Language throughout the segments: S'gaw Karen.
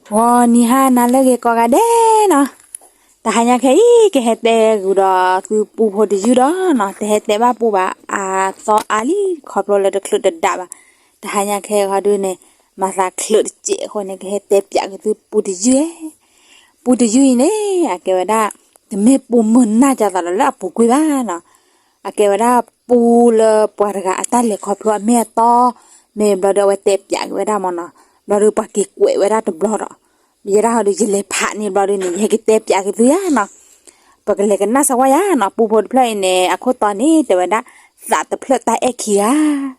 ဂီၤနံၤဟါနၤလၢအဂ့ၤကိးဂၤဒဲးနီၤ, တဟါညါခဲအံၤ ကဟဲတဲဂုာ်ဒီးသုပူဖိတယုၢ်ဒီးနီၤ, တဟဲတဲဘၣ်ပူဘၣ် အသီအါလံ ခီဖျိလၢတချုးတဒးဘၣ်, တဟါညါခဲအံၤဒုန့ၣ် မၤသးချုးတစဲးအဃိန့ၣ် ကဟဲတဲပၠးက့ၤသုပူတယုၢ်, ပူတယုၢ်အံၤန့ၣ် အကဲဝဲဒၣ် တမ့ၢ်ပူမုၢ်နၢ်ကၢ်သးဒီးလၢအပူၤကွံာ်ဘၣ်နီၤ, အကဲဝဲဒၣ်ပူလၢပှၤတဂၤအတၢ်လဲၤခီဖျိအမ့ၢ်အတီ, မ့ၢ်ဘျီဒီးအဝဲတဲပၠးက့ၤဝဲဒၣ်မ့ၢ်နီၤ, ဘျီဒီးပှၤက့ၤကွဲးဝဲဒၣ်တဘျီဒီး, ယဲဒၣ်ဟီဒီး ယလဲၤဖးန့ၢ်ဘျီဒီးန့ၣ် ယဟဲက့ၤတဲပၠးက့ၤသုယါနီၤ, ပကလဲၤကနၣ်စၢၤကွၢ်ယါနီၤ, ပူဖိတဖျၢၣ်အံၤန့ၣ် အခိၣ်တီန့ၣ် တဲဝဲဒၣ် သးတဖျၢၣ်တၢ်အဲၣ်ခံဂၤ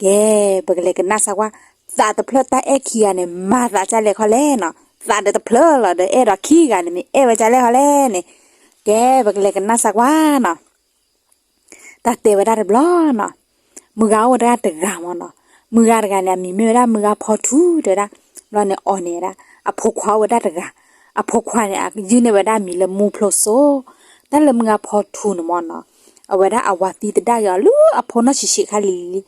ကဲ, ပကလဲၤကနၣ်စၢၤကွၢ်, သးတဖျၢၣ်တၢ်အဲၣ်ခံဂၤန့ၣ် မၤသးဒ်လဲၣ်ခီလဲၣ်နီၤ, သးဒီးတဖျၢၣ်လီၤဒီး အဲၣ်ဒိးခံဂၤန့ၣ် မ့ၢ်အဲၣ်ဝဲဒ်လဲၣ်ခီလဲၣ်န့ၣ်, ကဲ, ပကလဲၤကနၣ်စၢၤကွၢ်နီၤ, တၢ်တဲဝဲဒၣ်တဘျီနီၤ, မုၢ်ဂၤအိၣ်ဝဲဒၣ်တဂၤမ့ၢ်နီၤ, မုၢ်ဂၤတဂၤန့ၣ် အမံၤမ့ၢ်ဝဲဒၣ်မုၢ်ဂၤဖီထူတဲဝဲဒၣ်, ဘျီန့ၣ်အီၤန့ၣ်ဒၣ် အဖိခွါအိၣ်ဝဲဒၣ်တဂၤ, အဖိခွါန့ၣ် အယုၢ်န့ၢ်ဝဲဒၣ်မံၤလၢမူဖျိစိ, တၢ်လၢမုၢ်ဂၤဖီထူန့ၣ်မ့ၢ်နီၤ, အဝဲဒၣ်အဝၤသံသဒၣ်က့ၤအီၤလၢအဖိနီၢ်ဆံးဆံးခါလံလံ,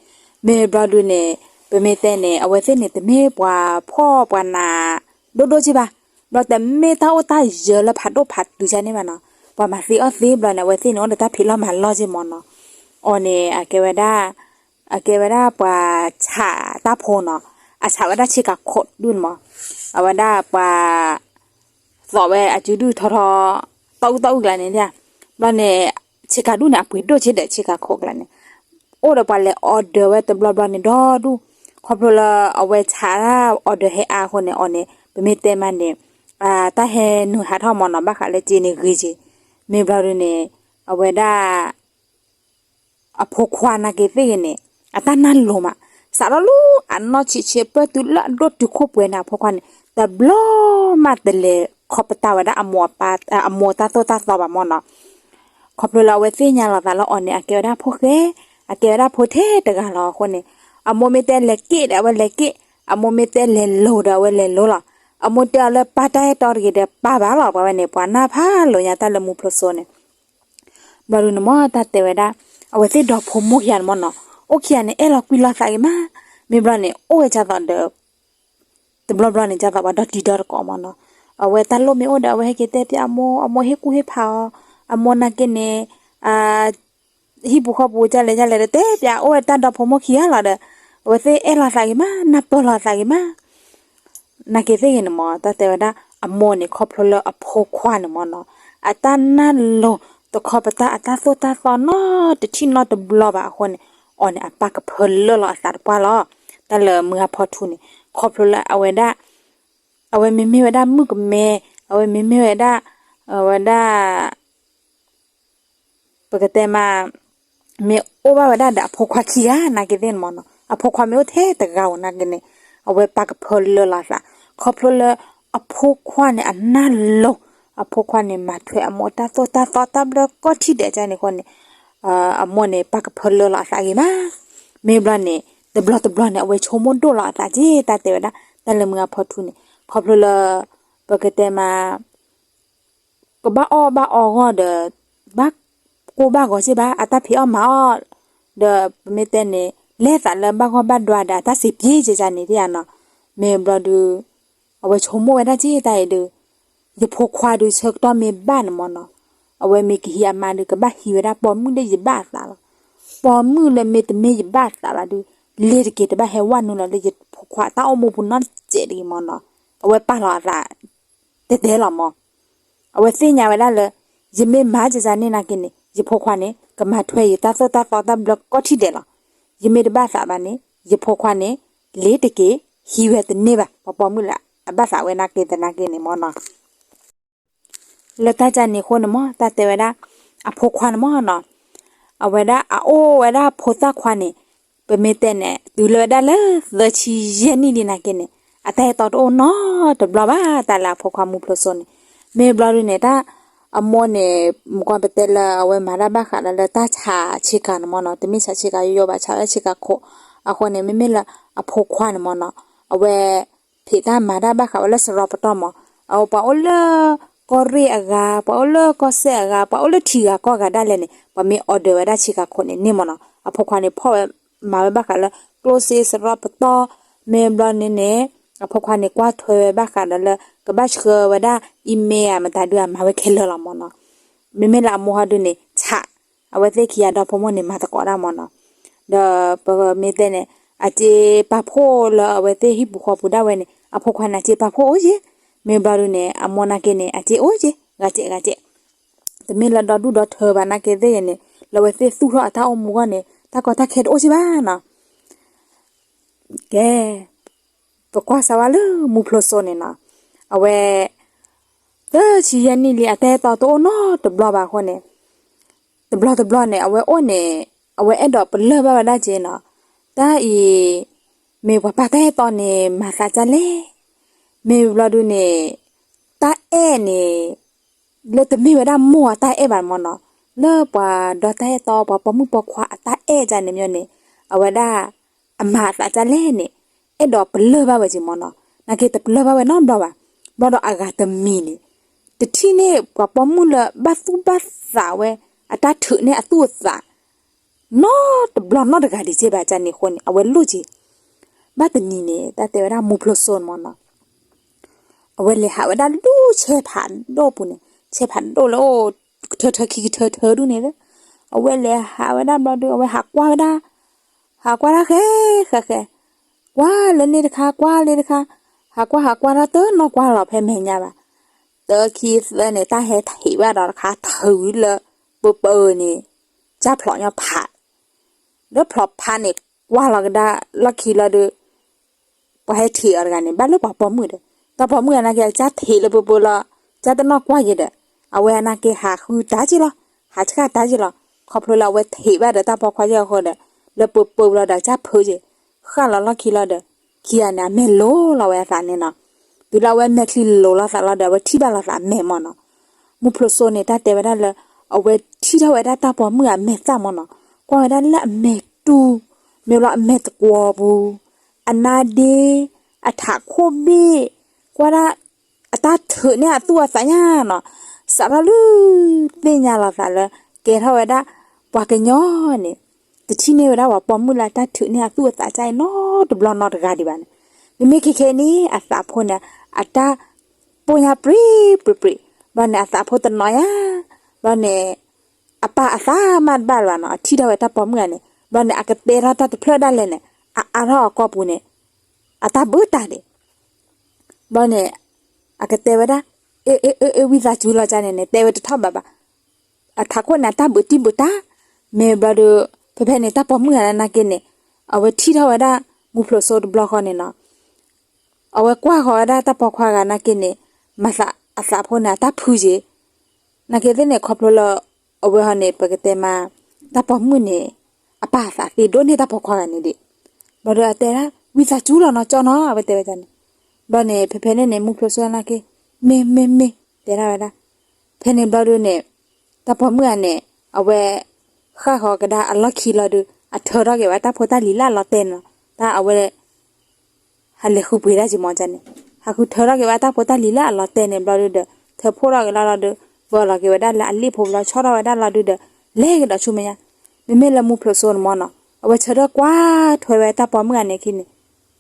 မ့ၢ်ဘျီဒုန့ၣ်, ပမ့ၢ်တဲန့ၣ် အဝဲသ့ၣ်န့ၣ် တမ့ၢ်ပှၤဖှီၣ်ပှၤနး ဒိၣ်ဒိၣ်က့ဘၣ်, ဘျီတမ့ၢ်တၢ်အိၣ်တၢ်ယၢၤလၢဖးဒိၣ်ဖးတုၤဒ်န့ၣ်ဘၣ်နီၤ, ပှၤမၤသ့အီၣ်သ့ဘျီန့ၣ် အဝဲသ့ၣ်န့ၣ် အိၣ်ဒီးတၢ်ဖံးလီၢ်မၤလီၢ်က့မ့ၢ်နီၤ, အီၤန့ၣ် အကဲဝဲဒၣ် အကဲဝဲဒၣ်ပှၤဆးတၢ်ဖိနီၤ, အဆးဝဲဒၣ်ဆ့ကၤခိးဒူၣ်န့ၣ်မ့ၢ်, အဝဲဒၣ်ပှၤ သိးဝဲအစုဒုၣ်ထီထီ တၢ်အုၣ်တၢ်အုၣ်ကျါန့ၣ်, ဘျီန့ၣ် ဆ့ကၤဒူၣ်န့ၣ် အပှ့ၤဒိၣ်က့ဒီးဆ့ကၤခိးကျါန့ၣ်, အိၣ်ဒီးပှၤလဲၤ order ဝဲတဘျီဘျီန့ၣ်ဒီဒူၣ်, ခီဖျိလၢအဝဲဆးတၢ် order ဟဲအါအဃိန့ၣ် အီၤန့ၣ် ပမ့ၢ်တဲမးန့ၣ်, တၢ်ဟဲနုာ်ဟးထီၣ်မ့ၢ်နီၤ ဘၣ်ဃးလၢစ့န့ၣ်ဂ့ၤက့, မ့ၢ်ဘျီဒုန့ၣ်, အဝဲဒၣ် အဖိခွါနာ်က့သ့ၣ်ဂ့ၤန့ၣ်, အတၢ်နၢ်လိၤမး, စးထီၣ်လၢအနီၢ်ဆံးဆံးပၢၢ်တုၤလၢအဒိၣ်တုၤခိၣ်ပှဲၤန့ၣ် အဖိခွါန့ၣ် တဘျီမးတလဲၤခီပတာ်ဝဲဒၣ်အမိၢ်အပၢ်, အမိၢ်တၢ်သိၣ်တၢ်သီဘၣ်မ့ၢ်နီၤ, ခီဖျိလၢအဝဲသ့ၣ်ညါလီၤသးလၢအီၤန့ၣ် အကဲဝဲဒၣ်ဖိဃဲ, အကဲဝဲဒၣ်ဖိထဲတဂၤလီၤအဃိန့ၣ်, အမိၢ်မ့ၢ်တဲလဲၤက့ၣ်ဒီးအဝဲလဲၤက့ၣ်, အမိၢ်မ့ၢ်တဲလဲၤလိၤဒီးအဝဲလဲၤလိၤလီၤ, အမိၢ်တဲအီၤလၢပၢ်တၢ်အဲၣ်တီတဂ့ၤဒီးပၢ်ဘၣ်လီၤ, ပှၤဝဲန့ၣ်ပှၤနၢ်ဖးလိာ်ညါတၢ်လၢမူဖျိစိန့ၣ် ဘျီဒုန့ၣ်မ့ၢ်တၢ်တဲဝဲဒၣ်, အဝဲသ့ၣ်ဒီဖိမိၢ်ခံဂၤန့ၣ်မ့ၢ်နီၤ, အိၣ်ခံဂၤန့ၣ် အဲၣ်လီၤကွံလီၤသးဂ့ၤမး, မ့ၢ်ဘျီန့ၣ် အိၣ်ဝဲဒ်သိးဒီး, တဘျီဘျီန့ၣ် ဒ်သိးပှၤဒီတံၤဒီသကိးမ့ၢ်နီၤ, အဝဲတၢ်လိၣ်မ့ၢ်အိၣ်ဒီး အဝဲဟဲက့ၤတဲပၠးအမိၢ်, အမိၢ်ဟ့ၣ်ကူၣ်ဟ့ၣ်ဖးအီၤ, အမိၢ်နာ်က့န့ၣ်, ဟံၣ်ပူၤဃီပူၤဒ်လဲၣ်ဒ်လဲၣ်ဒီးတဲပၠး, အိၣ်ဝဲတၢ်ဒီဖိမိၢ်ခံဂၤလီၤဒီး, အဝဲသ့ၣ်အဲၣ်လီၤသးဂ့ၤမး, နၢ်ပၢၢ်လီၤသးဂ့ၤမး နာ်က့သ့ၣ်ဂ့ၤန့ၣ်မ့ၢ် တၢ်တဲဝဲဒၣ် အမိၢ်န့ၣ် ခီဖျိလၢအဖိခွါန့ၣ်မ့ၢ်နီၤ, အတၢ်နၢ်လိၤတခီပတာ် အတၢ်သိၣ်တၢ်သီနီတထံၣ်နီတဘျီဘၣ်အဃိန့ၣ်, အီၤန့ၣ် အပၢ်ကဖၢလၢလီၤအသးတပှၢ်လီၤ. တၢ်လၢမုၢ်ဂၤဖီထူန့ၣ် ခီဖျိလၢအဝဲဒၣ်, အဝဲမ့မ့ၢ်ဝဲဒၣ်မုၣ်ကမဲ, အဝဲမ့မ့ၢ်ဝဲဒၣ်, အဝဲဒၣ် ပကတဲမး, မ့ၢ်အိၣ်ဘၣ်ဝဲဒၣ်ဒီးအဖိခွါခံဂၤနာ်က့သ့ၣ်န့ၣ်မ့ၢ်နီၤ, အဖိခွါမ့ၢ်အိၣ်ထဲတဂၤဧိၤနာ်က့န့ၣ်, အဝဲပၢ်ကဖၢလၢလီၤအသး, ခီဖျိလၢအဖိခွါန့ၣ်အနၢ်လိၤ, အဖိခွါန့ၣ်မၤထွဲအမိၢ်တၢ်သိၣ်တၢ်သီတၢ်ဘျၢကီၢ်ထံၣ်ဒဲးဒ်န့ၣ်အဃိန့ၣ်, အမိၢ်န့ၣ် ပၢ်ကဖၢလၢလီၤအသးဂ့ၤမး, မ့ၢ်ဘျီန့ၣ် တဘျီတဘျီန့ၣ် အဝဲဆိကမိၣ်ဒိၣ်လီၤအသးက့ တၢ်တဲဝဲဒၣ် တၢ်လၢမုၢ်ဂၤဖီထူန့ၣ် ခီဖျိလၢ ပကတဲမး ကဘၣ်အီၣ်ဘၣ်အီဂီၢ်ဒီး ဘၣ်ကိၢ်ဘၣ်ဂီၤစ့ၢ်ဘၣ် အတၢ်ဖံးအီၣ်မၤအီၣ်, ဒီးပမ့ၢ်တဲန့ၣ် လဲၤသးလၢဘၣ်ဂီၢ်ဘၣ်ဒွါဒီး အတၢ်စံးပျ့ကကန့ၣ်တယၤနီၤ, မ့ၢ်ဘျီဒုး အဝဲဆိကမိၣ်ဝဲဒၣ်က့တၢ်အံၤဒုး, ယဖိခွါဒုးဆၢကတီၢ်မ့ၢ်ဘၣ်န့ၣ်မ့ၢ်နီၤ, အဝဲမ့ၢ်ကဟံးအမါဒုး ကဘၣ်ဟံးဝဲဒၣ်ပိာ်မုၣ်လၢယဘၣ်အသးလီၤ. ပိာ်မုၣ်လၢမ့ၢ်တမ့ၢ်ယဘၣ်အသးဘၣ်ဒုး, လ့ၤတက့ၤတဘၣ်ဟဲဝဲနုာ်လီၤလၢယဖိခွါတၢ်အိၣ်မူပူၤနီတစဲးတဂ့ၤမ့ၢ်နီၤ, အဝဲပာ်လီၤအသး တဲတဲလီၤမ့ၢ် အဝဲသ့ၣ်ညါဝဲဒၣ်လၢ ယမ့ၢ်မၤကကန့ၣ်နာ်က့န့ၣ် ယဖိခွါန့ၣ် ကမၤထွဲယတၢ်သိၣ်တၢ်သီတၢ်ဘျၢကီၢ်ထံၣ်ဒဲးလီၤ. ယမ့ၢ်တဘၣ်သးဘၣ်န့ၣ် ယဖိခွါန့ၣ် လ့ၤတက့ၤ ဟံးဝဲတန့ၢ်ဘၣ် ပှၤပိာ်မုၣ်လၢအဘၣ်သးဝဲနာ်က့သနာ်က့န့ၣ်မ့ၢ်နီၤ. လၢတၢ်ကန့ၣ်အဃိန့ၣ်မ့ၢ် တၢ်တဲဝဲဒၣ် အဖိခွါန့ၣ်မ့ၢ်နီၤ, အဝဲဒၣ်အအိၣ်ဝဲဒၣ်ဖိသၣ်ခွါန့ၣ် ပမ့ၢ်တဲန့ၣ် တုၤလၢဝဲဒၣ်လၢသၢဆံယဲၢ်နံၣ်လံနာ်က့န့ၣ် အတၢ်ဟဲတီတအိၣ်နီတဘျီဘၣ် တၢ်လၢအဖိခွါမူဖျိစိန့ၣ်. မ့ၢ်ဘျီဒုန့ၣ် တၢ်အမိၢ်န့ၣ် မ့ၢ်ကွၢ်ပတဲလၢအဝဲမၤတၢ်ဘၣ်ဃးဒီးလၢတၢ်ဆးဆ့ကၤန့ၣ်မ့ၢ်နီၤ, တမ့ၢ်ဆးဆ့ကၤယိယိဘၣ် ဆးဝဲဆ့ကၤခိၣ်အဃိန့ၣ် မ့မ့ၢ်လၢအဖိခွါန့ၣ်မ့ၢ်နီၤ, အဝဲ ဖံးတၢ်မၤတၢ်ဘၣ်ဃးဝဲလၢစရီပတီၢ်မ့ၢ်, အဝဲပှၤအိၣ်လၢကီၢ်ရ့ၣ်အဂၤ, ပှၤအိၣ်လၢကီၢ်စဲၣ်အဂၤ, ပှၤအိၣ်လၢထံဂၤကီၢ်ဂၤဒၣ်လဲာ်န့ၣ် ပှၤမ့ၢ် order ဝဲဒၣ်ဆ့ကၤခိၣ်န့ၣ်န့ၢ်မ့ၢ်နီၤ, အဖိခွါန့ၣ်ဖီၣ်ဝဲ မၤဝဲဘၣ်ဃးလၢ ကျိၣ်စ့စရီပတီၢ်, မ့ၢ်ဘျီန့ၣ်န့ၣ် အဖိခွါန့ၣ် ကွၢ်ထွဲဝဲဘၣ်ဃးဒီးလၢ ကဘၣ်ဆှၢဝဲဒၣ် email ဧါ မတၤဒုဧါ မၤဝဲခဲလၢာ်လီၤမၢ်နီၤ. မ့မ့ၢ်လၢအမိၢ်ဟီဒုန့ၣ် ဆး အဝဲသ့ၣ်ခံဂၤဒီဖိမိၢ်န့ၣ် မၤသကိးဒၣ်မၢ်နီၤ. ဒီးပမ့ၢ်တဲန့ၣ် အစ့ပာ်ဖှိၣ်လၢအဝဲသ့ၣ်ဟံၣ်ပူၤဃီပူၤဒၣ်ဝဲန့ၣ် အဖိခွါန့ၣ် အစ့ပာ်ဖှိၣ်အိၣ်က့, မ့ၢ်ဘျီဒုန့ၣ် အမိၢ်နာ်က့န့ၣ် အစ့အိၣ်က့, ဂၤစဲးဂၤစဲး, တမ့ၢ်လၢဒီဒူၣ်ဒီထၢဘၣ်နာ်က့သ့ၣ်ဂ့ၤန့ၣ် လၢအဝဲသ့ၣ်သူၣ်ထီၣ်အတၢ်အိၣ်မူအဂီၢ်န့ၣ် တၢ်ကီတၢ်ခဲတအိၣ်စ့ၢ်ဘၣ်နီၤ. ကဲ, ပကွၢ်စၢၤဝဲလၢမူဖျိးစိန့ၣ်နီၤ, အဝဲ သၢဆံယဲၢ်နံၣ်လံ အတၢ်အဲၣ်တီတအိၣ်နီတဘျီဘၣ်အဃိန့ၣ်, တဘျီတဘျီန့ၣ် အဝဲအိၣ်န့ၣ် အဝဲအဲၣ်ဒိးပလၢၢ်ဘၣ်ဝဲဒၣ်က့နီၤ, တၢ်အံၤ မ့ၢ်ပှၤပၢ်တၢ်အဲၣ်တီန့ၣ် မၤသးဒ်လဲၣ်, မ့ၢ်ဘျီဒုန့ၣ် တၢ်အဲၣ်န့ၣ် လၢတမ့ၢ်ဝဲဒၣ်မိၢ်အတၢ်အဲၣ်ဘၣ်မၢ်နီၤ, လၢပှၤဒီတၢ်အဲၣ်တီ ပှၤပိာ်မုၣ်ပိာ်ခွါအတၢ်အဲၣ်ဒ်န့ၣ်မ့ၢ်န့ၣ်, အဝဲဒၣ် အမၤအသးဒ်လဲၣ်န့ၣ် အဲၣ်ဒိးပလၢၢ်ဘၣ်ဝဲက့မၢ်နီၤ, နာ်က့တပလၢၢ်ဘၣ်ဝဲနီတဘျီဘၣ်. ဘျီဒီးအဂၤတမံၤန့ၣ် တထံၣ်န့ၢ်ပှၤပိာ်မုၣ်လၢဘၣ်သူၣ်ဘၣ်သးဝဲ အတၢ်ထုးန့ၢ်အသူၣ်အသး နီတဘျီနီတဂၤဒံးက့ဘၣ်ကန့ၣ်အဃိန့ၣ် အဝဲလိၣ်က့. ဘၣ်တနံၤန့ၣ် တၢ်တဲဝဲဒၣ်မူဖျိးစိန့ၣ်မၢ်နီၤ, အဝဲလဲၤဟးဝဲဒၣ်လၢဆဲဖးဒိၣ်ပူၤန့ၣ်, ဆဲဖးဒိၣ်လၢအိၣ်ကထၢထၢခံကထၢထၢဒူၣ်န့ၣ်လၢ, အဝဲလဲၤဟးဝဲဒၣ်ဘျီဒု အဝဲဟးကွၢ်ဝဲဒၣ်, ဟးကွၢ်တၢ်ဃဲဃဲဃဲ, ကွၢ်လၢန့ၣ်တခါ ကွၢ်လၢတခါ, ဟးကွၢ်ဟးကွၢ်တၢ်တနီၢ်ကွၢ်လီၤဖဲမဲာ်ညါဘၣ်. တခံသၢန့ၣ် တၢ်ဟဲထံးဘၣ်ဒီးတခါထုးလၢပပၢၤန့ၣ် ကၢ်ဖျိးညီဖး လၢဖျိးဖးန့ၣ် ကွၢ်လီၤကဒါလီၢ်ခံလီၤဒီး ပှၤဟဲထံးအီၤတဂၤန့ၣ် ဘၣ်လၢပှၤပိာ်မုၣ်ဒီး တၢ်ပိာ်မုၣ်အနာ်က့ အကၢ်ထံးလၢပပၢၤလီၤ, ကၢ်တနီၢ်ကွၢ်ယဲဒီး အဝဲအနာ်က့ဟးဃုတၢ်က့လီၤ, ဟးဆှၣ်တၢ်က့လီၤ, ခီဖျိလၢအဝဲထံးဘၣ်ဒီးတၢ်ပိာ်ခွါယဲအဃိဒီး လၢပပၢၤလီၤဒီးကၢ်ဖုးက့, ဃၣ်လီၤလီၢ်ခံလီၤဒီး ခံဂၤန့ၣ် အမဲာ်လိၤလီၤဝဲအသးန့ၣ်နီၤ, တုၤလၢအဝဲမဲာ်ချံလိၤလီၤသးလီၤဒီး အဝဲထံၣ်ဘၣ်လီၤသးအမဲာ်မၢ်နီၤ, မူဖျိးစိန့ၣ် တၢ်တဲဝဲဒၣ်လၢ အဝဲထံၣ်ထီၣ်ဝဲဒၣ်တၢ်ပိာ်မုၣ်အမဲာ်သၣ်မၢ်နီၤ, ကွၢ်ဝဲဒၣ်လၢအမဲာ်တူၢ်, မ့ၢ်လီၤအမဲာ်တကွီၤပူၤ, အနါဒ့, အထးခိၣ်ဘ့ၣ်, ကွၢ်ဒၣ် အတၢ်ထုးန့ၢ်အသူၣ်အသးညါနီၤ, စးထီၣ်လၢ သ့ၣ်ညါလီၤသးလၢ ကဲထီၣ်ဝဲဒၣ် ပှၤကညီန့ၣ် တထံၣ်န့ၢ်ဝဲဒၣ်ပှၤပိာ်မုၣ်လၢအတၢ်ထုးန့ၢ်အသူၣ်အသးကါအံၤနီတဘျီနီတဂၤဒံးဘၣ်န့ၣ်, မ့မ့ၢ်ခဲခဲန့ၣ် အသးဖိန့ၣ် အတၢ်ပိၢ်ညါပြံပြံပြံ, ဘျီန့ၣ် အသးဖိတနီၤယါ, ဘျီန့ၣ် အပၢ်အသးမးတဘၣ်လၢၤဘၣ်နီၤ, အထံၣ်ထီၣ်ဝဲတၢ်ပိာ်မုၣ်ဂၤန့ၣ် ဘျီန့ၣ် အကတဲထီၣ်တၢ်တဖျၢၣ်ဒၣ်လဲာ်န့ၣ် အအါထီၣ်အကီၢ်ပူၤန့ၣ် အတၢ်ဘၢတၢ်ဒဲး ဘျီန့ၣ် အကတဲဝဲဒၣ် အ့ အ့ အ့ အ့ ဝံသးစူၤလီၤကါန့ၣ်န့ၣ် တဲဝဲတထီၣ်ဘၣ်ဘၣ်, အထးခိၣ်န့ၣ် အတၢ်ဘၢတံၢ်ဘၢတၢ်, မ့ၢ်ဘျီဒီး ဖဲဖဲန့ၣ် တၢ်ပိာ်မုၣ်ဂၤနာ်က့န့ၣ် အဝဲထံၣ်ထီၣ်ဝဲဒၣ် မူဖျိးစိတဘျီဃီန့ၣ်နီၤ, အဝဲကွၢ်ဃီၤဝဲဒၣ်တၢ်ပိာ်ခွါဂၤနာ်က့န့ၣ် မၤသးအသးဖိန့ၣ် အတၢ်ဖုးက့ နာ်က့သ့ၣ်န့ၣ် ခီဖျိလၢ အဝဲဟီန့ၣ် ပကတဲမး တၢ်ပိာ်မုၣ်န့ၣ် အပၢ်အသးသ့ဒိၣ်န့ၢ်တၢ်ပိာ်ခွါဂၤန့ၣ်ဒံး, ဘျီဒီးအတဲဒၣ် ဝံသးစူၤလီၤနီၤ ကၠီနီၤ အဝဲတဲဝဲဒၣ်န့ၣ်, ဘျီန့ၣ် ဖဲဖဲန့ၣ်န့ၣ် မူဖျိးစိနာ်က့ မ့ၢ် မ့ၢ် မ့ၢ် တဲဒၣ်ဝဲဒၣ်, ဖဲန့ၣ်ဘျီဒီးန့ၣ် တၢ်ပိာ်မုၣ်ဂၤန့ၣ် အဝဲ ဃၣ်ဃီၤကဒါအလီၢ်ခံလီၤဒီး အထၢထီၣ်က့ၤဝဲတၢ်ဖိတၢ်လံၤလၢအလီၤတဲာ်န့ၣ်လီၤ, တၢ်အဝဲ ဟးလဲၤဃုပှ့ၤဒၣ်က့ၤမီၤကန့ၣ်, ဟးဃုထၢထီၣ်က့ၤဝဲတၢ်ဖိတၢ်လံၤလၢအလီၤတဲာ်န့ၣ်ဘျီဒုဒီး ထၢဖှိၣ်ထီၣ်က့ၤလီၤလီၤဒီး ပၢလီၤက့ၤဝဲဒၣ်လၢအလ့ၣ်ဖိဘျီ ဆီၣ်ထီၣ်ဝဲဒၣ်လီၤဒုဒီး လဲၤကဒီးဆူမဲာ်ညါ, မ့မ့ၢ်လၢမူဖျိးစိန့ၣ်မီၤနီၤ အဝဲဆၢထၢၣ်ကွၢ်ထွဲဝဲတၢ်ပိာ်မုၣ်ဂၤန့ၣ်အခံန့ၣ်,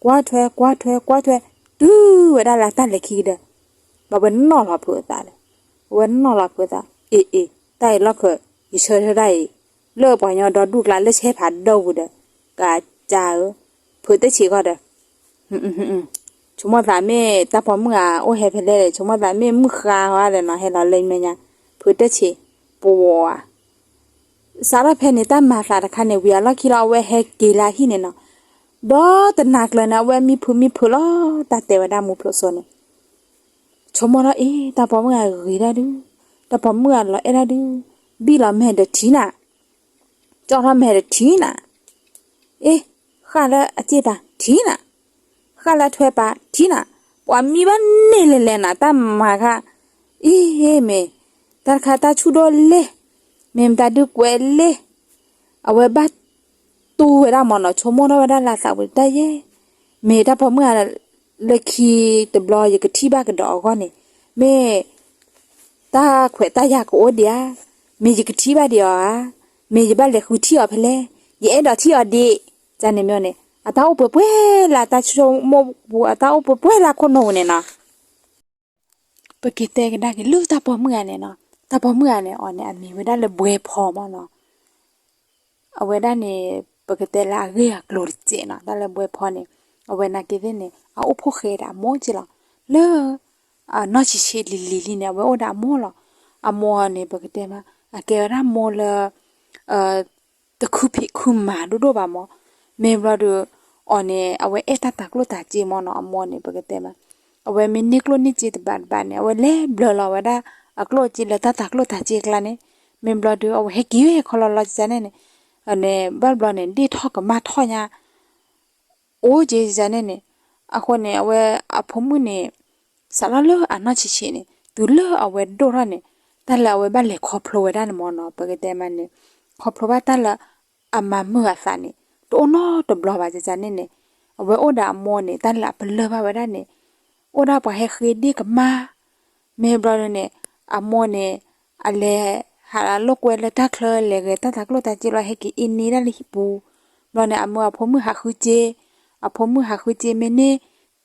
ကွၢ်ထွဲ ကွၢ်ထွဲ ကွၢ်ထွဲ တုၤဝဲဒၣ်လၢတၢ်လဲၤခံကဒီး, ဘျီဝဲနီၣ်လီၤဖုးအသးဒီး, ဝဲနီၣ်လီၤဖုးအသး, အ့ အ့ တၢ်အံၤလီၢ်ခၢး ယဆၢထၢၣ်တၢ်အံၤ လၢပှၤကညီဒီဒူၣ်ကျါလၢဆဲဖးဒိၣ်ပူၤဒီး ကစၢ်ဧၢ, ဖုးတဆံးဃီဒီး ဆိကမိၣ်သးမ့ၢ်တၢ်ပိာ်မုၣ်ဂၤအိၣ်ဟဲဖဲလဲၣ်ဒီး ဆိကမိၣ်သးမ့ၢ်မုၣ်ဃါဃီဒီးနီၤ ဟဲလီၤလၢမဲာ်ညါ, ဖုးတဆံး, ပဝၤ, စးထီၣ်ဖဲန့ၣ် တၢ်မၤသးတခါန့ၣ် ဝံၤအလီၢ်ခံလီၤ အဝဲဟဲက့ၤလၢအဟံၣ်န့ၣ်နီၤ, ဒီးတနၤကျၢၤန့ၣ် အဝဲမံဖုးမံဖုးလီၤ တၢ်တဲဝဲဒၣ်မူဖျိးစိန့ၣ် ဆိကမိၣ်ထီၣ်အ့ တၢ်ပိာ်မုၣ်ဂၤဂ့ၤဒၣ်ဒု, တၢ်ပိာ်မုၣ်ဂၤလီၤအဲၣ်ဒၣ်ဒု, ဘံၣ်လီၤမဲာ်ဒီးထံနၤ, ကၠီထီၣ်မဲာ်ဒီးထံနၤ, အ့ ဃၣ်လၢအစ့ပၤထံနၤ, ဃၣ်လၢထွဲပၤထံနၤ, ပှၤမံဘၣ်န့ၣ်လဲၤလဲၤနၤ တၢ်မၤခါ, အ့ မ့ၢ် တၢ်တခါတၢ်ဆူၣ်ဒိၣ်လဲၣ်, မ့ၢ်မတၤဒုကွဲးလဲၣ်, အဝဲဘၣ်တူၢ်ဝဲဒၣ်မီၤနီၤ ဆိကမိၣ်ထီၣ်ဝဲဒၣ်လၢအသးပူၤတၢ်ယဲၢ်, မ့ၢ်တၢ်ပိာ်မုၣ်ဂၤ လၢခံတဘျီယကထံၣ်ဘၣ်ကဒီးအဂီၢ်န့ၣ်, မ့ၢ် တၢ်ခွဲးတၢ်ယာ်ကအိၣ်ဒံးဧါ, မ့ၢ်ယကထံၣ်ဘၣ်ဒံးအီၤဧါ, မ့ၢ်ယဘၣ်လဲၤဃုထံၣ်အီၤဖဲလဲၣ်, ယအဲၣ်ဒိးထံၣ်အီၤဒံး, ကန့ၣ်မ့ၢ်န့ၣ် အတၢ်အိၣ်ပှဲၤပှဲၤလၢအတၢ်ဆိကမိၣ်ပူၤ အတၢ်အိၣ်ပှဲၤပှဲၤလၢအခိၣ်နူာ်ပူၤန့ၣ်နီၤ. ပက့ၤတဲကဒါက့ၤလၢတၢ်ပိာ်မုၣ်ဂၤန့ၣ်နီၤ. တၢ်ပိာ်မုၣ်ဂၤန့ၣ် အီၤန့ၣ် အမံၤဝဲဒၣ်လၢဘှဲဖီမ့ၢ်နီၤ. အဝဲဒၣ်န့ၣ် ပကတဲလၢအဂ့ၢ်အကျိၤတစဲးနီၤ. တၢ်လၢဘှဲဖီန့ၣ် အဝဲနာ်က့သ့ၣ်န့ၣ် အအိၣ်ဖှိၣ်ဃဲဒီးအမိၢ်က့လီၤ. လၢ အနီၢ်ဆံးဆံးလံၤလံၤလံန့ၣ် အဝဲအိၣ်ဒီးအမိၢ်လီၤ. အမိၢ်န့ၣ် ပကတဲမး အကဲဝဲဒၣ်မိၢ်လၢ တခုဖံးခုမၤဒိၣ်ဒိၣ်ဘၣ်မ့ၢ်. မ့ၢ်ဘျီဒီး အီၤန့ၣ် အဝဲအဲၣ်တၢ်တၤကျိၣ်တၤစ့မ့ၢ်နီၤ. အမိၢ်န့ၣ် ပကတဲမး အဝဲမ့ၢ်န့ၢ်ကျိၣ်န့ၢ်စ့တဘးတဘးန့ၣ် အဝဲလဲၤဘျၢလီၤဝဲဒၣ်အကျိၣ်အစ့လၢတၢ်တၤကျိၣ်တၤစ့အကျါန့ၣ်. မ့ၢ်ဘျီဒီး အဝဲဟဲက့ၤဝဲခီလီၤလီၤကန့ၣ်န့ၣ် န့ၣ် ဘၣ်ဘျီန့ၣ် ဒ့ၣ်ထီၣ်ကမၣ်ထီၣ်ညါ အိၣ်က့န့ၣ်န့ၣ်. အဃိန့ၣ် အဝဲအဖိမုၣ်န့ၣ် စးထီၣ်လၢအနီၢ်ဆံးဆံးန့ၣ် တုၤလၢအဝဲဒိၣ်ထီၣ်န့ၣ် တၢ်လၢအဝဲဘၣ်လဲၤခီဖျိဝဲဒၣ်န့ၣ်မ့ၢ်နီၤ. ပကတဲမးန့ၣ် ခီဖျိဘၣ်တၢ်လၢအမၤမုာ်အသးန့ၣ် တအိၣ်နီတဘျီဘၣ်ကန့ၣ်န့ၣ်. အဝဲအိၣ်ဒီးအမိၢ်န့ၣ် တၢ်လၢအပလၢၢ်ဘၣ်ဝဲဒၣ်န့ၣ် အိၣ်ဒၣ်ပှၤဟဲဃ့ဒ့ၣ်ကမၣ် မ့ၢ်ဘျီဒုန့ၣ် အမိၢ်န့ၣ် အလဲၤဟးလိာ်ကွဲလၢတၢ်ချၢ လဲၤဂဲၤတၢ်တၤကျိၣ်တၤစ့လီၤ ဟဲက့ၤအ့န့ၢ်ဒၣ်လၢဟံၣ်ပူၤ. ဘျီန့ၣ် အမၢအဖိမုၣ်ဟးဃုစ့, အဖိမုၣ်ဟးဃုစ့မ့ၢ်န့ၢ်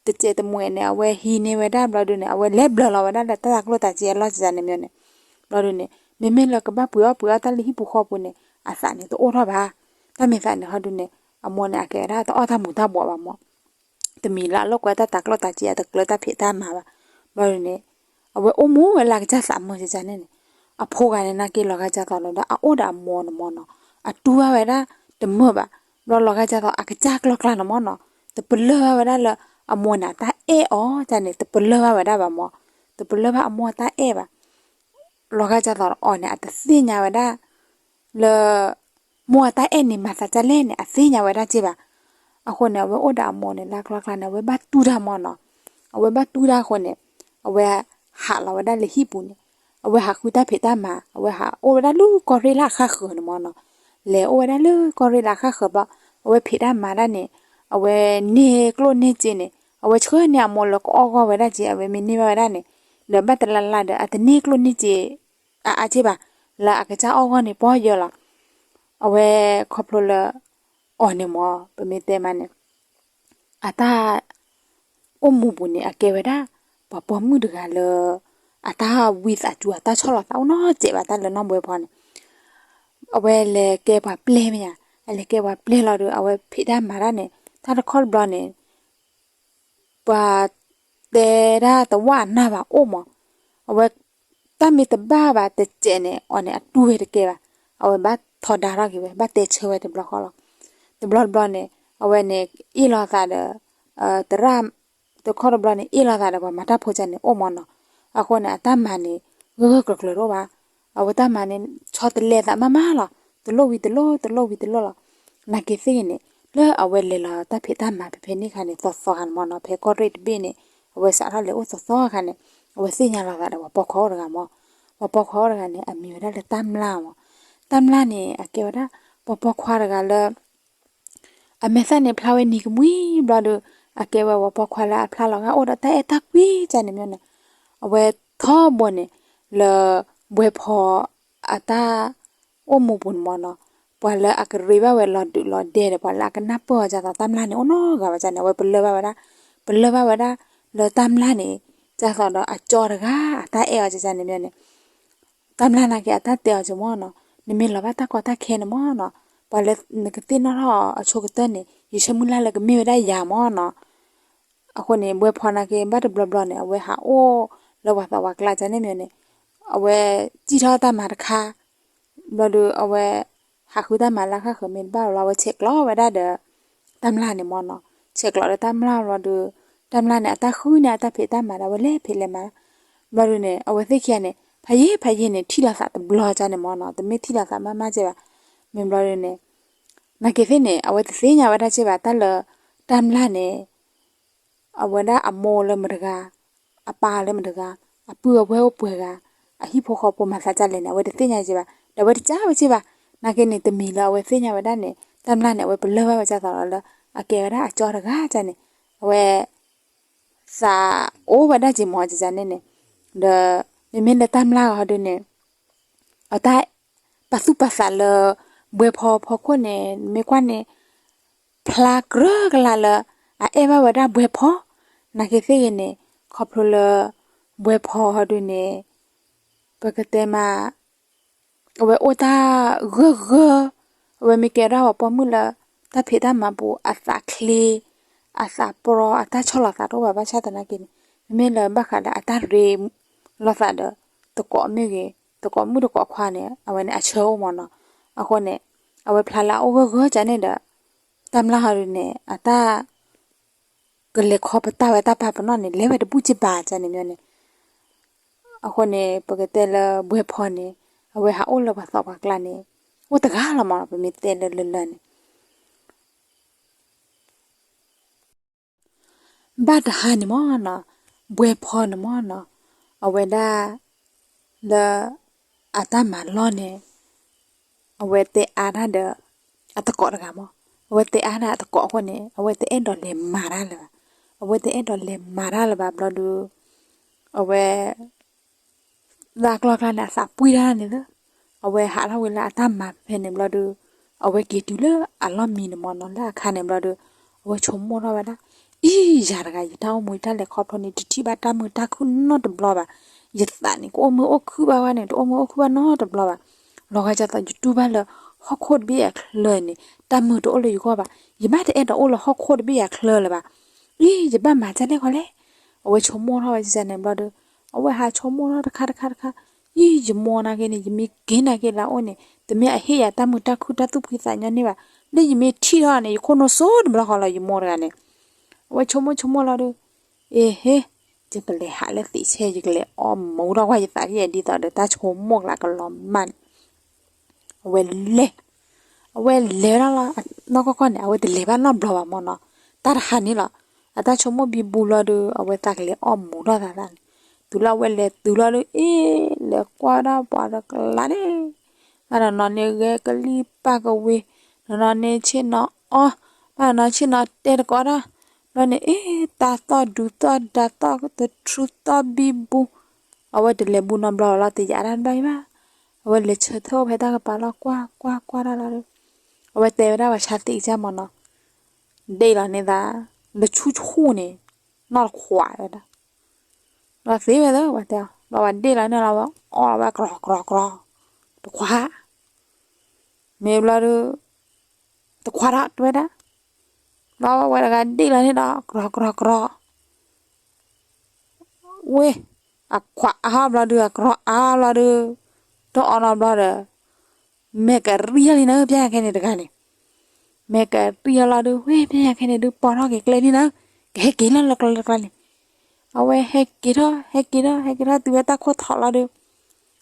တစဲးတမှဲၤန့ၣ် အဝဲဟံးန့ၢ်ဝဲဒၣ် ဘျီဒုန့ၣ် အဝဲလဲၤဘျၢလီၤဝဲဒၣ်လၢတၢ်တၤကျိၣ်တၤစ့အလီၢ်စ့န့ၣ်မ့ၢ်န့ၣ်. ဘျီဒုန့ၣ် မ့မ့ၢ်လၢကဘၣ်ပှ့ၤအီၣ်ပှ့ၤအီတၢ်လၢဟံၣ်ပူၤဃီပူၤန့ၣ် အသးန့ၣ်တအိၣ်ထီၣ်ဘၣ်. တၢ်မ့ၢ်သးန့ၣ်ဟီဒုန့ၣ် အမိၢ်န့ၣ် အကဲဝဲဒၣ်တအီၣ်တၢ်မူၤတၢ်ဘှီးဘၣ်မ့ၢ် တမံၤလၢအလိာ်ကွဲတၢ်တၤကျိၣ်တၤစ့ အတကျၢတၢ်ဖံးတၢ်မၤဘၣ်. ဘျီဒုန့ၣ် အဝဲအိၣ်မူဝဲလၢအကစၢ်သးမုာ်ကန့ၣ်န့ၣ်. အဖိဂၤန့ၣ် နာ်က့လီၤဂာ်ဒ်သိးလီၤဒီး အအိၣ်ဒီးအမိၢ်န့ၣ်မ့ၢ်နီၤ အတူၢ်ဘၣ်ဝဲဒၣ်တမုာ်ဘၣ်. ဘျီလီၤဂာ်ဒ်သိးအကစၢ်ကျီကျါန့ၣ်မ့ၢ်နီၤ တပလၢၢ်ဘၣ်ဝဲဒၣ်လၢ အမိၢ်န့ၣ် အတၢ်အဲၣ်အီၤန့ၣ် တပလၢၢ်ဘၣ်ဝဲဒၣ်ဘၣ်မ့ၢ်. တပလၢၢ်ဘၣ်အမိၢ်အတၢ်အဲၣ်ဘၣ်. လီၤဂာ်ဒ်သိးအီၤန့ၣ် အတသ့ၣ်ညါဝဲဒၣ် လၢ မိၢ်အတၢ်အဲၣ်န့ၣ် မၤသးဒ်လဲၣ်န့ၣ် အသ့ၣ်ညါဝဲဒၣ်က့ဘၣ်. အဃိန့ၣ် အဝဲအိၣ်ဒီးအမိၢ်န့ၣ် လၢကျီကျါန့ၣ် အဝဲဘၣ်တူၢ်တၢ်မ့ၢ်နီၤ. အဝဲဘၣ်တူၢ်တၢ်အဃိန့ၣ် အဝဲဟးလီၤဝဲဒၣ်လၢဟံၣ်ပူၤန့ၣ် အဝဲဟးဃုတၢ်ဖံးတၢ်မၤ အဝဲဟးအိၣ်ဝဲဒၣ်လၢကီၢ်ရ့ၣ်လၢအဃၣ်ဃၢၤန့ၣ်မ့ၢ်နီၤ. လဲၤအိၣ်ဝဲဒၣ်လၢကီၢ်ရ့ၣ်လၢအဃၣ်ဃၢၤဘျီ အဝဲဖံးတၢ်မၤဒၣ်န့ၣ် အဝဲန့ၢ်ကျိၣ်န့ၢ်စ့န့ၣ် အဝဲဆှၢန့ၢ်အမိၢ်လၢကအီၣ်ဂီၢ်ဝဲဒၣ်က့ အဝဲမ့ၢ်န့ၢ်ဘၣ်ဝဲဒၣ်န့ၣ် ဒီးဘၣ်တလါလါဒီး အတန့ၢ်ကျိၣ်န့ၢ်စ့ အါအါက့ဘၣ် လၢအကစၢ်အီၣ်ဂီၢ်န့ၣ် ပီၢ်ယၢလီၤ. အဝဲခီဖျိလၢ အီၤန့ၣ်မ့ၢ် ပမ့ၢ်တဲမးန့ၣ် အတၢ်အိၣ်မူပူၤန့ၣ် အကဲဝဲဒၣ် ပှၤပိာ်မုၣ်တဂၤလၢ အတၢ်ဝံသးစူၤ အတၢ်ဆီၣ်လီၤသးအိၣ်နီတစဲးဘၣ် တၢ်လၢနီၢ်ဘှဲဖီန့ၣ် အဝဲလဲၤကဲပှၤပျဲၢ်မ့ၢ်ဧါ, အလဲၤကဲပှၤပျဲၢ်လီၤဒီး အဝဲဖံးတၢ်မၤတၢ်န့ၣ် တၢ်တခီတဘျီန့ၣ် ပှၤတဲဒၣ်တဝၣ်အနၢ်ဘၣ်အိၣ်မး, အဝဲ တၢ်မ့ၢ်တဘၣ်ဘၣ်တစဲးန့ၣ် အီၤန့ၣ် အတူၢ်ဝဲတကဲဘၣ်, အဝဲဘၣ်ထီဒါထီၣ်က့ၤဝဲ ဘၣ်တဲဆၢဝဲတဘျီဃီလီၤ. တဘျီတဘျီန့ၣ် အဝဲန့ၣ် အ့ၣ်လိာ်သးဒီး သရၣ် တခီတဘျီန့ၣ် အ့ၣ်လိာ်သးဒီးပှၤမၤတၢ်ဖိကန့ၣ်အိၣ်မးနီၤ, အဃိန့ၣ် အတၢ်မၤန့ၣ် ဂၢၢ်ဂၢၢ်ကျၢၤကျၢၤတအိၣ်ဘၣ်, အဝဲတၢ်မၤန့ၣ် ဆီတလဲသးမးမးလီၤ, တလိၣ်ဝံၤတလိၣ် တလိၣ်ဝံၤတလိၣ်လီၤ. နာ်က့သ့ၣ်ဂ့ၤန့ၣ် လၢအဝဲလဲၤလီၤတၢ်ဖံးတၢ်မၤဖဲဖဲန့ၣ်အခါန့ၣ် သီသီခါန့ၣ်မးနီၤ, ဖဲကီၢ်ရ့ၣ်တဘ့ၣ်န့ၣ် အဝဲစးထီၣ်လဲၤအိၣ်သီသီအခါန့ၣ် အဝဲသ့ၣ်ညါလီၤသးဒီးပှၤပိာ်ခွါအိၣ်တဂၤမး, ပှၤပိာ်ခွါအိၣ်တဂၤန့ၣ် အမံၤဝဲဒၣ်လၢတၢ်မျၢ်မး, တၢ်မျၢ်န့ၣ် အကဲဝဲဒၣ် ပှၤပိာ်ခွါတဂၤလၢ အမဲာ်သၣ်န့ၣ်ဖျါဝဲနံၤကမှံဘျီဒီး အကဲဝဲပှၤပိာ်ခွါလၢအဖျါလီၤဂာ်အိၣ်ဒီးတၢ်အဲၣ်တၢ်ကွံကန့ၣ်မးန့ၣ်, အဝဲထီဘိန့ၣ် လၢ ဘှဲဖီ အတၢ်အိၣ်မူပူၤန့ၣ်မးနီၤ, ပှၤလၢအကရ့ဘၣ်ဝဲလီၤဒုးလီၤဒဲဒီး ပှၤလၢအကနၢ်ပၢၢ်အီၤဒ်သိးတၢ်မျၢ်န့ၣ် အိၣ်နီတဂၤဘၣ်န့ၣ် အဝဲပလၢၢ်ဘၣ်ဝဲဒၣ်, ပလၢၢ်ဘၣ်ဝဲဒၣ် လၢတၢ်မျၢ်န့ၣ် ဒ်သိးဒီးအကၠီတဂၤ အတၢ်အဲၣ်အီၤန့ၣ်မးန့ၣ် တၢ်မျၢ်နာ်က့အတၢ်တဲအီၤကမးနီၤ, နမ့ၢ်လီၤဘၣ်တၢ်ကီတၢ်ခဲန့ၣ်မးနီၤ, ပှၤလၢနကသ့ၣ်နီၣ်ထီၣ်အဆိကတၢၢ်န့ၣ် ယဆၢမုၢ်လၢ်လၢကမ့ၢ်ဝဲဒၣ်ယၤမးနီၤ. အဃိန့ၣ် ဘှဲဖီနာ်က့ ဘၣ်တဘျီဘျီန့ၣ် အဝဲဟးအိၣ်လၢပှၤသးပှၢ်ကျါန့ၣ်မးန့ၣ်, အဝဲစံၣ်ထီၣ်တၢ်မၤတခါ ဘျီဒီး အဝဲ ဟးဃုတၢ်မၤလၢဃၣ်ဃၢၤမ့ၢ်တဘၣ်လီၤ အဝဲဆဲးကျိးဝဲဒၣ်ဒီး တၢ်မျၢ်န့ၣ်မးနီၤ, ဆဲးကျိးဒီးတၢ်မျၢ်ဘျီဒီး တၢ်မျၢ်န့ၣ် အတၢ်ဃုန့ၢ်အတၢ်ဖံးတၢ်မၤဒီး အဝဲလဲၤဖံးလဲၤမၤ ဘျီဒီးန့ၣ် အဝဲသ့ၣ်ခံဂၤန့ၣ် ဖးယံာ်ဖးယံာ်န့ၣ် ထံၣ်လိာ်သးတဘျီန့ၣ်မးနီၤ, တမ့ၢ်ထံၣ်လိာ်သးမးမးကဲဘၣ်, မ့ၢ်ဘျီဒီးန့ၣ် နာ်က့သ့ၣ်န့ၣ် အဝဲတသ့ၣ်ညါဝဲဒၣ်ကဲဘၣ် တၢ်လၢ တၢ်မျၢ်န့ၣ် အဝဲဒၣ်အမိၢ်လၢမတဂၤ, အပၢ်လၢမတဂၤ, အပုၢ်အဝဲၢ်အိၣ်ပှဲၤဂၤ, အဟံၣ်ဖိဃီဖိမၤသးဒ်လဲၣ်န့ၣ် အဝဲတသ့ၣ်ညါကဲဘၣ်, ဒီးအဝဲတကးဝဲကဲဘၣ်, နာ်က့န့ၣ် တမံၤလၢအဝဲသ့ၣ်ညါဝဲဒၣ်န့ၣ် တၢ်မျၢ်န့ၣ် အဝဲပလၢၢ်ဘၣ်ဝဲဒ်သိးလီၤလၢ အကဲဝဲဒၣ်အကၠီတဂၤန့ၣ် အဝဲ သးအိၣ်ဝဲဒၣ်က့မးန့ၣ်န့ၣ်, ဒီး မ့မ့ၢ်လၢတၢ်မျၢ်ဂီၤဒုန့ၣ် အတၢ် ပာ်သူၣ်ပာ်သးလၢ ဘှဲဖီဖီခိၣ်န့ၣ် မ့ၢ်ကွၢ်န့ၣ် ဖျါကြၢးကလာ်လၢ အအဲၣ်ဘၣ်ဝဲဒၣ်ဘွဲ့ဖီ, နာ်က့သ့ၣ်ဂ့ၤန့ၣ် ခီဖျိလၢ ဘွဲ့ဖီဟီဒုန့ၣ် ပကတဲမး အဝဲအိၣ်တၢ်ဂၢၢ်ဂၢၢ်, အဝဲမ့ၢ်ကဲဒၣ်ပှၤပိာ်မုၣ်လၢ တၢ်ဖံးတၢ်မၤပူၤ အသးချ့, အသးပရီ, အတၢ်ဆီၣ်လီၤသးတအိၣ်ဘၣ် ဘၣ်ဆၣ်သနာ်က့န့ၣ် မ့မ့ၢ်လၢဘၣ်ဃးဒီးအတၢ်ရ့လိာ်သးဒီး သကိးမ့ၢ်ဂ့ၤ, သကိးမုၣ်သကိးခွါန့ၣ် အဝဲန့ၣ်အဆၢအိၣ်မးနီၤ. အဃိန့ၣ် အဝဲဖျါလၢအအိၣ်ဂၢၢ်ဂၢၢ်ကန့ၣ်ဒီး တၢ်မျၢ်ဟီဒုန့ၣ် အတၢ် ကလဲၤခီပတာ်ဝဲတၢ်ပာ်ပနီၣ်န့ၣ် လဲၤဝဲတဘူၣ်က့ဘၣ်ကန့ၣ်မ့ၢ်န့ၣ်. အဃိန့ၣ် ပကတဲလၢဘွဲ့ဖီန့ၣ် အဝဲဟးအိၣ်လၢပှၤသးပှၢ်ကျါန့ၣ် အိၣ်တဂၤလီၤမးနီၤ, ပမ့ၢ်တဲလၢလၢလၢ်န့ၣ် ဘၣ်တဟါန့ၣ်မးနီၤ, ဘွဲ့ဖီန့ၣ်မးနီၤ, အဝဲဒၣ် လၢ အတၢ်မၤလီၢ်န့ၣ် အဝဲတဲအါတၢ်ဒီး အသကိးတဂၤမး, အဝဲတဲအါတၢ်အသကိးအဃိန့ၣ် အဝဲတအဲၣ်ဒိးလဲၤမၤတၢ်လၢၤဘၣ်, အဝဲတအဲၣ်ဒိးလဲၤမၤတၢ်လၢၤဘၣ်ဘျီဒုး အဝဲ လၢအကျီၢ်ကျါန့ၣ် အသးပှံၢ်တၢ်န့ၣ်လၢ အဝဲဟးထီၣ်ဝဲလၢအတၢ်မၤဖဲန့ၣ်ဘျီဒုး အဝဲက့ၤတုၤလၢအလီၢ်မံန့ၣ်မးနီၤ လၢအခါန့ၣ်ဘျီဒုး အဝဲဆိကမိၣ်ထီၣ်ဝဲဒၣ် အံၤ ယၤတဂၤ ယတၢ်အိၣ်မူယတၢ်လဲၤခီဖျိန့ၣ် တထံၣ်ဘၣ်တၢ်မုာ်တၢ်ခုၣ်နီတဘျီဘၣ်, ယသးန့ၣ် ကအိၣ်မုာ်အိၣ်ခုၣ်ဘၣ်ဝဲန့ၣ် တအိၣ်မုာ်အိၣ်ခုၣ်ဘၣ်နီတဘျီဘၣ်, လီၤဂာ်ဒ်သိးယတူၢ်ဘၣ်လၢ ဟီၣ်ခိၣ်တဘ့ၣ်အချၢန့ၣ် တၢ်မုာ်တအိၣ်လၢယဂီၢ်ဘၣ်, ယဘၣ်တအဲၣ်ဒိးအိၣ်လၢဟီၣ်ခိၣ်တဘ့ၣ်အချၢလၢၤဘၣ်, အံၤ ယဘၣ်မၤဒ်လဲၣ်ဃီလဲၣ်, အဝဲဆိကမိၣ်ထီၣ်ဝဲဒ်န့ၣ်ဘျီဒုး အဝဲဟးဆိကမိၣ်ထီၣ်တခါတခါတခါ, အံၤ ယမိၢ်နာ်က့န့ၣ် ယမ့ၢ်က့ၤနာ်က့လၢအအိၣ်န့ၣ် တမ့ၢ်အဟ့ၣ်ယၤတၢ်မုာ်တၢ်ခုၣ်တၢ်သူၣ်ဖှံသးညီန့ၣ်ဘၣ်, လၢယမ့ၢ်ထံၣ်ထီၣ်န့ၣ် ယခိၣ်နူာ်စိတဘျီဃီလီၤ ယမိၢ်တဂၤန့ၣ်, အဝဲဆိကမိၣ်ဆိကမိၣ်လီၤဒုး အ့ဟ့, ယကလဲၤဟးလၢသ့ၣ်ဆဲ ယကလဲၤအီၣ်မူထီၣ်ကွၢ်ယသးဒ်အံၤဒ်သိးဒီးတၢ်ဆိကမိၣ်ကျါကလီၤမၢ်န့ၣ် အဝဲလဲၤ, အဝဲလဲၤဝဲဒၣ်လီၤ, နီၢ်ကီၢ်ကီၢ်န့ၣ် အဝဲတလဲၤဘၣ်နီတဘျီဘၣ်မးနီၤ, တၢ်တဟါန့ၣ်လီၤ, အတၢ်ဆိကမိၣ်ဘံဘူလီၤဒုး အဝဲသးကလဲၤအီၣ်မူထီၣ်သးသးန့ၣ်, တုၤလၢအဝဲလဲၤတုၤလီၤဒုး အ့ လဲၤကွၢ်ဝဲဒၣ်ပှၤတကျါန့ၣ်, ဘၣ်နီၤနီၤန့ၣ်ဂဲၤကလံၢ်ပာ်ကဝ့ၤ, နီၤနီၤန့ၣ်ဆ့ၣ်နီၤအီ, ဘၣ်နီၤနီၤဆ့ၣ်နီၤတဲတကိးတၢ်, ဘျီန့ၣ် အ့ တၢ်သီၣ်ဒူသီၣ်ဒါသီၣ် တထြူသီၣ်ဘံဘူ အဝဲတလဲၤဘူးနီတဘျီလီၤ တယာ်တၢ်တဘၣ်အံၤဘၣ်, အဝဲလဲၤဆၢထၢၣ်အိၣ်ဖဲတၢ်ကပၤလီၤ ကွၢ်ကွၢ်ကွၢ်တၢ်လီၤဒီး အဝဲတဲဝဲဒၣ်ပှၤဆါသ့ၣ်ကစၢ်မးနီၤ, ဒ့ၣ်လီၤန့ၢ်သး လၢဆူၣ်ဆူၣ်န့ၣ် နီၢ်တခွးဝဲဒၣ်, ဒီးသ့ဝဲသ့ဝဲတဲအီၤ ဒီးဝဲဒ့ၣ်လီၤန့ၢ်လီၤဝဲ အီၣ်လီၤဝဲကြီကြီကြီ တခွး မ့ၢ်ဘျီဒုး တခွးဒီးတဲဝဲဒၣ်, ဘျီဝဲတဂၤဒ့ၣ်လီၤန့ၢ်ဒီးကြီကြီကြီ ဝ့ၢ် အခွးအါဘျီဒုး အကြီအါဘျီဒုး တအီၣ်နီတဘျီဒီး မဲာ်ကရံၣ်လံနၤ ပျဲခဲန့ၣ်တဂၤန့ၣ်, မဲာ်ကရံၣ်လီၤဒုး ဝ့ၢ် ပျဲခဲန့ၣ်ဒုး ပိာ်ထီၣ်က့ၤကျဲန့ၣ်နၤ, ကဟဲက့ၤလၢလၢကျါလၢကျါန့ၣ်, အဝဲဟဲက့ၤထီၣ် ဟဲက့ၤထီၣ် ဟဲက့ၤထီၣ်တုၤဝဲတၢ်ခိၣ်ထီၣ်လီၤဒုး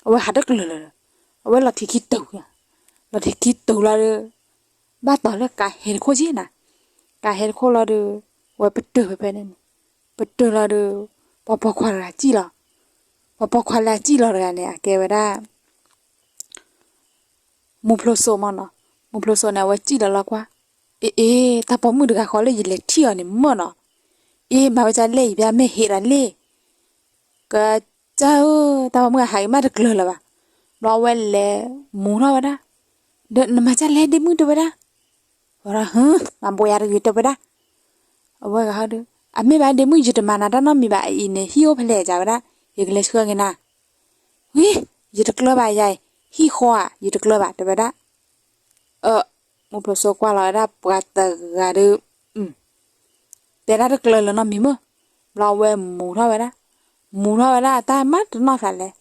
အဝဲဟးတကျၢၤလၢၤဒီး အဝဲလီၤထံးခံတုၤ, လီၤထံးခံတုၤလီၤဒုး ဘၣ်တီၤလၢကးဟဲတခိၣ်က့နၤ, ကးဟဲတခိၣ်လီၤဒုး အဝဲပတုာ်ဖဲဖဲန့ၣ်န့ၣ်, ပတုာ်လီၤဒုး ပှၤပိာ်ခွါတဂၤစံၣ်လီၤ, ပှၤပိာ်ခွါလၢအစံၣ်လီၤတဂၤန့ၣ် အကဲဝဲဒၣ် မူဖျိစိမးနီၤ, မူဖျိစိန့ၣ် အဝဲစံၣ်လီၤလီၤကွၢ်, အ့ အ့ တၢ်ပိာ်မုၣ်တဂၤဃီလၢယလဲၤထံၣ်အီၤန့ၣ်မ့ၢ်နီၤ, အ့ မၤဝဲဒ်လဲၣ် ယဘၣ်မ့ၢ်ဟ့ၣ်လီၤလံ ကစၢ်ဧၢ, တၢ်ပိာ်မုၣ်အဟးဂ့ၤမးတကျၢၤလၢၤဘၣ်, ဘျီအဝဲလဲၤမူထီၣ်ဝဲဒၣ်, ဒီးနမၤဒ်လဲၣ်ဒ့မုၣ်တဲဝဲဒၣ်, ဝဲဒၣ် ဟၢ မၤဘိးယၤတဂ့ၤတဲဝဲဒၣ်, အဝဲဂၤဟီဒုး အမ့ၢ်ဘၣ်ဒ့မုၣ် ယတမၤနၤတၢ်နီတမံၤဘၣ် အအံၤန့ၣ် ဟံၣ်အိၣ်ဖဲလဲၣ် ကဝဲဒၣ် ယကလဲၤဆှၢက့ၤနၤ, ဝံ ယတကျၢၤဘၣ်ယၤအံၤ ဟံၣ်ဃီဧါ ယတကျၢၤဘၣ်တဲဝဲဒၣ်, အၢ မူဖျိစိကွၢ်လီၤဝဲဒၣ်ပှၤတဂၤဒီး တဲဒၣ်တကျၢၤလၢၤနီတမံၤမ့ၢ်, ဘျီအဝဲမူထီၣ်ဝဲဒၣ်, မူထီၣ်ဝဲဒၣ်အတၢ်မၤတနီၣ်သးလဲၣ်,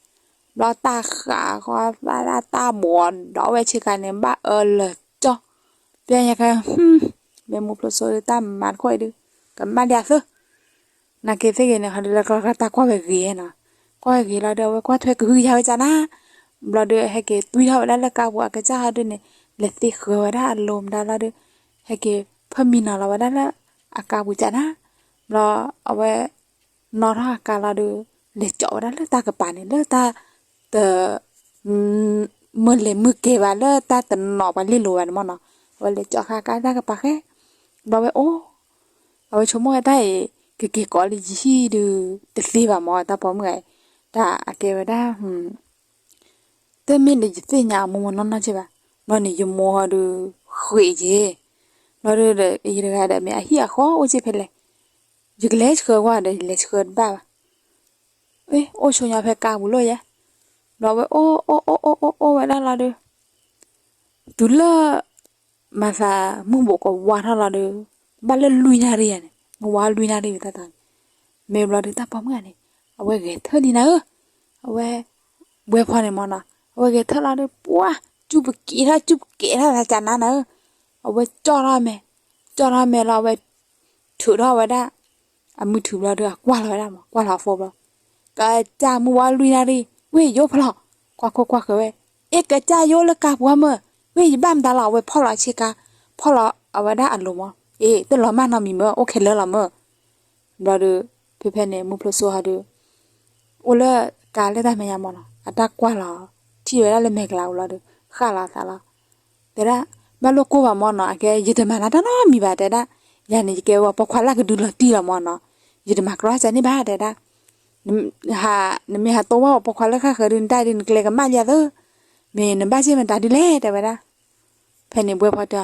ဘျီတၢ်ဃးဃီသးဒၣ်တၢ်ဘီးဒီးအဝဲဆ့ကၤန့ၣ် ဘၣ်အၢလၢာ်ကၠီ, ပျဲညါခဲ မ့ၢ်မူဖျိစိဒုးတၢ်မၤတခီအံၤဒုး ကမၣ်လံအသၢ နာ်က့သ့ၣ်ဂ့ၤန့ၣ် ဟီဒုးလၢကျီကျီတၢ်ကွၢ်ဝဲဂ့ၤနီၤ, ကွၢ်ဝဲဂ့ၤလီၤဒီး အဝဲကွၢ်ထွဲကဟုကယာ်ဝဲကၢ်နၤ, ဘျီဒုး ဟဲက့ၤတွံၢ်ထီၣ်ဝဲဒၣ်လၢကါပူၤအကစၢ်ဟီဒုးန့ၣ် လဲၤသ့ဃၢၤဝဲဒၣ်အလိၤမတၤလီၤဒုး ဟဲက့ၤဖၢမံနီၤလီၤဝဲဒၣ်လၢအကါပူၤကၢ်နၤ, ဘျီအဝဲ နီၣ်ထီၣ်အကါလီၤဒုး လဲၤကၠီဝဲဒၣ်လၢတၢ်ကပၤန့ၣ် လၢတၢ် တ မုၢ်လဲၤမုၢ်ကဲဘၣ်လၢတၢ်တနီၤပှၤလ့လိာ်ဘၣ်န့ၣ်မ့ၢ်နီၤ, အဝဲလဲၤကၠီဃာ်ကါတၢ်ကပၤဃဲ, ဘျီဝဲအိၣ်, အဝဲဆိကမိၣ်ဝဲတၢ်အံၤ ကက့ၤကိးလၢယဟံၣ်ဒုး တသ့ဘၣ်မ့ၢ်တၢ်ပိာ်မုၣ်ဂၤအံၤ, တၢ်အကဲဝဲဒၣ် တမ့ၢ်လၢယသ့ၣ်ညါအမိၢ်မိၢ်နီၢ်နီၢ်က့ဘၣ်, ဘျီန့ၣ်ယမိၢ်ဟီဒုး ဃ့က့ၤ ဘျီဒီး ယတဂၤဒီး မ့ၢ်အဟံၣ်အဃီအိၣ်က့ၤဖဲလဲၣ်, ယကလဲၤဆှၢကွၢ်ဒီး ယလဲၤဆှၢတဘၣ်ဘၣ်. အိၣ်ဆိညါဖဲကါပူၤလီၤယဲ, ဘျီဝဲအိၣ်အိၣ်အိၣ်အိၣ်အိၣ်ဝဲဒၣ်လီၤဒီး တုၤလၢ မၤသးမုၢ်ဘူးကဝါထီၣ်လီၤဒီး ဘၣ်လၢလွံၢ်နၣ်ရံၣ်ယၤန့ၣ် မုၢ်ဝါလွံၢ်နၣ်ရံၣ်ဝံၤတၢ်တီၤန့ၣ်, မ့ၢ်ဘျီဒီးတၢ်ပိာ်မုၣ်ဂၤန့ၣ် အဝဲဂဲၤထၢၣ်လံနၤဧၢ, အဝဲ ဘှဲဖီန့ၣ်မၢ်နီၤ, အဝဲဂဲၤထၢၣ်လီၤဒီး ပှၢ် စူၣ်ပကဲးထီၣ် စူၣ်ပကဲးထီၣ်သးကနါနၤဧၢ, အဝဲကၠီၣ်ထီၣ်မဲာ်, ကၠီၣ်ထီၣ်မဲာ်လီၤ အဝဲ ထုးထီၣ်ဝဲဒၣ် အမုၢ်ထူဘျီဒီး အကွၢ်လီၤဝဲဒၣ်မၢ်, ကွၢ်လီၤအ phone ဘျီ, ကစၢ်မုၢ်ဝါလွံၢ်နၣ်ရံၣ် ဝ့ၢ်ယိဖျီၣ်, ကွၢ်ခိၣ်ကွၢ်ဃၢၤဝဲ, အ့ ကစၢ်ယိလၢကါပူၤမၢ်, ဝ့ၢ်ယဘၣ်မတၤလီၤ အဝဲဖီၣ်လီၤဆ့ကၤ, ဖီၣ်လီၤအဝဲဒၣ်အလိၤမၢ်, အ့ တလီၤမၢ်နီတမံၤမၢ် အိၣ်ခဲလၢာ်လီၤမၢ်. ဘျီဒီး ဖဲဖဲန့ၣ် မုၢ်ဖျိစိဟီဒီး အိၣ်လၢကါလၢတၢ်မဲာ်ညါမၢ်နီၤ, အတၢ်ကွၢ်လီၤ ထံၣ်ဝဲဒၣ်လၢမဲာ်ကလၤအူလီၤဒီး ဃၣ်လီၤအသးလီၤ. တဲဒၣ် ဘၣ်လိၣ်ကိၢ်ဘၣ်မၢ်နီၤ, အကဲ ယတမၤနၤတၢ်နီတမံၤဘၣ် တဲဒၣ်, ယၤန့ၣ် ယကဲဝဲပိာ်ခွါလၢကဒုလီၤတံၢ်လီၤမၢ်နီၤ, ယတမၤကြီစၢ်န့ၣ်ဘၣ် တဲဒၣ်, နမ့ၢ်ဟးတိဝဲပိာ်ခွါလၢဃၣ်ဃၢၤဒီး နတၢ်ဒုး နကျဲကမၣ်ယၤသၢ, မ့ၢ်နဘၣ်စ့ၢ်မတၤဒုလဲၣ် တဲဝဲဒၣ်. ဖဲန့ၣ် ဘှဲဖီတဲ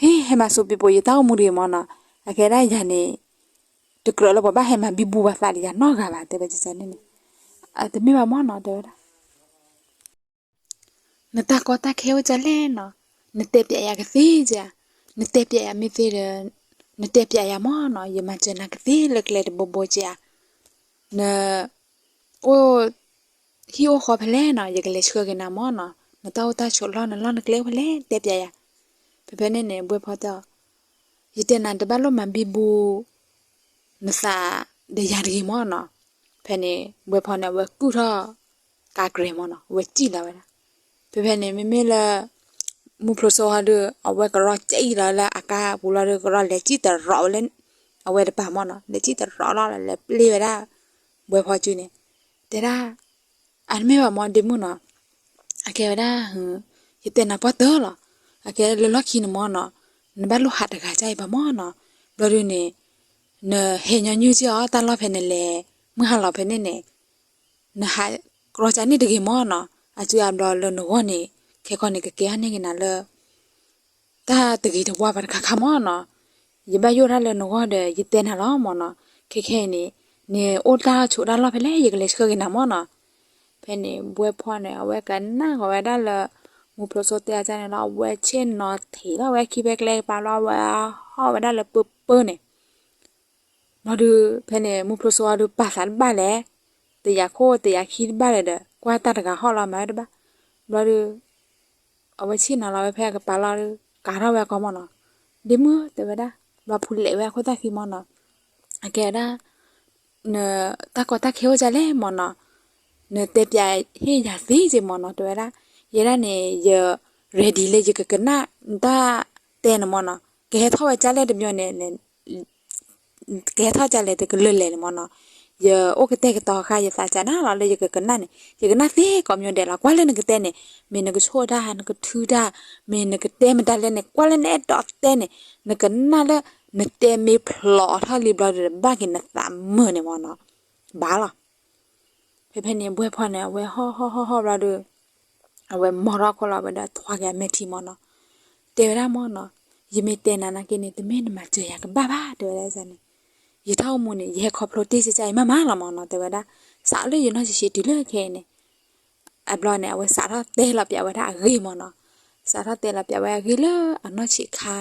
အီၤ, ဟ့ ဟဲမၤစိးပ့းပိးယတၢ်အိၣ်မူတဂ့ၤမၢ်နီၤ, အကဲဒၣ်ယၤန့ၣ် တကြၢးလၢပှၤဘၣ်ဟဲမၤဘံဘူပှၤသးဒီးယၤနီတဂၤဘၣ် တဲဝဲန့ၣ်န့ၣ်, တမ့ၢ်ဘၣ်မၢ်နီၤ တဲဝဲဒၣ် နတၢ်ကီတၢ်ခဲအိၣ်ကလဲၣ်နီၤ, နတဲပျးယၤကသ့ဧါ, နတဲပျးယၤမ့ၢ်သ့ဒီး နတဲပျးယၤမၢ်နီၤ, ယမၤစၢၤနၤကသ့လၢကျဲတဘိဘိဧါ, န အိၣ် ဟံၣ်အိၣ်ဃီဖဲလဲၣ်နီၤ, ယကလဲၤဆှၢက့ၤနၤမၢ်နီၤ, နတၢ်အိၣ်တၢ်ဆိးလီၢ်နလီၢ်နကျဲအိၣ်ဖဲလဲၣ် တဲပျးယၤ. ဖဲဖဲန့ၣ်န့ၣ် ဘှဲဖီတဲအီၤ, ယတဲနၤတဘၣ်လိၣ်မၤဘံဘူ နသးဒီးယၤတဂ့ၤမၢ်နီၤ. ဖဲန့ၣ် ဘှဲဖီန့ၣ် အဝဲကူၣ်ထီၣ်ကါကြဲမၢ်နီၤ, အဝဲစံၣ်လီၤဝဲဒၣ်. ဖဲဖဲန့ၣ် မ့မ့ၢ်လၢ မုၢ်ဖျိစိဟီဒီး အဝဲကရီကၠံၣ်လီၤလၢအကါပူၤလီၤဒီး ကရီလဲၤစံၣ်တရီးဝဲလၢ အဝဲတပၤမၢ်နီၤ, လဲၤစံၣ်တရီးလီၤ လဲၤပျ့ၢ်ဝဲဒၣ် ဘှဲဖီစုန့ၣ်, တဲဒၣ် အတမ့ၢ်ဘၣ်မၢ် ဒ့မုၣ်နီၤ, အကဲဝဲဒၣ် ယတဲနၤပှၢ်တၢၢ်လီၤ, အကဲလၢလီၢ်ခံန့ၣ်မၢ်နီၤ, နဘၣ်လိၣ်ဟးတဂၤကၢ်အံၤဘၣ်မၢ်နီၤ, ဘျီဒုန့ၣ် နဟဲညီနုၢ်က့ၤအီၤ တၢ်လီၢ်ဖဲနလဲၤ မုၢ်ဟါလီၤဖဲန့ၣ်န့ၣ် နဟးကြီကၢ်န့ၣ်တဂ့ၤမၢ်နီၤ, အစုအဘျီလၢနဂီၢ်န့ၣ် ခဲကီန့ၣ် ကကဲထီၣ်န့ၢ်က့ၤနၤလၢ တၢ်တဂ့ၤတဝါဘၣ်တခါခါမၢ်နီၤ, ယဘၣ်ယိၣ်တၢ်လၢနဂီၢ်ဒီး ယတဲနၤလီၤမၢ်နီၤ, ခဲခဲအံၤန့ၣ် နအိၣ်တၢ်ဆိးတၢ်လီၢ်ဖဲလဲၣ် ယကလဲၤဆှၢက့ၤနၤမၢ်နီၤ. ဖဲန့ၣ် ဘှဲဖီန့ၣ် အဝဲကနၣ်ဃီၤဝဲဒၣ်လၢ မုၢ်ဖျိစိတဲအီၤန့ၣ်လီၤ, အဝဲဆ့ၣ်နီၤထံးလီၤဝဲခံဖဲကျဲကပၤလီၤ, အဝဲဟီၣ်ဝဲဒၣ်လၢပၢပၢန့ၣ် ဘျီဒုး ဖဲန့ၣ် မုၢ်ဖျိစိအီၤဒုး ပာ်သးတဘၣ်လဲၣ်, တယာ်ခိၣ်တယာ်ခံတဘၣ်လဲၣ်ဒီး ကွၢ်တၢ်တဂၤဟီၣ်လီၤ မၤဝဲတဘၣ်. ဘျီဒုး အဝဲဆ့ၣ်နီၤလီၤဝဲဖဲအကပၤလီၤဒုး ကၤထီၣ်ဝဲအကီၢ်မၢ်နီၤ, ဒ့မုၣ် တဲဝဲဒၣ်, ဘျီဖူလဲးဝဲအခိၣ်သၣ်ခံမၢ်နီၤ, အကဲဝဲဒၣ် နတၢ်ကီတၢ်ခဲအိၣ်ကလဲၣ်မၢ်နီၤ, နတဲပျးဟ့ၣ်ယၤသ့က့ၤမၢ်နီၤ တဲဝဲဒၣ်, ယဲဒၣ်န့ၣ် ယ ready လၢယကကနၣ်နတၢ်တဲန့ၣ်မၢ်နီၤ, ကဟဲထီၣ်ဝဲကၢ်လဲၣ်တမံၤန့ၣ် ကဟဲထီၣ်ကၢ်လဲၣ်တကလုာ်လဲၣ်န့ၣ်မၢ်နီၤ, ယအိၣ်ကတဲာ်ကတီၤဃာ်ယသးကနၣ်လီၤလၢယကကနၣ်န့ၣ် ယကနၣ်သ့ကိးမံၤဒဲးလီၤ, ကွၢ်လၢနကတဲန့ၣ် မ့ၢ်နကဆိၣ်တၢ် နကထုတၢ် မ့ၢ်နကတဲမတၤလဲၣ်န့ၣ် ကွၢ်လၢနအဲၣ်ဒိးတဲန့ၣ် နကနၣ်လၢ နတဲမ့ၢ်ဖျိးထီၣ်လံဘျီဒီး ဘၣ်က့ၤနသးမုာ်န့ၣ်မၢ်နီၤ, ဘၣ်လီၤ. ဖဲဖဲန့ၣ် ဘှဲဖီန့ၣ် အဝဲဟီၣ်ဟီၣ်ဟီၣ်ဟီၣ်ဘျီဒီး အဝဲမီထီၣ်ခိၣ်လီၤဝဲဒီး ထွါက့ၤအမဲာ်ထံမၢ်နီၤ, တဲဝဲဒၣ်မၢ်နီၤ, ယမ့ၢ်တဲနၤနာ်က့န့ၣ် တမ့ၢ်နမၤစၢၤယၤကဘၣ်ဘၣ် တဲဝဲဒၣ်န့ၣ်, ယတၢ်အိၣ်မူန့ၣ် ယဟဲခီဖျိတ့ၢ်စ့ၢ်ကီးအံၤမးမးလီၤမၢ်နီၤ တဲဝဲဒၣ်, စးလၢယနီၢ်ဆံးဆံးတုၤလၢခဲအံၤန့ၣ် အဘျီန့ၣ် အဝဲစးထီၣ်တဲလီၤပျးဝဲဒၣ်အဂ့ၢ်မၢ်နီၤ, စးထီၣ်တဲလီၤပျးဝဲအဂ့ၢ်လၢအနီၢ်ဆံးခါ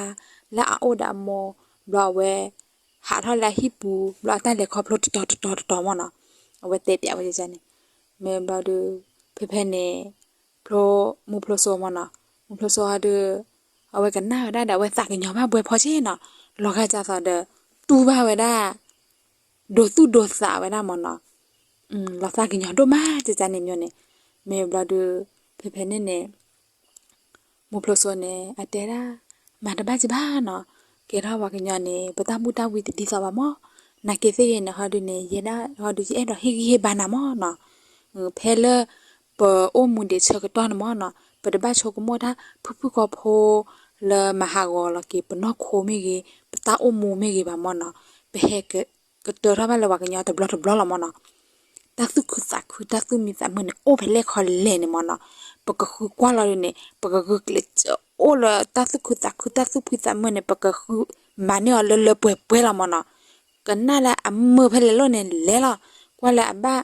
လၢအအိၣ်ဒီးအမိၢ်, ဘျီအဝဲ ဟးထီၣ်လၢအဟံၣ်ပူၤ ဘျီအတၢ်လဲၤခီဖျိတတီၤတတီၤတတီၤမၢ်နီၤ, အဝဲတဲပျးဝဲန့ၣ်, မ့ၢ်ဘျီဒီး ဖဲဖဲန့ၣ် ဖျိ မုၢ်ဖျိစိမၢ်နီၤ, မုၢ်ဖျိစိဟီဒီး အဝဲကနၣ်ဝဲဒၣ်ဒီး အဝဲသးကညီၤဘၣ်ဘှဲဖီဆ့ၣ်နီၤ, လီၤဂာ်ဒ်သိးဒီး တူၢ်ဘၣ်ဝဲဒၣ် ဒိးသူၣ်ဒိးသးဝဲဒၣ်မၢ်နီၤ, လီၤသးကညီၤဒိၣ်မး ကန့ၣ်မၢ်န့ၣ်, မ့ၢ်ဘျီဒီး ဖဲဖဲန့ၣ်န့ၣ် မုၢ်ဖျိစိန့ၣ် အတဲဒၣ်, မၤတဘၣ်က့ၤဘၣ်နီၤ, ကဲထီၣ်ပှၤကညီန့ၣ် ပတၢ်ဘူၣ်တၢ်ဝံတဒ်သိးဘၣ်မၢ်, နာ်က့သ့ၣ်ဂ့ၤန့ၣ်ဟီဒုးန့ၣ် ယဲဒၣ်ဟီဒုးယအဲၣ်ဒိးဟ့ၣ်ဂံၢ်ဟ့ၣ်ဘါနၤမၢ်နီၤ, ဖဲလၢပအိၣ်မူဒံးဆၢကတီၢ်န့ၣ်မၢ်နီၤ, ပတဘၣ်ဆိကမိၣ်တၢ်ဖုၣ်ဖုၣ်ကိာ်ဖိ လၢမၤဟးဂီၤလီၤက့ၤ ပနီၢ်ခိမ့ၢ်ဂ့ၤ ပတၢ်အိၣ်မူမ့ၢ်ဂ့ၤဘၣ်မၢ်နီၤ, ပဟဲကတၢၢ်ထီၣ်ဘၣ်လၢပှၤကညီတဘျီတဘျီလီၤမၢ်နီၤ, တၢ်သူၣ်ခုသးခု တၢ်သူၣ်မံသးမုာ်န့ၣ် အိၣ်ဖဲလဲၣ်ခီလဲၣ်န့ၣ်မၢ်နီၤ, ပကဃုကွၢ်လီၤဒုးန့ၣ် ပကဂုာ်ကျဲးစၢး အိၣ်လၢတၢ်သူၣ်ခုသးခု တၢ်သူၣ်ဖှံသးမုာ်န့ၣ် ပကဃုမၤန့ၢ်အီၤလၢလၢပှဲၤပှဲၤလီၤမၢ်နီၤ. ကနၣ်လၢအမုာ်ဖဲလဲၣ်လိၣ်န့ၣ်လဲၤလီၤ. ကွၢ်လၢအဘၣ်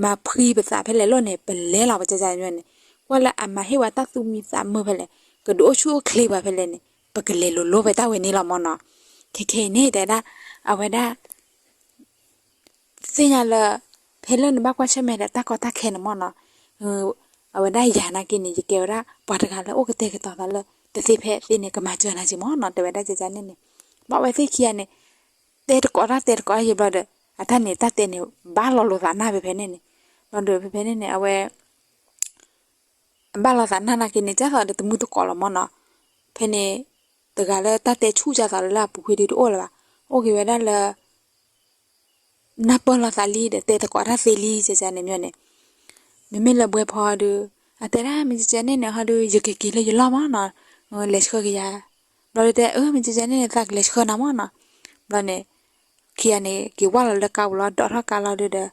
မၤဖှံပသးဖဲလဲၣ်လိၣ်န့ၣ် ပလဲၤလီၤ ပကကန့ၣ်. ကွၢ်လၢအမၤဟ့ၣ်ဝဲတၢ်သူၣ်မံသးမုာ်ဖဲလဲၣ်, ကဒုးအိၣ်ဆူၣ်အိၣ်ချ့ပှၤဖဲလဲၣ်န့ၣ် ပကလဲၤလိၤလိၤဖဲတၢ်ဝဲန့ၣ်လီၤမၢ်နီၤ. ခဲခဲအံၤန့ၣ် တဲဒၣ် အဝဲဒၣ် သ့ၣ်ညါလၢ ဖဲလၢနဘၣ်ကွၢ်ဆၢၣ်မဲာ်ဒီးတၢ်ကီတၢ်ခဲန့ၣ်မၢ်နီၤ, အဝဲဒၣ်ယၤနာ်က့န့ၣ် ယကဲဝဲဒၣ်ပှၤတဂၤလၢအိၣ်ကတဲာ်ကတီၤသးလၢ တသ့ဖဲသ့န့ၣ် ကမၤစၢၤနၤက့မၢ်နီၤ တဲဝဲဒၣ်ကန့ၣ်န့ၣ်. ဘၣ်ဝဲသ့ၣ်ခံဂၤန့ၣ် တဲတကိးတၢ်တဲတကိးတၢ်ယံာ်ဘျီဒီး အတၢ်န့ၣ် တၢ်တဲန့ၣ် ဘၣ်လီၤလိာ်သးနၢ်ဖဲဖဲန့ၣ်န့ၣ်. ဘျီဒီးဖဲဖဲန့ၣ်န့ၣ် အဝဲ အဘၣ်လီၤသးနၢ်နာ်က့န့ၣ် ကၢ်သိးဒီးတမုၢ်တကိးလီၤမၢ်နီၤ. ဖဲန့ၣ် တဂၤလၢတၢ်တဲဆူၣ်ကၢ်သိးလၢအပူၤကွံာ်ဒုးတအိၣ်လၢၤဘၣ်. အိၣ်က့ၤဝဲဒၣ်လၢ နၢ်ပၢၢ်လိာ်သးလံဒီး တဲသကိးတၢ်သ့လံ ကန့ၣ်မၢ်န့ၣ်. မ့မ့ၢ်လၢဘှဲဖီဒီး အတဲဒၣ် မ့ၢ်ကန့ၣ်န့ၣ် ဟီဒီး ယကက့ၤလၢယလီၢ်မၢ်နီၤ, လဲၤဆှၢက့ၤယၤ. ဘျီဒီးတဲ အၢ မ့ၢ်ကန့ၣ်န့ၣ် သးကလဲၤဆှၢနၤမၢ်နီၤ. ဘျီန့ၣ် ခံဂၤန့ၣ် က့ၤဝၢ်လီၤလၢကါပူၤလီၤ ဒိးထီၣ်ကါလီၤဒီး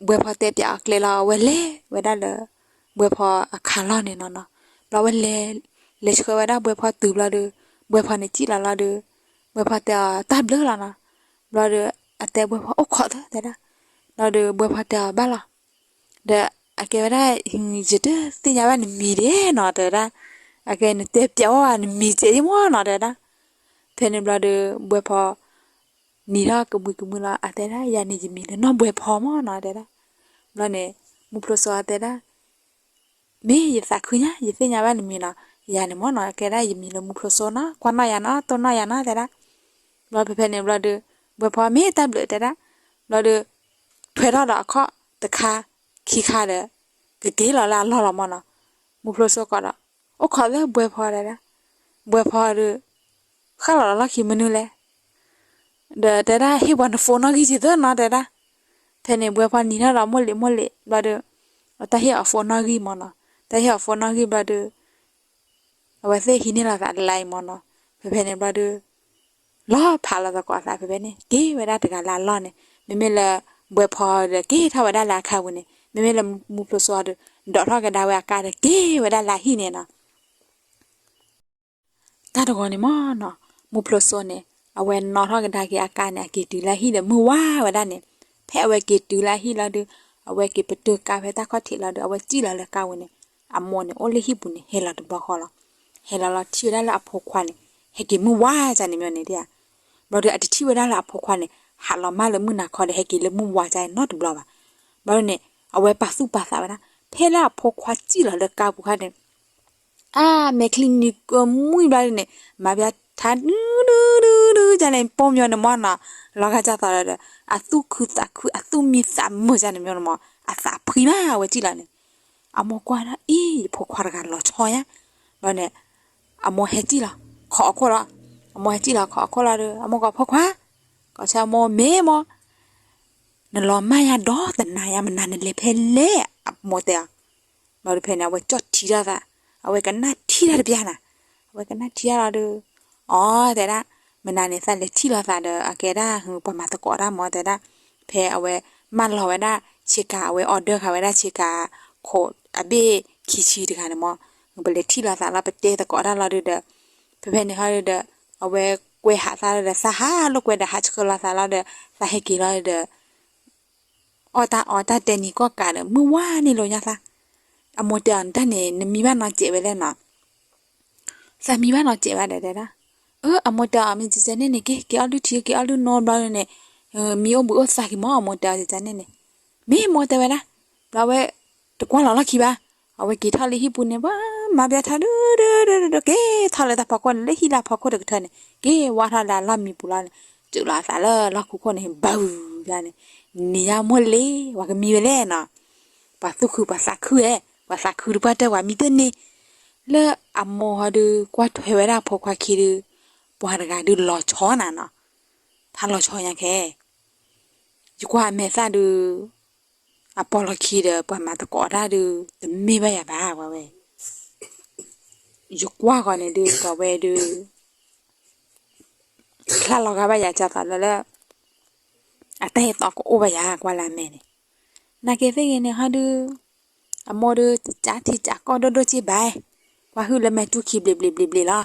ဘှဲဖီတဲပၠးအီၤကျဲလီၤ အဝဲလဲၤဝဲဒၣ်လၢ ဘှဲဖီအခါလီၢ်န့ၣ်နီၤနီၤ. ဘျီဝဲလဲၤ လဲၤဆှၢဝဲဒၣ်ဘှဲဖီတုၤဘျီဒီး ဘှဲဖီန့ၣ်စံၣ်လီၤလီၤဒီး ဘှဲဖီတဲအီၤ တၢ်ဘျုးလီၤနီၤ. ဘျီဒီး အတဲဘှဲဖီအိၣ်ခိးသၢတဲဒၣ်. ဘျီဒီးဘှဲဖီတဲအီၤဘၣ်လီၤ. ဒီးအကဲဝဲဒၣ် ယတသ့ၣ်ညါဘၣ်နမံၤဒဲးနီၤ တဲဝဲဒၣ်. အကဲနတဲပၠးဝဲနမံၤစဲးယမၢ်နီၤ တဲဝဲဒၣ်. ဖဲန့ၣ်ဘျီဒီး ဘှဲဖီ နံၤထီၣ်ကမှံကမှံလီၤ အတဲဒၣ် ယၤန့ၣ်ယမံၤလၢနီၢ်ဘှဲဖီမၢ်နီၤ တဲဒၣ်. ဘျီန့ၣ် မုၢ်ဖျိစိအတဲဒၣ် မ့ၢ်ယသးခုညါ ယသ့ၣ်ညါဘၣ်နမံၤနီၤ, ယၤန့ၣ်မၢ်နီၤ ကဲဒၣ်ယမံၤလၢမုၢ်ဖျိစိနီၤ ကွၢ်နီၣ်ယၤနီၤ တိၢ်နီၣ်ယၤနီၤ တဲဒၣ်. ဘျီဖဲဖဲန့ၣ်ဘျီဒီး ဘှဲဖီမ့ၢ်တၢ်ဘျုးတဲဒၣ်. ဘျီဒီး ထွဲထီၣ်ဒီးအခီၣ်တခါ ခံခါဒီး ကက့ၤလီၤလၢအလီၢ်လီၤမၢ်နီၤ. မုၢ်ဖျိစိကိးဒီး အိၣ်ခိးလၢဘှဲဖီတဲဒၣ်. ဘှဲဖီဒီး ဃၣ်လီၤလီၢ်ခံမနုၤလဲၣ် ဒီးတဲဒၣ် ဟ့ၣ်ပှၤနဖိနီၣ်ဂံၢ်က့ၤသၢနီၤ တဲဒၣ်. ဖဲန့ၣ်ဘှဲဖီနံၤထီၣ်ဒီးမိၢ်လံၤမိၢ်လံၤဘျီဒီး တၢ်ဟ့ၣ်အီၤဖိနီၣ်ဂံၢ်မၢ်နီၤ, တၢ်ဟ့ၣ်အီၤဖိနီၣ်ဂံၢ်ဘျီဒီး အဝဲသ့ၣ်ဟံးန့ၢ်လိာ်သးတလါအံၤမၢ်နီၤ. ဖဲဖဲန့ၣ်ဘျီဒီး လီၤဖးလီၤသကိးသးဖဲဖဲန့ၣ် က့ၤဝဲဒၣ်တဂၤလၢအလီၢ်န့ၣ်, မ့မ့ၢ်လၢ ဘှဲဖီဒီးက့ၤထီၣ်ဝဲဒၣ်လၢအခါပူၤန့ၣ်, မ့မ့ၢ်လၢမုၢ်ဖျိစိဒီး ဒိးထီၣ်ကဒါဝဲအကါဒီးက့ၤဝဲဒၣ်လၢအဟံၣ်န့ၣ်နီၤ. တၢ်တဂီၤန့ၣ်မၢ်နီၤ, မုၢ်ဖျိစိန့ၣ် အဝဲနီၣ်ထီၣ်ကဒါက့ၤအကါန့ၣ် အက့ၤတုၤလၢအဟံၣ်ဒီးမုၢ်ဝါဝဲဒၣ်န့ၣ်, ဖဲအဝဲက့ၤတုၤလၢအဟံၣ်လီၤဒီး အဝဲက့ၤပတုာ်ကါဖဲတၢ်ခီၣ်ထံးလီၤဒီး အဝဲစံၣ်လီၤလၢကါပူၤန့ၣ်, အမိၢ်န့ၣ်အိၣ်လၢဟံၣ်ပူၤန့ၣ် ဟဲလီၤတဘျီဃီလီၤ. ဟဲလီၤလီၤထံၣ်ဝဲဒၣ်လၢအဖိခွါန့ၣ် ဟဲက့ၤမုၢ်ဝါန့ၣ်မၢ်န့ၣ်ဒၣ်ဧါ. ဘျီဒီးအတထံၣ်ဝဲဒၣ်လၢအဖိခွါန့ၣ် ဟးလီၤမၢ်လၢမုၢ်နၤခီဒီး ဟဲက့ၤလၢမုၢ်ဝါန့ၣ်နီတဘျီဘၣ်. ဘျီန့ၣ် အဝဲပာ်သူၣ်ပာ်သးဝဲဒၣ် ဖဲလၢအဖိခွါစံၣ်လီၤလၢကါပူၤခါန့ၣ် အါ မဲာ်ချံနံၤကမှံဘျီဒုန့ၣ် မၤဘၣ်ထါဒုဒုဒုဒုန့ၣ် ပိာ်မၠိန့ၣ်မၢ်နီၤ, လီၤဂာ်ဒ်သိးဒီး အသူၣ်ခုသးခု အသူၣ်မံသးမုာ်န့ၣ်မၢ်နီၤ, အသးဖှံမး အဝဲစံၣ်လီၤန့ၣ်. အမိၢ်ကွၢ်ဒၣ်အံၤ ယဖိခွါတဂၤလီၤဆီညါ, ဘျီန့ၣ် အမိၢ်ဟဲစံၣ်လီၤ ခိးအခိၣ်လီၤ, အမိၢ်ဟဲစံၣ်လီၤခိးအခိၣ်လီၤဒီး အမိၢ်ကိးဖိခွါ, ကိးဆၢအမိၢ်မ့ၢ်မိၢ် နလီၤမၢ်ယါဒီးတနၤယါ မနၤနလဲၤဖဲလဲၣ် အမိၢ်တဲအီၤ. ဘျီဒုဖဲန့ၣ် အဝဲကၠီၣ်ထံထီၣ်သး, အဝဲကနၣ်ထံတၢ်တပျၢ်နၤ, အဝဲကနၣ်ထံတၢ်လီၤဒီး အီ တဲဒၣ်, မနၤန့ၣ် သးလဲၤထံၣ်လိာ်သးဒီး အကဲဒၣ်ပှၤမၤသကိးတၢ်မၢ်တဲဒၣ်, ဖဲအဝဲမၢလီၤဝဲဒၣ်ဆ့ကၤ အဝဲ order ဃာ်ဝဲဒၣ်ဆ့ကၤ ခိးအဘ့ၣ်ခံဆံတဂၤန့ၣ်မၢ်, ပလဲၤထံၣ်လိာ်သးလီၤ ပတဲသကိးတၢ်လီၤဒုဒီး ဖဲဖဲန့ၣ်ဟီဒုဒီး အဝဲကွဲးဟးသးဒီး သးဟးလိာ်ကွဲဒီး ဟးဆှၢလီၤသးလီၤဒီး သးဟဲက့ၤလီၤဒီး အီၣ်တၢ်အီတၢ်တဲနံၤကီၢ်ကးဒီး မုၢ်ဝါန့ၣ်လီၤညါသး, အမိၢ်တဲအီၤ နတၢ်န့ၣ် နမံဘၣ်နီတစဲးဝဲလဲၣ်နီၤ, သးမံဘၣ်နီတစဲးဘၣ်ဒီးတဲဒၣ်, အၢ အမိၢ်တဲအီၤ မ့ၢ်ကကဲန့ၣ်န့ၣ် က့ၤ က့ၤအီၣ်လုၢ်ထံ က့ၤအီၣ်လုၢ်နိဘျီန့ၣ် မံအိၣ်ဘှံးအိၣ်သါက့ၤမၢ် အမိၢ်တဲအီၤကကဲန့ၣ်န့ၣ်, မ့ၢ်မိၢ်တဲဝဲဒၣ်, ဘျီဝဲ တကွၢ်လီၤလီၢ်ခံဘၣ်, အဝဲက့ၤထီၣ်လၢဟံၣ်ပူၤန့ၣ် ပှၤမၤဘၣ်ထါဒုဒုဒုဒု က့ၤထီၣ်လၢတၢ်ဖီခိၣ်န့ၣ် လၢဟံၣ်လၢအဖီခိၣ်တကထၢန့ၣ် က့ၤဝါထီၣ်လၢအလီၢ်မံပူၤလီၤန့ၣ်, စၢးလီၤအသးလၢလီၢ်ခူခိၣ်န့ၣ် ဘၣ်ဂုၤဂၤန့ၣ်, နံၤညါမိၢ်လ့ၤ ပှၤကမံဝဲလဲၣ်နီၤ, ပှၤသူၣ်ခုပှၤသးခုဧဲ, ပှၤသးခုတပှၢ်တၢၢ်ပှၤမံတန့ၢ်, လၢအမိၢ်ဟီဒု ကွၢ်ထွဲဝဲဒၣ်အဖိခွါခံဒု, ပှၤတဂၤဒုလီၤဆီနၤနီၤ, ဖးလီၤဆီညါခဲ ယကွၢ်အမဲာ်သၣ်ဒု အပိာ်လီၢ်ခံဒီး ပှၤမၤသကိးတၢ်ဒု တမ့ၢ်ဘၣ်ယၤဘၣ် ပှၤဝဲ, ယကွၢ်ဃီန့ၣ်ဒု ပှၤဝဲဒု ချၢလီၤဂာ်ဘၣ်ယၤ ကၢ်သးလၢလၢ အတၢ်အဲၣ်တီကအိၣ်ဘၣ်ယၤ ကွၢ်လၢအမဲာ်န့ၣ်, နာ်က့သ့ၣ်ဂ့ၤန့ၣ်ဟီဒု အမိၢ်ဒု တကးထံကးကီၢ်ဒိၣ်ဒိၣ်က့ဘၣ်, ကွၢ်ဟုၣ်လၢမဲာ်တူၢ်ခံဘျ့းဘျ့းဘျ့းဘျ့းလီၤ.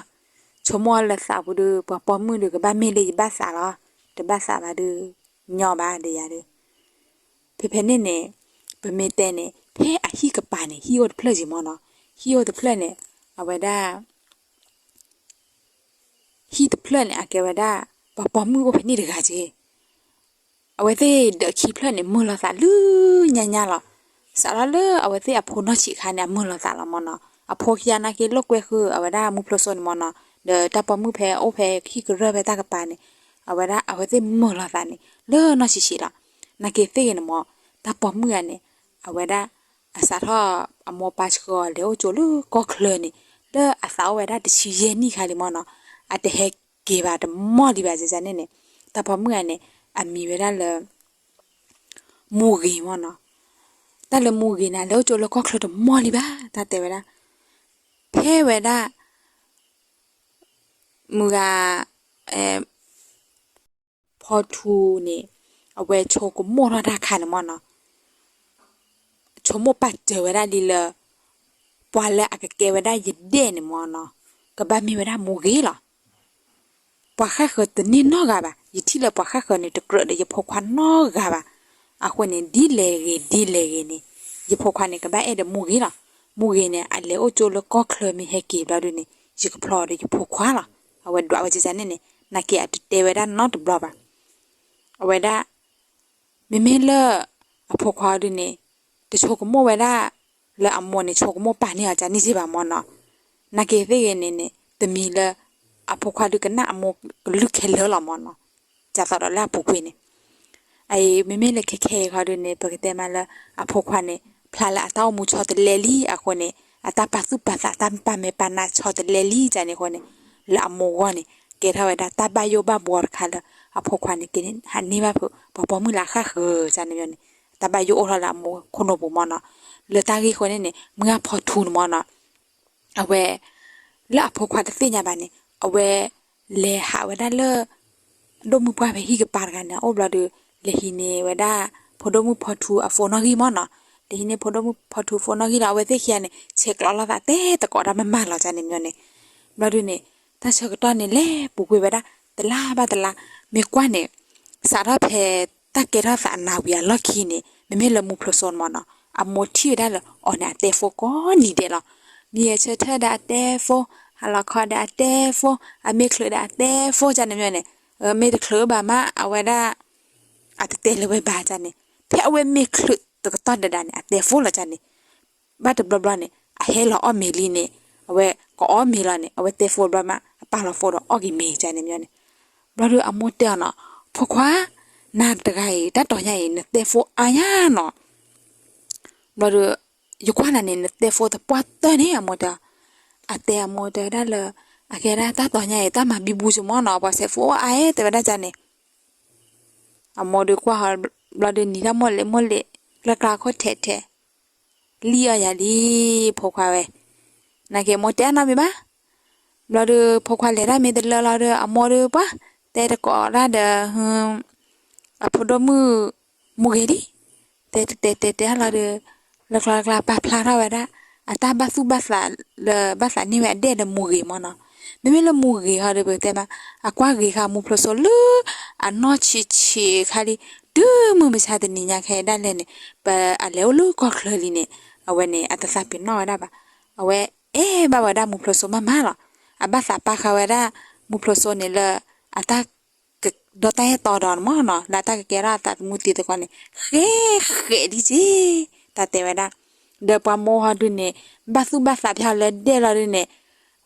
ဆိကမိၣ်လၢသးပူၤဒုး ပှၤပိာ်မုၣ်ဒုး ကဘၣ်မ့ၢ်လၢယဘၣ်သးလီၤ, တဘၣ်သးဘၣ်ဒုး ညီဘၣ်ဒီးယၤဒုး. ဖဲဖဲန့ၣ်န့ၣ် ပမ့ၢ်တဲန့ၣ် ဖဲအဟံၣ်ကပၤန့ၣ် ဟံၣ်အိၣ်တဖျၢၣ်က့မ့ၢ်နီၤ. ဟံၣ်အိၣ်တဖျၢၣ်န့ၣ် အဝဲဒၣ် ဟံၣ်တဖျၢၣ်န့ၣ် အကဲဝဲဒၣ် ပှၤပိာ်မုၣ်အိၣ်ဖဲန့ၣ်တဂၤက့. အဝဲသ့ၣ်ဒီးခံဖျၢၣ်န့ၣ် မုာ်လိာ်သးလၢညါညါလီၤ. စးထီၣ်လၢအဝဲသ့ၣ်အဖိနီၢ်ဆံးခါန့ၣ် အမုာ်လိာ်သးလီၤမ့ၢ်နီၤ. အဖိခံဂၤနာ်က့လိာ်ကွဲဃုာ် အဝဲဒၣ်မူဖျိစိန့ၣ်မ့ၢ်နီၤ, ဒီးတၢ်ပိာ်မုၣ်ဖဲအိၣ်ဖဲဟံၣ်ကရၢၢ်ဖဲတၢ်ကပၤန့ၣ် အဝဲဒၣ်အဝဲသ့ၣ်မုာ်လိာ်သးန့ၣ် လၢနီၢ်ဆံးဆံးလီၤ. နာ်က့သ့ၣ်ဂ့ၤန့ၣ်မ့ၢ် တၢ်ပိာ်မုၣ်ဂၤန့ၣ် အဝဲဒၣ် အစးထီၣ်အမိၢ်ပၢ်ဆှၢအီၤလဲၤအိၣ်ကၠိလၢကီၢ်ချၢန့ၣ် လၢအသးအိၣ်ဝဲဒၣ်တဆံယဲၢ်နံၣ်ခါလံမ့ၢ်နီၤ, အတဟဲက့ၤဘၣ်တမီၢ်လံဘၣ်န့ၣ်န့ၣ်, တၢ်ပိာ်မုၣ်ဂၤန့ၣ် အမံၤဝဲဒၣ်လၢ မူဂ့ၤမ့ၢ်နီၤ. တၢ်လၢမူဂ့ၤန့ၣ် အလဲၤအိၣ်ကၠိလၢကီၢ်ချၢတမီၢ်လံဘၣ် တၢ်တဲဝဲဒၣ်. ဖဲဝဲဒၣ် မုၢ်ဂၤ ဖီထူန့ၣ် အဝဲဆိကမိၣ်ထီၣ်တၢ်ခါန့ၣ်မ့ၢ်နီၤ, ဆိကမိၣ်ပာ်စၢၤဝဲဒၣ်လံလၢ ပှၤလၢအကကဲဝဲဒၣ်ယဒဲၣ်န့ၣ်မ့ၢ်နီၤ, ကဘၣ်မ့ၢ်ဝဲဒၣ်မူဂ့ၤလီၤ. ပှၤဃၣ်ဃၢၤတန့ၢ်နီတဂၤဘၣ်, ယထံၣ်လၢပှၤဃၣ်ဃၢၤန့ၣ် တကြၢးဒီးယဖိခွါနီတဂၤဘၣ်. အဃိန့ၣ် ဒ်လဲၣ်ဂ့ၤ ဒ်လဲၣ်ဂ့ၤန့ၣ် ယဖိခွါန့ၣ် ကဘၣ်အဲၣ်ဒီးမူဂ့ၤလီၤ. မူဂ့ၤန့ၣ် အလဲၤအိၣ်ကၠိလၢကီၢ်ချၢမ့ၢ်ဟဲက့ၤဘျီဒုန့ၣ် ယကဖျီဒီးယဖိခွါလီၤ. အဝဲဒွးဝဲကန့ၣ်န့ၣ် နာ်က့အတတဲဝဲဒၣ်နီတဘျီဘၣ်. အဝဲဒၣ် မ့မ့ၢ်လၢ အဖိခွါဒုန့ၣ် တဆိကမိၣ်ဝဲဒၣ် လၢအမိၢ်န့ၣ် ဆိကမိၣ်ပာ်န့ၢ်အီၤကန့ၣ်စ့ၢ်ဘၣ်မ့ၢ်နီၤ. နာ်က့သ့ၣ်ဂ့ၤန့ၣ်န့ၣ် တမံၤလၢ အဖိခွါဒုကနၣ်အမိၢ်ကလုၢ်ခဲလၢာ်လီၤမ့ၢ်နီၤ. ဒ်သိးဒီးလၢအပူၤကွံာ်န့ၣ် အအံၤ မ့မ့ၢ်လၢခဲခဲအံၤခီဒုန့ၣ် ပကတဲမးလၢ အဖိခွါန့ၣ် ဖျါလၢအတၢ်အိၣ်မူဆီတလဲလံအဃိန့ၣ် အတၢ်ပာ်သူၣ်ပာ်သး တၢ်ပာ်မဲာ်ပာ်နါဆီတလဲလံကန့ၣ်အဃိန့ၣ် လၢအမိၢ်ဂီၢ်န့ၣ် ကဲထီၣ်ဝဲဒၣ်တၢ်ဘၣ်ယိၣ်ဘၣ်ဘှီတခါလၢ အဖိခွါန့ၣ် ကဟးန့ၢ်ဘၣ်ဖုး ပှၤပိာ်မုၣ်လၢအဃၣ်ဃၢၤကန့ၣ်မ့ၢ်န့ၣ် တၢ်ဘၣ်ယိၣ်အိၣ်ထီၣ်လၢအမိၢ်ခိၣ်နူာ်ပူၤမ့ၢ်နီၤ. လၢတၢ်ဂ့ၢ်အဃိန့ၣ်န့ၣ် မုၢ်ဂၢ်ဖီထူန့ၣ်မ့ၢ်နီၤ အဝဲ လၢအဖိခွါတသ့ၣ်ညါဘၣ်န့ၣ် အဝဲ လဲၤဟးဝဲဒၣ်လၢ ဒိၣ်မုၢ်ပှၢ်ဖဲဟံၣ်ကပၤတဂၤန့ၣ် အအိၣ်ဘျီဒီး လဲၤဟံးန့ၢ်ဝဲဒၣ် ဖိဒိၣ်မုၣ်ဖီထူအ phone နီၣ်ဂံၢ်မ့ၢ်နီၤ. လဲၤဟံးန့ၢ်ဖိဒိၣ်မုၣ်ဖီထူ phone နီၣ်ဂံၢ်ဒီး အဝဲသ့ၣ်ခံဂၤန့ၣ် ဆဲးကျိးလိာ်သးတဲသကိးတၢ်မးမးလီၤကန့ၣ်မ့ၢ်န့ၣ်. ဘျီဒုန့ၣ် တၢ်ဆၢကတီၢ်န့ၣ် လဲၤပူၤကွံာ်ဝဲဒၣ် တလါဘၣ်တလါ မ့ၢ်ကွၢ်န့ၣ် စးထီၣ်ဖဲတၢ်ကဲထီၣ်သးအနၢ်ဝံၤအလီၢ်ခံန့ၣ် မ့မ့ၢ်လၢမူဖျိစိန့ၣ်မ့ၢ်နီၤ အမိၢ်ထံၣ်ဝဲဒၣ်လၢအီၤန့ၣ် အတဲ phone ကိးနံၤဒဲးလီၤ. မ့ၢ်အဆၢထၢၣ်ဒီးအတဲ phone, ဟးလီၤခီဒီးအတဲ phone, အမ့ၢ်ချုးဒီးအတဲ phone ကန့ၣ်မ့ၢ်န့ၣ် မ့ၢ်တချုးဘၣ်မး အဝဲဒၣ် အတတဲလၢၤဝဲဘၣ်ကန့ၣ် ဖဲအဝဲမ့ၢ်ချုးတကတီၢ်ဒဲးဒၣ်န့ၣ် အတဲ phone လီၤကန့ၣ် ဘၣ်တဘျီဘျီန့ၣ် အဟဲလီၤအီၣ်မ့ၤလံန့ၣ် အဝဲကအီၣ်မ့ၤလီၤန့ၣ် အဝဲတဲ phone ဘျီမး အပာ်လီၤ phone ဒီးအီၣ်က့ၤမ့ၤကန့ၣ်မ့ၢ်န့ၣ်. ဘျီဒုးအမိၢ်တဲအီၤနီၤ ဖိခွါ နၤတဂၤအံၤ တၢ်တီၤညါအံၤ နတဲ phone အါညါနီၤ. ဘျီဒီး ယကွၢ်နၤန့ၣ် နတဲ phone သပှၢ်တၢၢ်န့ၣ် အမိၢ်တဲအီၤ. အတဲအမိၢ်တဲဝဲဒၣ်လၢ အကဲဒၣ်တၢ်တီၤညါအံၤ တၢ်မၤဘံဘူကမ့ၢ်နီၤ ပှၤဆဲး phone အါအါတဲဝဲဒၣ်ကန့ၣ် အမိၢ်ဒုးကွၢ်ဟီ ဘျီဒုးနံၤထီၣ်မိၢ်လဲၣ်မိၢ်လဲၣ် ကျၢကျါခိၣ်ထဲးထဲး လံၣ်အီၣ်ယၤလံ ဖိခွါဝဲ နာ်က့မိၢ်တဲအနီတမံၤဘၣ်. ဘျီဒုး ဖိခွါလဲၤတၢ်မ့ၢ်တလၢလီၤဒီး အမိၢ်ဒုးပှၤ တဲသကိးတၢ်ဒီး အဖိဒိၣ်မုၣ် မူဂ့ၤလံ တဲတဲတဲတဲလီၤဒီး လၢကျါကျါပာ်ဖျါထီၣ်ဝဲဒၣ် အတၢ်ဘၣ်သူၣ်ဘၣ်သးလၢဘၣ်သးန့ၢ်ဝဲအဒဲၣ်ဒီးမူဂ့ၤမ့ၢ်နီၤ. မ့မ့ၢ်လၢမူဂ့ၤဟီဒီး ပကတဲမး အကွၢ်ဂ့ၤဃာ်မူဖျိစိလၢ အနီၢ်ဆံးဆံးခါလံ တုၤမုၢ်မဆါတနံၤညါခဲဒၣ်လဲာ်န့ၣ် ပအလဲၤအိၣ်လၢကီၢ်ချၢလံန့ၣ် အဝဲန့ၣ် အတသးပ့ၤနီၣ်ဝဲဒၣ်ဘၣ်. အဝဲအဲၣ်ဘၣ်ဝဲဒၣ်မူဖျိစိမးမးလီၤ. အဘၣ်သးပာ်ဃာ်ဝဲဒၣ် မူဖျိစိန့ၣ်လၢ အတၢ် ဒီးတၢ်အဲၣ်တီဒီးန့ၣ်မ့ၢ်နီၤ လၢတၢ်ကကဲထီၣ်အသးသမူတံၤသကိးန့ၣ် ဃဲဃဲးဒ်က့ တၢ်တဲဝဲဒၣ်. ဒီးပှၤမိၢ်ဟီဒုန့ၣ် ဘၣ်သူၣ်ဘၣ်သးဖျါလၢဒဲၣ်လီၤဒုန့ၣ်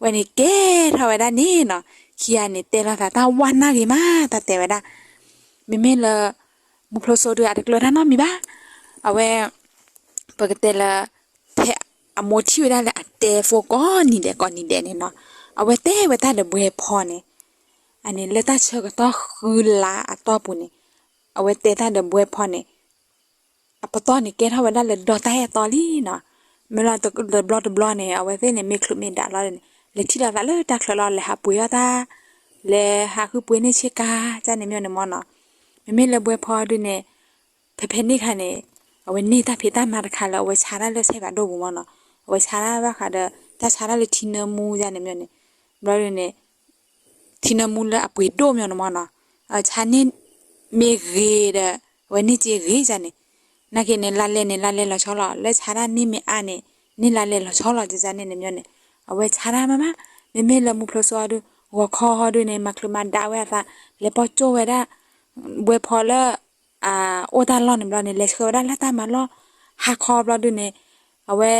ဝဲန့ၣ်ကဲထီၣ်ဝဲဒၣ်န့ၣ်နီၤ ခံဂၤန့ၣ် တဲလိာ်သးတၢ်ဝၢ်နၢ်ဂ့ၤမး တၢ်တဲဝဲဒၣ်. မ့မ့ၢ်လၢ မူဖျိစိဒုအတကျၢၤတၢ်နီတမံၤဘၣ်. အဝဲ ပကတဲလၢ ဖဲအမိၢ်ထံၣ်ဝဲဒၣ်လၢအတဲ phone ကိးနံၤဒဲးကိးနံၤဒဲးန့ၣ်နီၤ အဝဲတဲဝဲတၢ်ဒီးဘှဲဖီန့ၣ် အန့ၣ်လၢတၢ်ဆၢကတီၢ်ဃုလါအတီၢ်ပူၤန့ၣ် အဝဲတဲတၢ်ဒီးဘှဲဖီန့ၣ် အပတီၢ်န့ၣ်ကဲထီၣ်ဝဲဒၣ်လၢဒီးတၢ်အဲၣ်တီလံနီၤ. မ့ၢ်လီၤတဘျီတဘျီန့ၣ် အဝဲသ့ၣ်န့ၣ် မ့ၢ်ချုးမ့ၢ်ဒၣ်လီၤန့ၣ် လဲၤထံၣ်လိာ်သးလၢတၢ်ချၢလီၤ လဲၤဟးပှ့ၤအီၣ်တၢ် လဲၤဟးဃုပှ့ၤန့ၢ်ဆ့ကၤ ကန့ၣ်မ့ၢ်န့ၣ်မ့ၢ်နီၤ. မ့မ့ၢ်လၢဘှဲဖီဒုန့ၣ် ဖဲဖဲန့ၣ်ခါန့ၣ် အဝဲန့ၢ်တၢ်ဖံးတၢ်မၤတခါလၢအဝဲဆါတၢ်လၢဆဲးဖးဒိၣ်ပူၤမ့ၢ်နီၤ. အဝဲဆါတၢ်ဘၣ်ဃးဒီး တၢ်ဆါတၢ်လၢထံနၢမူယါန့ၣ်မ့ၢ်န့ၣ်, ဘျီဒုန့ၣ် ထံနၢမူလၢအပှ့ၤဒိၣ်မ့ၢ်န့ၣ်မ့ၢ်နီၤ, ဆါန့ၢ်မ့ၢ်ဂ့ၤဒီး အဝဲန့ၢ်စ့ဂ့ၤယါန့ၣ်, နာ်က့န့ၣ် လါလဲန့ၣ် လါလဲလီၤဆီလီၤ, လၢဆါတၢ်န့ၢ်မ့ၢ်အါန့ၣ် န့ၢ်လါလဲလီၤဆီလီၤ ယါန့ၣ်န့ၣ်မ့ၢ်န့ၣ်, အဝဲဆါတၢ်မးမး, မ့မ့ၢ်လၢမူဖျိစိအီၤဒု ဂီၤခီဟီဒုန့ၣ် မၤချုးမၤဒးဝဲအသး, လဲၤပိာ်ကၠိဝဲဒၣ် ဘှဲဖီလၢ အအိၣ်တၢ်လီၢ်န့ၣ်ဘျီန့ၣ် လဲၤဆှၢဝဲဒၣ်လၢတၢ်မၤလီၢ်, ဟါခီဘျီဒုန့ၣ် အဝဲ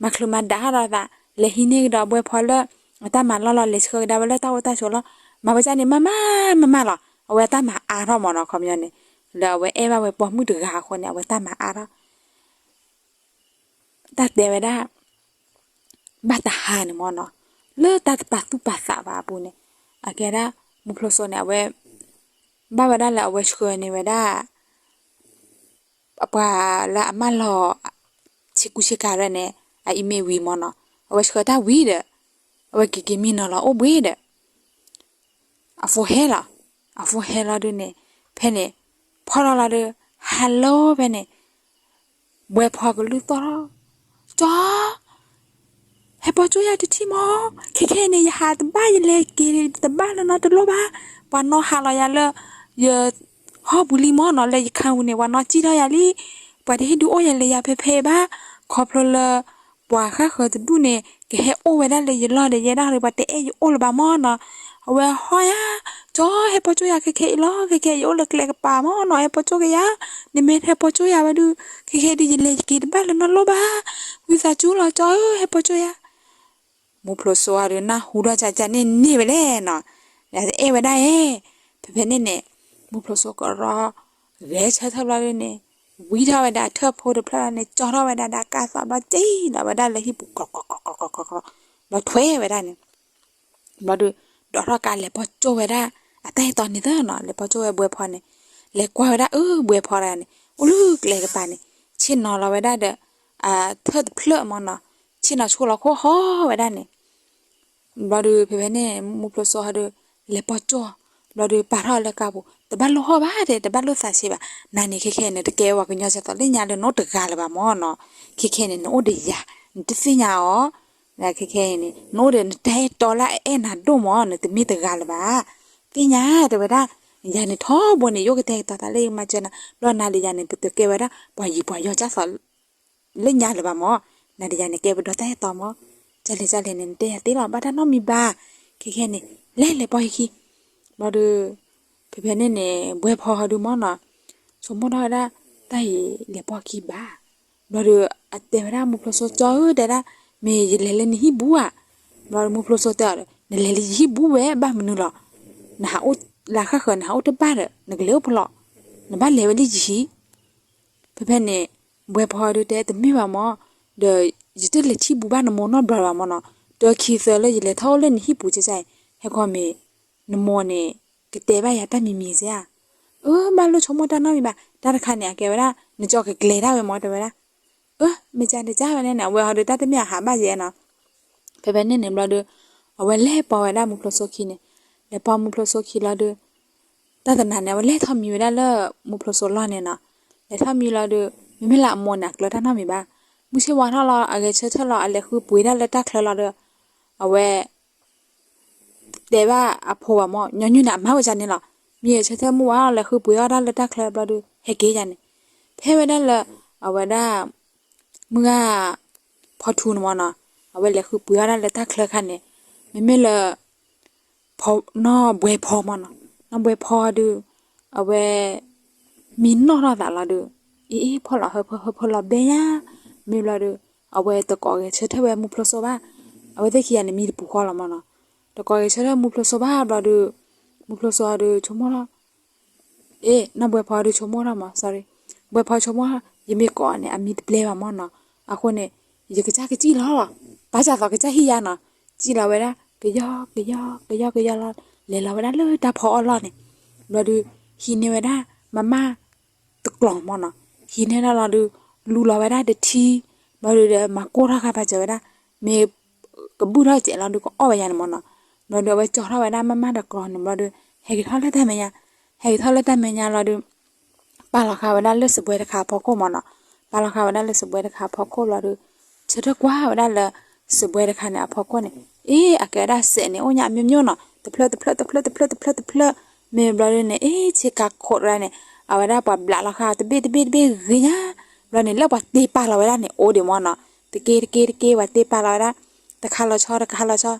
မၤချုးမၤဒးထီၣ်ဒီးအသး, လဲၤဟံးန့ၢ်ကဒီးဘှဲဖီလၢ အတၢ်မၤလီၢ်လီၤ, လဲၤဆှၢကဒါဝဲလၢတၢ်အိၣ်တၢ်ဆိးလီၢ်, မၤဝဲဒ်န့ၣ် မၤမး မၤမးလီၤ, အဝဲအတၢ်မၤအါထီၣ်မ့ၢ်နီၤ, ခီပညီန့ၣ် လၢအဝဲအဲၣ်ဘၣ်ဝဲပိာ်မုၣ်တဂၤအဃိန့ၣ် အဝဲတၢ်မၤအါထီၣ် တၢ်တဲဝဲဒၣ် ဘၣ်တဟါန့ၣ်မ့ၢ်နီၤ, လၢတၢ်တပာ်သူၣ်ပာ်သးဘၣ်အပူၤန့ၣ်, အကဲဒၣ် မူဖျိစိန့ၣ် အဝဲ ဘၣ်ဝဲဒၣ်လၢအဝဲဆှၢန့ၢ်ဝဲဒၣ် အပှၤလၢအမၢလီၤ ဆ့ကူဆ့ကၤရဲၣ်န့ၣ် အအံၤမ့ၢ်ဝံၤမ့ၢ်နီၤ, အဝဲဆှၢတၢ်ဝံၤဒီး အဝဲက့ၤက့ၤမံနီၤလီၤအိၣ်ဘှံးဒီး အဖိဟဲလီၤ, အဖိဟဲလီၤဒုန့ၣ် ဖဲန့ၣ် ဖီၣ်ထီၣ်လီၤဒု hello ဖဲန့ၣ် ဘှဲဖီကလုၢ်သီၣ်ထီၣ်, ကၠီ ဟဲပိာ်ကၠိယၤတထံၣ်မး, ခဲခဲအံၤန့ၣ် ယဟးတဘၣ်ယလဲၤက့ၤတဘၣ်လၢၤနီတလိၣ်ဘၣ်, ပှၤနီၣ်ဟးလီၤယၤလၢ ယ ဟီၣ်ပူၤလံမ့ၢ်နီၤ, လၢယခါပူၤန့ၣ် ပှၤနီၣ်စံၣ်ထီၣ်ယၤလံ, ပှၤတဟ့ၣ်ဒုးအိၣ်ယၤလၢယၤဖဲဖဲဘၣ်, ခီဖျိလၢ ပှၤဃၣ်ဃၢၤတဒူၣ်န့ၣ် ကဟဲအိၣ်ဝဲဒၣ်လၢယလီၢ်ဒီးယဲဒၣ်ဒီး ပှၤတအဲၣ်ယအိၣ်လၢၤဘၣ်မ့ၢ်နီၤ, အဝဲဟီၣ်ယၤ, ကၠီ ဟဲပိာ်ကၠိယၤခဲခဲအံၤလီၤ, ခဲခဲအံၤယအိၣ်လၢကျဲကပၤမ့ၢ်နီၤ, ဟဲပိာ်ကၠိက့ၤယၤ, နမ့ၢ်ဟဲပိာ်ကၠိယၤဝဲဒုး, ခဲခဲဒုးယလဲၤယက့ၤတဘၣ်လၢၤနီတလိၣ်ဘၣ်, ဝံသးစူၤလီၤ ကၠီဧၢ ဟဲပိာ်ကၠိယၤ မူဖျိစိအီၤဒုး နၢ်ဟူထီၣ်ကၠၢ်ကၠၢ်န့ၣ်န့ၢ်ဝဲလဲၣ်နီၤ, ယအဲၣ်ဝဲဒၣ်ဧၢ, ဖဲဖဲန့ၣ်န့ၣ် မူဖျိစိကရီ ဂဲၤဆၢထၢၣ်ဘျီဒုန့ၣ် ဝံထီၣ်ဝဲဒၣ်အထၢၣ်ဖိတဖျၢၣ်န့ၣ် ကၠီထီၣ်ဝဲဒၣ်ဒီးကါသီဘျီ က့ၤလီၤဝဲဒၣ်လၢဟံၣ်ပူၤ ကရီကရီကရီကရီကရီ, ဘျီထွဲဝဲဒၣ်န့ၣ် ဘျီဒုး ဒိးထီၣ်ကါလဲၤပိာ်ကၠိဝဲဒၣ် အတၢ်အဲၣ်တီန့ၣ်သနီၤ, လဲၤပိာ်ကၠိဝဲဘှဲဖီန့ၣ်, လဲၤကွၢ်ဝဲဒၣ်အၢ ဘှဲဖီတဂၤန့ၣ် အိၣ်လၢကျဲကပၤန့ၣ် ဆ့ၣ်နီၤလီၤဝဲဒၣ်ဒီး အထၢၣ်တဖျၢၣ်မ့ၢ်နီၤ, ဆ့ၣ်နီၤဆိလီၤခိၣ်ဟီၣ်ဝဲဒၣ်န့ၣ် ဘျီဒုး ဖဲဖဲန့ၣ် မူဖျိစိဟီဒုး လဲၤပိာ်ကၠိ, ဘျီဒုး ပာ်ထီၣ်လၢကါပူၤ တဘၣ်လိၣ်ဟီၣ်ဘၣ်တဲ တဘၣ်လိၣ်သးဆံးဘၣ်, နၤန့ၣ် ခဲခဲန့ၣ် တကဲဝဲကညီစဲသိးလၢညါလၢနအိၣ်တဂၤလၢၤဘၣ်မ့ၢ်နီၤ, ခဲခဲန့ၣ် နအိၣ်ဒီးယၤ, နတသ့ၣ်ညါအီၤ, ခဲခဲအံၤန့ၣ် နအိၣ်ဒီးနတၢ်အဲၣ်တီလၢအအဲၣ်နၤဒိၣ်မ့ၢ် နတမ့ၢ်တဂၤလၢၤဘၣ်, သ့ၣ်ညါတဲဝဲဒၣ်, ယၤန့ၣ်ထီဘိန့ၣ် ယအိၣ်ကတဲာ်ကတီၤသးလၢယကမၤစၢၤနၤ, ဘျီနၤဒီးယၤန့ၣ် ပတကဲဝဲဒၣ် ပှၤယံၤပှၤယီၤစဲသိး လၢညါလၢၤဘၣ်မ့ၢ်, နၤဒီးယၤန့ၣ် ကဲပဒီးတၢ်အဲၣ်တီမ့ၢ်, ကလဲၤကလဲၤန့ၣ် နတဲယၤသ့လီၤ ဘၣ်တၢ်နီတမံၤဘၣ်, ခဲခဲန့ၣ် လဲၤလဲၤပိာ်ယခံ, ဘျီဒုး ဖဲဖဲန့ၣ်န့ၣ် ဘှဲဖီဟီဒုးမ့ၢ်နီၤ, ဆိကမိၣ်ထီၣ်ဝဲဒၣ် တၢ်အံၤလဲၤပိာ်ခံဘၣ်, ဘျီဒုး အတဲဝဲဒၣ်မူဖျိစိ ကၠီဧၢ တဲဒၣ်, မ့ၢ်ယလဲၤလၢနဟံၣ်ဘူးဧါ, ဘျီဒုးမူဖျိစိတဲအီၤဒီး နလဲၤလၢယဟံၣ်ဘူးဝဲ ဘၣ်မနုၤလီၤ, နဟးအိၣ်လၢဃၣ်ဃၢၤ နဟးအိၣ်တဘၣ်ဒီး နကလဲၤအိၣ်ဖဲလဲၣ်, နဘၣ်လဲၤဝဲလၢယဟံၣ် ဖဲဖဲန့ၣ် ဘှဲဖီဒုးတဲ တမ့ၢ်ဘၣ်မ့ၢ်, ဒီးယတလဲၤထံၣ်ဘူးဘၣ်နမိၢ်နီတဘျီဘၣ်မ့ၢ်နီၤ, ဒီးခံသၢလၢယလဲၤထီၣ်အိၣ်လၢနဟံၣ်ပူၤကဲကဲအံၤ, ဟဲခီမ့ၢ် နမိၢ်န့ၣ် ကတဲဘၣ်ယၤတၢ်မံၤမံၤစ့ၢ်ဧါ, အၢ ဘၣ်လိၣ်ဆိကမိၣ်တၢ်နီတမံၤဘၣ်, တၢ်တခါန့ၣ် အကဲဝဲဒၣ် နကၠီကကျဲၤဒၣ်ဝဲမ့ၢ်တဲဝဲဒၣ်, အၢ မ့ၢ်ကန့ၣ်ကဝဲန့ၣ် အဝဲဟီဒုးတၢ်တမ့ၢ်အဟးဘၣ်ယဲနီၤ ဖဲဖဲန့ၣ်န့ၣ်ဘျီဒုး အဝဲလဲၤပိာ်ဝဲဒၣ်မူဖျိစိခံန့ၣ်, လဲၤပိာ်မူဖျိစိခံလီၤဒုး တၢ်တနၤန့ၣ် အဝဲလဲၤထီၣ်မံဝဲဒၣ်လၢမူဖျိစိလီၢ်န့ၣ်နီၤ, လဲၤထီၣ်မံလီၤဒုး မ့မ့ၢ်လၢအမိၢ်န့ၣ် အကျၢၤတၢ်နီတမံၤဘၣ်, မုၢ်ဆ့ၣ်ဝါထီၣ်လီၤ အဂဲၤဆၢထၢၣ်လီၤ အလဲၤဃုပှ့ၤဒၣ်လၢတၢ်ချၢလီၤဒီး အဝဲ တဲဘၣ်အဖိဘၣ်မ့ၢ် ညီနုၢ်န့ၣ် အမါဝဲဒ်န့ၣ်လီၤ, မံဂဲၤဆၢထၢၣ်မုၢ်ဝါထီၣ်လဲၤဃုပှ့ၤအီၣ်ဒၣ်လၢတၢ်ချၢဘျီဒုး ဟဲက့ၤယၤန့ၣ်, ဖဲဝဲဒၣ်လၢ အဝဲဒၣ် မုၢ်ဂၤ ဖီထူန့ၣ်မ့ၢ်နီၤ, အဝဲလဲၤဃုပှ့ၤအီၣ်ဒၣ်လၢတၢ်ချၢခါန့ၣ်, မ့မ့ၢ်လၢ နီၢ်ဘှဲဖီမ့ၢ်နီၤ, နီၢ်ဘှဲဖီဒုး အဝဲ မံနီၣ်ထီၣ်သးလီၤဒုး အ့ၣ်အ့ၣ်ဖီၣ်လီၤဟၢဖၢဟၢဖၢလီၤဘဲညါ, မ့ၢ်ဘျီဒုး အဝဲတကိးဂဲၤဆၢထၢၣ်ဝဲမူဖျိစိဘၣ်, အဝဲသ့ၣ်ခံဂၤန့ၣ် မံတပူၤဃီလီၤမ့ၢ်နီၤ, တကိးဂဲၤဆၢထၢၣ်မူဖျိစိဘၣ်ဘျီဒုး မူဖျိစိဒုးဆိကမိၣ်ထီၣ် အ့ၣ် နီၢ်ဘှဲဖီဒုးဆိကမိၣ်ထီၣ်မး sorry, ဘှဲဖီဆိကမိၣ်ထီၣ် ယမ့ၢ်ကိးန့ၣ် အမံတဘျဲဘၣ်မ့ၢ်နီၤ, အဃိန့ၣ် ယကစၢ်ကစံၣ်လီၤလီၤ, ဘၣ်စးသိးကစၢ်ဟံၣ်ယါနီၤ, စံၣ်လီၤဝဲဒၣ် ကယီကယီကယီကယီလီၤ, လဲၤလီၤဝဲဒၣ်လၢတၢ်ဖီအီၣ်လီၢ်န့ၣ်, ဘျီဒုး ဟံးန့ၢ်ဝဲဒၣ် မမၢ် တကျီၤမ့ၢ်နီၤ, ဟံးန့ၢ်ဒၣ်လီၤဒုး လူလီၤဝဲဒၣ်တထံ, ဘျီဒုးဒီး မၤကိၢ်ထီၣ်ခါပာ်စၢၤဝဲဒၣ်, မ့ၢ်ကဘူၣ်ထီၣ်စဲးလီၤဒုး ကအီၣ်ဝဲယါန့ၣ်မ့ၢ်နီၤ, ဘျီဒုး အဝဲကၠီထီၣ်ဝဲဒၣ်မမၢ်တကျီၤန့ၣ် ဘျီဒုး ဟဲက့ၤထီၣ်လၢတၢ်မဲာ်ညါ, ဟဲက့ၤထီၣ်လၢတၢ်မဲာ်ညါလီၤဒုး ပာ်လီၤဃာ်ဝဲဒၣ်လၢစပွဲတခါအဖီခိၣ်မ့ၢ်နီၤ, ပာ်လီၤဃာ်ဝဲဒၣ်လၢစပွဲတခါအဖီခိၣ်ဘျီဒုး ဆၢထၢၣ်ကွၢ်ဝဲဒၣ်လၢ စပွဲတခါန့ၣ် အဖီခိၣ်န့ၣ် အ့ အကဲဝဲဒၣ်စဲးန့ၣ် အိၣ်ညါအမျိုးမျိုးနီၤ, တဖျၢၣ်တဖျၢၣ်တဖျၢၣ်တဖျၢၣ်တဖျၢၣ်တဖျၢၣ်, မ့ၢ်ဘျီဒုန့ၣ် အ့ ဆ့ကၤခိးတဂၤန့ၣ် အဝဲဒၣ်ပှၤဘျးလီၤဃာ် တဘ့ၣ်တဘ့ၣ်တဘ့ၣ်ဂ့ၤညါ, ဘျီန့ၣ် လၢပှၤတ့ပာ်လီၤဝဲဒၣ်န့ၣ် အိၣ်ဒံးမ့ၢ်နီၤ, တက့တက့တက့ ပှၤတ့ပာ်လီၤဝဲဒၣ် တခါလီၤဆီ တခါလီၤဆီ,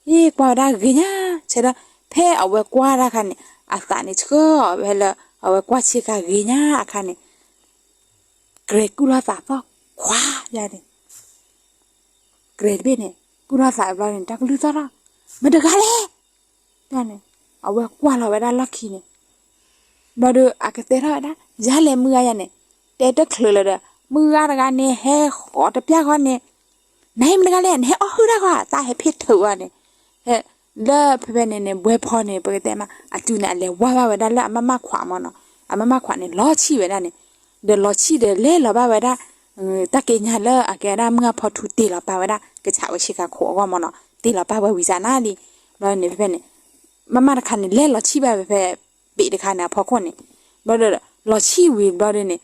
အ့ ကွၢ်ဝဲဒၣ်ဂ့ၤညါ, ဆဲးဒီး ဖဲအဝဲကွၢ်တၢ်ခါန့ၣ် အသးန့ၣ်ဆှၢအီၤဝဲလၢ အဝဲကွၢ်ဆ့ကၤဂ့ၤညါအခါန့ၣ် ကြဲးကူၣ်ထီၣ်သးသီၣ်ခွါယါန့ၣ်, ကြဲးတဘ့ၣ်န့ၣ် ကူၣ်ထီၣ်သးဘျီန့ၣ် တၢ်ကလုၢ်သီၣ်ထီၣ်, မတၤတဂၤလဲၣ်, ယါန့ၣ်, အဝဲကွၢ်လီၤဝဲဒၣ်လီၢ်ခံန့ၣ်, ဘျီဒီး အကတဲထီၣ်ဝဲဒၣ် ယၤလဲၣ်မုၢ်ဂၤယါန့ၣ်, တဲတချုးလၢၤဒီး မုၢ်ဂၤတဂၤန့ၣ် ဟဲဃီၤတပျၢ်ဃီန့ၣ်, နဟဲမတၤတဂၤလဲၣ် နဟဲအီၣ်ဟုၣ်တၢ်ဃီ တၢ်ဟဲဖ့ၣ်ထုးအီၤန့ၣ်, ဟဲ လၢဖဲဖဲန့ၣ်န့ၣ် ဘှဲဖီန့ၣ် ပကတဲမး အစုန့ၣ် အလဲၤဝါဘၣ်ဝဲဒၣ်လၢအမၢ်မၢ်ခွးမ့ၢ်နီၤ, အမၢ်မၢ်ခွးန့ၣ် လီၤဆံၣ်ဝဲဒၣ်န့ၣ်, ဒီးလီၤဆံၣ်ဒီးလဲၤလီၤဘၣ်ဝဲဒၣ် တၢ်က့ညါလၢအကဲဝဲဒၣ် မုၢ်အဖီထူတ့ၢ်လီၤပာ်ဝဲဒၣ် ကဆးဝဲဆ့ကၤခိးအဂီၢ်မ့ၢ်နီၤ, တ့ၢ်လီၤပာ်ဝဲဝံၤစးနၤလံ, ဘျီန့ၣ်ဖဲဖဲန့ၣ် မၢ်မၢ်တခါန့ၣ် လဲၤလီၤဆံၣ်ဘၣ်ဝဲဖဲ ပ့းတခါန့ၣ် အဖီခိၣ်န့ၣ်, ဘျီဒီး လီၤဆံၣ်ဝံၤဘျီဒီးန့ၣ်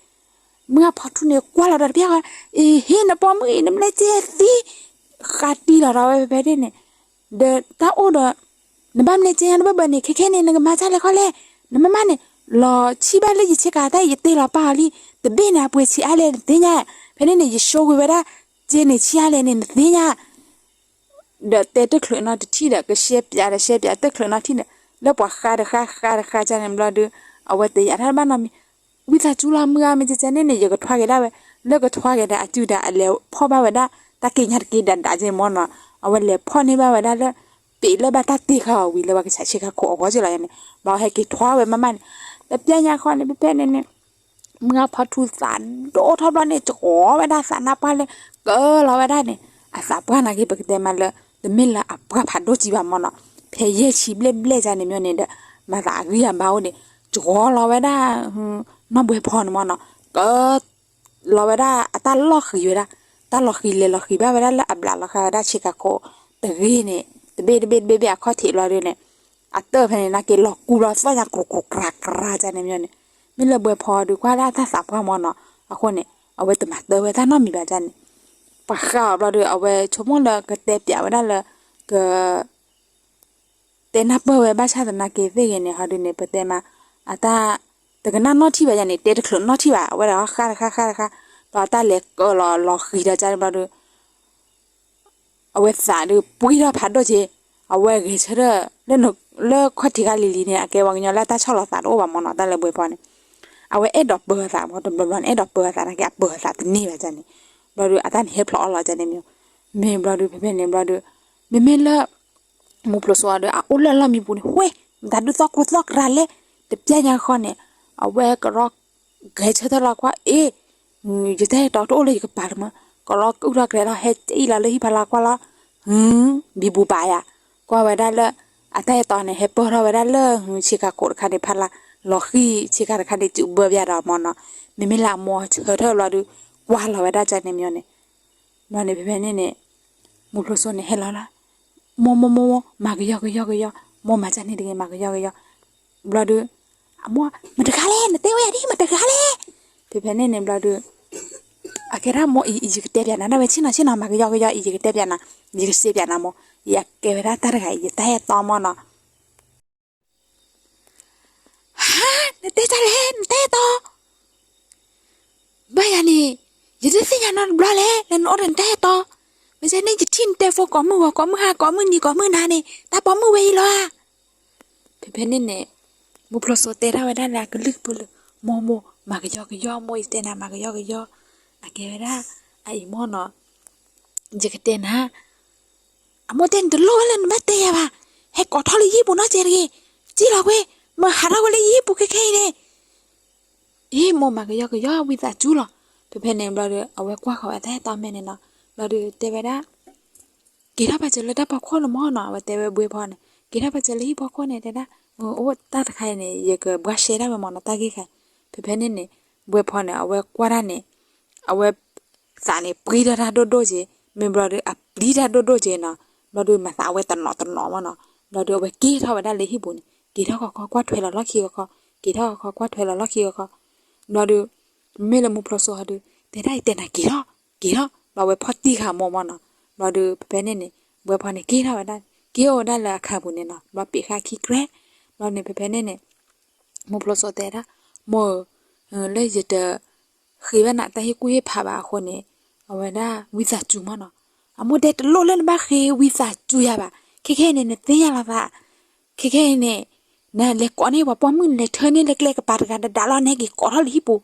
မုၢ်အဖီထူန့ၣ် ကွၢ်လီၤဒီးတပျၢ်ဃီ, အ့ ဟ့ၣ်နပိာ်မုၣ်အံၤ နမလဲၤကဲသံ, ဃးတံၢ်လီၤဒီးဝဲဖဲဖဲန့ၣ်, ဒီးတၢ်အိၣ်ဒီး နဘၣ်မလဲၤကဲညါနဘၢၣ်ဘၢၣ်န့ၣ် ခဲခဲန့ၣ် နကမၤတၢ်လဲၣ်ခီလဲၣ်, နမ့ၢ်မၤန့ၣ် လီၤဆံၣ်ဘၣ်လၢယဆ့ကၤတၢ်အံၤ ယတ့ၢ်လီၤပာ်အီၤလံ, တဘ့ၣ်န့ၣ် အပှ့ၤဆံးအါလဲၣ်နသ့ၣ်ညါ, ဖဲန့ၣ်န့ၣ် ယဆိကွံာ်ဝဲဒၣ် ကဲန့ၣ်ဆံးအါလဲၣ်န့ၣ် နသ့ၣ်ညါ ဒီးတဲတချုးနီတထံၣ်ဒီး ကရှဲပၠးဒီးရှဲပၠးတချုးနီထံၣ်ဒီး လၢပှၤဃါတဃါဃါတဃါကန့ၣ်ဘျီဒီး အဝဲတယာ်တၢ်တဘၣ်နီတမံၤ, ဝံသးစူၤလီၤ မုၢ်ဂၤမ့ၢ်ကဲကဲန့ၣ်န့ၣ် ယကထွါက့ၤဒၣ်ဝဲ, လၢကထွါက့ၤဒီးအစုဒီးအလဲၤဖီၣ်ဘၣ်ဝဲဒၣ် တၢ်က့ညါတက့ဒၣ်ဒၣ်ကဲမ့ၢ်နီၤ, အဝဲလဲၤဖီၣ်န့ၢ်ဘၣ်ဝဲဒၣ်လၢ ပ့းလၢဘၣ်တၢ်တ့ၢ်ဃာ်အီၤဝံၤလၢပှၤကဆးဆ့ကၤခိးအဂီၢ်က့လီၤန့ၣ်, ဘျီဟဲက့ၤထွါဝဲမးမးန့ၣ်, တပျၢ်ညါဃီန့ၣ် ဖဲဖဲန့ၣ်န့ၣ် မုၢ်ဂၤဖီထူသးဒိၣ်ထီၣ်ဘျီန့ၣ် ကဝီၤဝဲဒၣ်သးနါပှၢ်လၢ ကၢလီၤဝဲဒၣ်န့ၣ်, အသးပှၢ်နာ်က့ ပကတဲမးလၢ တမ့ၢ်လၢအပှၢ်ဖးဒိၣ်ကံဘၣ်မ့ၢ်နီၤ, ဖဲယဲၢ်ဆံဘျဲၣ်ဘျဲၣ်ကန့ၣ်မ့ၢ်န့ၣ်ဒီး မၤသးအဂံၢ်အဘါအိၣ်န့ၣ်, ကဝီၤလီၤဝဲဒၣ် နီၢ်ဘှဲဖီန့ၣ်မ့ၢ်နီၤ, ကၢ လီၤဝဲဒၣ်အတၢ်လီၢ်ဃံၤဝဲဒၣ်, တၢ်လီၤဃံၤလဲၤလီၤဃံၤဘၣ်ဝဲဒၣ်လၢအဘျးလီၤဃာ်ဝဲဒၣ်ဆ့ကၤခိးတဂ့ၤန့ၣ်, တဘ့ၣ်တဘ့ၣ်တဘ့ၣ်ဘ့ၣ်အခီၣ်ထံးဘျီဒီးန့ၣ်, အတၢၢ်ဖဲန့ၣ်နာ်က့လီၤကူလီၤသီၣ်ညါကြူးကြူးကြၤကြၤကန့ၣ်မ့ၢ်န့ၣ်, မ့ၢ်လၢဘှဲဖီဒုးကွၢ်ဒၣ်တၢ်သးပှၢ်မ့ၢ်နီၤ, အဃိန့ၣ် အဝဲတမၤတၢ်ဝဲတၢ်နီတမံၤဘၣ်ကန့ၣ်, ပှၤဃးအီၤဘျီဒီး အဝဲဆိကမိၣ်လၢကတဲပၠးဝဲဒၣ်လၢ က တဲနၢ်ပၢၢ်ဝဲဘၣ်ဆၣ်သနာ်က့သ့ၣ်ဂ့ၤန့ၣ် ဟီဒုးန့ၣ် ပတဲမး အတၢ် တကနၣ်နီၣ်ထံၣ်ဘၣ်ယၤန့ၣ် တဲတချုးနီၣ်ထံၣ်ဘၣ် အဝဲဒၣ်ဃါတဃါဃါတဃါ, ဒီးအတၢ်လဲၤကၢလီၤလီၤဃံၤဒီးကန့ၣ်ဘျီဒီး အဝဲသးဒုးပှံထီၣ်ဖးဒိၣ်က့ၤ, အဝဲဂဲၤဆၢထၢၣ် လၢခီၣ်ထံးခါလံၤလံၤန့ၣ် အကဲပှၤကညီလၢအတၢ်ဆီၣ်လီၤသးတအိၣ်ဘၣ်မ့ၢ်နီၤ တၢ်လၢဘှဲဖီန့ၣ်, အဝဲအဲၣ်ဒိးပၢၤအသးမ့ၢ် တဘျီဘျီန့ၣ် အဲၣ်ဒိးပၢၤအသးနာ်က့ အပၢၤအသးတန့ၢ်ဘၣ်ကန့ၣ်, ဘျီဒီးအတၢ်န့ၣ်ဟဲဖျိးအီၣ်လီၤကန့ၣ်မ့ၢ်, မ့ၢ်ဘျီဒီးဖဲဖဲန့ၣ်ဘျီဒီး မ့မ့ၢ်လၢ မူဖျိးစိဒီး အအိၣ်လၢအလီၢ်မံပူၤန့ၣ် ဝဲ မတၤဒုးသီၣ်ကျိသီၣ်ကြၤလဲၣ်, တပျၢ်ညါဃီန့ၣ် အဝဲကရီ ဂဲၤဆၢထၢၣ်လီၤကွၢ် အ့ ယတၢ်အဲၣ်တီတအိၣ်လၢယကပၤလၢၤမး, ကရီကအုၣ်ထီၣ်ကျဲထီၣ် ဟဲအံၣ်လီၤလၢဟံၣ်ဖီလာ်ကွၢ်လီၤ, ဟူ ဘံဘူပာ်ယၤ, ကွၢ်ဝဲဒၣ်လၢ အတၢ်အဲၣ်တီန့ၣ် ဟဲပၢၢ်ထီၣ်ဝဲဒၣ်လၢ ဆ့ကၤခိးတခါန့ၣ် ဖီလာ် လီၤဃံၤဆ့ကၤတခါန့ၣ် စုးဘၢပၠးဒီးမ့ၢ်နီၤ, မ့မ့ၢ်လၢအမိၢ်ဆၢထၢၣ်ဘျီဒီး ကွၢ်လီၤဝဲဒၣ်ကန့ၣ်မ့ၢ်န့ၣ် ဘျီန့ၣ်ဖဲဖဲန့ၣ်န့ၣ် မူဖျိးစိန့ၣ်ဟဲလီၤလီၤ, မိၢ်မိၢ်မိၢ်မိၢ် မၤကယီကယီကယီ, မိၢ်မၤကန့ၣ်တဂ့ၤ မၤကယီကယီ, ဘျီဒီး အမိၢ် မတၤတဂၤလဲၣ် နတဲဝဲယၤဒ်မတၤတဂၤလဲၣ်, ဖဲဖဲန့ၣ်န့ၣ်ဘျီဒီး အကဲဒၣ်မိၢ်အံၤ ယကတဲပၠးနၤ ဒၣ်ဝဲဆ့ၣ်နီၤဆ့ၣ်နီၤ မၤကယီကယီအံၤ ယကတဲပၠးနၤ, ယကစံးပၠးနၤမိၢ်, ယကဲဝဲဒၣ်တၢ်တဂၤအံၤ ယတၢ်အဲၣ်တီမ့ၢ်နီၤ ဟါ, နတဲတၢ်လဲၣ် နတၢ်အဲၣ်တီ, ဘၣ်ယၤန့ၣ် ယတသ့ၣ်ညါနီတဘျီလဲၣ် လၢနအိၣ်ဒီးနတၢ်အဲၣ်တီ, မ့ၢ်စ့ၢ်န့ၣ်ယထံၣ်နတဲဖိကိးမုၢ်ဂီၤ ကိးမုၢ်ဟါ ကိးမုၢ်နံၤ ကိးမုၢ်နၤန့ၣ် တၢ်ပိာ်မုၣ်ဝဲအံၤလီၤဧါ. ဖဲဖဲန့ၣ်န့ၣ် မူဖျိးစိတဲဒၣ်ဝဲဒၣ်လၢအကလုၢ်ကပူၤလၢ မိၢ်မိၢ် မၤကယီကယီ မိၢ်ယတဲနၤ မၤကယီကယီ, အကဲဝဲဒၣ် အအံၤမိၢ်နီၤ ယကတဲနၤ အမိၢ်တဲနတလိၣ်ဝဲလၢနဘၣ်တဲယၤဘၣ်, ဟဲကိးထီၣ်လၢယဟံၣ်ပူၤနီတစဲးတဂ့ၤ, စံၣ်လီၤကွံာ်, မ့ၢ်ဟးထီၣ်ဝဲလၢယဟံၣ်ပူၤခဲခဲအံၤန့ၣ်, အ့ မိၢ်မၤကယီကယီ ဝံသးစူၤလီၤ. ဖဲဖဲန့ၣ်ဘျီဒီး အဝဲကွၢ်ဃီၤဝဲတၢ်အဲၣ်တီမဲာ်န့ၣ်နီၤ, ဘျီဒီးတဲဝဲဒၣ် က့ၤထီၣ်ပာ်စၢၤလၢတၢ်ဖီခိၣ်န့ၣ်မ့ၢ်နီၤ, အဝဲတဲဝဲဘှဲဖီန့ၣ် က့ၤထီၣ်ပာ်စၢၤလၢဟံၣ်ဖီခိၣ်န့ၣ် တဲဒၣ် အိၣ်တၢ်တခါအံၤန့ၣ် ယကဘှါရှဲဒၣ်ဝဲမ့ၢ်နီၤ တၢ်ဂ့ၢ်ခါ. ဖဲဖဲန့ၣ်န့ၣ် ဘှဲဖီန့ၣ် အဝဲကွၢ်တၢ်န့ၣ် အဝဲ သးန့ၣ်ပှံထီၣ်တၢ်ဒိၣ်ဒိၣ်က့ၤ, မ့ၢ်ဘျီဒီးအပျံၤတၢ်ဒိၣ်ဒိၣ်က့ၤနီၤ, ဘျီဒီးမၤသးအဝဲတနီၤတနီၤမ့ၢ်နီၤ, ဘျီဒီးအဝဲက့ၤထီၣ်ဝဲဒၣ်လၢဟံၣ်ပူၤန့ၣ် က့ၤထီၣ်ခီခီကွၢ်ထွဲလီၤလီၢ်ခံခီခီ, က့ၤထီၣ်ခီခီကွၢ်ထွဲလီၤလီၢ်ခံခီခီ, ဘျီဒီး မ့မ့ၢ်လၢမူဖျိးစိဟီဒီး တဲဒၣ်အံၤတဲနၤက့ၤထီၣ် က့ၤထီၣ်, ဘျီအဝဲဖီၣ်တံၢ်ဃာ်မိၢ်မ့ၢ်နီၤ, ဘျီဒီးဖဲဖဲန့ၣ်န့ၣ် ဘှဲဖီန့ၣ်က့ၤထီၣ်ဝဲဒၣ် က့ၤအိၣ်ဝဲဒၣ်လၢအခါပူၤန့ၣ်နီၤ, ဘျီပ့းဃာ်ခံကြဲး, ဘျီန့ၣ်ဖဲဖဲန့ၣ်န့ၣ် မိၢ်ဖျိစိတဲဒၣ်, မိၢ်ဧၢ, လၢယတဃ့ဘၣ်နၤတၢ်ဟ့ၣ်ကူၣ်ဟ့ၣ်ဖးဘၣ်အဃိန့ၣ်, အဝဲဒၣ်ဝံသးစူၤမ့ၢ်နီၤ, အမိၢ်တဲတလိၣ်လၢနဘၣ်ဃ့ဝံသးစူၤယၤဘၣ်, ခဲခဲအံၤန့ၣ် နသ့ၣ်ညါလီၤသး, ခဲခဲအံၤန့ၣ် နလဲၤကိးန့ၢ်ပှၤပိာ်မုၣ် နလဲၤထၢန့ၢ်လၢကျဲကပၤတဂၤဒၣ်ဒၣ်လီၤ နဟဲက့ၤကိးထီၣ်လၢဟံၣ်ပူၤ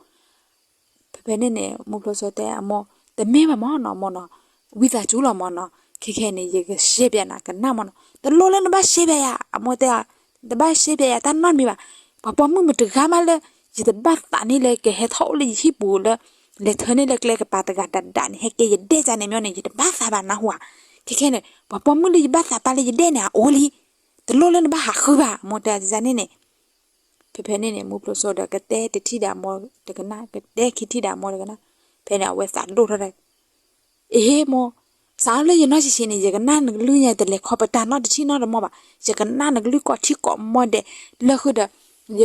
ဖဲဖဲန့ၣ်န့ၣ် မိၢ်ဖျိစိတဲအမိၢ်, တမ့ၢ်ဘၣ်မ့ၢ်နီၤ မိၢ်နီၤ, ဝံသးစူၤလီၤမ့ၢ်နီၤ, ခဲခဲအံၤန့ၣ် ယကရှဲပၠးနၤကနၣ်မ့ၢ်နီၤ, တလိၣ်လၢနဘၣ်ရှဲပၠးယၤ, အမိၢ်တဲအီၤ, တဘၣ်ရှဲပၠးယၤတၢ်နီတမံၤဘၣ်, ပှၤပိာ်မုၣ်မတဂၤမးလၢ ယတဘၣ်သးန့ၢ်လၢကဟဲထီၣ်အိၣ်လၢယဟံၣ်ပူၤလၢ လဲၤထၢန့ၢ်လၢကျဲကပၤတဂၤဒၣ်ဒၣ်န့ၣ် ဟဲကဲယဒဲၣ်ကန့ၣ်မ့ၢ်န့ၣ် ယတဘၣ်သးဘၣ်နၢ်ဟူဧါ, ခဲခဲန့ၣ် ပှၤပိာ်မုၣ်လၢယဘၣ်သးပာ်လၢယဒဲၣ်န့ၣ် အအိၣ်လံ, တလိၣ်လၢနဘၣ်ဟးဃုဘၣ် အမိၢ်တဲန့ၣ်န့ၣ် ဖဲဖဲန့ၣ်န့ၣ် မိၢ်ဖျိစိဒီးကတဲတထံၣ်ဒီးအမိၢ်တကနၣ်, ကတဲခံထံၣ်ဒီးအမိၢ်တကနၣ်, ဖဲန့ၣ် အဝဲသးဒိၣ်ထီၣ်တၢ်, အ့ဟ့မိၢ်, စးထီၣ်လၢယနီၢ်ဆံးဆံးန့ၣ် ယကနၣ်နကလုၢ်ညါ တလဲၤခီပတာ်နီတထံၣ်နီတမီၢ်ဘၣ်, ယကနၣ်နကလုၢ်ကိးထံကိးမီၢ်ဒဲး, လၢဃုာ်ဒီး ယ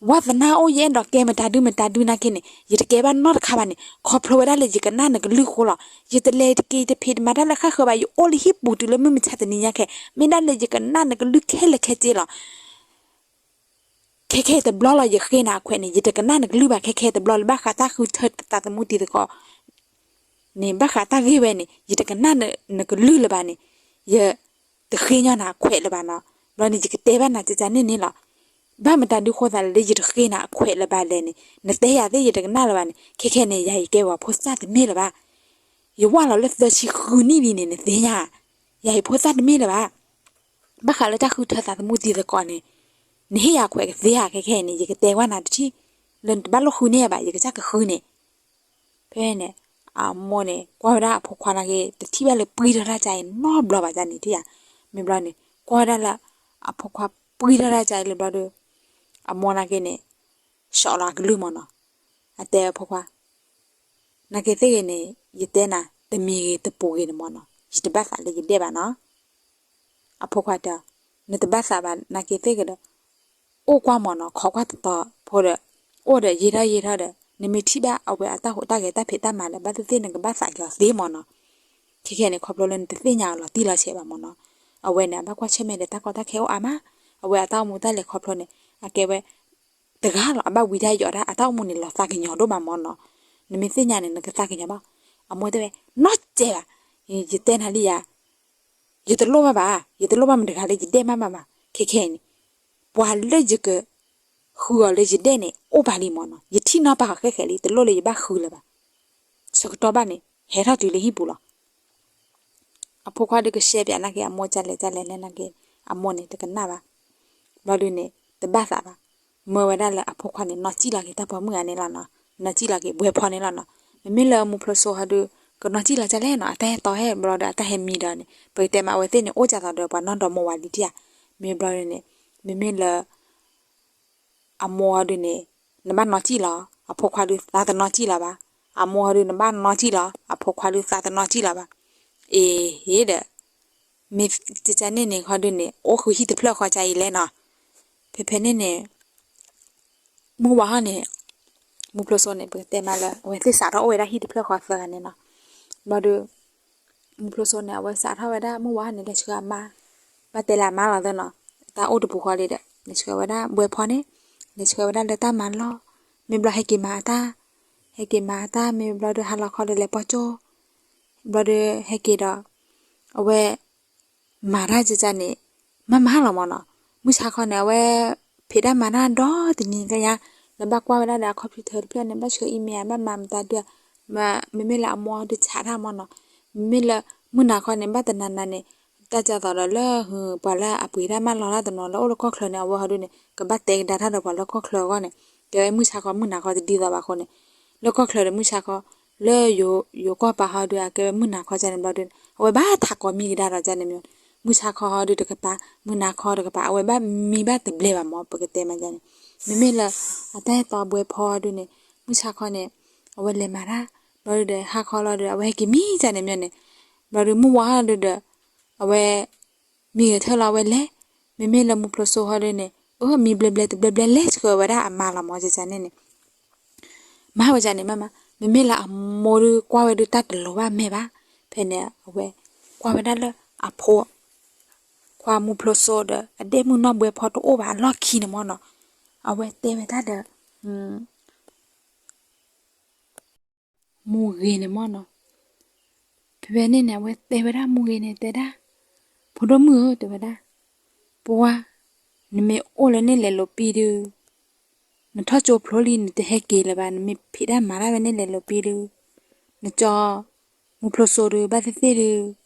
ဝါသနာအိၣ် ယအဲၣ်ဒိးကဲမတၤဒုမတၤဒုနာ်က့န့ၣ် ယတကဲဘၣ်နီတခါဘၣ်န့ၣ် ခီဖျိဝဲဒၣ်လၢယကနၣ်နကလုၢ်အဃိလီၤ. ယတလဲၤတက့ၤတဖံးတမၤတၢ်လၢဃၣ်ဃၢၤဘၣ်, ယအိၣ်လၢဟံၣ်ပူၤတုၤလၢမုၢ်မဆါတနံၤညါခဲ, မ့ၢ်ဒၣ်လၢယကနၣ်နကလုၢ်ခဲလၢာ်ခဲဆ့လီၤ. ခဲခဲအံၤတဘျီလီၤ ယဃ့နၤအခွဲးန့ၣ် ယတကနၣ်နကလုၢ်ဘၣ်, ခဲခဲအံၤတဘျီလၢဘၣ်ဃးတၢ်ဃုထၢသးသမူတံၤသကိး န့ၣ် ဘၣ်ဃးတၢ်ဂ့ၢ်ဝဲန့ၣ် ယတကနၣ်နကလုၢ်လၢၤဘၣ်န့ၣ်, ယတဃ့ညီနၤအခွဲးလၢၤဘၣ်နီၤ. ဘျီန့ၣ် ယကတဲဘၣ်နၤကကန့ၣ်န့ၣ်လီၤ. ဘၣ်မတၤဒုဃိသးလၢယတဃ့နၤအခွဲးလၢၤဘၣ်လဲၣ်န့ၣ် နတဲယၤသ့ၣ်ယတကနၣ်လၢၤဘၣ်န့ၣ် ခဲခဲန့ၣ် ယၤယကဲပှၤဖိသၣ်တမ့ၢ်လၢၤဘၣ်. ယဝၢ်လီၤလၢသၢဆံဃုနံၣ်လံန့ၣ် နသ့ၣ်ညါ, ယၤယဖိသၣ်တမ့ၢ်လၢၤဘၣ်. ဘၣ်ဃးလၢတၢ်ဃုထၢသးသမူတံၤသကိးန့ၣ် နဟ့ၣ်ယၤခွဲးကသ့ဧါ, ခဲခဲအံၤန့ၣ် ယကတဲကွၢ်နၤတထံၣ်, လၢနတဘၣ်လိၣ်ဃုန့ၢ်ယၤဘၣ် ယကစၢ်ကဃုန့ၣ်. ဖဲန့ၣ် အမိၢ်န့ၣ် ကွၢ်ဝဲဒၣ်အဖိခွါနာ်က့ တထံၣ်ဘၣ်လၢပှံထီၣ်တၢ်ကါအံၤနီတဘျီဘၣ်န့ၣ် ထံၣ်ဧါ. မ့ၢ်ဘျီန့ၣ် ကွၢ်ဝဲဒၣ်လၢ အဖိခွါပှံထီၣ်တၢ်ကါအံၤလၢဘျီဒီး အမိၢ်နာ်က့န့ၣ် ဆီးလီၤအကလုၢ်မ့ၢ်နီၤ. အတဲအဖိခွါ နာ်က့သ့ၣ်ဂ့ၤန့ၣ် ယတဲနၤ တမံၤဂ့ၤတပူၤဂ့ၤန့ၣ်မ့ၢ်နီၤ ယတဘၣ်သးလၢယဒဲၣ်ဘၣ်နီၤ. အဖိခွါတဲအီၤ နတဘၣ်သးဘၣ်နာ်က့သ့ၣ်ဂ့ၤဒီး အိၣ်ကွၢ်မ့ၢ်နီၤ ခိးကွၢ်တတီၤဖိဒီး အိၣ်ဒီးယံာ်ထီၣ်ယံာ်ထီၣ်ဒီး နမ့ၢ်ထံၣ်ဘၣ်အဝဲအတၢ်ဟူးတၢ်ဂဲၤတၢ်ဖံးတၢ်မၤဒီး ဘၣ်သ့ၣ်သ့ၣ်နကဘၣ်သးက့ၤအီၤသ့မ့ၢ်နီၤ. ခဲခဲန့ၣ် ခီဖျိလၢနတသ့ၣ်ညါအီၤလီၤတံၢ်လီၤဆဲးဘၣ်မ့ၢ်နီၤ. အဝဲန့ၣ် အဘၣ်ကွၢ်ဆၢၣ်မဲာ်ဒီးတၢ်ကီတၢ်ခဲအိၣ်အါမး. အဝဲအတၢ်အိၣ်မူတၢ်လဲၤခီဖျိန့ၣ် အကဲဝဲ တဂၤလီၤ အဘၣ်ဝံတၢ်ယိးတၢ် အတၢ်အိၣ်မူန့ၣ် လီၤသးကညီၤဒိၣ်မးမ့ၢ်နီၤ. နမ့ၢ်သ့ၣ်ညါန့ၣ် နကသးကညီၤဘၣ်. အမိၢ်တဲဝဲ နီၢ်ကဲဘၣ်, ယတဲနၤလံယၤ, ယတလိၣ်ဘၣ်ဘၣ်, ယတလိၣ်ဘၣ်မတဂၤလၢယဒဲၣ်မးမးဘၣ်. ခဲခဲအံၤန့ၣ် ပှၤလၢယကဃုအီၤလၢယဒဲၣ်န့ၣ် အိၣ်ပာ်လံမ့ၢ်နီၤ. ယထံၣ်နီၢ်ပာ်ဃဲၤဃဲၤလံ တလိၣ်လၢယဘၣ်ဃုလၢၤဘၣ်. ဆၢကတီၢ်ဘၣ်န့ၣ် ဟဲထီၣ်တုၤလၢဟံၣ်ပူၤလီၤ. အဖိခွါဒုးကရှဲပၠးနာ်က့ အမိၢ်ကလဲၤကလဲၤလဲၣ်နာ်က့ အမိၢ်န့ၣ်တကနၣ်ဘၣ်. ဘျီဒုးန့ၣ် တဘၣ်သးဘၣ်. မၢဝဲဒၣ်လၢအဖိခွါန့ၣ် နီၢ်ကံၣ်လီၤက့ၤတၢ်ပိာ်မုၣ်ဂၤန့ၣ်လီၤနီၤ. နီၢ်ကံၣ်လီၤက့ၤဘှဲဖီန့ၣ်လီၤနီၤ. မ့မ့ၢ်လၢမူဖျိစိဟီဒုး ကနီၢ်ကံၣ်လီၤကလဲၣ်နီၤ အတၢ်ဟဲတီၤဟဲဘျီဒီး အတၢ်ဟဲမံဒီးန့ၣ် ပကတဲမးအဝဲသ့ၣ်န့ၣ် အိၣ်ကသိးဒီးပှၤနီၢ်ဒီမါဝၤလံထံၣ်ဧါ. မ့ၢ်ဘျီဒုးန့ၣ် မ့မ့ၢ်လၢ အမိၢ်ဟီဒုးန့ၣ် နဘၣ်နီၢ်ကံၣ်လီၤ အဖိခွါဒုးသးတနီၢ်ကံၣ်လီၤဘၣ်. အမိၢ်ဟီဒုးနဘၣ်နီၢ်ကံၣ်လီၤ အဖိခွါဒုးသးတနီၢ်ကံၣ်လီၤဘၣ်. အ့ဟ့ဒီး မ့ၢ်ကကန့ၣ်န့ၣ် ဟီဒုးန့ၣ် အိၣ်ဃုာ်ဟံၣ်တဖျၢၣ်ဃီကါအံၤလဲၣ်နီၤ. ဖဲဖဲန့ၣ်န့ၣ် မုၢ်ဝါဟီန့ၣ် မူဖျိစိန့ၣ် ပကတဲမးလၢ အဝဲသ့ၣ်စးထီၣ်အိၣ်ဝဲဒၣ်ဟံၣ်တဖျၢၣ်ဃီသၢဂၤန့ၣ်နီၤ. ဘျီဒီး မူဖျိစိန့ၣ် အဝဲစးထီၣ်ဝဲဒၣ် မုၢ်ဝါဟီန့ၣ် လဲၤဆှၢအမါ, ဘၣ်တဲလၢအမါလီၤသၢနီၤ, တၢ်အိၣ်တပူၤဃီလံဒီး လဲၤဆှၢဝဲဒၣ်ဘှဲဖီန့ၣ်, လဲၤဆှၢဝဲဒၣ်လၢတၢ်မၤလီၢ်, မ့ၢ်ဘျီဟဲက့ၤမၤအတၢ်, ဟဲက့ၤမၤအတၢ် မ့ၢ်ဘျီဒီးဟါလီၤခီဒီးလဲၤပီၢ်ကၠိ, ဘျီဒီးဟဲက့ၤဒီး အဝဲ မၤတၢ်ကကန့ၣ် မၤမၤလီၤမ့ၢ်နီၤ. မုၢ်ဆါခီန့ၣ် အဝဲ ဖံးတၢ်မၤတၢ်ဒီတနံၤကညါ, လၢဘၣ်ကွၢ်ဝဲဒၣ်ဒီးအခီပျူၤထၢတဖျၢၣ်န့ၣ် ဘၣ်ဆှၢအံၤမ့ၢ်ဧါ ဘၣ်မၤမတၤဒုးဧါ, မ့မ့ၢ်လၢအမိၢ်ဒုးဆးတၢ်မ့ၢ်နီၤ. မ့မ့ၢ်လၢမုၢ်နၤခီန့ၣ် ဘၣ်တနၤနၤန့ၣ် တၢ်ကသိးဒီးလၢ ပှၤလၢအပှ့ၤတၢ်မၤလီၤတၢ်တနီၤလၢအိၣ်လၢကီၢ်ချၢန့ၣ် အဝဲဟီဒုးန့ၣ် ကဘၣ်တဲကဒါတၢ်ဒီးပှၤလၢကီၢ်ချၢအဂီၢ်န့ၣ် ကဲဝဲမုၢ်ဆါခီမုၢ်နၤခီတဒ်သိးဘၣ်အဃိန့ၣ် လၢကီၢ်ချၢဒီးမုၢ်ဆါခီ လၢယိၤကီၢ်ပၤဟီဒုး အကဲဝဲမုၢ်နၤခီကန့ၣ်ဘျီဒုး အဝဲဘၣ်ထးကိးမံကဒါဒီးကန့ၣ်မ့ၢ် မုၢ်ဆါခီဟီဒုးတကပၤ မုၢ်နၤခီတကပၤ အဝဲဘၣ်မံဘၣ်တဘျဲဘၣ်မ့ၢ် ပကတဲမးကန့ၣ်. မ့မ့ၢ်လၢ အတၢ်အဲၣ်တီဘှဲဖီဒုးန့ၣ် မုၢ်ဆါခီန့ၣ် အဝဲလဲၤမၤတၢ် ဘျီဒုးဒီးဟါခီလီၤဒီး အဝဲဟဲက့ၤမံကန့ၣ်မ့ၢ်န့ၣ် ဘျီဒုးမုၢ်ဝါဟီဒုးဒီး အဝဲ မံဂဲၤထၢၣ်လီၤအဝဲလဲၤ, မ့မ့ၢ်လၢမူဖျိစိဟီဒုးန့ၣ် အမံဘျဲဘျဲတဘျဲဘျဲလဲၤဆှၢဝဲဒၣ်အမါလီၤမ့ၢ်ကန့ၣ်န့ၣ် မၤဝဲကန့ၣ်မးမး မ့မ့ၢ်လၢအမိၢ်ဒုးကွၢ်ဝဲဒုးတၢ်တလိၤဘၣ်မဲာ်ဘၣ်. ဖဲန့ၣ် အဝဲ ကွၢ်ဝဲဒၣ်လၢအဖိ ခွါမူဖျိစိဒီး အဒဲၣ်မုၣ်နီၢ်ဘှဲဖီတအိၣ်ဘၣ်အလီၢ်ခံန့ၣ်မ့ၢ်နီၤ, အဝဲတဲဝဲဒၣ်ဒီး မူဂ့ၤန့ၣ်မ့ၢ်နီၤ. ဖဲဖဲန့ၣ်န့ၣ် အဝဲတဲဝဲဒၣ်မူဂ့ၤန့ၣ် တဲဒၣ်, ဖိဒိၣ်မုၣ်ဧၢ တဲဝဲဒၣ်, ပှၤ, နမ့ၢ်အိၣ်လၢန့ၣ်လဲၤလိာ်ပံဒုး, နထီၣ်ကၠိဖျိလံ နတဟဲက့ၤလၢၤဘၣ်, နမ့ၢ်ဖံးတၢ်မၤတၢ်ဝဲန့ၣ်လဲၤလိာ်ပံဒုး, နကၠီ မူဖျိစိဒုး ဘၣ်သ့ၣ်သ့ၣ်ဒုး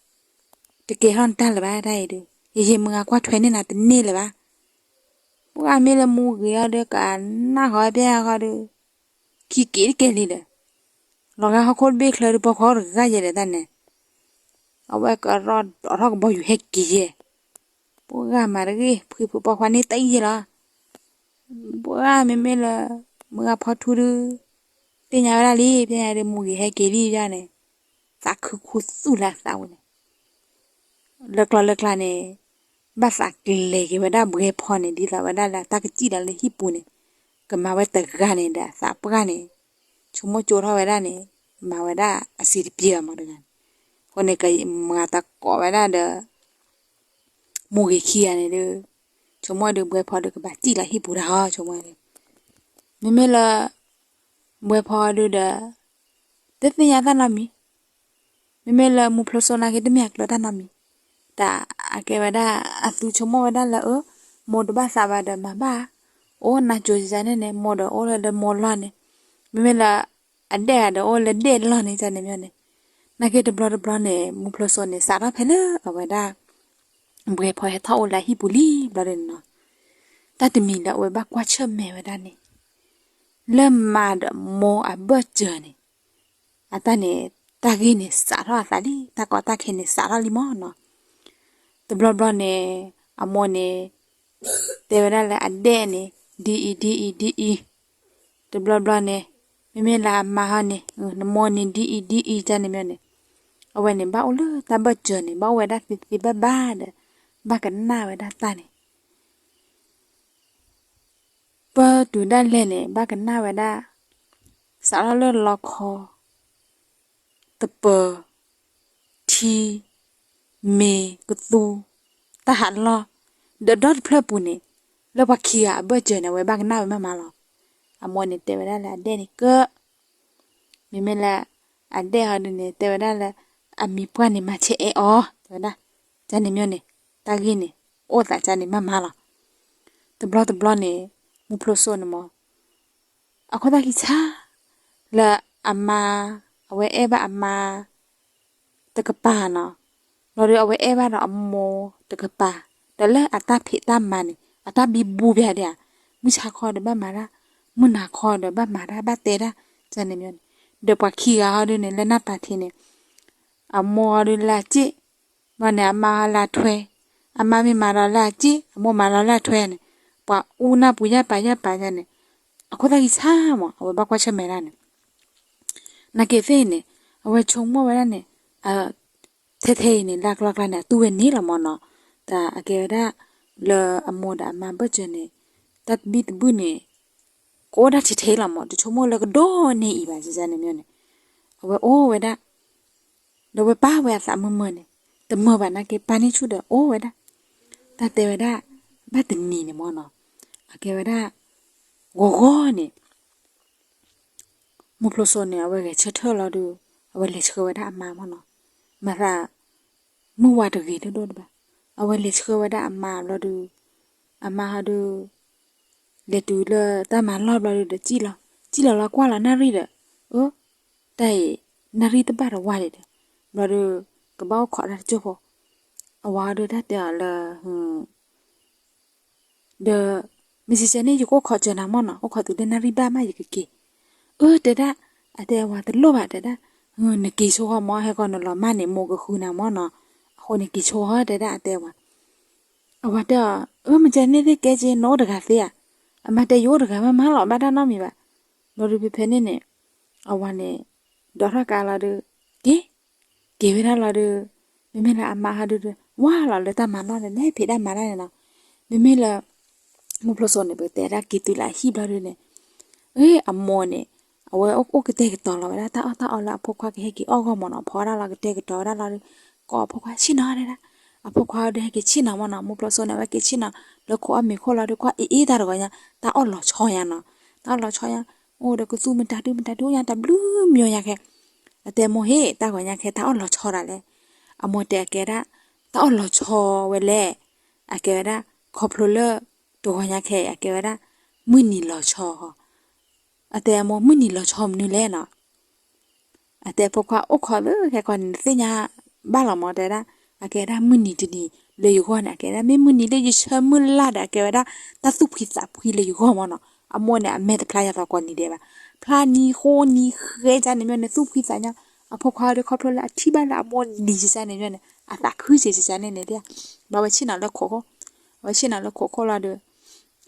တကဲထီၣ်နတၢ်လၢၤဘၣ်တၢ်အံၤဒုး, ယယံာ်မုၢ်ဂၤကွၢ်ထွဲန့ၢ်နၤတန့ၢ်လၢၤဘၣ်. ပှၤမ့ၢ်လၢမူဂ့ၤအီၤဒီး ကနၣ်ဃီပျဲဃီဒီး ခံက့ၤတကဲလံဒီး, လီၤဂာ်ဟီၣ်ခိၣ်တဘ့ၣ်ချၢဒီး ပိာ်ခွါအိၣ်တဂၤယဲဒီးတၢ်န့ၣ်, အဝဲကရီဒီးထီၣ်ကဘီယူၤဟဲက့ၤယဲ, ပှၤဂၤမၤတဂ့ၤ ဖှံဖုးပိာ်ခွါန့ၣ်တအံၤယဲလီၤ. ပှၤမ့မ့ၢ်လၢ မုၢ်ဂၤဖီထူဒုး သ့ၣ်ညါဝဲဒၣ်လံ ပျဲညါဒီး မူဂ့ၤဟဲက့ၤလံယဲန့ၣ်, သးခုခိၣ်သူၣ်လၢအသးဝဲန့ၣ် လၢကျီလၢကျါန့ၣ် ဘၣ်သးကလဲၤက့ၤဝဲဒၣ်ဘှဲဖီန့ၣ် ဒ်သိးဝဲဒၣ်လၢတၢ်ကစံၣ်လီၤလၢဟံၣ်ပူၤန့ၣ် ကမၤဝဲတဂၤန့ၣ်ဒီးအသးပှၢ်န့ၣ်, ဆိကမိၣ်ကၠိထီၣ်ဝဲဒၣ်န့ၣ် မၤဝဲဒၣ်အစံးတပျ့ၤအမၤတဂၤန့ၣ်, အဃိန့ၣ် မၤသကိးဝဲဒၣ်ဒီး မူဂ့ၤခံဂၤန့ၣ်ဒီး ဆိကမိၣ်ဒီးဘှဲဖီဒီးကဘၣ်စံၣ်လီၤဟံၣ်ပူၤတၢ်ဟီ ဆိကမိၣ်, မ့မ့ၢ်လၢ ဘှဲဖီဒုးဒီး တသ့ၣ်ညါတၢ်နီတမံၤ, မ့မ့ၢ်လၢမူဖျိစိနာ်က့ တမ့ၢ်အကျၢၤတၢ်နီတမံၤ, တၢ်အကဲဝဲဒၣ် အသုဆိကမိၣ်ဝဲဒၣ်လၢအ မိၢ်တဘၣ်သးဘၣ်ဒီးမၤဘၣ်, အိၣ်နၤကၠိကန့ၣ်န့ၣ် မိၢ်ဒီးအိၣ်လၢဒီးမိၢ်လီၢ်န့ၣ်, မ့မ့ၢ်လၢ အဒဲၣ်ဂၤဒီးအိၣ်လၢဒဲၣ်လီၢ်န့ၣ် န့ၣ်မ့ၢ်န့ၣ်, နာ်က့တဘျီတဘျီန့ၣ် မူဖျိစိန့ၣ် စးထီၣ်ဖဲလၢအဝဲဒၣ် ဘှဲဖီဟဲထီၣ်အိၣ်လၢဟံၣ်ပူၤလံဘျီဒုးန့ၣ်နီၤ, တၢ်တမံၤလၢအဝဲဘၣ်ကွၢ်ဆၢၣ်မဲာ်ဝဲဒၣ်န့ၣ် လၢမါဒီးမိၢ်အဘၢၣ်စၢၤန့ၣ် အတၢ်န့ၣ် တၢ်ဂ့ၢ်န့ၣ်စးထီၣ်အသးလံ, တၢ်ကီတၢ်ခဲန့ၣ်စးထီၣ်လံမ့ၢ်နီၤ, တဘျီဘျီန့ၣ် အမိၢ်န့ၣ် တဲဝဲဒၣ်လၢအဒဲၣ်န့ၣ် ဒ်အံၤဒ်အံၤဒ်အံၤ, တဘျီဘျီန့ၣ် မ့မ့ၢ်လၢအမါဟီန့ၣ် နမိၢ်န့ၣ်ဒ်အံၤဒ်အံၤန့ၣ်မ့ၢ်န့ၣ်, အဝဲန့ၣ် ဘၣ်အိၣ်လၢတၢ်ဘၢၣ်စၢၤန့ၣ် ဘၣ်အိၣ်ဝဲဒၣ်သ့သ့ဘၣ်ဘၣ်ဒီး ဘၣ်ကနၣ်ဝဲဒၣ်တၢ်န့ၣ် ပၢၢ်တုၤဒၣ်လဲာ်န့ၣ် ဘၣ်ကနၣ်ဝဲဒၣ် စးထီၣ်လၢလီခီ, တပၢၤ, ထံ, မ့ၤ, ကသူ, တၢ်ဟးလီၢ်, ဒီးဒီတဖျၢၣ်ပူၤန့ၣ် လၢပှၤခံဂၤအဘၢၣ်စၢၤန့ၣ် အဝဲဘၣ်ကနၣ်ဝဲမးမးလီၤ. အမိၢ်န့ၣ်တဲဝဲဒၣ်လၢအဒဲၣ်န့ၣ်ကၢ မ့မ့ၢ်လၢ အဒဲၣ်ဟီဒုန့ၣ် တဲဝဲဒၣ်လၢ အမံၤပှၢ်န့ၣ်မၤဆဲးအဲၣ်အီၤ တဲဝဲဒၣ်, ကန့ၣ်မ့ၢ်န့ၣ် တၢ်ဂ့ၢ်န့ၣ် အိၣ်သးကန့ၣ်မးမးလီၤ. တဘျီတဘျီန့ၣ် မူဖျိစိန့ၣ်မး အခိၣ်သၣ်ခံဆါ လၢအမါ အဝဲအဲၣ်ဘၣ်အမါ တကပၤနီၤ, ဘျီဒီးအဝဲအဲၣ်ဘၣ်ဒီးအမိၢ်တကပၤ, ဒီးလၢအတၢ်ဖံးတၢ်မၤန့ၣ် အတၢ်ဘံဘူပျဲဒၣ်, မုၢ်ဆါခီဒီးဘၣ်မၤတၢ်, မုၢ်နၤခီဒီးဘၣ်မၤတၢ် ဘၣ်တဲတၢ်, န့ၣ်မ့ၢ်န့ၣ်, ဒီးပှၤခံဂၤဟီဒုန့ၣ် လၢနၢ်ပာ်ထံန့ၣ် အမိၢ်ဟီဒုလၢအစ့ၣ်, ဘျီန့ၣ် အမါဟီလၢအထွဲ, အမါမ့ၢ်မၤဒီးလၢအစ့ၣ် အမိၢ်မၤဒီးလၢအထွဲန့ၣ်, ပှၤအူနၢ်ပူၤယၢ်ပာ်ယၢ်ပာ်ယၢ်န့ၣ်, အခိၣ်သၣ်ခံဆါမး အဝဲဘၣ်ကွၢ်ဆၢၣ်မဲာ်ဒၣ်န့ၣ် နာ်က့သ့ၣ်န့ၣ် အဝဲဆိကမိၣ်ဝဲဒၣ်န့ၣ်, ထဲထဲအံၤန့ၣ် လၢအကျါကျါန့ၣ် အတူၢ်ဝဲန့ၣ်လီၤမ့ၢ်နီၤ, တၢ်အကဲဝဲဒၣ် လၢအမိၢ်ဒီးအမါဘၢၣ်စၢၤန့ၣ် တၢ်တဘံၣ်တဘုၣ်န့ၣ် ကအိၣ်ဒၣ်ထဲထဲအံၤလီၤမ့ၢ် တဆိကမိၣ်လၢကဒိၣ်န့ၢ်အံၤဘၣ်န့ၣ်မ့ၢ်န့ၣ်, အဝဲအိၣ်ဝဲဒၣ် ဒီးဝဲပာ်ဝဲအသးမုာ်မုာ်န့ၣ်, တမုာ်ဘၣ်နာ်က့ ပာ်န့ၢ်ဆူၣ်ဒီးအိၣ်ဝဲဒၣ်, တၢ်တဲဝဲဒၣ် ဘၣ်တနံၤန့ၣ်မ့ၢ်နီၤ, အကဲဝဲဒၣ် ဂီၤဂီၤန့ၣ် မူဖျိစိန့ၣ် အဝဲဂဲၤဆၢထၢၣ်လီၤဒီး အဝဲလဲၤဆှၢဝဲဒၣ်အမါမ့ၢ်နီၤ, မၤသး မုၢ်ဝါတဂ့ၤတဒိၣ်တဘၣ်, အဝဲလဲၤဆှၢဝဲဒၣ်အမါဘျီဒီး အမါဟီဒီး လဲၤတုၤလၢတၢ်မၤလီၢ်ဘျီဒီး စံၣ်လီၤ, စံၣ်လီၤလီၤကွၢ်လီၤနၣ်ရံၣ်ဒီး, အၢ, တၢ်အံၤ နၣ်ရံၣ်တဘၣ်ဒီးဝါဒံးဒီး, ဘျီဒီး ကဘၣ်အိၣ်ခိးတၢ်တကၠိၢ်ဖိ, အဝၤဒီးတၢ်တဲအီၤလၢ ဒီး မ့ၢ်စံးစဲန့ၣ် ယကအိၣ်ခိးစၢၤနၤမ့ၢ်နီၤ, အိၣ်ခိးတုၤလၢနၣ်ရံၣ်ဘၣ်မး ယကက့ၤ, အၢ တဲဒၣ်, အတဲအဝၤတလိၣ်ဘၣ်တဲဒၣ်, နက့ၤဆိဃီမ့ၢ် ဟဲကီနလီၤမၢ်န့ၣ် မိၢ်ကဃုနၤမ့ၢ်နီၤ, အဃိန့ၣ်က့ၤဆိဃီတဲဒၣ် အတဲအဝၤ အဝၤတဲအီၤ, အၢ မ့ၢ်ကဲန့ၣ်သ့ၣ်ကဲက့ နအိၣ်တဂၤသ့ဧါ, အမါတဲယအိၣ်တဂၤမးမးလီၤ ဘၣ်တၢ်နီတမံၤဘၣ်, ဘျီဒီးဖဲဖဲန့ၣ်န့ၣ်, အဝၤန့ၣ် ဒိးထီၣ်ကါလီၤဒီး, က့ၤ, က့ၤဝဲဒၣ်လီၤဒီး, မ့မ့ၢ်လၢအမါဟီဒုးဒီး ဝါလီၤလၢတၢ်မၤလီၢ်န့ၣ် လဲၤဖံးတၢ်မၤတၢ်န့ၣ်လီၤ, မ့မ့ၢ်လၢ မူဖျိစိန့ၣ် ပကတဲဒၣ်က့ၤတုၤလၢအဟံၣ်ဘျီဒုးန့ၣ်, အမိၢ်န့ၣ် အဝဲအိၣ်ကတဲာ်ကတီၤလီၤဝဲဒၣ် တၢ်အီၣ်တၢ်အီလၢအဖိခွါကဟဲက့ၤအီၣ်အဂီၢ်မ့ၢ်နီၤ, ဖီဒၣ်လီၤကတဲာ်ကတီၤဝဲဒၣ်လီၤဒီး, ကိးအဖိခွါဆ့ၣ်နီၤတဲဒၣ်, အဖိခွါဒီးဟဲက့ၤဆ့ၣ်နီၤမ့ၢ်နီၤ, မူဖျိးစိန့ၣ် အဝဲက့ၤဆ့ၣ်နီၤ လၢခိးအီၣ်မ့ၤခိၣ်လီၤဒီး ကွၢ်အ့ၣ်အ့ၣ်တၢ်တဂီၤညါ, တၢ်အီၣ်လီၤဆီညါနီၤ, တၢ်အီၣ်လီၤဆီညါ, အိၣ်ဒီးကသူမတၤဒုမတၤဒုညါ တၢ်ဘျုးမံၤညါခဲ, အတဲမိၢ်ဟ့ၣ် တၢ်ဂီၤညါခဲ တၢ်အီၣ်လီၤဆီဒၣ်လဲၣ်, အမိၢ်တဲအကဲဒၣ်, တၢ်အီၣ်လီၤဆီဝဲလဲၣ်, အကဲဝဲဒၣ်, ခီဖျိလၢ, တဂီၤညါခဲအံၤ အကဲဝဲဒၣ်, မုၢ်နံၤလီၤဆီ, အတဲအမိၢ်မုၢ်နံၤလီၤဆီမနုၤလဲၣ်နီၤ အတဲဖိခွါအိၣ်ခိးသ့ခဲကီးန့ၣ် နသ့ၣ်ညါဘၣ်လီၤမ့ၢ်တဲဒၣ်, အကဲဝဲဒၣ်မုၢ်နံၤတနံၤလၢယဂီၢ်န့ၣ် အကဲဝဲဒၣ်မ့ၢ်မုၢ်နံၤလၢယဆၢမုၢ်လၢ်ဒီး အကဲဝဲဒၣ်တၢ်သူၣ်ဖှံသးဖှံလၢယဂီၢ်မ့ၢ်နီၤ, အမိၢ်န့ၣ် အမဲာ်တဖျါယၤသးကိးနံၤဒဲးဘၣ်, ဖျါနံၤဃိနံၤဃဲကန့ၣ်မ့ၢ်န့ၣ် သူၣ်ဖှံသးညီ, အဖိခွါဒီးခီဖျိလၢအထံၣ်ဘၣ်လၢအမိၢ်နံၤကန့ၣ်မ့ၢ်န့ၣ် အသးခုစ့ၢ်ကန့ၣ်န့ၣ်, ဘျီဝဲဆ့ၣ်နီၤလၢခိးခိၣ်, အဝဲဆ့ၣ်နီၤလၢခိးခိၣ်လီၤဒီး,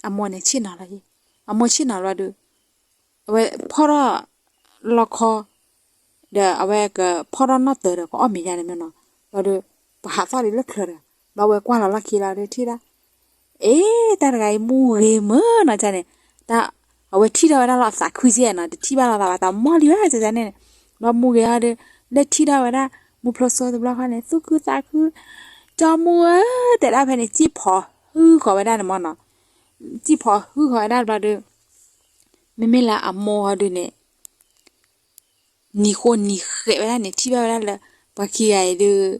အမိၢ်န့ၣ်ဆ့ၣ်နီၤလီၤ, အမိၢ်ဆ့ၣ်နီၤလီၤဒီး အဝဲဖီၣ်ထီၣ်လီခီ, ဒီးအဝဲကဖီၣ်ထီၣ်နီၣ်တၢၤဒီး ကအီၣ်မ့ၤယါန့ၣ်မ့ၢ်နီၤ, ဘျီဒီး, ပဟးသီၣ်ဒံးလၢချၢဒီး, ဘျီဝဲကွၢ်လီၤလီၢ်ခံလီၤဒီးထံၣ်ဒၣ်, အ့ တၢ်တဂၤအံၤမူဂ့ၤမ့ၢ်နီၤန့ၣ်, တၢ်, အဝဲထံၣ်ထီၣ်ဝဲဒၣ်လီၤအသးခုကဲနီၤ တထံၣ်ဘၣ်လီၤသးဘၣ်တၢ်မီၢ်လံဝဲန့ၣ်န့ၣ်, ဘျီမူဂ့ၤဟီဒီး, လၢထံၣ်ထီၣ်ဝဲဒၣ်, မူဖျိးစိတဘျီဃီန့ၣ် သူၣ်ခုသးခု, ကၠီမူဧၢ, တဲဒၣ်ဖဲန့ၣ် စံၣ်ဖီဟုဃီၤဝဲဒၣ်န့ၣ်မ့ၢ်နီၤ, စံၣ်ဖီဟုဃီၤဝဲဒၣ်ဘျီဒီး, မ့မ့ၢ်လၢအမိၢ်ဟီဒုန့ၣ် နံၤဃိနံၤဃဲးဝဲဒၣ်န့ၣ် ထံၣ်ဘၣ်ဝဲဒၣ်လၢ, ပှၤခံဂၤအံၤဒီး,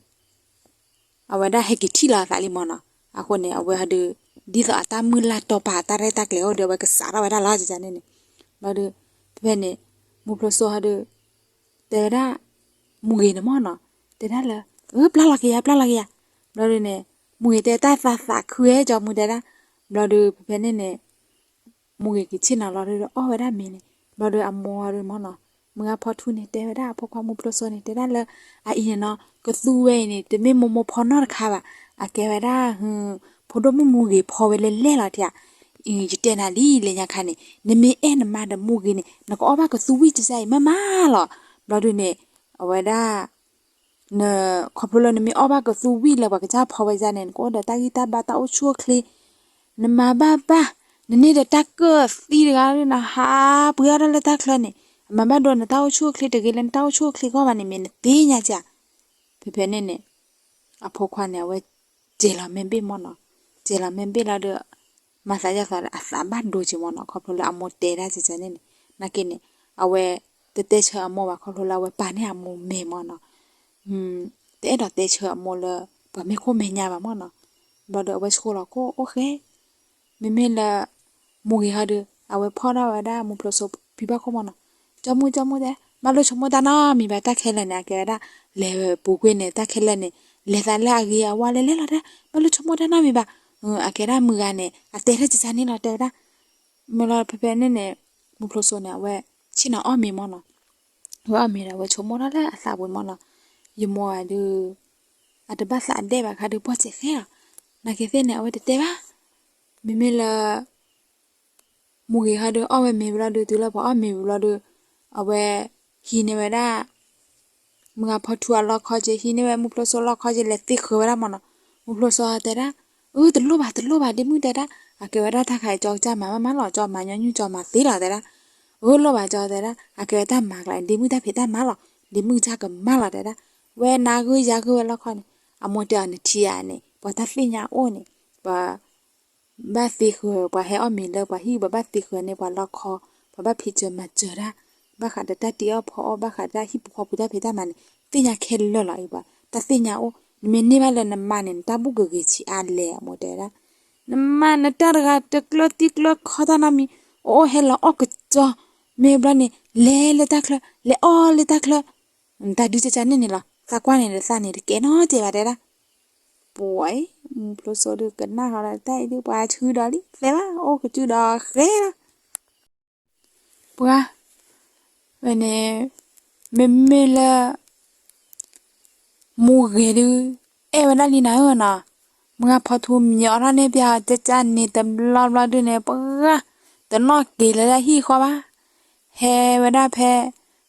အဝဲဒၣ်ဟဲက့ၤထံၣ်လီၤအသးလံမ့ၢ်နီၤ, အဃိန့ၣ် အဝဲဟီဒီး, ဒ်သိးအတၢ်မုၢ်လၢ်တီၤပာ်တၢ်ရဲၣ်တၢ်ကျဲၤအိၣ်ဒီး အဝဲကစးထီၣ်ဝဲဒၣ်လီၤန့ၣ်န့ၣ်, ဘျီဒီး, ဖဲဖဲန့ၣ်, မူဖျိးစိဟီဒီး, တဲဝဲဒၣ်, မူဂ့ၤန့ၣ်မ့ၢ်နီၤ, တဲဒၣ်လၢ, အၢ ပျၢ်လီၤက့ၤယၤ ပျၢ်လီၤက့ၤယၤ, ဘျီဒီးန့ၣ်, မူဂ့ၤတဲတၢ်သးသးခုဝဲကၠီမူတဲဒၣ်, ဘျီဒီးဖဲဖဲန့ၣ်န့ၣ် မူဂ့ၤက့ၤဆ့ၣ်နီၤလီၤဒီးအီၣ်ဝဲဒၣ်မ့ၤန့ၣ်, ဘျီဒီးအမိၢ်ဒီးမ့ၢ်နီၤ, မုၢ်ဂၤဖီထူန့ၣ် တဲဝဲဒၣ်အဖိခွါမူဖျိးစိန့ၣ် တဲဒၣ်လၢ, အအံၤန့ၣ်နီၤ ကသူဝဲအံၤန့ၣ် တမ့ၢ်မိၢ်မိၢ်ဖီနီတခါဘၣ်, အကဲဝဲဒၣ်, ဖိဒိၣ်မုၣ်မူဂ့ၤဖီဝဲလဲၣ်လဲၣ်လီၤထံဧါ, ယတဲနၤလံ လၢညါခါန့ၣ် နမ့ၢ်အဲၣ်နမါဒီးမူဂ့ၤန့ၣ် နကအီၣ်ဘၣ်ကသူဝံၣ်ကစၢ်အံၤမးမးလီၤ, ဘျီဒီးန့ၣ်, အဝဲဒၣ် န, ခီဖျိလၢနမ့ၢ်အီၣ်ဘၣ်ကသူဝံၣ်လၢပှၤကစၢ်ဖီဝဲဒၣ်န့ၣ် နကအိၣ်ဒီးတၢ်ဂံၢ်တၢ်ဘါတၢ်အိၣ်ဆူၣ်အိၣ်ချ့, နမၤဘၣ်ဘၣ်, နန့ၢ်ဒီးတၢ်ကၢၢ်သံတဂၤလၢနဟးပှ့ၤအီၣ်တၢ်လၢတၢ်ချၢန့ၣ်, အမၤဘၣ်ဒိနတၢ်အိၣ်ဆူၣ်အိၣ်ချ့တဂ့ၤလၢနတၢ်အိၣ်ဆူၣ်အိၣ်ချ့ကီၢ်ဘၣ်န့ၣ် မ့ၢ်နသ့ၣ်ညါက, ဖဲဖဲန့ၣ်န့ၣ်, အဖိခွါန့ၣ် အဝဲ, စဲၤလီၤမဲာ်ဘ့ၣ်မ့ၢ်နီၤ, စဲၤလီၤမဲာ်ဘ့ၣ်လီၤဒီး, မၤသးယီၤသးဒီးအသးဘၣ်ဒိက့ၤမ့ၢ်နီၤ ခီဖျိလၢအမိၢ်တဲဒၣ်ကန့ၣ်န့ၣ်, နာ်က့န့ၣ်, အဝဲ, တတဲဆၢအမိၢ်ဘၣ်ခီဖျိလၢအဝဲပာ်န့ၢ်အမိၢ်မဲာ်မ့ၢ်နီၤ, တအဲၣ်ဒိးတဲဆၢအမိၢ်လၢ, ပှၤမ့ၢ်ခိၣ်မဲာ်ညါဘၣ်မ့ၢ်နီၤ, ဘျီဒီးအဝဲဆိလီၤခိၣ်အိၣ်ဃဲ မ့မ့ၢ်လၢ, မူဂ့ၤဟီဒီး အဝဲဖီၣ်ထီၣ်ဝဲဒၣ်မူဖျိးစိဖံဘၣ်ခိၣ်မ့ၢ်နီၤ, ကၠီမူကၠီမူတဲ, ဘၣ်လိၣ်ဆိကမိၣ်တၢ်နီတမံၤဘၣ်တၢ်ခဲလၢာ်န့ၣ် အကဲဝဲဒၣ်, လဲၤပူၤကွံာ်န့ၣ် တၢ်ခဲလၢာ်န့ၣ်, လဲၤသးလၢအဂ့ၤအဝါလဲၤလဲၤလီၤတဲ, ဘၣ်လိၣ်ဆိကမိၣ်တၢ်နီတမံၤဘၣ်, အကဲဒၣ်မုၢ်ဂၤန့ၣ် အတဲထီၣ်ကစၢ်န့ၣ်လီၤတဲဝဲဒၣ်, မ့ၢ်လီၤဖဲဖဲန့ၣ်န့ၣ်, မူဖျိးစိန့ၣ် အဝဲ, ဆ့ၣ်နီၤအီၣ်မ့ၤမ့ၢ်နီၤ, ဝဲအီၣ်မ့ၤဒီး အဝဲဆိကမိၣ်ထီၣ်လၢအသးပူၤမ့ၢ်နီၤ, ယမိၢ်ဂၤဒီး အတဘၣ်သးဒဲးဘၣ်ခါဒီး ပီၢ်စဲးဃဲလီၤ, နာ်က့သ့ၣ်န့ၣ် အဝဲတတဲဘၣ်, မ့မ့ၢ်လၢ မူဂ့ၤဟီဒီး အီၣ်ဝဲမ့ၤဘျီဒီး တုၤလၢပှၤအီၣ်မ့ၤဘျီဒီး, အဝဲ, ဟံးန့ၢ်ဝဲဒၣ် မုၢ်ဂၤဖီထူအလီခီက့ၤ ဟံးန့ၢ်ဝဲမူဖျိးစိလီခီက့ၤ လဲၤသ့ဃၢၤဝဲဒၣ်မ့ၢ်နီၤ, မူဖျိးစိတဲဒၣ်, အၢ တလိၣ်ဘၣ် တလိၣ်ဘၣ် ဒ့မုၣ်တဲဒၣ်, အကဲဝဲဒၣ်တၢ်ခါအံၤ ကၠီကစၢ်မၤမးမးလီၤ ကၠီမၤညီနုၢ်ကၠီမၤသ့လီၤတဲဒၣ်, အၢ လိၣ်ဘၣ်ကၠီတဲဒၣ် အကဲဝဲတၢ်မၤကျါ ဒ့မုၣ်တၢ်ဖံးတၢ်မၤလီၤ, ဒ့မုၣ်ကစၢ်ကမၣ်လီၤတဲဒၣ်, ဝဲနၤဂုၢ်ယၤဂုၢ်ဝဲလီခီန့ၣ်, အမိၢ်တဲအီၤနထံၣ်ဧါန့ၣ် ပှၤတၢ်သ့ၣ်ညါအိၣ်န့ၣ်, ပှၤ ဘၣ်သ့ဃၢၤ ပှၤဟဲအီၣ်မ့ၤလၢပှၤဟံၣ် ပှၤဘၣ်သ့ဃၢၤန့ၢ်ပှၤလီခီ, ပှၤဘၣ်ဖံးစၢၤမၤစၢၤတၢ်, ဘၣ်ဃးဒီးတၢ်တ့အီၣ်ဖီအီၣ် ဘၣ်ဃးဒီးတၢ်ဟံၣ်ပူၤဃီပူၤတၢ်ဖံးတၢ်မၤန့ၣ် သ့ၣ်ညါခဲလၢာ်လီၤအံၤပှၤ, တၢ်သ့ၣ်ညါအိၣ်, နမ့ၢ်န့ၢ်ဘၣ်လၢနမါန့ၣ် နတၢ်ဘူၣ်ကဂ့ၤဆံးအါလဲၣ် အမိၢ်တဲဝဲဒၣ်, နမါနတၢ်တဂၤတကျၢၤသံကျၢၤခီတၢ်နီတမံၤ, အိၣ်အိၣ်ဟဲလီၤအီၣ်ကစီၤ, မ့ၢ်ဘျီန့ၣ် လဲၤလၢတၢ်ချၢ လဲၤအီၣ်လၢတၢ်ချၢ နတၢ်ဒုးကကန့ၣ်န့ၣ်လီၤ, သးကွၢ်န့ၣ်ဒီးသးန့ၣ်တကဲနီတစဲးဘၣ်တဲဒၣ်, ပှၤအံၤ မူဖျိးစိဒီးကနၣ်ဃီဒီး တၢ်အံၤဒုးပှၤဆှုဒီးလံ သဲဘၣ် အိၣ်ကစုဒီးဃဲလီၤ, ပှၤ, ဝဲန့ၣ်, မ့မ့ၢ်လၢ မူဂ့ၤဒုး, အဲၣ်ဝဲဒၣ်လံနၤဧၢနီၤ, မုၢ်ဂၤဖီထူမံၤအီထီၣ်န့ၢ်ပျၢ်အီၤ ကကန့ၣ်တဘျီဘျီဒုးန့ၣ် ပှၤ, တနီၣ်က့ၤလၢဒၣ်ဟံၣ်ဃီဘၣ်, ဟဲဝဲဒၣ်ဖဲ,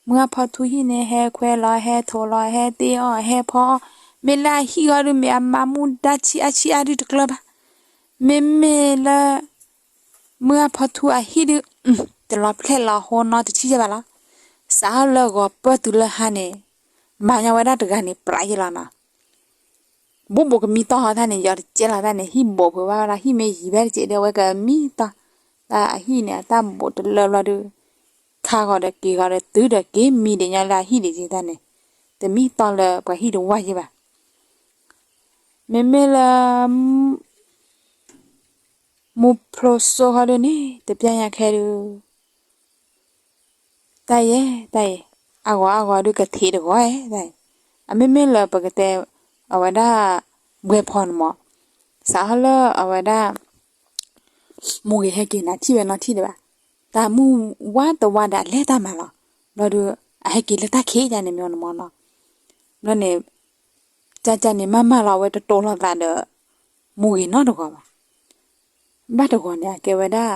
မုၢ်ဂၤဖီထူဟံၣ်န့ၣ် ဟဲခွဲလီၤ ဟဲထိးလီၤ ဟဲတ့အီၣ် ဟဲဖီအီၣ်, မ့ၢ်လၢအဟံၣ်ဃီဒုး မ့ၢ်အမၤမူဒါဆံးအါဆံးအါဒုးတကျၢၤဘၣ်, မ့မ့ၢ်လၢ မုၢ်ဂၤဖီထူအဟံၣ်ဒုး, တလီၤဖျဲၣ်လီၤဟိနီတဆံယဲၢ်ဘၣ်လီၤ, စးထီၣ်လၢဂီၤပၢၢ်တုၤလၢဟါန့ၣ်, မၤညီဝဲဒၣ်တဂၤန့ၣ် ပြးယဲၢ်လီၤနီၤ, ဘူးဘူးကမံတီၢ်ဟီတၢ်န့ၣ် ယီၤတစဲးလီၤတၢ်န့ၣ် ဟံၣ်ဘူးဖုးဘၣ်ဝဲဒၣ် ဟံၣ်မ့ၢ်ယံၤဘၣ်တစဲးဒီး အဝဲကမံတီၢ်, တၢ်အဟံၣ်န့ၣ် အတၢ်ဘူးတလၢဘျီဒီး ခါဂီၤဒီးက့ၤဂီၤဒီး တုၤဒီးက့ၤမံဒံးညီလၢအဟံၣ်ဒံးက့ၤတၢ်န့ၣ်, တမံတီၢ်လၢပှၤဟံၣ်တဝၢ်ယဲဘၣ်. မ့မ့ၢ်လၢ မူဖျိစိဃီဒုန့ၣ် တပျၢ်ညါခဲဒု တၢ်ယဲ တၢ်အံၤ အဂီၤအဂီၤဒုကထံးတဂီၤ, အမ့မ့ၢ်လၢပကတဲ အဝဲဒၣ် ဘှဲဖီန့ၣ်မး, စးထီၣ်လၢအဝဲဒၣ် မူဂ့ၤဟဲက့ၤန့ၣ် ထံၣ်ဝဲနီထံၣ်ဒံးဘၣ်, တၢ်မုၢ်ဝါတဝါဒီးအလဲၤတၢ်မၤလီၤ, ဘျီဒီး အဟဲက့ၤလၢတၢ်ခံးယါန့ၣ်မ့ၢ်န့ၣ်မးနီၤ, ဘျီန့ၣ် ကၢ်ကၢ်န့ၣ် မၤမၤလီၤဝဲတတိၤလိာ်သးဒီး မူဂ့ၤနီတဂီၤဘၣ်. ဘၣ်တဂီၤန့ၣ် အကဲဝဲဒၣ်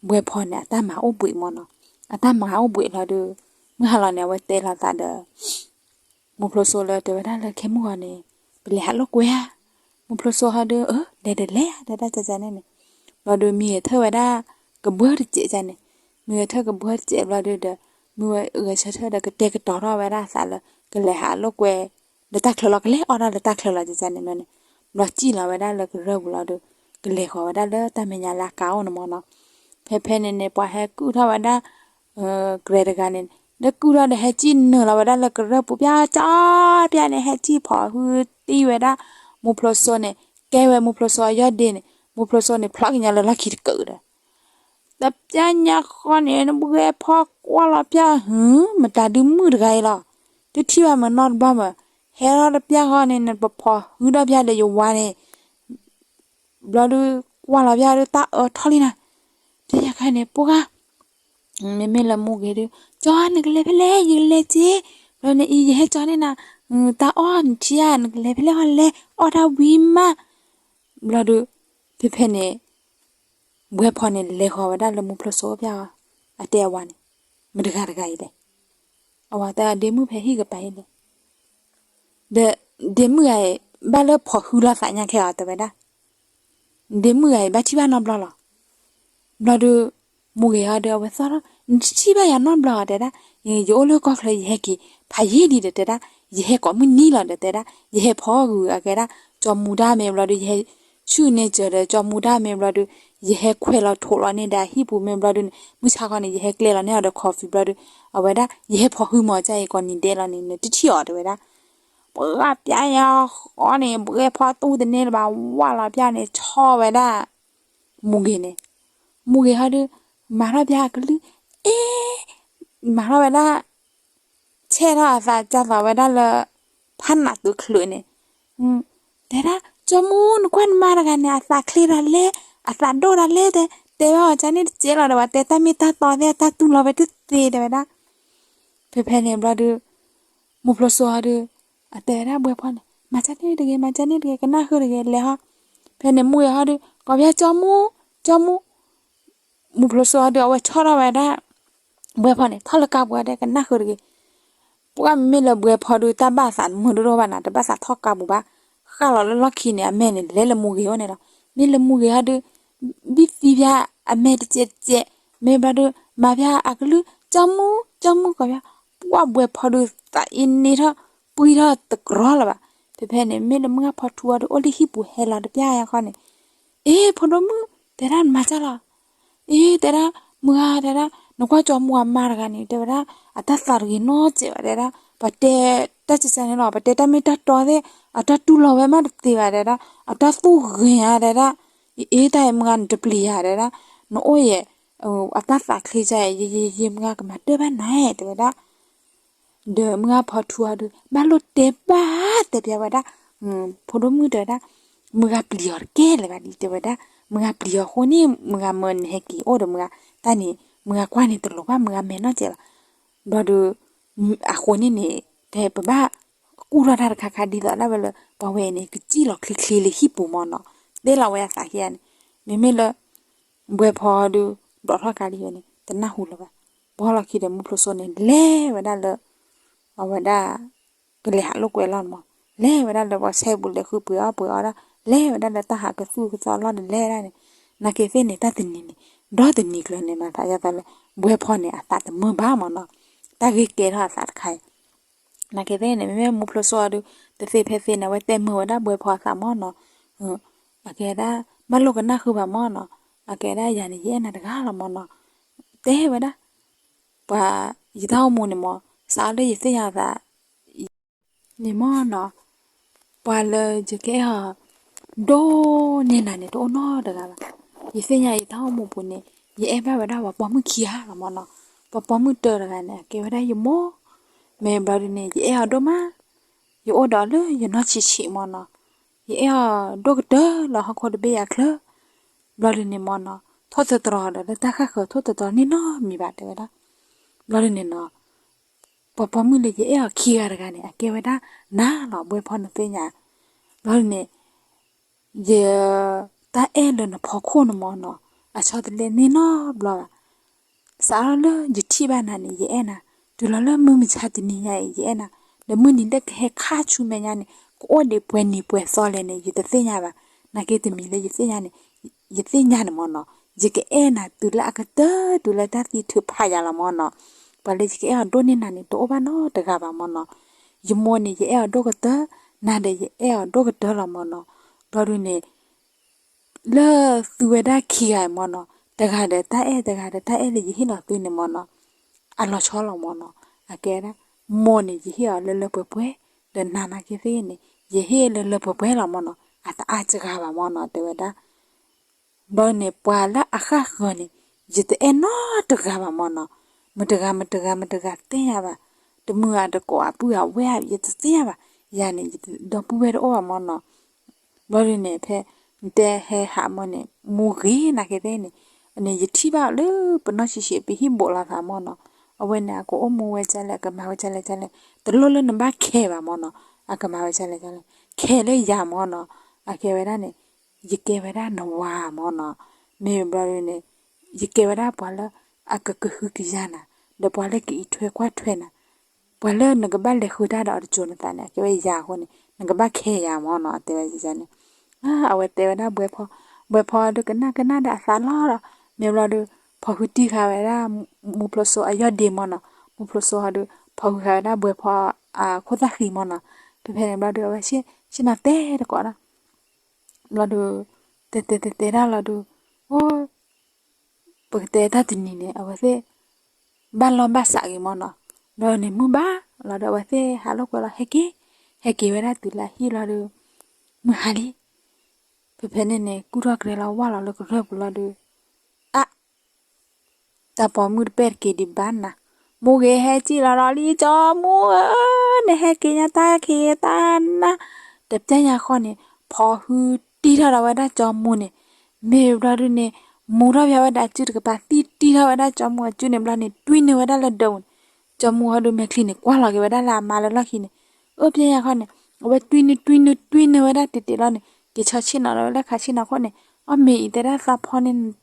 ဘှဲဖီန့ၣ် အတၢ်မၤအိၣ်ဘှံးမးနီၤ, အတၢ်မၤအိၣ်ဘှံးလီၤဒီး မုၢ်ဟါလီၤန့ၣ် အဝဲတဲလိာ်သးဒီး မူဖျိစိလၢ တဲဝဲဒၣ်လၢခဲမုၢ်ဂီၤန့ၣ် ပလဲၤဟးလိာ်ကွဲဧါ, မူဖျိစိဟီဒီး အၢ လဲၤဒီးလဲၤဧါ တဲဒၣ်ကၢ်ကၢ်န့ၣ်န့ၣ်, ဘျီဒီးမံဂ့ၤထၢၣ်ဝဲဒၣ် ကဘၢတစဲးကၢ်န့ၣ်, မံဂ့ၤထၢၣ်ကဘၢတစဲးဘျီဒီး မုၢ်ဝဲဂဲၤဆၢထၢၣ်ဒီး ကတဲာ်ကတီၤထီၣ်ဝဲဒၣ်အသးလၢ ကလဲၤဟးလိာ်ကွဲ လၢတၢ်ချၢလီၤ ကလဲၤအီၣ်ဒၣ်လၢတၢ်ချၢလီၤကၢ်ကၢ်န့ၣ်န့ၣ်, ဘျီစံၣ်လီၤဝဲဒၣ်လၢကရၢၢ်ပူၤလီၤဒီး ကလဲၤဃီၤဝဲဒၣ်လၢတၢ်မဲာ်ညါလၢအကါအိၣ်န့ၣ်မးနီၤ, ဖဲဖဲန့ၣ်န့ၣ် ပှၤဟဲကုၢ်ထီၣ်ဝဲဒၣ် ကြဲးတဂၤန့ၣ် လၢကုၢ်ထီၣ်ဒီး ဟဲစံၣ်နုာ်လီၤဝဲဒၣ်လၢကရၢၢ်ပူၤ ပျၢ်ကၠီပျၢ်န့ၣ် ဟဲစံၣ်ဖီၣ်ဟုတံၢ်ဝဲဒၣ် မူဖျိစိန့ၣ် ကဲဝဲမူဖျိစိအယီၢ်ဒ့န့ၣ် မူဖျိစိန့ၣ် ဖျီကညီလၢလီၢ်ခံတကၢၢ်ဒီး တပျၢ်ညါဃီန့ၣ် နဘှဲဖီကွၢ်လီၤပျၢ်ဟု မတၤဒုမုၣ်တဂၤအံၤလီၤ, တထံၣ်ဘၣ်မ့ၢ်နီတဘျီမး, ဟဲထီၣ်တပျၢ်ဃီန့ၣ် နပဖီၣ်ဟုဒီးပျၢ်ဒီးယဝၤန့ၣ် ဘျီဒီးကွၢ်လီၤပျၢ်ဒီးတၢ်အၢထီၣ်လံနၤ, ပျၢ်ညါခါန့ၣ် ပှၤဂၤ မ့မ့ၢ်လၢမူဂ့ၤဒီး ကၠီ နကလဲၤဖဲလဲၣ် ယကလဲၤစ့, ဘျီန့ၣ်အံၤ ယဟဲကၠီန့ၣ်နၤ, တၢ်အီၣ်နထံဧါ နကလဲၤဖဲလဲၣ်ဃီလဲၤ အီၣ်တၢ်ဝံၤမး, ဘျီဒီး ဖဲဖဲန့ၣ် ဘှဲဖီန့ၣ် လဲၤဃီၤဝဲဒၣ်လၢမူဖျိစိပျၢ်အီၤ, အတဲအဝၤန့ၣ်, မတဂၤတဂၤအံၤလဲၣ်, အဝၤတဲ ဒ့မုၣ်ဖဲဟံၣ်ကပၤအံၤလဲၣ်, ဒီး ဒ့မုၣ်ဂၤအံၤ ဘၣ်လၢဖီၣ်ဟုလီၤသးညါခဲအီၤတဲဝဲဒၣ်, ဒ့မုၣ်ဂၤအံၤ ဘၣ်ထံၣ်ဘၣ်နီတဘျီလီၤ. ဘျီဒီး မူဂ့ၤဟီဒီး အဝဲသီၣ်ထီၣ် နတထံၣ်ဘၣ်ယၤနီတဘျီတဲဒၣ်, ယအိၣ်လၢကီၢ်ချၢ ယဟဲက့ၤ ဖးယံာ်လံဒီးတဲဒၣ်, ယဟဲကိးမုၢ်နံၤလီၤဒီးတဲဒၣ်, ယဟဲဖီဂုာ်အကဲဒၣ် ကၠီမူဒါမ့ၢ်ဘျီဒီး ယဟဲဆူၣ်န့ၢ်စၢၤဒီး ကၠီမူဒါမ့ၢ်ဘျီဒီး ယဟဲခွဲးလီၤထိးလီၤန့ၢ်ဒီးအဟံၣ်ပူၤမ့ၢ်ဘျီဒီးန့ၣ် မုၢ်ဆါခီန့ၣ် ယဟဲကျဲလီၤန့ၢ်အီၤဒီး coffee ဘျီဒီး အဝဲဒၣ် ယဟဲဖီၣ်ဟုမီၤကၢ်အံၤ ကိးနံၤဒဲးလီၤန့ၣ် နတထံၣ်အီၤတဲဝဲဒၣ် ပှၤပျၢ်ညါဃီန့ၣ် ဘှဲဖီတူၢ်တန့ၢ်လၢၤဘၣ် ဝၢ်လီၤပျၢ်န့ၣ် ဆီၣ်ဝဲဒၣ် မူဂ့ၤန့ၣ်, မူဂ့ၤဟီဒီး မၤထီၣ်ပျၢ်အကလုၢ်, အ့ မၤထီၣ်ဝဲဒၣ် ဆဲးထီၣ်အသး ကၢ်သိးဝဲဒၣ်လၢ ဖးနးတုၤချုးန့ၣ်, တဲဒၣ် ကၠီမူ နကွၢ်နမါတဂၤန့ၣ် အသးချ့ဒၣ်လဲၣ်, အသးဒိၣ်ဒၣ်လဲၣ်, တဲဘၣ်အီၤကန့ၣ်တစဲးလီၤဒီး ပှၤတဲတၢ်မ့ၢ်တၢ်တီသ့ၣ် တၢ်တူၢ်လိာ်ဝဲတသ့တဲဝဲဒၣ်. ဖဲဖဲန့ၣ်ဘျီဒီး မူဖျိစိဟီဒီး အတဲဝဲဒၣ်ဘှဲဖီန့ၣ် မၤကန့ၣ်တဂ့ၤ မၤကန့ၣ်တဂ့ၤ ကနၣ်ဃုာ်တဂ့ၤ လဲၤဟီ. ဖဲန့ၣ်မူဂ့ၤဟီဒီး ကိးပျၢ်ကၠီမူ ကၠီမူ မူဖျိစိဟီဒီး အဝဲဆီၣ်ထီၣ်ဝဲဒၣ် ဘှဲဖီန့ၣ် ထီၣ်လၢကါပူၤဒီး ကနၣ်ဃုာ်တဂ့ၤ. ပှၤမ့မ့ၢ်လၢဘှဲဖီဒီး တၢ်ဘၣ်သးမုာ်ဒိၣ်ဒိၣ်ဘၣ်နၤ တဘၣ်သးထီၣ်ကါပူၤဘၣ်. ဃၣ်လီၤလၢလီၢ်ခံန့ၣ် အမဲာ်န့ၣ် လဲၤလၢမူဂ့ၤအိၣ်န့ၣ်လီၤ. မ့ၢ်လၢမူဂ့ၤဟီဒီး ဘံၣ်သံပျၢ်အမဲာ်တစဲးတစဲး, မ့ၢ်ဘျီဒီး မၤပျၢ်အကလုၢ် ကၠီမူ ကၠီမူ ကိးပျၢ်. ပှၤဘှဲဖီဒီး သးအ့န့ထီၣ် ပှံထီၣ်တကြီလၢၤဘၣ်. ဖဲဖဲန့ၣ် မ့ၢ်လၢမုၢ်ဂၢ်ဖီထူအီၤဒီး အိၣ်လၢဟံၣ်ပူၤဟဲလီၤတပျၢ်ယါခီန့ၣ် အ့ ဖိဒိၣ်မုၣ် တဲဒၣ်နမၤကၢ်လီၤ. အ့ တဲဒၣ် မုၢ်ဂၢ်တဲဒၣ် နကွၢ်ကၠီမူအမါတဂၤန့ၣ် တဲဝဲဒၣ် အတၢ်သးတဂ့ၤနီတစဲးဘၣ်တဲဒၣ် ပှၤတဲတၢ်စံးစါန့ၣ်လီၤ ပှၤတဲတၢ်မ့ၢ်တၢ်တီသ့ၣ် အတၢ်တူၢ်လိာ်ဝဲမးတသ့ဘၣ်တဲဒၣ် အတၢ်သူၣ်ဂ့ၤဧါတဲဒၣ် အ့ တၢ်အံၤမုၢ်ဂၢ်နတပျံၤဧါတဲဒၣ် နအိၣ်ယဲ အတၢ်သးချ့ကၢ်အံၤ ယယယမုၢ်ဂၢ် ကမၤတၢ်ဘၣ်နၤတဲဝဲဒၣ် ဒီးမုၢ်ဂၢ်ဖီထူအီၤဒီး ဘၣ်လိၣ်တဲဘၣ်တဲပျၢ်ဝဲဒၣ် ဖိဒိၣ်မုၣ်တဲဝဲဒၣ် မုၢ်ဂၢ်ပျံၤအီၤတကဲလၢၤဘၣ်ဒ်တဲဝဲဒၣ် မုၢ်ဂၢ်ပျံၤအီၤအဃိန့ၣ် မုၢ်ဂၢ်မၢနဟဲက့ၤအိၣ်ဒီးမုၢ်ဂၢ် တၢ်န့ၣ် မုၢ်ဂၢ်ကွၢ်န့ၣ်တလိၤဘၣ် မုၢ်ဂၢ်မဲာ်နီၢ်စဲးလီၤ. ဘျီဒီး အဃိန့ၣ်န့ၣ် တဲပဘၣ် ကူၣ်ထီၣ်တၢ်တခါခါဒ်သိးဒၣ်ဝဲလၢ ပှၤဝဲအံၤန့ၣ် ကစံၣ်လီၤချ့ချ့လၢဟံၣ်ပူၤမၢ်နီၤ တဲလီၤဝဲအသးခံဂၤန့ၣ် မ့မ့ၢ်လၢ ဘှဲဖီဒီး ဘျီးထီၣ်ကါဒ်ဝဲန့ၣ် တနၢ်ဟူလၢၤဘၣ်. ဘှီလီၤခံဒီးမူဖျိစိန့ၣ် လဲၤဝဲဒၣ်လၢ အဝဲဒၣ် ကလဲၤဟးလိာ်ကွဲလီၤမၢ် လဲၤဝဲဒၣ်လၢပှၤဆဲပူၤလဲၤဃုပှ့ၤအီၣ်ပှ့ၤအီဒၣ် လဲၤဝဲဒၣ်လၢတၢ်ဟးကသူၣ်ကသီလီၢ်ဒီးလဲၤဒၣ်န့ၣ် နာ်က့သ့ၣ်န့ၣ် တၢ်တနံၤန့ၣ် ဒီတနံၤကျၢၤန့ၣ် မၤသးဒ်သိးလၢ ဘှဲဖီန့ၣ် အသးတမုာ်ဘၣ်မၢ်နီၤ တၢ်ဂ့ၢ်ကဲထီၣ်အသးတခါအံၤ နာ်က့သ့ၣ်န့ၣ် မ့မ့ၢ်မူဖျိးစိအီၤဒီး တသ့ဖဲသ့န့ၣ် အဝဲတဲမုာ်ဝဲဒၣ်ဘှဲဖီအသးမၢ်နီၤ. အကဲဝဲဒၣ် ဘၣ်လိၣ်ကနၣ်ဃုာ်ဘၣ်မၢ်နီၤ. အကဲဝဲဒၣ်ယၤန့ၣ် ယအဲၣ်နၤတဂၤလီၤမၢ်နီၤ. တဲဝဲဒၣ် ပှၤ ယတၢ်အိၣ်မူန့ၣ်မၢ် စးထီၣ်လၢယသ့ၣ်ညါအသး န့ၣ်မၢ်နီၤ, ပှၤလၢယကအဲၣ်အီၤ ဒိၣ်န့ၢ်နၤန့ၣ် တအိၣ်နီတဂၤဘၣ်. ယသ့ၣ်ညါယတၢ်အိၣ်မူပူၤန့ၣ် ယအဲၣ်ဘၣ်ဝဲဒၣ်ပှၤပိာ်မုၣ်ခံဂၤလီၤမၢ်နီၤ. ပှၤပိာ်မုၣ်တဂၤန့ၣ် အကဲဝဲဒၣ်ယမိၢ်, မ့ၢ်ဘျီဒုန့ၣ် ယအဲၣ်အီၤဒိၣ်မး, ယအိၣ်ဒီးအီၤလၢယနီၢ်ဆံးဆံးမၢ်နီၤ. ယအဲၣ်အီၤဒိၣ်ကတၢၢ်လၢဟီၣ်ခိၣ်တဘ့ၣ်ယၤချၢ ဘျီဒုန့ၣ်မၢ်နီၤ, ထိၣ်သတြီၤဒီးလၢတၢ်ဃၣ်ဃၢၤ ထိၣ်သတြီၤန့ၢ်နီတမံၤဘၣ် တဲဝဲဒၣ်. ဘျီဒုန့ၣ်နီၤ ပှၤပိာ်မုၣ်လၢယအဲၣ်အီၤခံဂၤတဂၤန့ၣ် အကဲဝဲဒၣ်နၤလီၤ ဘှဲဖီနသ့ၣ်ညါ. ဘျီဒုန့ၣ် ယ တၢ်အဲၣ်လၢနဖီခိၣ်န့ၣ်မၢ်နီၤ အဆီတလဲန့ၢ်နီတဘျီဘၣ်. စးထီၣ်လၢယထံၣ်ဘၣ်နၤန့ၣ် ယအဲၣ်နၤ, တုၤလီၤလၢမုၢ်မဆါတနံၤညါအံၤ ယအဲၣ်နၤ, ဒီးမုၢ်နံၤလၢကဟဲခါဆူမဲာ်ညါန့ၣ် ကအိၣ်ဒံးပှဲၤနံၤပှဲၤသီလဲၣ်န့ၣ် ယတသ့ၣ်ညါဘၣ်. နာ်က့တမံၤလၢယသ့ၣ်ညါန့ၣ် ယသ့ၣ်ညါန့ၣ်မၢ်နီၤ ယကအဲၣ်နၤတုၤလၢအကတၢၢ် တုၤလၢတၢ်သံထုးဖးယၤလီၤမၢ်နီၤ. ပှၤလၢယကအဲၣ်အီၤဒိၣ်န့ၢ်နၤန့ၣ် တအိၣ်ဘၣ်နီတဂၤဘၣ်မၢ်နီၤ. ယမိၢ်န့ၣ် ယအဲၣ်အီၤဒိၣ်ကတၢၢ်, နၤဒီးယအဲၣ်အီၤဒိၣ်ကတၢၢ်လီၤမၢ်နီၤ. ဘျီဒုန့ၣ် လၢသုဝဲဒၣ်ခံဂၤအံၤမၢ်နီၤ တဂၤဒီးတၢ်အဲၣ် တဂၤဒီးတၢ်အဲၣ်လၢယဟ့ၣ်လီၤသုန့ၣ်မၢ်နီၤ အလီၤဆီလီၤမၢ်နီၤ. အကဲဒၣ် မိၢ်န့ၣ် ယဟ့ၣ်အီၤလၢလၢပှဲၤပှဲၤ, ဒီးနၤနာ်က့သ့ၣ်န့ၣ် ယဟ့ၣ်လၢလၢပှဲၤပှဲၤလီၤမၢ်နီၤ အတအါတဂၤဘၣ်မၢ်နီၤ တဲဝဲဒၣ်. ဘျီန့ၣ် ပှၤလၢအဃၣ်ဃၢၤန့ၣ် ယတအဲၣ်နီတဂၤဘၣ်မၢ်နီၤ. မတဂၤ မတဂၤ မတဂၤသ့ၣ်ညါဘၣ်. တမုာ်အတကိး အပုၢ်အဝဲၢ် ယတသ့ၣ်ညါဘၣ်. ယၤန့ၣ် ယဒီပုၢ်ဝဲၢ်တအိၣ်ဘၣ်မၢ်နီၤ. ဘျီဒုန့ၣ် ဖဲနတဲဟဲဟးမၢ်န့ၣ် မူဂ့ၤနာ်က့သ့ၣ်န့ၣ် န့ၣ် ယထံၣ်ဘၣ်လၢပနီၢ်ဆံးဆံး ပဟံၣ်ဘိးလီၤသးမၢ်နီၤ. အဝဲန့ၣ် အကအိၣ်မူဝဲဒ်လဲၣ် ကမၤဝဲဒ်လဲၣ်ဒ်လဲၣ် တလိၣ်လၢနဘၣ်ခဲဘၣ်မၢ်နီၤ. အကမၤဝဲဒ်လဲၣ်ဒ်လဲၣ် ခဲလၢယၤမၢ်နီၤ. အကဲဝဲဒၣ်န့ၣ် ယကဲဝဲဒၣ်နဝၤမၢ်နီၤ. မ့ၢ်ဘျီဒုန့ၣ် ယကဲဝဲဒၣ်ပှၤလၢအကကဟုကယာ်နၤ, ဒီးပှၤလၢကအံးထွဲကွၢ်ထွဲနၤ, ပှၤလၢနကဘၣ်လဲၤဃုတၢ်ဒီးအီၤတစိၤနသးန့ၣ် အကဲဝဲယၤအဃိန့ၣ် နကဘၣ်ခဲယၤမၢ်နီၤ တဲဝဲန့ၣ်. အဝဲတဲဝဲဒၣ်ဘှဲဖီ, ဘှဲဖီဒုးကနၣ်ကနၣ်ဒီးအသးလီၤဒီး မ့ၢ်ဘျီဒု ဖီၣ်ဃုတံၢ်ဃာ်ဝဲဒၣ် မူဖျိးစိအယီၢ်ဒ့မၢ်နီၤ. မူဖျိးစိဟီဒုး ဖီၣ်ဃုဃာ်ဝဲဒၣ်ဘှဲဖီအခိၣ်သၣ်ဃံမၢ်နီၤ. ဖဲဖဲန့ၣ်ဘျီဒု အဝဲဆ့ၣ်နီၤတဲတကိးဒီး ဘျီဒု တဲတဲတဲတဲဒၣ်လီၤဒု အိ ပကတဲတၢ်တနံၤန့ၣ် အဝဲသ့ၣ် ဘၣ်လီၢ်ဘၣ်စးဂ့ၤမၢ်နီၤ. ဘျီန့ၣ်မုၢ်ဘၣ်လီၤဒီး အဝဲသ့ၣ်ဟးလိာ်ကွဲလီၤ ဟဲက့ၤ, ဟဲက့ၤဝဲဒၣ်တုၤလၢအဟံၣ်လီၤဒီး မုၢ်ဟါလံ. ဖဲဖဲန့ၣ်န့ၣ် ကူၣ်ထီၣ်ကရဲလီၤဝၢ်လီၤလၢကရၢၢ်ပူၤလီၤဒီး အ တၢ်ပိာ်မုၣ်တပဲၣ်တက့ၤဒံးဘၣ်နၤ, မိၢ်ဂ့ၤဟဲစံၣ်လီၤဒီးလံ ကၠီမူဧၢ, နဟဲက့ၤညါတၢ်ခံးတၢ်နၢ်, တပျဲညါဃီန့ၣ် ဖီၣ်ဃုတံၢ်ထီၣ်ဒီးဝဲဒၣ်ကၠီမူန့ၣ်, မ့ၢ်ဘျီဒုန့ၣ် မူထီၣ်ဖဲဝဲဒၣ်စုတကပၤ သံတံၢ်ထီၣ်ဝဲဒၣ်ကၠီမူအစုန့ၣ်ဘျီန့ၣ် တွံၢ်နုာ်ဝဲဒၣ်လၢဒၢးပူၤန့ၣ်, ကၠီမူဟီဒုးမဲာ်ချံန့ၣ် ကွၢ်လီၤက့ၤဝဲဒၣ်လၢအမါလၢလီၢ်ခံန့ၣ်, အၢ ပျဲညါဃီန့ၣ် အဝဲတွံၢ်နုာ်တွံၢ်နုာ်တွံၢ်နုာ်ဝဲဒၣ်တ့ၢ်တ့ၢ်လီၤန့ၣ် က့ၤဆီဆ့ၣ်နီၤလီၤဝဲလၢခးဆ့ၣ်နီၤခိၣ်န့ၣ်, အီၣ်မ့ၤအံၤတဲဒၣ်သးဖီန့ၣ်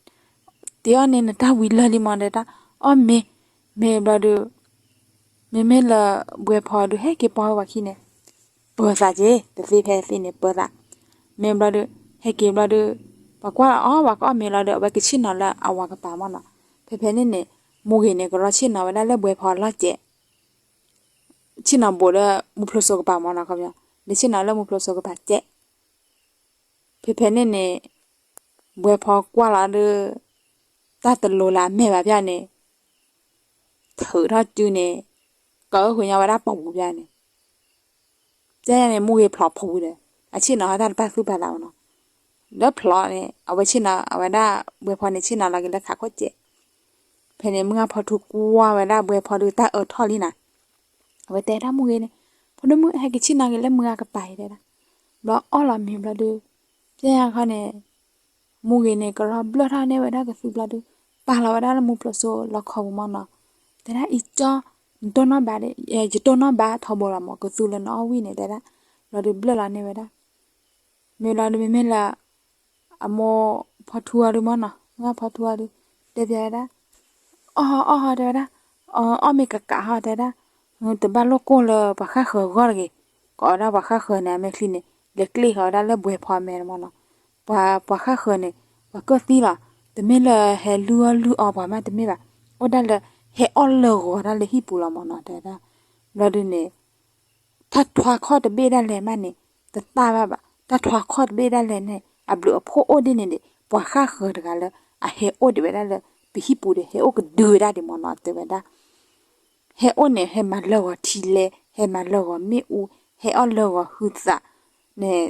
တ့ၢ်အီၣ်န့ၣ်နတၢ်ဝံၤလၢာ်လံမၢ်တဲဒၣ်, အီၣ်မ့ၤ, မ့ၢ်ဘျီဒုး မ့မ့ၢ်လၢဘှဲဖီဒုး ဟဲက့ၤပိာ်ဝဲပှၤခံန့ၣ် ပၢၤသးက့ၤ တသ့ဖဲသ့န့ၣ် ပၢၤသး, မ့ၢ်ဘျီဒုး ဟဲက့ၤဘျီဒုး ပှၤကွၢ်လီၤအီၤ ပှၤကအီၣ်မ့ၤလီၤဒီး အဝဲကဆ့ၣ်နီၤလၢအဝၤကပၤမၢ်နီၤ, ဖဲဖဲန့ၣ်န့ၣ် မိၢ်ဂ့ၤန့ၣ် ကရီဆ့ၣ်နီၤဝဲဒၣ်လၢဘှဲဖီအလီၢ်စဲး ဆ့ၣ်နီၤဘူးလၢမူဖျိးစိကပၤမၢ်နီၤ, ခီပညီ လဲၤဆ့ၣ်နီၤလၢမူဖျိးစိကပၤစဲး, ဖဲဖဲန့ၣ်န့ၣ် ဘှဲဖီကွၢ်လီၤဒုး တၢ်တလိၤလၢအမဲာ်ဘၣ်ပျၢ်န့ၣ် ထုးထီၣ်စုန့ၣ် ကၢဃုာ်ညီဝဲဒၣ်ပိာ်ပူၤပျၢ်န့ၣ်, ကဲန့ၣ် မိၢ်ဂ့ၤဖျိးဖိဝံၤဒီး အဆ့ၣ်နီၤဟီတၢ်တပာ်သူၣ်ပာ်သးမၢ်နီၤ, လၢဖျိးန့ၣ် အဝဲဆ့ၣ်နီၤ အဝဲဒၣ်ဘှဲဖီန့ၣ် ဆ့ၣ်နီၤလီၤက့ၤလၢခးခိၣ်စဲး, ဖဲန့ၣ် မုၢ်ဂၢ်ဖီထူကွၢ်ဝဲဒၣ်ဘှဲဖီဒုးတၢ်အၢထီၣ်လံနၤ, အဝဲတဲဒၣ်မိၢ်ဂ့ၤန့ၣ် ဖိဒိၣ်မုၣ် ဟဲက့ၤဆ့ၣ်နီၤက့ၤလၢမုၢ်ဂၢ်ကပၤအံၤတဲဒၣ်, ဘျီအီၣ်လီၤမ့ၤဘျီဒုး ပျဲညါခီန့ၣ် မိၢ်ဂ့ၤန့ၣ် ကရီဘျၢၣ်ထီၣ်န့ၢ်ဝဲဒၣ်ကသူဘျီဒုး ပာ်လီၤဝဲဒၣ်လၢမူဖျိးစိလီခီပူၤမၢ်နီၤ, တဲဒၣ်အံၤကၠီ နတိၢ်နီၣ်ဘၣ်ဒီး ယတိၢ်နီၣ်ဘၣ်ထီဘိလီၤမၢ် ကသူလၢနအီၣ်ဝံၣ်န့ၣ်တဲဒၣ်, ဘျီဒုးဘျၢၣ်လီၤန့ၢ်ဝဲဒၣ် မ့ၢ်လီၤဒုး မ့မ့ၢ်လၢ အမိၢ်ဖီထူအီၤဒုးမၢ်နီၤ, မုၢ်ဂၢ်ဖီထူအီၤဒုး တဲပျဲဝဲဒၣ်, အီၣ်ဟီအီၣ်ဟီတဲဝဲဒၣ်, အီၣ်မ့ၤကးကးဟီတဲဒၣ်, တဘၣ်လိၣ်ကိၢ်လၢပှၤဃၣ်ဃၢၤအဂီၢ်တဂ့ၤ, ကိးဝဲဒၣ်ပှၤဃၣ်ဃၢၤန့ၣ် အမဲာ်ချံန့ၣ် လဲၤကျ့ၣ်ဃီၤဝဲဒၣ်လၢဘှဲဖီအမဲာ်မၢ်နီၤ, ပှၤပှၤဃၣ်ဃၢၤန့ၣ် ပှၤကၢၢ်သံလီၤ, တမ့ၢ်လၢဟဲလုၢ်အီၣ်လုၢ်အီပှၤမးတမ့ၢ်ဘၣ်, အိၣ်ဒၣ်လၢဟဲအီၣ်လၢဂီၤတၢ်လၢဟံၣ်ပူၤလီၤမၢ်နီၤ တဲဝဲဒၣ်, ဘျီဒုးန့ၣ် တၢ်ထွါခီၣ်တဘ့ၣ်ဒၣ်လဲာ်မးန့ၣ် တသၣ်ဘၣ်ဘၣ်. တၢ်ထွါခီၣ်တဘ့ၣ်ဒၣ်လဲာ်န့ၣ် အဘျုးအဖှိၣ်အိၣ်ဒ်န့ၣ်ဒီး ပှၤဃၣ်ဃၢၤတဂၤလၢ အဟဲအိၣ်ဒံးဝဲဒၣ်လၢ ပဟံၣ်ပူၤဒီး ဟဲအိၣ်ကဒုဝဲဒၣ်ဒံးမ့ၢ်နီၤ တဲဝဲဒၣ်. ဟဲအိၣ်န့ၣ် ဟဲမၤလၢဂီၤထံလဲ, ဟဲမၤလၢဂီၤမ့ၣ်အူ, ဟဲအီၣ်လၢဂီၤဟုသးန့ၣ်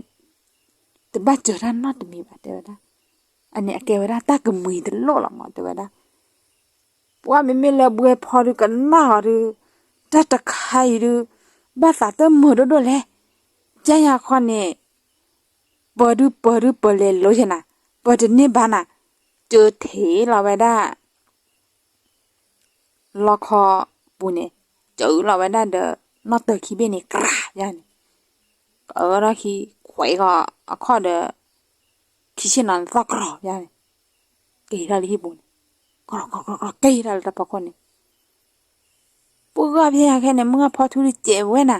တဘၣ်စၢၤတၢ်နီတမံၤဘၣ် တဲဝဲဒၣ်. အန့ၣ်အကဲဝဲဒၣ်တၢ်ကမှံၤတလိၣ်လီၤမး တဲဝဲဒၣ်. ပှၤမ့မ့ၢ်လၢဘှဲဖီဒုးကနၣ်အီၤဒုး တၢ်တခါအံၤဒုး ဘၣ်သးတမုာ်ဒိၣ်ဒိၣ်လဲၣ်. ကဲညါခီန့ၣ် ပၢၤဒုးပၢၤဒုးပၢၤလဲၤလိၤယဲနၤ, ပၢၤတန့ၢ်ဘၣ်နၤ, ကၢထံးလီၤဝဲဒၣ် လီခီပူၤန့ၣ် ကၢလီၤဝဲဒၣ်ဒီး နီၣ်တၢၤခံဘ့ၣ်န့ၣ် ကြးယါန့ၣ်, ကအၢထီၣ်ခံ ခွဲးဂီၤအခီၣ်ဒီး ခံဆ့ၣ်နီၤန့ၣ် သီၣ်ကြီယါန့ၣ်, က့ၤထီၣ်လၢဟံၣ်ပူၤန့ၣ်, ကြီကြီကြီ က့ၤထီၣ်လၢတၢ်ဖီခိၣ်န့ၣ် ပှၤဂၤဖဲညါခဲန့ၣ် မုၢ်ဂၢ်ဖီထူဒုးစဲးဝဲနၤ,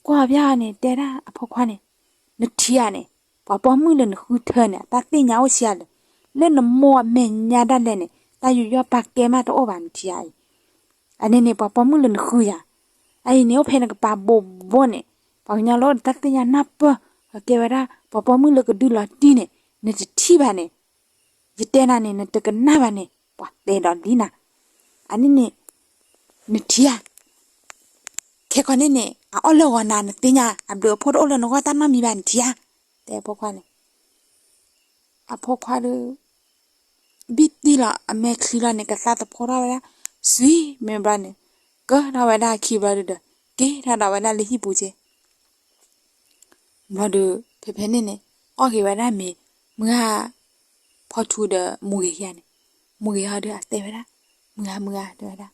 ကွၢ်ဖဲန့ၣ် တဲဒၣ်အဖိခွါန့ၣ်, နထံၣ်ဧါန့ၣ်, ပှၤပိာ်မုၣ်လၢနဃုထၢန့ၣ် တၢ်သ့ၣ်ညါအိၣ်ဆံးအါလဲၣ်, လၢနမိၢ်အမဲာ်ညါဒၣ်လဲာ်န့ၣ် တၢ်ယူးယီၣ်ပာ်ကဲမးတအိၣ်ဘၣ် နထံၣ်ဧါအံၤ, အန့ၣ်န့ၣ် ပှၤပိာ်မုၣ်လၢနဃုယၤ, အအံၤန့ၣ် အိၣ်ဖဲနကပၤဘိးဘိန့ၣ်, ပှၤကညီလၢအိၣ်ဒီးတၢ်သ့ၣ်ညါနၢ်ပၢၢ်, ကဲဝဲဒၣ် ပှၤပိာ်မုၣ်လၢကဒုးလီၤတံၢ်န့ၣ် နတထံၣ်ဘၣ်န့ၣ် ယတဲနၤန့ၣ် နတကနၣ်ဘၣ်န့ၣ် ပှၤတဲဒီးလံနၤ, အန့ၣ်န့ၣ် နထံၣ်ဧါ, ခဲကီးန့ၣ်န့ၣ် အအီၣ်လၢဂီၤနၤ နသ့ၣ်ညါ အဘျုးအဖှိၣ်တအိၣ်လၢနဂီၢ်တၢ်နီတမံၤဘၣ် နထံၣ်ဧါ, တဲအဖိခွါန့ၣ်, အဖိခွါဒီး ဘံၣ်တံၢ်လီၤအမဲာ်ချံလီၤန့ၣ် ကသါသဖှိထီၣ်ဝဲဒၣ် စံမ့ၢ်ဘျီန့ၣ် ကၢထီၣ်ဝဲဒၣ်အခံဘျီဒုးဒီး က့ၤထီၣ်ဒီးဝဲဒၣ်လၢဟံၣ်ပူၤက့ၤ ဘျီဒီး ဖဲဖဲန့ၣ်န့ၣ် အီၣ်က့ၤဝဲဒၣ်မ့ၤ, မုၢ်ဂၤဖီထူဒီးမူဂ့ၤခံဂၤန့ၣ်, မူဂ့ၤဟီဒီးအတဲဝဲဒၣ်, မုၢ်ဂၤ မုၢ်ဂၤ တဲဝဲဒၣ်,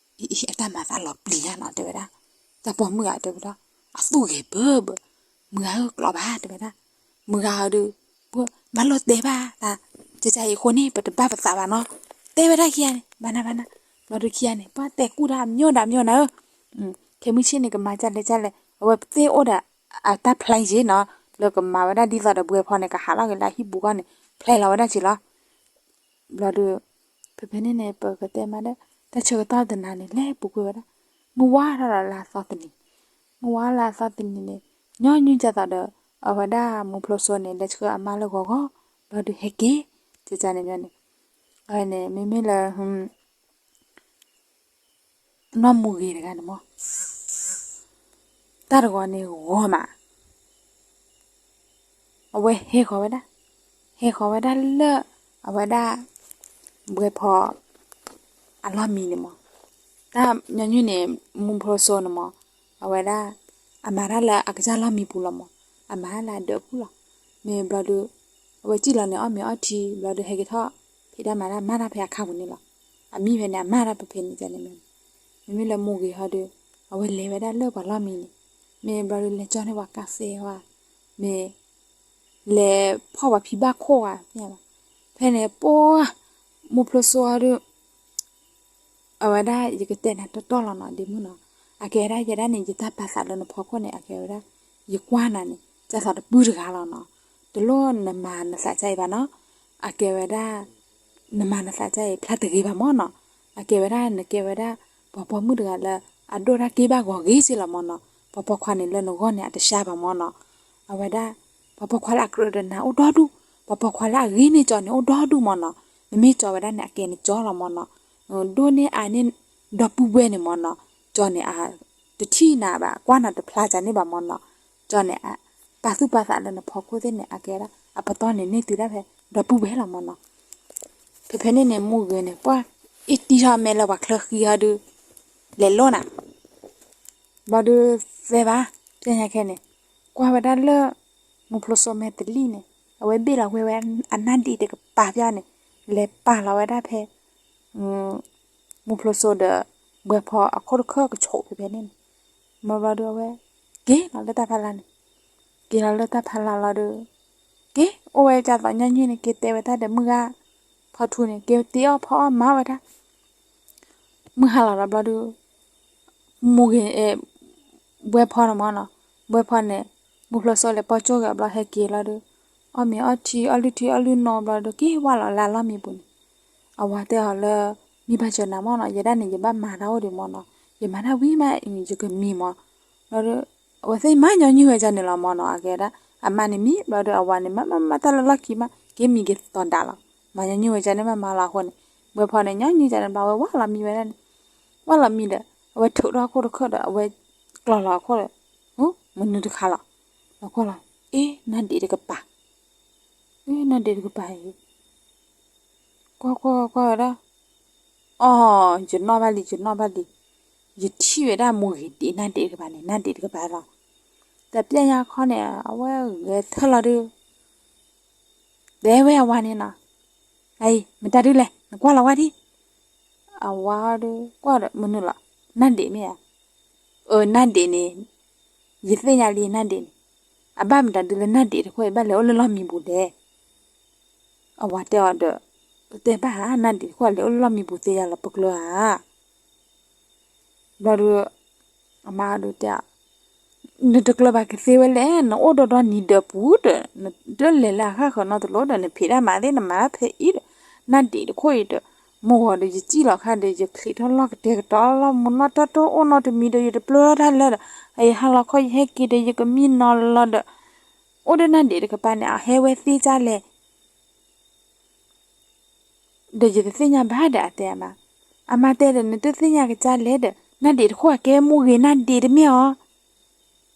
အံၤ အံၤ အတၢ်မၤသးလီၤပျံၤညါနီၤ တဲဝဲဒၣ်, တၢ်ပိာ်မုၣ်ဂၤ တဲဝဲဒၣ်, အသူၣ်ဂ့ၤဘၢဘၢ, မုၢ်ဂၤဧၢ ကျီးဘၣ် တဲဝဲဒၣ်, မုၢ်ဂၤဟီဒီး ပှၤမၤလိတဲဘၣ်သး, ကကါအံၤအဃိန့ၣ် ပတဘၣ်ပသးဘၣ်နီၤ, တဲဝဲဒၣ်ခံဂၤန့ၣ် ဘၣ်နၤဘၣ်နၤ, ဘျီဒီးခံဂၤန့ၣ် ပှၤတဲကူၣ်တၢ်အမျိၣ်ဒီးမျိၣ်နၤဧၢ ခဲမုၢ်ဆ့ၣ်န့ၣ် ကမၤကၢ်လဲၣ်ကၢ်လဲၣ် အဝဲသ့ၣ်အိၣ်ဒီးအတၢ် plan ယ့ၣ်နီၤ, လၢကမၤဝဲဒၣ်ဒ်သိးဒီးဘှဲဖီန့ၣ် ကဟးထီၣ်က့ၤလၢအဟံၣ်ပူၤဂီၢ်န့ၣ် plan လီၤဝဲဒၣ်က့ၤလီၤ. ဘျီဒီး ဖဲဖဲန့ၣ်န့ၣ် ပကတဲမးဒီး တၢ်ဆၢကတီၢ်တနၤန့ၣ် လဲၤပူၤကွံာ်ဝဲဒၣ်, မုၢ်ဝါထီၣ်ဒီးလၢအသီတနံၤ, မုၢ်ဝါလၢအသီတနံၤန့ၣ် ညီနုၢ်ကၢ်သိးဒီး အဝဲဒၣ်မူဖျိစိန့ၣ် လဲၤဆှၢအမါလၢဂီၤဂီၢ်, ဘျီဒီးဟဲက့ၤ, ကကါန့ၣ်န့ၣ် အဝဲန့ၣ် မ့မ့ၢ်လၢ နီၢ်မူဂ့ၤတဂၤန့ၣ်မး, တၢ်တဂီၤန့ၣ်ဂီၤမး, အဝဲဟဲဃီၤဝဲဒၣ်, ဟဲဃီၤဝဲဒၣ်လၢ အဝဲဒၣ် ဘှဲဖီ အလီၢ်မံန့ၣ်မး, တၢ်ညီနုၢ်န့ၣ် မူဖျိစိန့ၣ်မး, အဝဲဒၣ် အမၤတၢ်လၢအကစၢ်လီၢ်မံပူၤလီၤမး, အမၤတၢ်လၢအဒၢးပူၤလီၤ. မ့ၢ်ဘျီဒီး အဝဲစံၣ်လီၤန့ၣ် အီၣ်မ့ၤအီထံ ဘျီဒီးဟဲက့ၤထီၣ် ဖံးတၢ်မၤတၢ် မၤတၢ်ဖဲအခါပူၤန့ၣ်လီၤ. အမံဖဲန့ၣ် အမၤတၢ်ဖဲဖဲန့ၣ်န့ၣ်, မ့မ့ၢ်လၢမူဂ့ၤဟီဒီး အဝဲလဲၤဝဲဒၣ်လၢပှၤလီၢ်မံန့ၣ်, မ့ၢ်ဘျီဒီးလဲၤကၠီန့ၢ်ပှၤကါသဲဝဲ, မ့ၢ် လဲၤဖီၣ်ပှၤဖံဘၣ်ခိၣ်ဝဲ, ဖဲန့ၣ်ပှၤ မူဖျိစိဒီး အဝဲဒၣ်ယကတဲနၤတီတီလီၤနီၤ ဒ့မုၣ်နီၤ, အကဲဝဲဒၣ်ယဲဒၣ်န့ၣ် ယတၢ်ပာ်သးလၢနဖီခိၣ်န့ၣ် အကဲဝဲဒၣ် ယကွၢ်နၤန့ၣ် ကၢ်သိးတပုၢ်တဂၤလီၤနီၤ, တလိၣ်နမၤနသးကါအံၤဘၣ်နီၤ, အကဲဝဲဒၣ် နမၤနသးကါအံၤ ဖျါတဂ့ၤဘၣ်မးနီၤ, အကဲဝဲဒၣ်နကဲဝဲဒၣ် ပှၤပိာ်မုၣ်တဂၤလၢ အဒိၣ်တၢ်က့ၢ်ဘၣ်ဂီၤဂ့ၤစ့ၢ်လီၤမးနီၤ, ပှၤပိာ်ခွါန့ၣ်လၢနဂီၢ်န့ၣ် အတရှါဘၣ်မးနီၤ, အဝဲဒၣ် ပှၤပိာ်ခွါလၢအကြၢးဒီးနၤအိၣ်ဒီဒူၣ်, ပှၤပိာ်ခွါလၢအဂ့ၤန့ၢ်ကၠီန့ၣ်အိၣ်ဒီဒူၣ်မးနီၤ, နမ့ၢ်ကၠီဝဲဒၣ်န့ၣ် အကဲနကၠီလီၤမးနီၤ, ဒိၣ်န့ၢ်အါန့ၢ်ဒီပုၢ်ဝဲၢ်န့ၣ်မးနီၤ, ကၠီန့ၣ်အတထံၣ်နၤဘၣ် ကွၢ်နၤတဖျါကန့ၢ်ဘၣ်မးနီၤ, ကၠီန့ၣ် ပာ်သူၣ်ပာ်သးလၢနဖီခိၣ်သ့ၣ်န့ၣ် အကဲဒၣ် အပတီၢ်န့ၣ်န့ၢ်တုၤဒၣ်ဖဲ ဒီပုၢ်ဝဲၢ်လီၤမးနီၤ, ဖဲဖဲန့ၣ်န့ၣ် မူဂ့ၤန့ၣ် ပှၤ အ့ၣ်တံၢ်ထီၣ်မဲာ်လၢပှၤချၢဃံဟီဒီး လဲၤလိၣ်နၤ ဘျီဒီး သဲဘၣ် ကဲညါခဲန့ၣ် ကွၢ်ဝဲဒၣ်လၢ မူဖျိစိမဲာ်တလံၣ်န့ၣ် အဝဲဘ့ၣ်လီၤဝဲဝဲအနၢ်ဒံးတကပၤပျၢ်န့ၣ် လဲၤပာ်လီၤဝဲဒၣ်ဖဲ မူဖျိစိဒီး ဘှဲဖီအခိၣ်တခၢၣ်ကဆိးဖဲဖဲန့ၣ်န့ၣ် မ့ၢ်ဘျီဒီးအဝဲ က့ၤလီၤလၢတၢ်ဖးလၢ်န့ၣ် က့ၤလီၤလၢတၢ်ဖးလၢ်လီၤဒီး က့ၤအိၣ်ဝဲဒၣ်သိးညီနုၢ်န့ၣ် က့ၤတဲဝဲတၢ်ဒီးမုၢ်ဂၤ ဖီထူန့ၣ် က့ၤတ့အီၣ်ဖီအီၣ်မၤဝဲဒၣ် မုၢ်ဟါလီၤဒီးဘျီဒီး မူဂ့ၤ ဘှဲဖီန့ၣ်မ့ၢ်နီၤ, ဘှဲဖီန့ၣ် မူဖျိစိလဲၤပိာ်ကၠိၣ်ဂ့ၤအဘျီဟဲက့ၤလီၤဒီး အီၣ်မ့ၤအီထံ အီလုၢ်ထံအီလုၢ်နိဘျီဒီး က့ၤဝဲလီၤလၢအလီၢ်မံပူၤန့ၣ်, အဝၤတဲအီၤလၢ မ့ၢ်ဘၣ်စၢၤနၤမ့ၢ်နီၤ, ယဲဒၣ်န့ၣ် ယဘၣ်မၤတၢ်အိၣ်ဒံးမ့ၢ်နီၤ, ယမၤတၢ်ဝံၤမး ယကမံမ့ၢ်, ဘျီဒီး အဝဲသ့ၣ်မၤညီနုၢ်ဝဲဒၣ်န့ၣ်လီၤမၢ်နီၤ. အကဲဒၣ် အမါန့ၣ်မံဘျီဒီး အဝၤန့ၣ် မၤမၤမၤတၢ်လၢလီၢ်ခံမး က့ၤမံက့ၤသီဒးလီၤ. မၤညီနုၢ်ဝဲဒၣ်န့ၣ် မၤမၤလီၤအဃိန့ၣ် ဘှဲဖီန့ၣ် ညီနုၢ်ဒၣ်န့ၣ် ဘျီဝဲဝၢ်လီၤမံဝဲဒၣ်န့ၣ်, ဝၢ်လီၤမံဒီး အဝဲထုးထီၣ်အခိၣ်တခၢၣ်ဒီး အဝဲကျီၤလီၤအခိၣ်ဒီး မနုၤတခါလီၤ. ဘျီကွၢ်လီၤ အ့ နါဒံးတကပၤ, အ့ နါဒံးတကပၤအံၤ ကွၢ်ကွၢ်ကွၢ်ဝဲဒၣ်, အီ ယနီၣ်ဘၣ်လံ ယနီၣ်ဘၣ်လံ, ယထံၣ်ဝဲဒၣ်မိၢ်ဂ့ၤဒံးနါဒံးတကပၤန့ၣ် နါဒံးတကပၤလီၤ. တပျဲညါခီန့ၣ် အဝဲဂဲၤထၢၣ်လီၤဒုး တဲဝဲအဝၤန့ၣ်နီၤ, အံၤ မတၤဒုလဲၣ် နကွၢ်လီၤဝဲဒၣ်, အဝၤဒီးကွၢ်ဒီးမနုၤလီၤ, နါဒံးမ့ၢ်ဧါ, အၢ နါဒံးန့ၣ်, ယသ့ၣ်ညါလံနါဒံးန့ၣ်, အဘၣ်မတၤဒုလၢနါဒံးတခိၣ်အံၤ ဘၣ်လဲၤအိၣ်လၢလီၢ်မံပူၤလဲၣ်. အဝၤတဲအီၤဒီး, ပတဲဘၣ်ဧါ နါဒံးတခိၣ်လဲၤအိၣ်လၢလီၢ်မံပူၤသ့ယၤလီၤ ပကျၢၤဧါ. ဘျီဒီး အမါဒုးတဲ, နတကျၢၤဘၣ်ကသ့ဝဲလဲၣ်, နအိၣ်ဒီဒီနံၤဒၢးပူၤဒီး နတလဲၤလၢအဃၣ်ဃၢၤနီတလိၤဒီး နဖံးတၢ်မၤသ့ၣ် နမၤတၢ်ဖဲအံၤဒီး, နါဒံးတခိၣ်အံၤဒီး, မုၢ်ဂီၤဒီးယစံၣ်လီၤခါဒီး ယချံးထီၣ်လီၢ်ကတဲာ်ကတီၤလီၤ မုၢ်နီၢ်တၢ်တိၢ်အိၣ်နီတမံၤဒီး ယတပျၢၤတၢ်လၢဒီး, အယဟါလီၤခီယဟဲက့ၤဒီး ယကမံနီၤလီၤဒီး, အိၣ်ဒီးနါဒံးတကပၤန့ၣ် အဟဲဝဲသ့ကၢ်လဲၣ် ဒီးယတသ့ၣ်ညါဘၣ်ဒီးအတဲအမါ, အမါတဲဒီး နတသ့ၣ်ညါကစၢ်လဲၣ်ဒီး နါဒံးတခိၣ်အကဲမိၢ်ဂ့ၤနါဒံးတမ့ၢ်အီၤ.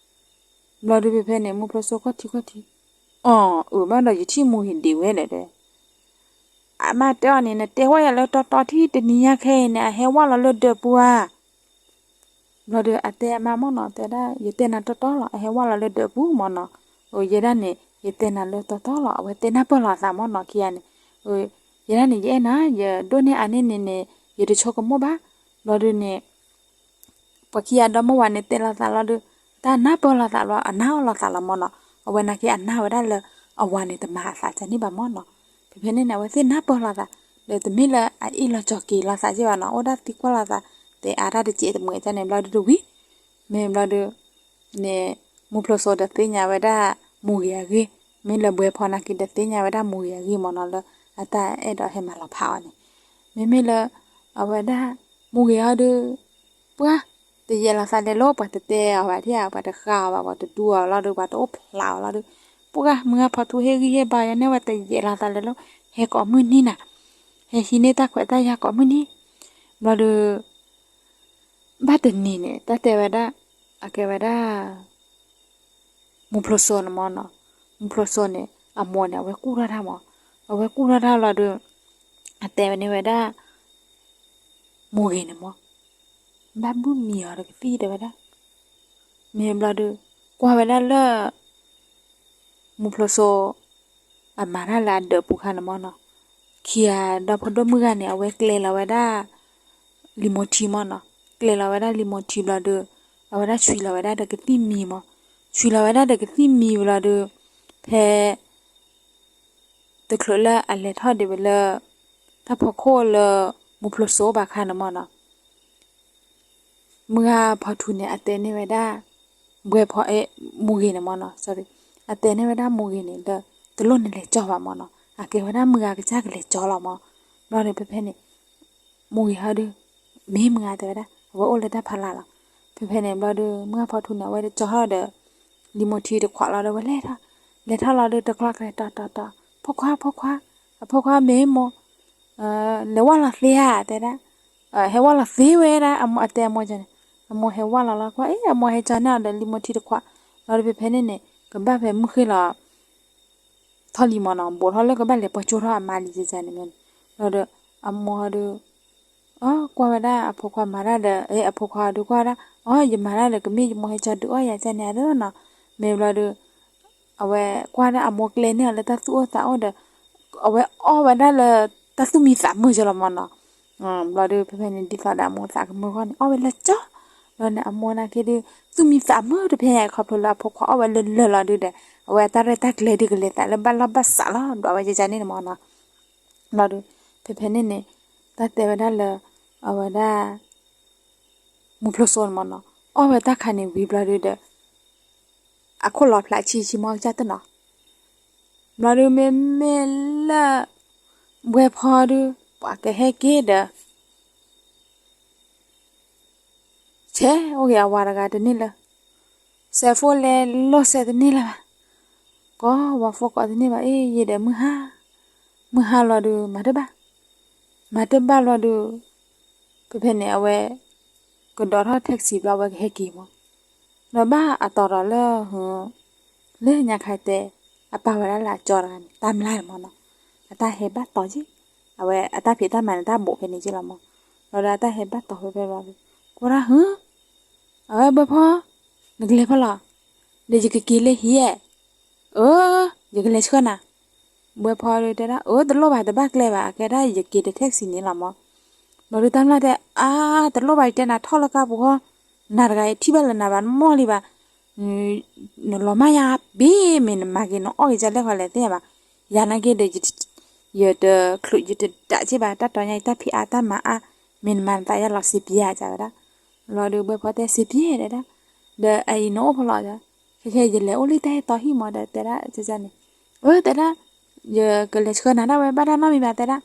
ဘျီဒုးဖဲဖဲန့ၣ် မုၢ်ဖျိစိခီၣ်ထံးခီၣ်ထံး, အီၤ အၢ ဘၣ်ဒီးယထံၣ်မိၢ်ဂ့ၤဒံးဝဲဒီး, အမါတဲအီၤန့ၣ် နတဲဝဲယၤလၢတီတီထံၣ်တနံၤညါခဲအံၤန့ၣ် အဟဲဝၢ်လီၤလၢဒၢးပူၤဧါ. ဘျီဒီးအတဲအမါမၢ်နီၤ တဲဒၣ် ယတဲနၤတီတီလီၤ အဟဲဝၢ်လီၤလၢဒၢးပူၤမၢ်နီၤ, အိ ယဲဒၣ်န့ၣ် ယတဲနၤလၢတီတီလီၤ အဝဲတဲနၢ်ပၢၢ်လီၤအသးမၢ်နီၤခံဂၤန့ၣ်, ယဲဒၣ်န့ၣ် ယအဲၣ်နၤ ယဒိၣ်န့ၢ်အါန့ၢ်န့ၣ်န့ၣ် ယတဆိကမိၣ်ဘၣ်. ဘျီဒုးန့ၣ် ပှၤခံဂၤဒီမါဝၤန့ၣ်တဲလီၤသးလီၤဒီး တၢ်နၢ်ပၢၢ်လီၤသးလီၤ အနၢ်အီၣ်လီၤသးလီၤမၢ်နီၤ, အဝဲနာ်က့အနၢ်ဝဲဒၣ်လၢ အဝၤန့ၣ်တမၤအသးကန့ၣ်ဘၣ်မၢ်နီၤ, ဖဲဖဲန့ၣ်န့ၣ် အဝဲသ့ၣ်နၢ်ပၢၢ်လီၤသး, ဒီးတမ့ၢ်လၢအအ့ၣ်လီၤကၠီၤက့ၤလီၤသးက့ဘၣ်နီၤ အိၣ်ဒၣ်သံကွၢ်လီၤသး, တဲအါတၢ်တစဲးတမှဲးကန့ၣ်ဘျီဒုးတဝံၤ, မ့ၢ်ဘျီဒုး န့ၣ် မုၢ်ဖျိစိဒီးသ့ၣ်ညါဝဲဒၣ် မိၢ်ဂ့ၤအဂ့ၢ်, မ့ၢ်လၢဘှဲဖီနာ်က့ဒီးသ့ၣ်ညါဝဲဒၣ်မိၢ်ဂ့ၤအဂ့ၢ်မၢ်နီၤ လၢအတၢ်အဲၣ်ဒိးဟဲမၤလီၤဖးအီၤန့ၣ်, မ့မ့ၢ်လၢ အဝဲဒၣ် မိၢ်ဂ့ၤအီၤဒီး ပှၤ တယဲၢ်လီၤသးလဲၤလီၤ ပှၤတတဲအီၤဘၣ်ထံၣ်ဧါ ပှၤတဃါအီၤဘၣ် ပှၤတဒူအီၤလီၤဒီး ပှၤတအိၣ်ဖျါအီၤလီၤဒီး, ပှၤမုၢ်ဂၤဖီထူဟ့ၣ်ဂံၢ်ဟ့ၣ်ဘါယၤန့ၣ် ဝဲတယဲၢ်လီၤသးလဲၤလီၤ ဟဲကိးမုၢ်နံၤနၤ, ဟဲဟံးန့ၢ်တၢ်ခွဲးတၢ်ယာ်ကိးမုၢ်နံၤ, ဘျီဒီး ဘၣ်တနံၤန့ၣ် တၢ်တဲဝဲဒၣ် အကဲဝဲဒၣ် မုၢ်ဖျိစိန့ၣ်မၢ်နီၤ, မုၢ်ဖျိစိန့ၣ် အမိၢ်န့ၣ် အဝဲကူၣ်ထီၣ်တၢ်မၢ်, အဝဲကူၣ်ထီၣ်တၢ်လီၤဒီး အတဲဝဲန့ၣ်ဝဲဒၣ် မိၢ်ဂ့ၤန့ၣ်မၢ်, ဘၣ်ဘုၣ်မံအီၤတကသံၣ်တဲဝဲဒၣ်, မ့ၢ်ဘျီဒီး ကွၢ်ဝဲဒၣ်လၢ မုၢ်ဖျိစိ အမၤတၢ်လၢအဒၢးပူၤခါန့ၣ်မၢ်နီၤ, ခံဂၤဒီဖိဒိၣ်မုၣ်ဂၤန့ၣ် အဝဲကျဲလီၤဝဲဒၣ် လံာ်မိၢ်ထံမၢ်နီၤ, ကျဲလီၤဝဲဒၣ်လံာ်မိၢ်ထံဘျီဒီး အဝဲဒၣ်ဆွံလီၤဝဲဒၣ်ဒီးကသံၣ်မံမၢ်, ဆွံလီၤဝဲဒၣ်ဒီးကသံၣ်မံဘျီဒီး ဖဲ တချုးလၢအလဲၤထီၣ်ဒံးဝဲလၢ တၢ်ဖီခိၣ်လၢ မုၢ်ဖျိစိအိၣ်ဘၣ်ခါန့ၣ်မၢ်နီၤ မုၢ်ဂၤဖီထူန့ၣ် အတဲန့ၢ်ဝဲဒၣ် ဘှဲဖီ အဲ မိၢ်ဂ့ၤန့ၣ်မၢ်နီၤ sorry အတဲန့ၢ်ဝဲဒၣ်မိၢ်ဂ့ၤန့ၣ်လၢ တလိၣ်န့ၣ်လဲၤကၠီဘၣ်မၢ်နီၤ အကဲဝဲဒၣ်မုၢ်ဂၤကစၢ်ကလဲၤကၠီလီၤမၢ်, ဘျီဒီးဖဲဖဲန့ၣ် မိၢ်ဂ့ၤဟီဒီး မ့ၢ်မုၢ်ဂၤတဲဝဲဒၣ် အဝဲအိၣ်လၢတၢ်ဖီလာ်လီၤ, ဖဲဖဲန့ၣ်ဘျီဒီး မုၢ်ဂၤဖီထူန့ၣ် အဝဲတကၠီထီၣ်ဒီး လံာ်မိၢ်ထံတခွးလီၤဒီး အဝဲလဲၤထီၣ်, လဲၤထီၣ်လီၤဒီး တကျီကျဲၤတီတီတီ, ဖိခွါ ဖိခွါ, အဖိခွါမ့ၢ်မိၢ် လဲၤဝၢ်လီၤသ့ဧါ တဲဒၣ်, ဟဲဝၢ်လီၤသ့ဝဲဒၣ် အတဲအမိၢ်န့ၣ်, အမိၢ်ဟဲဝၢ်လီၤလီၤ ကွၢ် အ့ အမိၢ်ဟဲကၠီန့ၢ်အီၤဒီးလံာ်မိၢ်ထံတခွး, ဘျီဒီးဖဲဖဲန့ၣ်န့ၣ် ကဘၣ်ဖဲမုၢ်ဃ့ၢ်လီၤ ထီၣ်လံမၢ်နီၤ ဘူးထီၣ်လၢကဘၣ်လဲၤပိာ်ကၠိထီၣ်အမါလံန့ၣ်မၢ်, ဘျီဒီး အမိၢ်ဒီး အီ ကွၢ်ဝဲဒၣ်အဖိခွါမၤတၢ်ဒီး အ့ အဖိခွါဒီးကွၢ်ဝဲဒၣ် အီ ယမၤတၢ်ဒီးကမ့ၢ်ယမိၢ်ဟဲကၠီဒုးအီၣ်ယၤကန့ၣ်ဧါဒီးနီၤ, မ့ၢ်ဘျီဒီး အဝဲကွၢ်ဒၣ်အမိၢ်ကျဲန့ၢ်အီၤလၢတၢ်သူၣ်အိၣ်သးအိၣ်ဒီး အဝဲအီၣ်ဝဲဒၣ်လၢတၢ်သူၣ်မံသးမုာ်ကလီၤမၢ်နီၤ, ဘျီဒီးဖဲဖဲန့ၣ် ဒ်သိးဒီးအမိၢ်သးကမုာ်ဂီၢ်န့ၣ် အီၣ်ဝဲလၢကၠီ, ဘျီန့ၣ် အမိၢ်နာ်က့ဒီး သူၣ်မံသးမုာ်တဖဲညါအံၤ ခီဖျိလၢအဖိခွါအီၣ်ဝဲလၢလၢာ်လီၤဒုးဒီး အဝဲအတၢ်ရဲၣ်တၢ်ကျဲၤဒုးကလဲၤသးလၢဘၣ်လီၢ်ဘၣ်စးလီၤ ဒွးဝဲယကန့ၣ်မၢ်နီၤ, ဘျီဒီး ဖဲဖဲန့ၣ်န့ၣ် တၢ်တဲဝဲဒၣ်လၢ အဝဲဒၣ် မုၢ်ဖျိစိန့ၣ်မၢ်နီၤ အီၣ်ဝဲတၢ်ခါန့ၣ်ဝံၤဘျီဒုးဒီး အခိၣ်လီၤဖျးဆံဆံမီကစၢ်တနီၤ, ဘျီဒုးမ့မ့ၢ်လၢ ဘှဲဖီဒုး ပှၤကဟဲက့ၤဒီး ဆဲးအိၣ်က့ၤအဝၤတဂၤတန့ၢ်လၢ စဲးဖိလဲၤလိာ်စဲးတန့ၢ်လၢၤဘၣ်, ကိးဝၤဖိကိးတန့ၢ်ဘၣ်အ့ၣ် ယံာ်ဒီးမုၢ်ဟါ, မုၢ်ဟါလီၤဒုး မၤတဘၣ်, မၤတဘၣ်လီၤဒုး ဖဲဖဲန့ၣ် အဝဲ ကဒိးထီၣ် taxi ဘျီ အဝဲကဟဲက့ၤမး, ဒီးဘၣ်အတီၤဒီးလၢ လၢညါခါတဲ အပာ်ဝဲဒၣ်လၢအကၠီတဂၤန့ၣ် တၢ်မျၢ်န့ၣ်မးနီၤ, အတၢ်ဟဲဘၣ်တီၤက့ၤ, အဝဲအတၢ်ဖံးတၢ်မၤန့ၣ် တၢ်ဘိးဖဲန့ၣ်က့ၤလီၤမး, လီၤဒီးအတၢ်ဟဲဘၣ်တီၤဖဲဖဲလီၤ, ကွၢ်ဒၣ်ဟု အဝဲဘှဲဖီ, နကလဲၤဖဲလဲၣ်, ဒီးယကက့ၤလၢဟံၣ်ဧါ, အၢ, ယကလဲၤဆှၢနၤ, ဘှဲဖီဒုးတဲဒၣ် အၢ တလိၣ်ဘၣ် တဘၣ်ကျဲဘၣ် အကဲဒၣ်ယက့ၤဒီး taxi န့ၣ်လီၤမး, ဘျီဒုးတၢ်မျၢ်တဲ အါ တလိၣ်ဘၣ် ယတဲနၤထီၣ်လၢကါပူၤဃီ, နၤတဂၤအံၤထံၣ်ဘၣ်လၢနၤဘၣ် နမီၢ်လံဘၣ် နလီၤမၢ်ယါဘ့ၣ် မ့ၢ်နမၤက့ၤနအီၣ်က့ၤကလဲၣ်ဃီလဲၣ်သ့ၣ်ညါဘၣ်, ယၤနာ်က့ဒီး ယတချုးယတဒၣ်က့ၤဘၣ် တၢ်တီညါအံၤ တၢ်ဖံးအါတၢ်မၤအါ, မ့ၢ်နမၤနသးယါလီၤစံးပျဲဧါ ကဝဲဒၣ်, လီၤဒုးဘှဲဖီတဲစံးပျဲတဲဒၣ်, ဒီးအအံၤနအိၣ်ဖဲလဲၣ်, ခဲခဲယလဲၤအိၣ်လၢတၢ်ဟဲတီဟံၣ်မးဒီးတဲဒၣ်န့ၣ်, အၢ တဲဒၣ်, ယကလဲၤဆှၢနၤဒၣ်ဝဲ ဘၣ်တၢ်နီတမံၤဘၣ်တဲဒၣ်,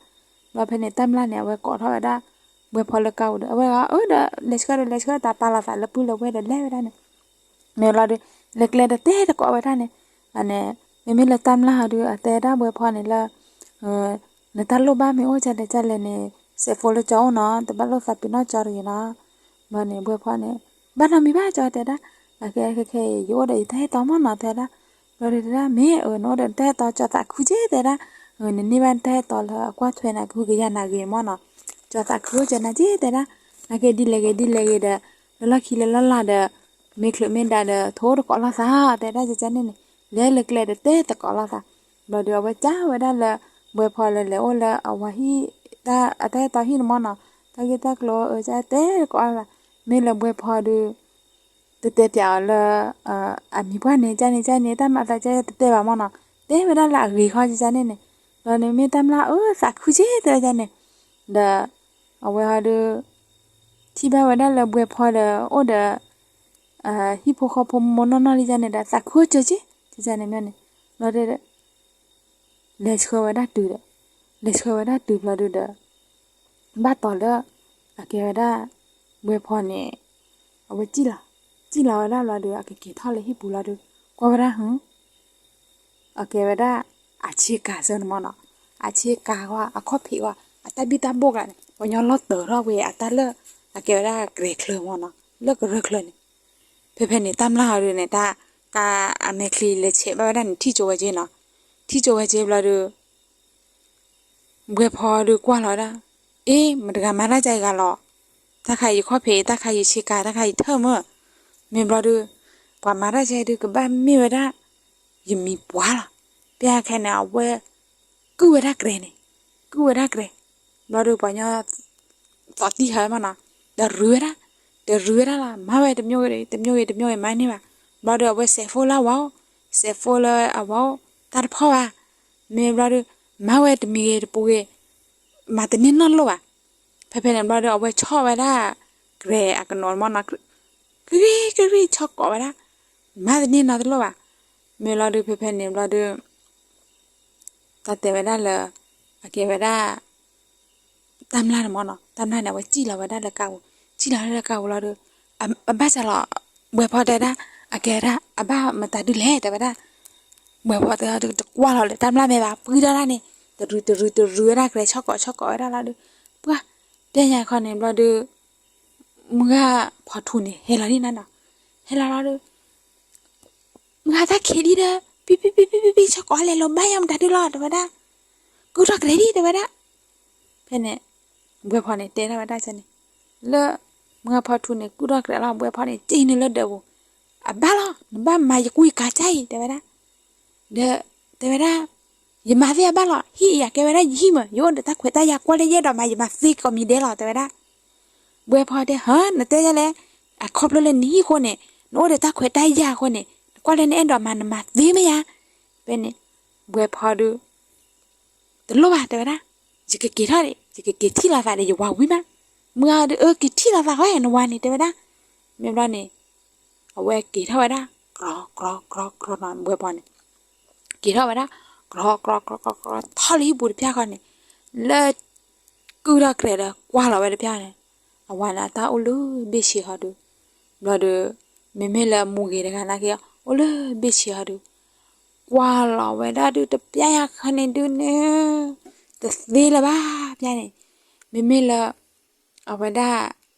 ဘျီဖဲန့ၣ် တၢ်မျၢ်န့ၣ် အဝဲကိးထီၣ်ဝဲဒၣ် ဘှဲဖီလၢကါပူၤဒီး အဝဲဂၤ အၢ ဒီးလဲၤဆှၢဒီးလဲၤဆှၢ တၢ်ပာ်လီၤသးလၢပုၢ်လၢဝဲၢ်ဒီးလဲၤဝဲဒၣ်န့ၣ်, မ့ၢ်ဘျီဒုး လဲၤကျဲဒီးတဲသကိးဝဲဒၣ်န့ၣ်, န့ၣ်, မ့မ့ၢ်လၢတၢ်မျၢ်ဟီဒုး အတဲဒၣ်ဘှဲဖီန့ၣ်လၢ နတၢ်လိၣ်ဘၣ်မ့ၢ်အိၣ်ကလဲၣ်ကလဲၣ်န့ၣ် စဲးဖိလၢကၠီအိၣ်နီၤ တဘၣ်လိၣ်သးပ့ၤနီၣ်ကၠီတဂ့ၤနီၤ, ဘျီန့ၣ် ဘှဲဖီန့ၣ် ဘၣ်နီတမံၤဘၣ် ကၠီတဲဒၣ်, အခဲခဲခဲအံၤ ယအိၣ်ဒီးယတၢ်ဟဲတီမ့ၢ်နီၤ တဲဒၣ်, ဘျီဒုးတဲဒၣ် မ့ၢ်အၢ နအိၣ်ဒီးနတၢ်ဟဲတီ ကၠီသးခုက့ၤတဲဒၣ်, နန့ၢ်ဘၣ်နတၢ်ဟဲတီလၢအကွၢ်ထွဲနၤကဟုကယာ်နၤဂ့ၤမ့ၢ်နီၤ, ကၠီသးခုအိၣ်ကၠီနၤက့ၤတဲဒၣ်, နာ်က့ဒ်လဲၣ်ဂ့ၤဒ်လဲၣ်ဂ့ၤဒီး လၢလီၢ်ခံလၢလီၢ်လၤဒီး မ့ၢ်ချုးမ့ၢ်ဒၣ်ဒီး ထိၣ်တကိးလိာ်သး တဲဒၣ်ကကန့ၣ်န့ၣ်, လဲၤလၢကျဲဒီးတဲသကိးလိာ်သး, ဘျီဒုးအဝဲကၢ်ဝဲဒၣ်လၢ ဘှဲဖီလၢလဲၤအိၣ်လၢအဝၤဟံၣ်, အတၢ်ဟဲတီဟံၣ်န့ၣ်မ့ၢ်နီၤ, တၢ်ဂ့ၢ်တၢ်ကျိၤအၢကၢ်တဲသကိးလိာ်သး, မ့ၢ်လၢဘှဲဖီဒုး တတဲပၠးအီၤလၢ အမံၤပှၢ်န့ၣ် ကန့ၣ်ကန့ၣ် တၢ်မၤသးကတတဲဘၣ်မ့ၢ်နီၤ, တဲဝဲဒၣ်လၢအဂ့ၤခီကကန့ၣ်န့ၣ်, ဘျီန့ၣ်မ့ၢ်တၢ်မျၢ်အၢသးခုက့ၤတဲဝဲဒၣ်န့ၣ်, ဒီး အဝဲဟီဒုး ထံၣ်ဘၣ်ဝဲဒၣ်လၢဘှဲဖီဒီး အိၣ်ဒီး ဟံၣ်ဖိဃီဖိမိၢ်နီၢ်နီၢ်လံကန့ၣ်ဒီး သးခုက့ၤက့ၤ ကကန့ၣ်မ့ၢ်န့ၣ်, ဘျီဒီး လဲၤဆှၢဝဲဒၣ်တုၤဒီး, လဲၤဆှၢဝဲဒၣ်တုၤဘျီဒုးဒီး ဘၣ်တီၤလၢ အကဲဝဲဒၣ် ဘှဲဖီန့ၣ် အဝဲစံၣ်လီၤ, စံၣ်လီၤဝဲဒၣ်ဘျီဒီး အကက့ၤထီၣ်လၢဟံၣ်ပူၤလီၤဒီး ကွၢ်ဝဲဒၣ်ဟု အကဲဝဲဒၣ် အဆ့ကၤဆၢန့ၣ်မ့ၢ်နီၤ, အဆ့ကၤဝဲ အခီၣ်ဖံးဝဲ အတၢ်ဘံၣ်တၢ်ဘိၣ်ကျါန့ၣ် ပှၤညီလီၤတၢၤထီၣ်ဝဲအတၢ်လၢ အကဲဝဲဒၣ်ကရဲၤချၢမ့ၢ်နီၤ, လၢကရၢချၢန့ၣ်, ဖဲဖဲန့ၣ် တၢ်မျၢ်ဟီဒုးန့ၣ် တၢ်ကါအမဲာ်ချံလဲၤဆဲးဘၣ်ဝဲဒၣ်န့ၣ် ထံၣ်ကၠိဝဲက့ၤနီၤ, ထံၣ်ကၠိဝဲက့ၤဘျီဒီး ဘှဲဖီဒုးကွၢ်လီၤဝဲဒၣ်, အ့ မတၤတဂၤမၤတၢ်ကါအံၤဂၤလီၤ, တၢ်ခါအံၤယခီၣ်ဖံး တၢ်ခါအံၤယဆ့ကၤ တၢ်ခါအံၤယထၢၣ်မး, မ့ၢ်ဘျီဒုး ပှၤမၤတၢ်ကါအံၤဒုး ကဘၣ်မ့ၢ်ဝဲဒၣ် ယမံၤပှၢ်လီၤ, ပျၢ်ခဲန့ၣ် အဝဲ ကုၢ်ဝဲဒၣ်ကရဲၤန့ၣ်, ကုၢ်ဝဲဒၣ်ကရဲၤ, ဘျီဒုးပှၤညီ သီၣ်တံၢ်ဟးမ့ၢ်နီၤ, ဒီးရူးဝဲဒၣ်, ဒီးရူးဝဲဒၣ်လီၤ, မၤဝဲတမျိးဂ့ၤတမျိးဂ့ၤတမျိးဂ့ၤ မၤန့ၢ်ဘၣ်, ဘျီဒုးအဝဲစဲးဖိလၢအဝၤအိၣ်, စဲးဖိလၢအဝၤအိၣ် တၢ်တဖီၣ်ဘၣ်, မ့ၢ်ဘျီဒုး မၤဝဲတမံၤဂ့ၤတပူၤဂ့ၤ မၤတန့ၢ်နီတလိၣ်ဘၣ်, ဖဲဖဲန့ၣ်ဘျီဒုး အဝဲဆီၣ်ဝဲဒၣ် ကရဲၤအကနိးမ့ၢ်နီၤ, ကရံၣ်ကရံၣ်ဆီၣ်ကိးဝဲဒၣ်, မၤတန့ၢ်နီတလိၣ်ဘၣ်, မ့ၢ်ဘျီဒုး ဖဲဖဲန့ၣ်ဘျီဒုး တၢ်တဲဝဲဒၣ်လၢ အကဲဝဲဒၣ် တၢ်မျၢ်န့ၣ်မ့ၢ်နီၤ, တၢ်မျၢ်န့ၣ် အဝဲစံၣ်လီၤဝဲဒၣ်လၢကါပူၤ, စံၣ်လီၤဝဲဒၣ်လၢကါပူၤလီၤဒီး အဘၣ်ဆၣ်လီၤ, ဘှဲဖီတဲဒၣ်, အကဲဝဲဒၣ် အဘၣ်မတၤဒုလဲၣ် တဲဝဲဒၣ်, ဘှဲဖီတဲဒၣ် တကွၢ်လီၤလၢတၢ်မျၢ်မဲာ်ဘၣ် ပှံထီၣ်ဒၣ်န့ၣ်, တရူးတရူးတရူးဝဲဒၣ် ကရဲၤဆီၣ်ကိးဆီၣ်ကိးဝဲဒၣ်လီၤဒီး, ပှၤ တဲညါခီန့ၣ်ဘျီဒီး မုၢ်ဂၤဖီထူန့ၣ် ဟဲလီၤဒ်န့ၣ်နီၤ, ဟဲလီၤလီၤဒီး မုၢ်ဂၤတၢ်ခံးဒံးဒီး ပံပံပံပံပံပံ ဆီၣ်ကိးလဲၤလီၤဘၣ်ယါမတၤဒုလီၤ တဲဝဲဒၣ်, ကုၢ်ထီၣ်ကရဲၤဒံး တဲဝဲဒၣ်, ဖဲန့ၣ် ဘှဲဖီန့ၣ်တဲထီၣ်ဝဲဒၣ်န့ၣ်, လၢ မုၢ်ဂၤဖီထူန့ၣ် ကုၢ်ထီၣ်ကရဲၤလီၤ ဘှဲဖီန့ၣ် စံၣ်နုာ်လၢဒၢးပူၤ, အဘၣ်လီၤ နဘၣ်မၤယကူယကၤကါအံၤ တဲဝဲဒၣ်, ဒီး တဲဝဲဒၣ်, ယမၤသ့အဘၣ်လီၤ ဟံၣ်အံၤအကဲဝဲဒၣ်ယဟံၣ်မး ယအိၣ်ဒီးတၢ်ခွဲးတၢ်ယာ်ကွၢ်လၢယအဲၣ်ဒိးမၤ ယမၤသ့ကိးမံၤဒဲးလီၤ တဲဝဲဒၣ်, ဘှဲဖီတဲ ဟါ နတဲယလဲၣ်, အခီဖျိလၢနဟံၣ်အဃိန့ၣ် နအိၣ်ဒီးတၢ်ခွဲးတၢ်ယာ်အဃိန့ၣ် နကွၢ်လၢနအဲၣ်ဒိးမၤနမၤသ့မ့ၢ်ယါ, ဖဲန့ၣ် ဘှဲဖီဒုး တလိၣ်ဘၣ် တဲဝဲဒၣ်, ယကက့ၤထီၣ်ဒံး ယကက့ၤထံၣ်လိာ်သးဒီးယဝၤဝံၤမး, မုၢ်ဂၤဒုး အၢ က့ၤထံၣ်လိာ်သးဃီ နဝၤန့ၣ် တဲဝဲဒၣ်, မ့ၢ်ဘျီန့ၣ် အဝဲက့ၤထီၣ်ဝဲဒၣ် ကြီကြီကြီကြီ ဘှဲဖီန့ၣ် က့ၤထီၣ်ဝဲဒၣ် ကြီကြီကြီကြီ ထီၣ်လၢဟံၣ်ပူၤတဖၣ်ဃီန့ၣ်, လၢ ကုၢ်ထီၣ်ကရဲၤဒီးကွၢ်လီၤဝဲတဖၣ်န့ၣ်, အဝၤန့ၣ်အတၢ်အိၣ်လၢဘ့ၣ်ဆ့ဃီဒုး, ဘျီဒီး မ့မ့ၢ်လၢမူဂ့ၤတဂၤနာ်က့ အိၣ်လၢဘ့ၣ်ဆံးအီၤဒုး ကွၢ်လီၤဝဲဒၣ်ဒုး တပျၢ်ညါခီန့ၣ်ဒုးန့ၣ် တသ့လၢၤဘၣ်ပျၢ်န့ၣ်. မ့မ့ၢ်လၢ အဝဲဒၣ်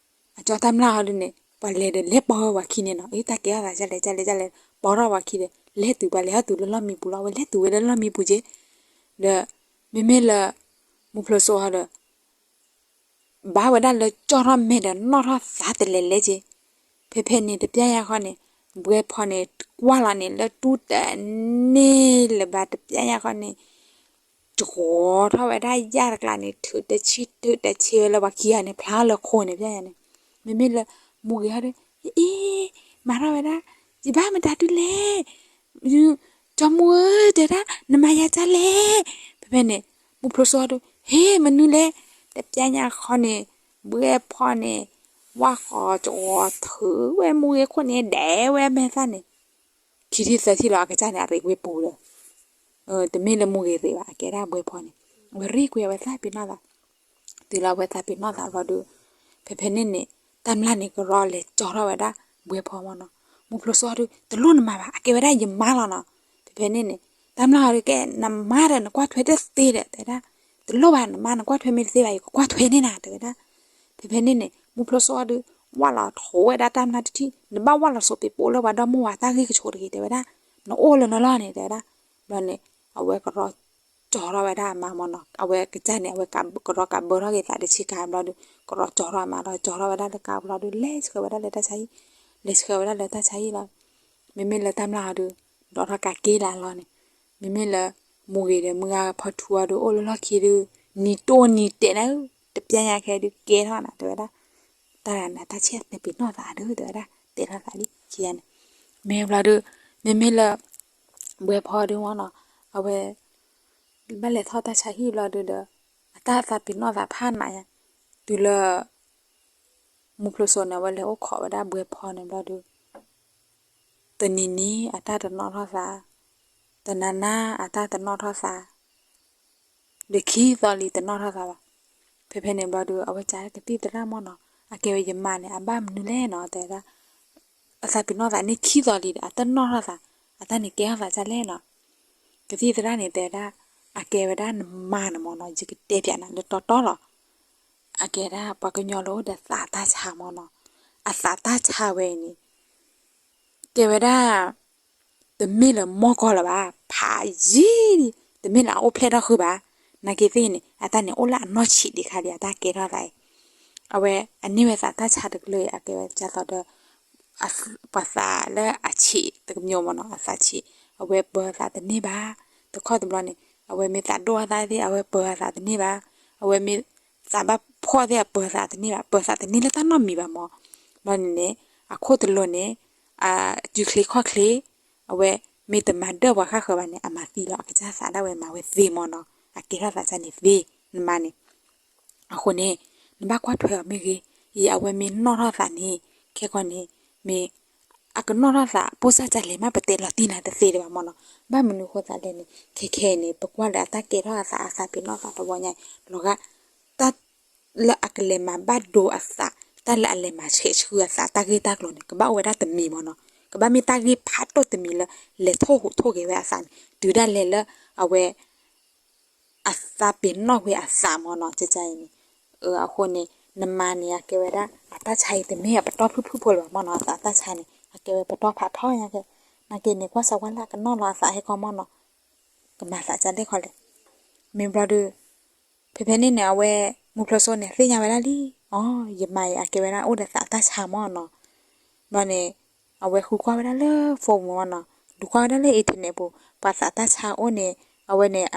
အကၠီတၢ်မျၢ်အီၤဒုးန့ၣ် ပှၤလဲၤဒီးလဲၤပိာ်ဝဲပှၤခံန့ၣ်နီၤ. အ့ တၢ်ကဲထီၣ်သးဒ်လဲၣ်ဒ်လဲၣ်ဒ်လဲၣ် ပိာ်ထီၣ်ပှၤခံဒီး လဲၤတုၤပှၤလဲၤဟီၣ်တုၤလၢလီၢ်မံပူၤလီၤ. အဝဲလဲၤတုၤဝဲလၢလီၢ်မံပူၤက့ၤ ဒီး မ့မ့ၢ်လၢ မူဖျိစိအီၤဒီး ဘၣ်ဝဲဒၣ်လၢကၠီထီၣ်မဲာ်ဒီးနီၣ်ထီၣ်သးတလဲၤလဲၤက့ၤ. ဖဲဖဲန့ၣ် တပျၢ်ညါခီန့ၣ် ဘှဲဖီန့ၣ် ကွၢ်လီၤန့ၣ် လၢတူၢ်တန့ၢ်လၢၤဘၣ် တပျၢ်ညါခီန့ၣ် ကှီၤထီၣ်ဝဲဒၣ်ယၣ်တကျါန့ၣ် ထုးတဆံထုးတဆံဝဲလၢပှၤခံဂၤန့ၣ် ဖျါလၢခိန့ၣ် ပျၢ်ညါန့ၣ်. မ့မ့ၢ်လၢ မူဂ့ၤဟီဒုး အ့ မၤထီၣ်ဝဲဒၣ် ယဘၣ်မတၤဒုးလဲၣ် ကၠီမူဧၢ တဲဒၣ် နမၤယၤဒ်လဲၣ်. ဖဲဖဲန့ၣ် မူဖျိစိအီၤဒုး ဟ့ၣ် မနုၤလဲၣ်. တပျၢ်ညါခီန့ၣ် ဘှဲဖီန့ၣ် ဝၣ်ဃီကှီၤထုးဝဲမူဂ့ၤခိၣ်န့ၣ် ဒဲးဝဲမဲာ်သၣ်န့ၣ် ခံထံၣ်သၢထံၣ်လီၤ အကစၢ်န့ၣ် အရ့ဝဲပူၤဒီး တမ့ၢ်လၢမူဂ့ၤရ့ဘၣ် အကဲဒၣ်ဘှဲဖီန့ၣ် အဝဲရ့ကွံာ်အဝဲသးပ့ၤနီၣ်သး တုၤလၢအဝဲသးပ့ၤနီၣ်သးဘျီဒုး ဖဲဖဲန့ၣ်န့ၣ် တၢ်မျၢ်န့ၣ် ကရီလဲၤကၠီထီၣ်ဝဲဒၣ် ဘှဲဖီမ့ၢ်နီၤ. မူဖျိစိအီၤဒုး တလိၣ်နမၤဘၣ် အကဲဝဲဒၣ်ယမါလီၤနီၤ. ဖဲဖဲန့ၣ်န့ၣ် တၢ်မျၢ်အီၤဒုး ကဲ နမါဒီး နကွၢ်ထွဲတသ့ဒီး တဲဒၣ် တလိၣ်ဘၣ် နမါနကွၢ်ထွဲမ့ၢ်တသ့ဘၣ် ယကကွၢ်ထွဲန့ၢ်နၤ တဲဝဲဒၣ်. ဖဲဖဲန့ၣ်န့ၣ် မူဖျိစိအီၤဒုး ဝၣ်လီၤထိးဝဲဒၣ်တၢ်မျၢ်တထံၣ် နဘၣ်ဝၣ်လီၤစိးပ့းပိးလၢပှၤဒီမါဝၤတၢ်ဂ့ၢ်ကဆိးတဂ့ၤ တဲဝဲဒၣ်. နအိၣ်လၢနလီၢ်န့ၣ် တဲဝဲဒၣ်. ဘျီန့ၣ် အဝဲကရီကၠီထီၣ်ဝဲဒၣ်အမါမ့ၢ်နီၤ. အဝဲကစၢ်န့ၣ် အဝဲကရီကးဘၢထီၣ်က့ၤသးတဆံကၤဘျီဒုး ကရီကၠီထီၣ်အမါဒီး ကၠီထီၣ်ဝဲဒၣ်လၢကါဘျီဒုး လဲၤဆှၢဝဲဒၣ်လၢတၢ်ဆါဟံၣ် လဲၤဆှၢဝဲဒၣ်လၢတၢ်ဆါဟံၣ်လီၤ. မ့မ့ၢ်လၢတၢ်မျၢ်အီၤဒုး ဒိးထီၣ်ကးက့ၤလၢအလီၢ်န့ၣ် မ့မ့ၢ်လၢ မူဂ့ၤဒီးမုၢ်ဂၤဖီထူအီၤဒုး အိၣ်လၢလီၢ်ခံဒုး နံၤတိၢ်နံၤတဲာ်နၤ တပျၢ်ညါခဲဒုးကဲထီၣ်နၤ တဲဝဲဒၣ်. တၢ်တဂၤန့ၣ် တၢ်ဆဲးသဲပ့ၤနီၣ်သးဒုး တဲဝဲဒၣ် တဲထီၣ်သးလံခံဂၤန့ၣ်. မ့ၢ်ဘျီဒုး မ့မ့ၢ်လၢ ဘှဲဖီဒုးမ့ၢ်နီၤ အဝဲ ဘၣ်လဲၤထီၣ်တၢ်ဆါဟံၣ်ဘျီဒုးဒီး အတၢ်သးပ့ၤနီၣ်သးဖးနးညါ တုၤလၢ မူဖျိစိန့ၣ် အဝဲလဲၤအိၣ်ခိးဝဲဒၣ်ဘှဲဖီန့ၣ်ဘျီဒုး တနံၤနံၤအတၢ်တနီၣ်ထီၣ်သး, တနၤနၤအတၢ်တနီၣ်ထီၣ်သး, ဒီးခံသီလံတနီၣ်ထီၣ်သးဘၣ်. ဖဲဖဲန့ၣ်ဘျီဒုး အဝဲကကသံၣ်သရၣ်မ့ၢ်နီၤ, အကဲဝဲယမါန့ၣ် အဘၣ်မနုၤလဲၣ်နီၤ တဲဝဲဒၣ်, အသးပ့ၤနီၣ်သးန့ၣ်ခံသီလံဒီး အတနီၣ်ထီၣ်သး, အတၢ်န့ၣ်ကဲထီၣ်သးဒ်လဲၣ်နီၤ. ကသံၣ်သရၣ်န့ၣ်တဲဝဲဒၣ်, အကဲဝဲဒၣ်နမါန့ၣ်မ့ၢ်နီၤ ယကတဲပၠးနၤလၢတီတီလီၤ. အကဲဒၣ်ပှၤကညီလၢအိၣ်ဒီးသးတၢ်ဆါမ့ၢ်နီၤ, အသးတၢ်ဆါဝဲအံၤန့ၣ် ကဲဝဲဒၣ် တမ့ၢ်လၢမီၢ်ကီၢ်လၢၤဘၣ်, ဖးယံာ်လံ, တမ့ၢ်လၢအအိၣ်ဖျဲၣ်ထီၣ်ဃုာ်ဘၣ်. နာ်က့သ့ၣ်န့ၣ် အတၢ်န့ၣ်အိၣ်လၢအနီၢ်ဆံးဒံးခါလံ အတၢ်ကဲထီၣ်သးအံၤ. အဝဲအန့ၢ်ဝဲသးတၢ်ဆါတကလုာ်အံၤ အကဲဝဲဒ်သိးဒီး ပှၤသးလၢအဆံးတကမၠိမ့ၢ်နီၤ အသးဆံး, အဝဲပၢၤသးတန့ၢ်ဘၣ်. တခီတဘျီန့ၣ် အဝဲမ့ၢ်သးဒိၣ်အသးသ့ၣ် အဝဲပၢၤအသးတန့ၢ်ဘၣ်. အဝဲမ့ၢ်သးဘၣ်ဖှီၣ်သ့ၣ် အပၢၤသးတန့ၢ်ဘၣ်, ပၢၤသးတန့ၢ်လၢတၢ်နီတမံၤဘၣ်မ့ၢ်. ဘျီန့ၣ်န့ၣ် အခိၣ်တလိၤန့ၣ် အစုချ့ခီၣ်ချ့ အဝဲမ့ၢ်တမၤဒၢၣ်ပှၤဃၣ်ဃၢၤဘၣ်န့ၣ် အမၤသံလီၤ အကစၢ်သးဒၣ်ဝဲမၤဝဲသ့မ့ၢ်နီၤ, အကဲထီၣ်သးဒ်န့ၣ်သ့ နမါန့ၣ်. အဃိန့ၣ် နဘၣ်ကွၢ်ထွဲအီၤမ့ၢ်ဂ့ၤ, အံၤအဝဲမ့ၢ်နီၣ်ထီၣ်သးန့ၣ် ခဲကီန့ၣ် မ့ၢ် အကနီၣ်ထီၣ်သး ပိၢ်စၢ်ကလဲၤမး ပတဲလီၤတံၢ်နၤတသ့ဒံးဘၣ်မ့ၢ်နီၤ. ဘၣ်မနုၤအဃိသးလဲၣ်န့ၣ် ခဲခဲအံၤန့ၣ် ပကွၢ်လၢအတၢ်ကဲထီၣ်အသး အသးပ့ၤနီၣ်သးတဝီညါအံၤ လီၤဂာ် တၢ် လၢအကလဲၤမၤဘၣ်ဒိအသး, တၢ်လၢအလဲၤမၤဆဲးဆှုအသး တၢ်ဂ့ၢ်တၢ်ကျိၤန့ၣ် ကဘၣ်အိၣ်ဝဲဒၣ်တမံၤမ့ၢ်နီၤ. ကဘၣ်မ့ၢ်တၢ်ဂ့ၢ်ဖးဒိၣ်တမံၤလၢ လဲၤထိၣ်ဟူးထိၣ်ဂဲၤဝဲအသးန့ၣ် တုၤဒၣ်လဲာ်လၢအဝဲ အသးပ့ၤနီၣ်ကွံာ်အသးမ့ၢ်နီၤ ကကအံၤန့ၣ်. အဃိန့ၣ် နမါန့ၣ် အကဲဝဲဒၣ် အတၢ်ဆါအံၤတမ့ၢ်အပတီၢ်ဖုၣ်ဖုၣ်ဖိလၢၤဘၣ်မ့ၢ်နီၤ, အသးတၢ်ဆါန့ၣ် အကဲဝဲပတီၢ်ဖးထီညါကဲ. နာ်က့န့ၣ် ကွၢ်စၢၤကွၢ်လၢ်ကနီၣ်လီၤအသးဟဲကီမ့ၢ်နီၤ, ကမၤသးဒ်လဲၣ်ခီလဲၣ်. မ့ၢ်ဘျီဒုး ဖဲဖဲန့ၣ်န့ၣ် အဝဲ မူဖျိစိန့ၣ် သ့ၣ်ညါဝဲဒၣ်လံ, အီ ယမါအံၤ အကဲဝဲဒၣ်အိၣ်ဒီးသးတၢ်ဆါမ့ၢ်နီၤ. ဘျီန့ၣ် အဝဲဃုကွၢ်ဝဲဒၣ်လၢ phone မ့ၢ်နီၤ, ဒုးကွၢ်ဝဲဒၣ်လၢ internet ပူၤ ပှၤသးတၢ်ဆါအိၣ်န့ၣ် အဝဲန့ၣ်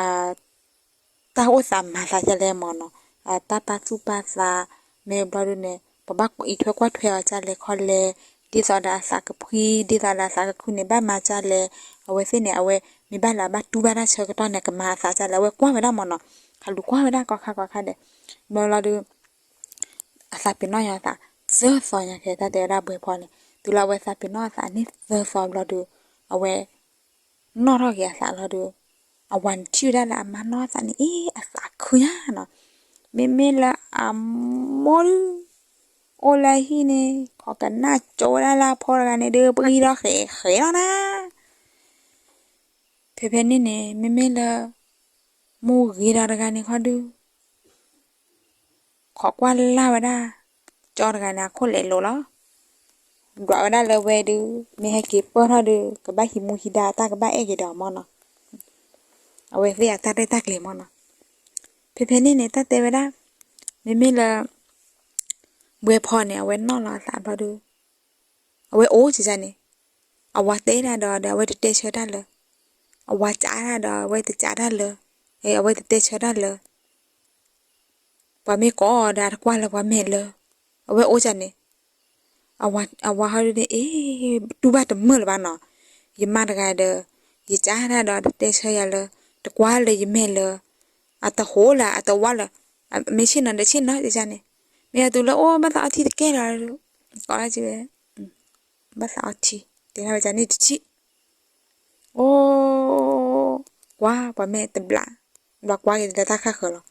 တၢ်အိၣ်သးမၤသးဒ်လဲၣ်မ့ၢ်နီၤ, တၢ်ပာ်သူၣ်ပာ်သး, မ့ၢ်ဘျီဒုးန့ၣ် ပဘၣ်အံးထွဲကွၢ်ထွဲအီၤဒ်လဲၣ်ခီလဲၣ်, ဒ်သိးဒီးအသးကဖှံ, ဒ်သိးဒီးအသးကခုန့ၣ် ဘၣ်မၤဒ်လဲၣ်, အဝဲသ့ၣ်န့ၣ် အဝဲမ့ၢ်ဘၣ်လၢအဘၣ်တူၢ်ဘၣ်တၢ်ဆၢကတီၢ်န့ၣ် ကမၤအသးဒ်လဲၣ်, အဝဲကွၢ်ဝဲဒၣ်မ့ၢ်နီၤ, ဟးလူၤကွၢ်ဝဲဒၣ်ကီခါကီခါဒီး ဘျီလီၤဒုး အသးပ့ၤနီၣ်ညါအသး သၢသီညါကဲ တၢ်တဲဝဲဒၣ်ဘှဲဖီန့ၣ်, တုၤလၢအဝဲသးပ့ၤနီၣ်အသးန့ၣ်သၢသီဘျီဒုး အဝဲ နီၣ်ထီၣ်က့ၤအသးလီၤဒုး အဝၤန့ၣ်ထံၣ်ဝဲဒၣ်လၢအမါနီၣ်အသးန့ၣ် အ့ အသးခုညါနီၤ, မ့မ့ၢ်လၢအမိၢ်ဒုး အိၣ်လၢဟံၣ်န့ၣ် ခိးကနၣ်ကၠိဝဲဒၣ်လၢအဖိတဂၤန့ၣ်ဒုး ပှံထီၣ်ဃဲးဃဲးလီၤနၤ. ဖဲဖဲန့ၣ်န့ၣ် မ့မ့ၢ်လၢ မူဂ့ၤဒီးတဂၤန့ၣ်ခီဒုး ခိးကွၢ်လၢ်ဝဲဒၣ် ကၠီတဂၤန့ၣ် အခိၣ်လဲၤလိၤလီၤ. ဒွးဝဲဒၣ်လၢဝဲဒုး မ့ၢ်ဟဲက့ၤပၢၢ်ထီၣ်ဒုး ကဘၣ်ဟံးမူဟံးဒါအတၢ်ကဘၣ်အဲၣ်က့ၤဒီးအီၤမၢ်နီၤ. အဝဲသ့ၣ်အတၢ်ရဲၣ်တၢ်ကျဲၤမၢ်နီၤ. ဖဲဖဲန့ၣ်န့ၣ် တၢ်တဲဝဲဒၣ် မ့မ့ၢ်လၢ ဘှဲဖီန့ၣ် အဝဲနီၣ်လီၤအသးဘျီဒုး အဝဲအိၣ်ကန့ၣ်, အဝၤတဲတၢ်ဒီး ဒီးအဝဲတတဲဆၢတၢ်လၢ, အဝၤကးတၢ်ဒီး အဝဲတကးတၢ်လၢ, အဝဲတတဲဆၢတၢ်လၢ, ပှၤမ့ၢ်ကိးအီၤဒီး အတကွၢ်လၢပှၤမဲာ်လၢ, အဝဲအိၣ်ကန့ၣ်, အဝၤဟီဒုန့ၣ် အ့ တူၢ်ဘၣ်တမုာ်လၢၤဘၣ်နီၤ, ယမါတဂၤဒီး ယကးတၢ်ဒီး တတဲဆၢယၤလၢ, တကွၢ်လၢယမဲာ်လၢ, အတဟိးလၢ အတဝါလၢ, မ့ၢ်ဆ့ၣ်နီၤဒီးဆ့ၣ်နီၤန့ၣ်, မ့ၢ်အတုၤလၢအိၣ်ဘၣ်သးအီထံတကဲလီၤ, ကိးဝဲ, ဘၣ်သးအီထံ, တဲဝဲန့ၣ်တဆံ, အိၣ်, ကွၢ်ပှၤမဲာ်တဘျါ, ဘျီကွၢ်က့ၤလၢတၢ်ခါဃၢၤလီၤ.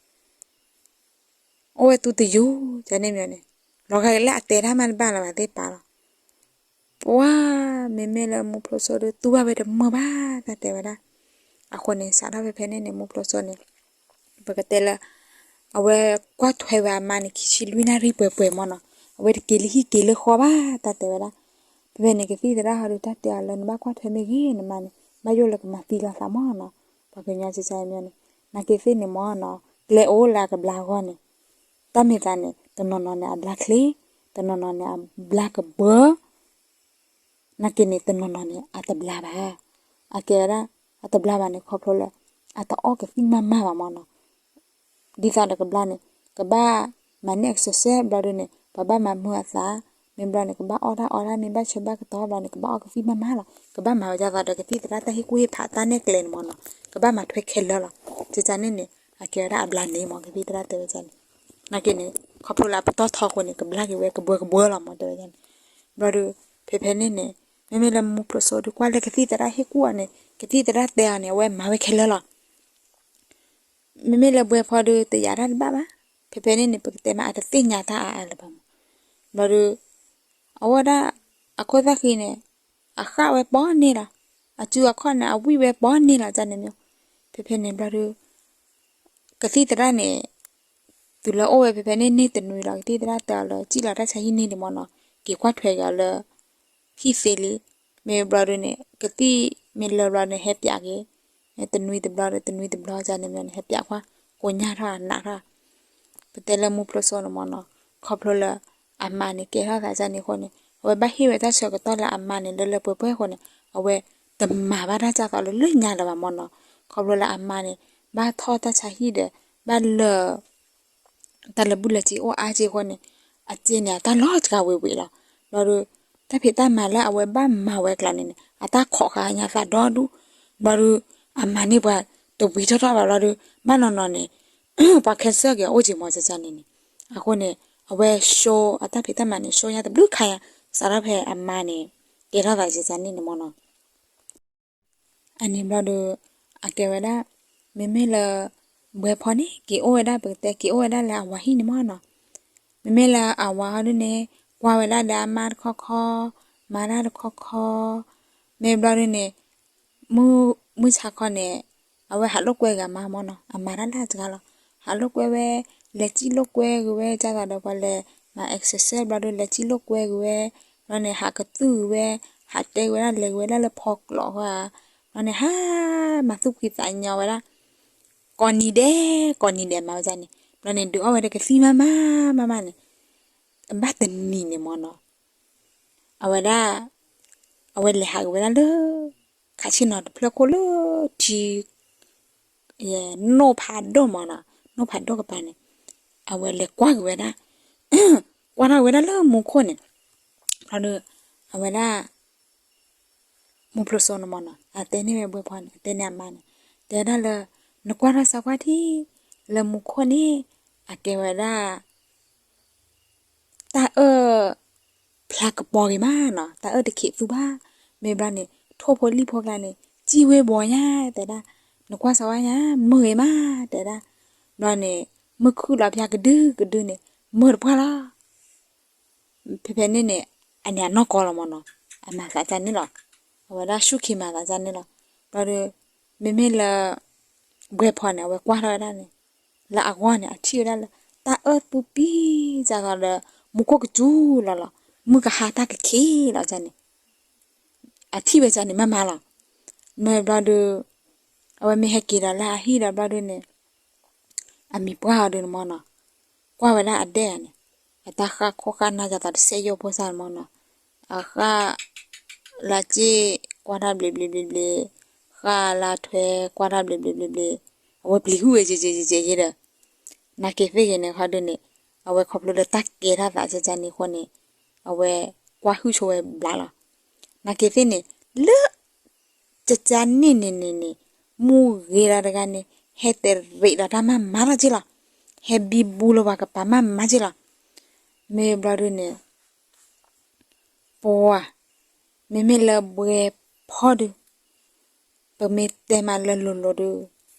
အိၣ်ဝဲတူၢ်တယူၤန့ၣ်မ့ၢ်န့ၣ်, လီၤဂာ်က့ၤလၢအတဲတၢ်မးတဘၣ်လၢၤဘၣ်သ့ၣ်ပာ်လီၤ. ပှၤ, မ့မ့ၢ်လၢမူဖျိစိဒုး တူၢ်ဘၣ်ဝဲတမုာ်ဘၣ် တၢ်တဲဝဲဒၣ်. အဃိန့ၣ် စးထီၣ်ဖဲဖဲန့ၣ်န့ၣ် မူဖျိစိန့ၣ်, ပကတဲလၢ အဝဲကွၢ်ထွဲဝဲအမါန့ၣ် ခံဆံလွံၢ်နၣ်ရံၣ်ပှဲၤပှဲၤမၢ်နီၤ, အဝဲတက့ၤလၢဟံၣ်က့ၤလၢဃီဘၣ် တၢ်တဲဝဲဒၣ်. ဖဲဖဲန့ၣ် ကသံၣ်သရၣ်ဟီဒုး တၢ်တဲအီၤလၢ နဘၣ်ကွၢ်ထွဲမ့ၢ်ဂ့ၤ နမါန့ၣ် ဘၣ်ယိၣ်လၢကမၤသံလီၤသးမၢ်နီၤ, ပှၤကညီကန့ၣ်မ့ၢ်န့ၣ်, နာ်က့သ့ၣ်န့ၣ်မၢ်နီၤ ကျဲအိၣ်လၢအကဘျါအဂီၢ်န့ၣ်, တၢ်မ့ၢ်သးန့ၣ် တနီၤနီၤန့ၣ် အဘျါချ့, တနီၤနီၤန့ၣ် အဘျါကဘၢ နာ်က့န့ၣ် တနီၤနီၤန့ၣ် အတဘျါဘၣ်. အကဲဝဲဒၣ် အတဘျါဘၣ်န့ၣ် ခီဖျိလၢ အတအီၣ်ကသံၣ်မးမးဘၣ်မၢ်နီၤ. ဒ်သိးဒီးကဘျါန့ၣ် ကဘၣ်မၤန့ၢ် exercise ဘျီဒုန့ၣ် ပှၤဘၣ်မၤမုာ်အသး, မ့ၢ်ဘျီန့ၣ် ကဘၣ်အီၣ်တၢ်အီတၢ် မ့ၢ်ဘၣ်ဆၢဘၣ်ကတီၢ်ဘျီန့ၣ် ကဘၣ်အီၣ်ကသံၣ်မးမးလီၤ. ကဘၣ်မၤဝဲဒ်သိးဒီးကသံၣ်သရၣ်တၢ်ဟ့ၣ်ကူၣ်ဟ့ၣ်ဖးတၢ်နဲၣ်ကျဲန့ၣ်မၢ်နီၤ, ကဘၣ်မၤထွဲခဲလၢာ်လီၤ. ကန့ၣ်န့ၣ် အကဲဝဲဒၣ်အဘျါန့ၣ်မၢ် ကသံၣ်သရၣ်တဲဝဲန့ၣ်, နာ်က့န့ၣ် ခီဖျိလၢအပတီၢ်ထီအဃိန့ၣ် ကဘျါက့ၤဝဲကဘၢကဘၢလီၤမၢ် တဲဝဲန့ၣ်. ဘျီဒု ဖဲဖဲန့ၣ်န့ၣ် မ့မ့ၢ်လၢမူဖျိစိဒုး ကွၢ်လၢကသံၣ်သရၣ်ဟ့ၣ်ကူၣ်အီၤန့ၣ် ကသံၣ်သရၣ်တဲအီၤန့ၣ် အဝဲမၤဝဲခဲလၢာ်လီၤ. မ့မ့ၢ်လၢဘှဲဖီဒုး တယာ်တၢ်တဘၣ်ဘၣ်. ဖဲဖဲန့ၣ်န့ၣ် ပကတဲမး အတသ့ၣ်ညါတၢ်အါအါလၢၤဘၣ်မၢ်. ဘျီဒု အဝဲဒၣ် အခိၣ်သၣ်ဃံန့ၣ် အဃၣ်ဝဲပိာ်န့ၢ်လီၤ. အစုအခီၣ်န့ၣ် အဝံၣ်ဝဲပိာ်န့ၢ်လီၤ ကန့ၣ်မၢ်. ဖဲဖဲန့ၣ်ဘျီဒု ကသံၣ်သရၣ်န့ၣ် တုၤလၢအိၣ်ဝဲဖဲဖဲန့ၣ်န့ၣ်တနွံလီၤ ကသံၣ်သရၣ်တဲအီၤလၢ စံၣ်လီၤတၢ်ဆါဟံၣ်န့ၣ်န့ၣ်မၢ်နီၤ, က့ၤကွၢ်ထွဲက့ၤအီၤလၢ ဟံၣ်သ့လံ. မ့ၢ်ဘျီဒုန့ၣ် ကသံၣ်မ့ၢ်လၢဘျီန့ၣ် ဟဲပျးက့ၤ, တနွံတဘျီဒီး တနွံတဘျီ ကန့ၣ်မၢ်န့ၣ် ဟဲပျးကွၢ် ကိညၢ်ထီၣ်အနးထီၣ် ပတဲလၢမူဖျိစိန့ၣ်မၢ်နီၤ, ခီဖျိလၢ အမါန့ၣ် ကဲထီၣ်သးန့ၣ်အဃိန့ၣ် အဝဲဘၣ်ဟ့ၣ်ဝဲတၢ်ဆၢကတီၢ်လၢအမါန့ၣ် လၢလၢပှဲၤပှဲၤအဃိန့ၣ် အဝဲတမၤဘၣ်တၢ်ဒ်သိးလၢလၢညါလၢၤဘၣ်မၢ်နီၤ. ခီဖျိလၢအမါန့ၣ် ဘၣ်ထီၣ်တၢ်ဆါဟံၣ်ဒီး ဘၣ်လၢ တၢ်လၢာ်ဘူၣ်လၢာ်စ့အိၣ်အါက့အဃိန့ၣ် အစ့န့ၣ် အတၢ်လီၤစှၤဝဲဝဲလီၤ. ဘျီဒီး တၢ်ဖံးတၢ်မၤလၢအဝဲဘၣ်မၤဝဲကျါန့ၣ်န့ၣ် အတၢ်ခိးဃာ်ညါသးဒီဒူၣ်. ဘျီဒီး အမၤန့ၢ်ပှၤတဝံၤထီၣ်ထီၣ်ဘၣ်ဘျီဒီး ဘၣ်နီၤနီၤန့ၣ် ပှၤ cancer က့ၤအအိၣ်က့ၤမၢ် ကန့ၣ်န့ၣ်. အဃိန့ၣ် အဝဲၡိအတၢ်ဖံးတၢ်မၤန့ၣ် ၡိညါတဘျုးခါညါ စးထီၣ်ဖဲအမါန့ၣ် ကဲထီၣ်သးန့ၣ်န့ၣ်မၢ်နီၤ. အန့ၣ်ဘျီဒီး အကဲဝဲဒၣ် မ့မ့ၢ်လၢ ဘှဲဖီန့ၣ် က့ၤအိၣ်ဝဲဒၣ် ပကတဲက့ၤအိၣ်ဝဲဒၣ်လၢအဝၤဟံၣ်န့ၣ်မၢ်နီၤ. မ့မ့ၢ်လၢအဝၤဟီဒုန့ၣ် ကွၢ်ဝဲဒၣ်ဒီးအမါတခီခီ, မၤတၢ်တခီခီ, မ့ၢ်ဘျီဒုန့ၣ် မုၢ်ဆါခီန့ၣ် အဝဲဟးလိာ်ကွဲဂ့ၤအမါမၢ်နီၤ, အမၤတၢ်လၢတဂၤလီၤ. ဟးလိာ်ကွဲဝဲ, လဲၤစံၣ်လိာ်ကွဲဂ့ၤဝဲ ဒ်သိးဒီးပှၤလဲၤမၤ exercise ဘျီဒီး လဲၤစံၣ်လိာ်ကွဲဂ့ၤဝဲ, ဘျီန့ၣ် ဟးကသူၣ်ဂ့ၤဝဲ, ဟးတဲဂ့ၤဝဲဒၣ် လဲၤဂ့ၤဝဲဒၣ်လၢဖီကျိးဃီဧါ, ဘျီန့ၣ် ဟးမၤသူၣ်ဖှံသးညီဝဲဒၣ် ကိးနံၤဒဲး ကိးနံၤဒဲးမၤဝဲဒ်န့ၣ်, ဘျီန့ၣ် ဒုးအီၣ်ဝဲဒီးကသံၣ်မးမးမးမးန့ၣ်, ဘၣ်တနံၤန့ၣ်မၢ်နီၤ, အဝဲဒၣ် အဝဲလဲၤဟးက့ၤဝဲဒၣ်လၢ ခးဆ့ၣ်နီၤတဖျၢၣ်ခိၣ်လၢထံ နိၣ်ဖးဒိၣ်မၢ်နီၤ, နိၣ်ဖးဒိၣ်ကပၤန့ၣ်, အဝဲလဲၤကွၢ်က့ၤဝဲဒၣ်, ကွၢ်ထီၣ်ဝဲဒၣ်လၢမူခိၣ်န့ၣ်, ဘျီဒီး အဝဲဒၣ် မူဖျိစိန့ၣ်မၢ်နီၤ အတဲန့ၢ်ဝဲဘှဲဖီန့ၣ် အတဲန့ၢ်အမါန့ၣ်, တဲဝဲဒၣ်လၢ နကွၢ်ထီၣ်စးကွၢ်ထံ လၢမူခိၣ်န့ၣ် အကဲဝဲဒၣ် တၢ်အၢၣ်ဖျါကပီၤဂ့ၤမးနီၤ, တၢ်အၢၣ်တခံးသူဘၣ်, မ့ၢ်ဘျီန့ၣ် ထိၣ်ဖိလံၣ်ဖိကျါန့ၣ် စံၣ်ဝဲဘီညါ တဲဒၣ်, နကွၢ်စးဝါညါ မုာ်ဂ့ၤမး တဲဒၣ်, ဘျီန့ၣ် မုၢ်ခုၣ်လီၤဖျါကဒုကဒုန့ၣ် မုာ်တပှၢ်လီၤ. ဖဲဖဲန့ၣ်န့ၣ် အန့ၣ်အနီၢ်ကီၢ်လီၤမၢ်နီၤ, အမၤသးဒ်န့ၣ်လီၤ, အဝဲဒၣ်ဆူၣ်ခံမၤသးဒ်န့ၣ်လီၤ. ဘျီဒီး မ့မ့ၢ်လၢ ဘှဲဖီန့ၣ် အဝဲကွၢ်ထီၣ်ဝဲဒၣ်န့ၣ် လၢအဂီၢ်န့ၣ် အထံၣ်ဝဲဒၣ်လၢ တၢ်အၢသူပံစးသီဒီး မူခိၣ်ကစူၤလီၤလီၤ, မုၢ်ကဟါတၢ်ကခံးလီၤန့ၣ် အထံၣ်ဝဲန့ၣ်မးမးလီၤ. မ့ၢ်ဘျီဒီး အဝဲမ့ၢ်ဟဲက့ၤဒီးလၢအဟံၣ်ဒီးဘျီဒီးန့ၣ် အမံၤပှၢ်အီၤဒီးန့ၣ်မၢ်နီၤ, ကွၢ်ဝဲဒၣ်အဒဲၣ်ဂၤန့ၣ် အတၢ်ဃၣ်ခိၣ်ဃၣ်နၢ်ဒ်သိးတစဲးယိၣ်ဖိစၢ်န့ၣ်မၢ်နီၤ, အဃၣ်လၢက့ၢ် ကွၢ်တၢ်ဘျ့ဘျ့ဘျ့ဘျ့, ဃၣ်လၢထွဲ ကွၢ်တၢ်ဘျ့ဘျ့ဘျ့ဘျ့, အဝဲပျံၤဟုၣ်ဝဲက့ၤက့ၤက့ၤက့ၤဒီး နာ်က့ၤသ့ၣ်ဂ့ၤန့ၣ် ခီဒုးန့ၣ် အဝဲခီဖျိလၢတၢ်ကဲထီၣ်သးကန့ၣ်အဃိန့ၣ် အဝဲကွၢ်ဟုၣ်ဆိဝဲဘျါလီၤ. နာ်က့ၤသ့ၣ်န့ၣ် လၢ ကကန့ၣ်န့ၣ်န့ၣ်န့ၣ် မူဂ့ၤလီၤတဂၤန့ၣ် ဟဲတရံးဒီးတၢ်မၤမၤလီၤက့ၤလီၤ, ဟဲဘံဘူလၢပှၤကပၤမၤမၤက့ၤလီၤ. မ့ၢ်ဘျီဒုးန့ၣ် ပှၤ မ့မ့ၢ်လၢဘှဲဖီဒုး ပမ့ၢ်တဲမးလၢလိၤလိၤဒုး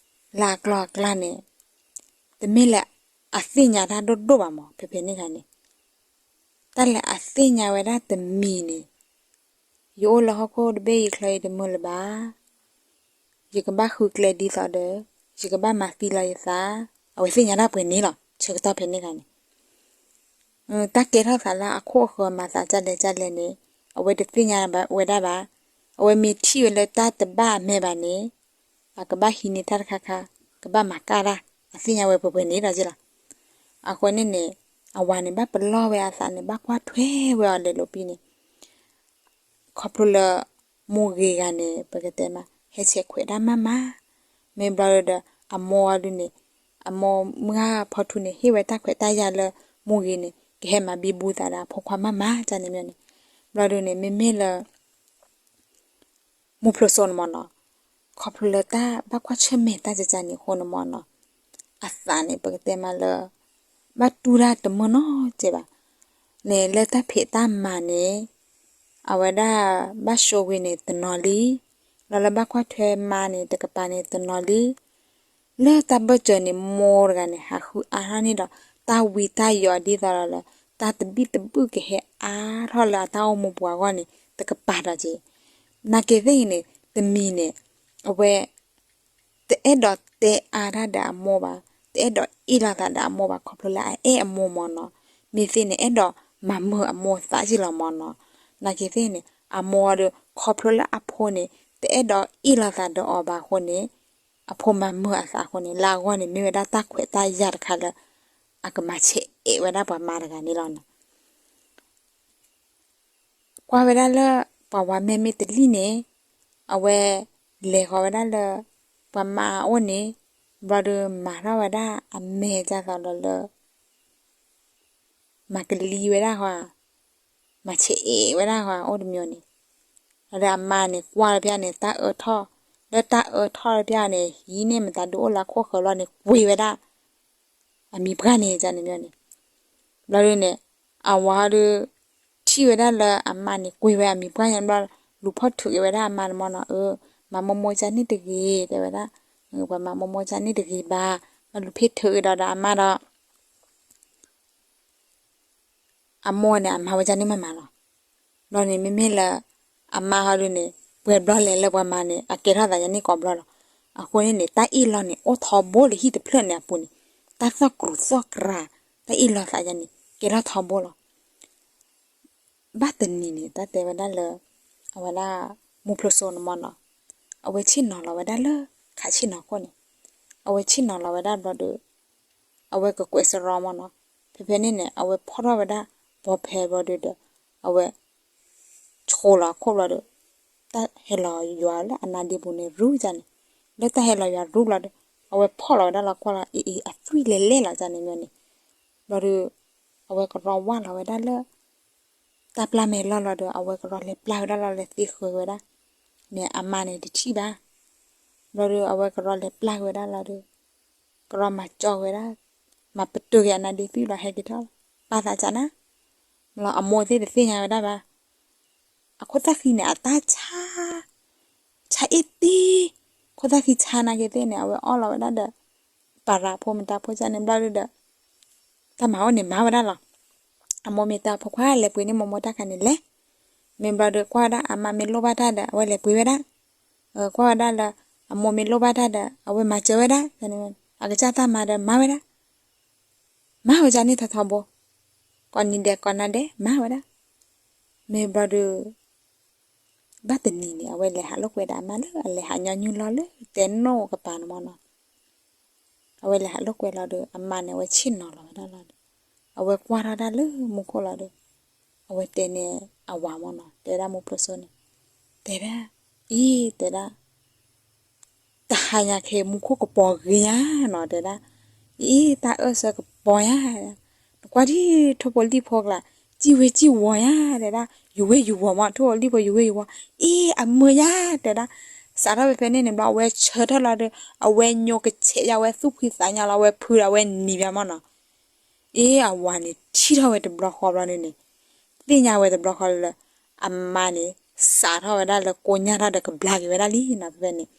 လၢအကျီၢ်အကျါန့ၣ် တမ့ၢ်လၢအသ့ၣ်ညါတၢ်ဒိၣ်ဒိၣ်ဘၣ်မၢ် ဖဲဖဲန့ၣ်ခါန့ၣ် တၢ်လၢအသ့ၣ်ညါဝဲဒၣ်တမံၤန့ၣ် ယအိၣ်လၢဟီၣ်ခိၣ်တဘ့ၣ်အံၤချၢအံၤတမုာ်လၢၤဘၣ်, ယကဘၣ်ဃုကျဲဒ်သိးဒီး ယကဘၣ်မၤသံလီၤယသး, အဝဲသ့ၣ်ညါတၢ်ပှဲၤန့ၣ်လီၤ. ဆၢကတီၢ်ဖဲန့ၣ်ခါန့ၣ် တၢ်ကဲထီၣ်သးလၢအခိၣ်အဃၢၤမၤသးဒ်လဲၣ်ဒ်လဲၣ်န့ၣ် အဝဲတသ့ၣ်ညါဝဲဒၣ်ဘၣ်. အဝဲမ့ၢ်ထံၣ်ဝဲလၢတၢ်တဘၣ်အမဲာ်ဘၣ်န့ၣ် အကဘၣ်ဟံးန့ၢ်တၢ်တခါခါ, ကဘၣ်မၤကၣ်တၢ်, အသ့ၣ်ညါဝဲပှဲၤပှဲၤန့ၣ်ဒီးက့လီၤ. အဃိန့ၣ်န့ၣ် အဝၤန့ၣ် ဘၣ်ပလီၢ်ဝဲအသးန့ၣ် ဘၣ်ကွၢ်ထွဲဝဲအီၤလဲၤလိာ်ပံၤန့ၣ် ခီဖျိလၢ မိၢ်ဂ့ၤဂၤန့ၣ် ပကတဲမး ဟဲဆဲးခွဲးတၢ်မးမး, မ့ၢ်ဘျီဒီး အမိၢ်အီၤဒုးန့ၣ် အမိၢ်မုၢ်ဂၤဖီထူန့ၣ် ဟ့ၣ်ဝဲတၢ်ခွဲးတၢ်ယာ်လၢ မိၢ်ဂ့ၤန့ၣ် ကဟဲမၤဘံဘူသးဒီးအဖိခွါမးမး ကန့ၣ်မ့ၢ်န့ၣ်, ဘျီဒုးန့ၣ် မ့မ့ၢ်လၢ မူဖျိးစိန့ၣ်မ့ၢ်နီၤ, ခီဖျိလၢတၢ်ဘၣ်ကွၢ်ဆၢၣ်မဲာ်တၢ်ကကန့ၣ်အဃိန့ၣ်မ့ၢ်နီၤ, အသးန့ၣ် ပကတဲမးလၢ ဘၣ်တူၢ်တၢ်တမုာ်နီတစဲးဘၣ်, န့ၣ်လၢတၢ်ဖံးတၢ်မၤန့ၣ် အဝဲဒၣ်ဘၣ်ဆိၣ်ဂ့ၤန့ၣ်တနီၤလံ, လီၤလၢဘၣ်ကွၢ်ထွဲမါန့ၣ် တကပၤန့ၣ်တနီၤလံ လၢတၢ်ဘၢၣ်စၢၤန့ၣ် မိၢ်တဂၤန့ၣ် ဟးဃုအါထီၣ်န့ၣ်ဒီး တၢ်ဝံတၢ်ယိးဒ်သိးဒီးလၢ တၢ်တဘံၣ်တဘုၣ်ကဟဲအါထီၣ်လၢအတၢ်အိၣ်မူပူၤအဂီၢ်န့ၣ် တကပၤဒီးက့ၤ, နာ်က့ၤသ့ၣ်အံၤန့ၣ် တမံၤန့ၣ် အဝဲ တအဲၣ်ဒိးတဲအါတၢ်ဒီးအမိၢ်ဘၣ်, တအဲၣ်ဒိးအ့ၣ်လိာ်သးဒီးအမိၢ်ဘၣ် ခီဖျိလၢအအဲၣ်အမိၢ်မ့ၢ်နီၤ, မ့ၢ်သ့န့ၣ် အဲၣ်ဒိးမၤမုာ်အမိၢ်သးက့ၤလီၤမ့ၢ်နီၤ, နာ်က့ၤသ့ၣ်န့ၣ် အမိၢ်ဒီး ခီဖျိလၢအဖိန့ၣ် တအဲၣ်ဒိးအ့ၣ်လိာ်သးဒီးအီၤဘၣ်အဃိန့ၣ် အဖိမၤမုာ်အသးအဃိန့ၣ် လၢအဂီၢ်န့ၣ် မ့ၢ်ဝဲဒၣ်တၢ်ခွဲးတၢ်ယာ်တခါလၢ အကမၤဆဲးအဲၣ်ဝဲဒၣ်ပှၤမါတဂၤန့ၣ်လီၤနီၤ. ကွၢ်ဝဲဒၣ်လၢ ပှၤဝၤမဲာ်မ့ၢ်တလံၣ်န့ၣ် အဝဲလဲၤဃီၤဝဲဒၣ်လၢ ပှၤမါအအိၣ်န့ၣ် ဘျီဒီးမၤထီၣ်ဝဲဒၣ်အမဲာ်ဒ်သိးဒီးလၢ မၤကလံၤဝဲဒၣ်ဃီ, မၤဆဲးအဲၣ်ဝဲဒၣ်ဃီ အိၣ်တမံၤန့ၣ်, ဒီးအမါန့ၣ်ကွၢ်လၢပျၢ်န့ၣ် တၢ်အၢထီၣ်, လၢတၢ်အၢထီၣ်လၢပျၢ်န့ၣ် ဟံးန့ၢ်မတၤဒုးအိၣ်လၢခိၣ်ဃၢၤလီၤန့ၣ် ကွံာ်ဝဲဒၣ် အမံၤပှၢ်န့ၣ်န့ၣ်, ဘျီဒုးန့ၣ် အဝၤဒုး ထံၣ်ဝဲဒၣ်လၢအမါန့ၣ် ကွံာ်ဝဲအမံၤပှၢ်န့ၣ်ဘျီ လူၤဖီၣ်ထုးက့ၤဝဲဒၣ်အမါန့ၣ်မ့ၢ်နီၤ, အၢ မၤမိၢ်မိၢ်ကန့ၣ်တဂ့ၤ တဲဝဲဒၣ်, ပှၤမၤမိၢ်မိၢ်ကန့ၣ်တဂ့ၤဘၣ်, ဘၣ်လူၤဖီၣ်ထုးက့ၤဒီးဒီးအမါဒီး အမိၢ်န့ၣ် အမၤဝဲဒ်န့ၣ်မးမးလီၤ. ဘျီန့ၣ် မ့မ့ၢ်လၢ အမါဟီဒုးန့ၣ် ပှဲၤဘျီလဲၤလၢပှၤမၤန့ၣ် အကဲထီၣ်သးယၤန့ၣ်ကိးဘျီလီၤ. အဃိန့ၣ်န့ၣ် တၢ်အ့ၣ်လိာ်န့ၣ် အိၣ်ထီဘိလၢဟံၣ်တဖျၢၣ်န့ၣ်အပူၤန့ၣ်, တၢ်သီၣ်ကြူၤသီၣ်ကြၤ တၢ်အ့ၣ်လိာ်သးယၤန့ၣ် ကဲထီၣ်ထီဘိလီၤ. ဘၣ်တနံၤန့ၣ် တၢ်တဲဝဲဒၣ်လၢ အဝဲဒၣ် မူဖျိးစိန့ၣ်မ့ၢ်နီၤ, အဝဲဆ့ၣ်နီၤလီၤဝဲဒၣ်လၢ ခးဆ့ၣ်နီၤခိၣ်န့ၣ်, အဝဲဆ့ၣ်နီၤလီၤဝဲဒၣ်ဘျီဒီး အဝဲကကွဲးစရီမ့ၢ်နီၤ, ဖဲဖဲန့ၣ်န့ၣ် အဝဲဖီၣ်ထီၣ်ဝဲဒၣ် ဘီဖဲဘျီဒီး အဝဲ ဆိးလီၤအခိၣ်ဘျီဒီး တၢ်ဟဲလီၤယွၤလၢအနါဒ့ပူၤန့ၣ်ရူၢ်န့ၣ်, လၢတၢ်ဟဲလီၤယွၤရူၢ်ဘျီဒီး အဝဲဖီၣ်လီၤဝဲဒၣ်လီၤကွၢ်လီၤ အ့ အသွံၣ်လဲၤလဲၤလီၤန့ၣ်မ့ၢ်န့ၣ်, ဘျီဒီး အဝဲကရီဝၢ်လီၤဝဲဒၣ်လၢ တၢ်ပျၢ်မဲာ်လီၢ်လီၤဒီး အဝဲကရီလဲၤပျၢ်ဝဲဒၣ်လီၤ လဲၤသ့ဃၢၤဝဲဒၣ်, န့ၣ်အမါန့ၣ်တထံၣ်ဘၣ်, ဘျီဒီး အဝဲကရီလဲၤပျၢ်ဝဲဒၣ်လီၤဒီး ကရီမၤကၠီဝဲဒၣ်, မၤပတုာ်က့ၤအနါဒ့သွံၣ်လီၤ ဟဲက့ၤထီၣ်, ပာ်သးကနၤ, မ့ၢ်လီၤ အမိၢ်သ့ၣ်တသ့ၣ်ညါဝဲဒၣ်ဘၣ်, အခိၣ်သၣ်ဃံန့ၣ် အတၢ်ဆါ ဆါအ့ၣ်တ့, ခိၣ်သၣ်ဃံဆါနာ်က့ၤသ့ၣ်န့ၣ် အဝဲအီၣ်လီၤဝဲဒၣ်ဒီး ပၤရၤဖိမတၤဖိန့ၣ်ဘျီဒီး တၢ်မၤအိၣ်န့ၣ်မၤဝဲဒၣ်လီၤ. အမိၢ်မ့ၢ်တဲအဖိခွါလဲၤပှ့ၤန့ၢ်မိၢ်မိၢ်တၢ်ခါန့ၣ်လဲၤ, မ့ၢ်ဘျီဒီးကွၢ်ဝဲဒၣ်အမါမ့ၢ်လိၣ်ဘၣ်တၢ်ဒီး အဝဲလဲၤပှ့ၤဝဲဒၣ်, ကွၢ်ဝဲဒၣ်လၢ အမိၢ်မ့ၢ်လိၣ်ဘၣ်တၢ်ဒီး အဝဲမၤစၢၤဝဲဒၣ်, အကစၢ်တၢ်မၤဒီးမၤဝဲဒၣ်, မၤဝဲဒၣ်န့ၣ်ထီထီဘိ, ကိးနံၤဒဲးကိးနၤဒဲးမၤဝဲဒၣ်, မ့ၢ်ဘျီဒီး ဘၣ်တနံၤန့ၣ် အဝဲလဲၤဟးလိာ်ကွဲဒီးအမါလၢအလဲၤဟးညီနုၢ်လီၢ်လၢတဲနိၣ်ကပၤန့ၣ်မ့ၢ်နီၤ, အဝဲလဲၤဟးလိာ်ကွဲလီၤဒီး အမါန့ၣ် အဝဲဆ့ၣ်နီၤလီၤဝဲဒၣ်လီၤဒီး အဝဲကွၢ်ထီၣ်ဒၣ်လၢမူခိၣ်လီၤဒီး အဝဲတဲန့ၣ်အဝၤမ့ၢ်နီၤ, တဲဒၣ်မူဖျိစိန့ၣ်, တဲဒၣ်, အံၤ တဲဒၣ် တဟါညါခဲအံၤမူခိၣ်ကပီၤဂ့ၤညါနီၤ တဲဒၣ်, အံၤ တၢ်အၢၣ်စၢကပီၤညါ, နကွၢ်ဒ်ထိၣ်ဖိလံၣ်ဖိကျါ, စံၣ်ဝ့စံၣ်ဝီၤညါ တဲဒၣ်, ယူၤဝ့ယူၤဝီၤမ့ၢ် ထိၣ်ဖိလံၣ်ဖိယူၤဝ့ယူၤဝီၤ, အံၤ အမုာ်ညါ တဲဒၣ်, စးထီၣ်ဖဲဖဲန့ၣ်န့ၣ်ဘျီ အဝဲဆၢထၢၣ်လီၤဒီး အဝဲညိကဆဲးယါ အဝဲသူၣ်ဖှံသးညီလီၤ အဝဲဖုဒီးအဝဲနံၤဘၣ်မ့ၢ်နီၤ အ့ အဝၤန့ၣ်ထံၣ်ထီၣ်ဝဲတဘျီဃီဘျီန့ၣ်န့ၣ်, သ့ၣ်ညါဝဲတဘျီဃီလၢ အမါန့ၣ် စးထီၣ်ဝဲဒၣ်လၢကိညၢ်ထီၣ်ဒီးကဘျါက့ၤဝဲဒၣ်လံနီၤ ဖဲဖဲန့ၣ်,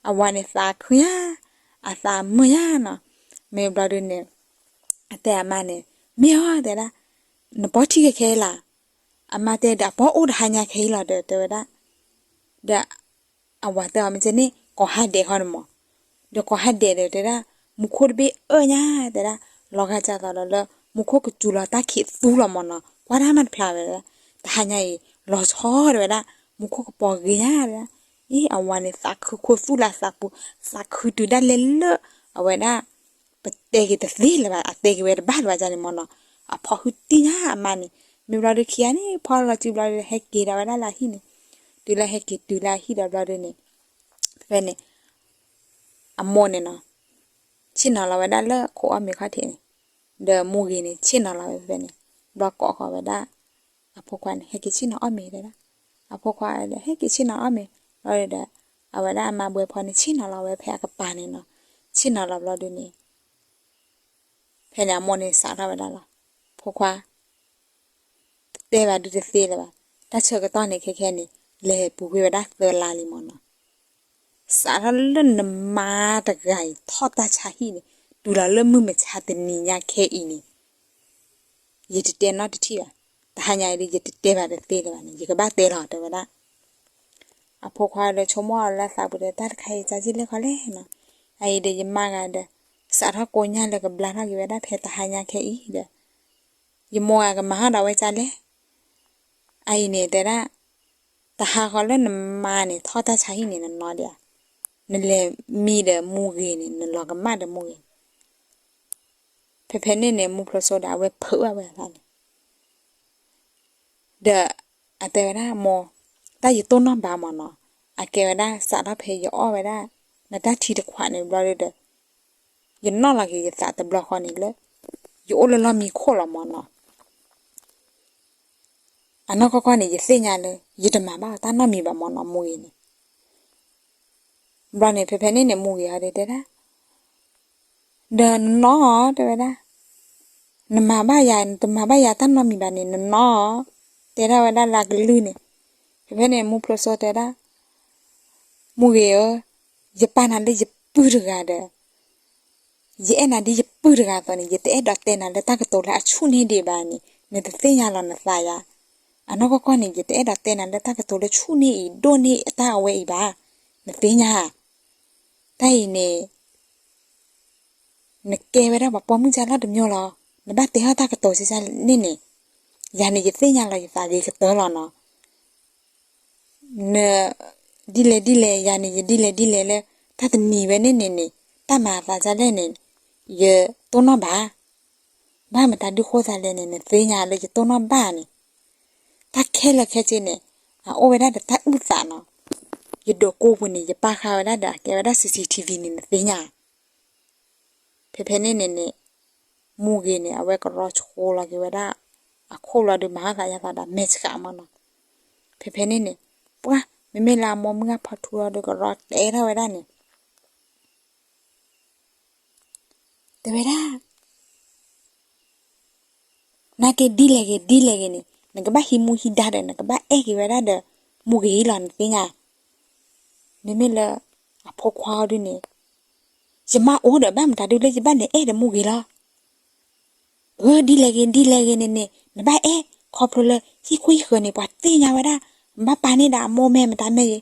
အဝၤန့ၣ်သးခုညါ, အသးမုာ်ညါနီၤ, မ့ၢ်ဘျီဒုန့ၣ်, အတဲအမါန့ၣ်, မ့ၢ်အီၤတဲဒၣ်, နပီထံကခဲအံၤလၢ်, အမါတဲဒီးအပီအိၣ်တဟါညါခဲအံၤလီၤဒီးတဲဝဲဒၣ်, ဒီး အဝၤတဲအီၤမ့ၢ်ကဲန့ၣ် ကိးဟါဒဲးဃီန့ၣ်မး, ဒီးကိးဟါဒဲးဒီးတဲဒၣ်, မူခိၣ်တဘ့ၣ်အၢၣ်ညါတဲဒၣ်, လီၤဂာ်ဒ်သိးဒီးလၢ မူခိၣ်ကစူၤလီၤတၢ်ခံးသူလီၤမးနီၤ, ကွၢ်တၢ်မၤတဖျါဝဲဒၣ်, တဟါညါအံၤ လီၤဆီတဲဝဲဒၣ်, မူခိၣ်ကပီၤဂ့ၤညါတဲဒၣ်, အံၤ အဝၤန့ၣ်သးခုခိၣ်သူၣ်လၢသးပူၤ, သးခုတုၤဒၣ်လဲာ်လၢ အဝဲဒၣ် ပတဲက့ၤတသ့လၢၤဘၣ် အတဲက့ၤဝဲတဘၣ်လၢၤဘၣ်န့ၣ်မးနီၤ, အဖီၣ်ဟုတံၢ်ညါအမါန့ၣ်, မ့ၢ်ဘျီဒုခံဂၤန့ၣ် ဖီၣ်လီၤစုဘျီဒု ဟဲက့ၤဒီးဝဲဒၣ်လၢအဟံၣ်န့ၣ်, တုၤလၢဟဲက့ၤတုၤလၢအဟံၣ်ဒီးဘျီဒုန့ၣ်, ဖဲန့ၣ် အမိၢ်န့ၣ်နီၤ, ဆ့ၣ်နီၤလီၤဝဲဒၣ်လၢခိးအီၣ်မ့ၤခီၣ်ထံးန့ၣ်, ဒီးမူဂ့ၤန့ၣ်ဆ့ၣ်နီၤလီၤဝဲဖဲန့ၣ်, ဘျီကိးဃီၤဝဲဒၣ် အဖိခွါန့ၣ် ဟဲက့ၤဆ့ၣ်နီၤအီၣ်မ့ၤတဲဒၣ်, အဖိခွါဒီး ဟဲက့ၤဆ့ၣ်နီၤအီၣ်မ့ၤ, ဘျီဒီး အဝဲဒၣ်အမါဘှဲဖီန့ၣ် ဆ့ၣ်နီၤလီၤဝဲဖဲအကပၤန့ၣ်နီၤ, ဆ့ၣ်နီၤလီၤဘျီဒုန့ၣ် ဖဲန့ၣ်အမိၢ်န့ၣ်စးထီၣ်ဝဲဒၣ်လီၤ, ဖိခွါ တတဲဘၣ်ဒုတသ့လၢၤဘၣ်, တၢ်ဆၢကတီၢ်န့ၣ်ခဲခဲန့ၣ် လဲၤပူၤကွံာ်ဝဲဒၣ်သၢလါလံမးနီၤ, စးထီၣ်လၢနမါတဂၤအံၤထီၣ်တၢ်ဆါဟံၣ်န့ၣ် တုၤလီၤလၢမုၢ်မဆါတနံၤညါခဲအံၤန့ၣ် ယတတဲနီတထံၣ်ဘၣ်, တဟါညါအံၤဒီး ယတတဲဘၣ်တသ့လၢၤဘၣ်န့ၣ် ယကဘၣ်တဲလီၤတဲဝဲဒၣ်, အဖိခွါဒီးဆိကမိၣ်အီၤလၢအသးပူၤဒီး တၢ်တခါအံၤကၢ်က့ၢ်လဲၣ်ခီလဲၣ်နီၤ, အအံၤဒီးယမါဂၤဒီး စးထီၣ်ကိညၢ်လၢကဘျါထီၣ်က့ၤဝဲဒၣ်ဖဲတဟါညါခဲအံၤဒီး ယမိၢ်ဂၤကမၤဟီၣ်ဒီးဝဲကၢ်လဲၣ်, အအံၤန့ၣ်တဲဒၣ်, တဟါဃီလၢနမါန့ၣ် ထီၣ်တၢ်ဆါဟံၣ်န့ၣ် နနီဒံးဧါ, နလဲၤမံဒီးမူဂ့ၤန့ၣ် နလီၤကမၣ်ဒီးမူဂ့ၤ, ဖဲဖဲန့ၣ်န့ၣ် မူဖျိစိဒီးအဝဲဖုးဘၣ်ဝဲအသးန့ၣ် ဒီးအတဲဝဲဒၣ်မိၢ်, တၢ်ယတိၢ်နီၣ်ဘၣ်မးနီၤ, အကဲဝဲဒၣ်စးထီၣ်ဖဲယအီၣ်ဝဲဒၣ် နတၢ်ထံတခွးန့ၣ်ဘျီဒီး ယနီၣ်လီၤက့ၤယသးတဘျီဃီန့ၣ်လၢ ယအိၣ်လၢလီၢ်မံခိၣ်လီၤမးနီၤ, အနီၢ်ကီၢ်ကီၢ်န့ၣ် ယသ့ၣ်ညါလၢ ယတမၤဘၣ်အီၤတၢ်နီတမံၤဘၣ်မးနီၤ မူဂ့ၤန့ၣ်, ဘျီန့ၣ် ဖဲဖဲန့ၣ်န့ၣ် မူဂ့ၤအီၤဒီးတဲဒၣ် ဒီးနနီၢ်တဲဝဲဒၣ်, နမၤဘၣ်ယၤ နတမၤဘၣ်ယၤတၢ်နီတမံၤဘၣ်န့ၣ် နနီၢ်, တဲထီၣ်ဝဲဒၣ်လၢအကလုၢ်န့ၣ်, ဖဲဖဲန့ၣ် မူဖျိစိတဲဒၣ်, မူဂ့ၤဧၢ, ယပာ်နၤလၢယပုၢ်တဂၤဒီး ယအဲၣ်နၤဒ်ယပုၢ်တဂၤအသိးန့ၣ် ယတအဲၣ်ဒိးတဲနၤလၢတၢ်ကတိၤလၢအဆူၣ်န့ၢ်ဒံးဘၣ်န့ၣ် နတသ့ၣ်ညါလီၤနသးယၤ, အနီၢ်ကီၢ်ကီၢ်န့ၣ် ယတအဲၣ်ဒိးတဲနၤလၢတၢ်ကတိၤလၢဆူၣ်န့ၢ်အံၤဒိၣ်န့ၢ်အတၢ်အဝဲအံၤဘၣ်, နသ့ၣ်ညါဧါ, တၢ်အံၤန့ၣ် နကဲဝဲဒၣ်ပှၤပိာ်မုၣ်ကၢ်လီၤတမံၤလီၤ, နဘၣ်တဲထီၣ်တၢ်ကတိၤစ့ၢ်န့ၣ်န့ၣ်, ယၤန့ၣ်ယသ့ၣ်ညါလီၤယသးဂ့ၤကတၢၢ်လီၤနီၤ, န ဒ်လဲၣ်ဒ်လဲၣ် ယၤန့ၣ် ယဒ်လဲၣ်ဒ်လဲၣ်လၢ တၢ်တနံၤဝဲန့ၣ်န့ၣ်န့ၣ် တၢ်မၤအသးဒ်လဲၣ်န့ၣ် ယတိၢ်နီၣ်ဘၣ်, ဘၣ်မတၤဒုဃိသးလဲၣ်န့ၣ် နသ့ၣ်ညါလၢယတိၢ်နီၣ်ဘၣ်န့ၣ်, တၢ်ခဲလၢာ်ခဲဆ့န့ၣ် အအိၣ်ဝဲဒၣ်ဒီးတၢ်အုၣ်သးနီၤ, ယဒိးကိးပူၤန့ၣ် ယပာ်ဃာ်ဝဲဒၣ်ဒီးအကဲဝဲဒၣ် CCTV န့ၣ် နသ့ၣ်ညါ ဖဲဖဲန့ၣ်န့ၣ်န့ၣ် မူဂ့ၤန့ၣ် အဝဲကရီဆိလီၤက့ၤဝဲဒၣ် အခိၣ်လီၤဒီးမၤဟါသးယါသးဒီးမဲာ်ဆှးမးနီၤ, ဖဲဖဲန့ၣ်န့ၣ် ပှၢ် မ့မ့ၢ်လၢအမိၢ်မုၢ်ဂၢ်ဖီထူလီၤဒီးကရီတဲထီၣ်ဝဲဒၣ်န့ၣ် တဲဝဲဒၣ် နာ်က့ဒ်လဲၣ်ဂ့ၤဒ်လဲၣ်ဂ့ၤန့ၣ် နကဘၣ်ဟံးမူဟံးဒါဒီး နကဘၣ်အဲၣ်က့ၤဝဲဒၣ်ဒီး မူဂ့ၤလီၤ နသ့ၣ်ညါ, မ့မ့ၢ်လၢ အဖိခွါအီၤဒုန့ၣ် ယမါအိၣ်ဒီး ဘၣ်မတၤဒုလၢယဘၣ်လဲၤအဲၣ်ဒီးမူဂ့ၤလီၤ, အၢ ဒ်လဲၣ်ဂ့ၤဒ်လဲၣ်ဂ့ၤန့ၣ်န့ၣ် နဘၣ်အဲၣ်ခီဖျိလၢဟံၣ်ခိၣ်ဟံၣ်ဃၢၤန့ၣ် ပှၤသ့ၣ်ညါဝဲဒၣ်, ဘၣ်ပာ်န့ၢ်ဒၣ်အမိၢ်မဲာ်မတၤမဲာ်ယဲ,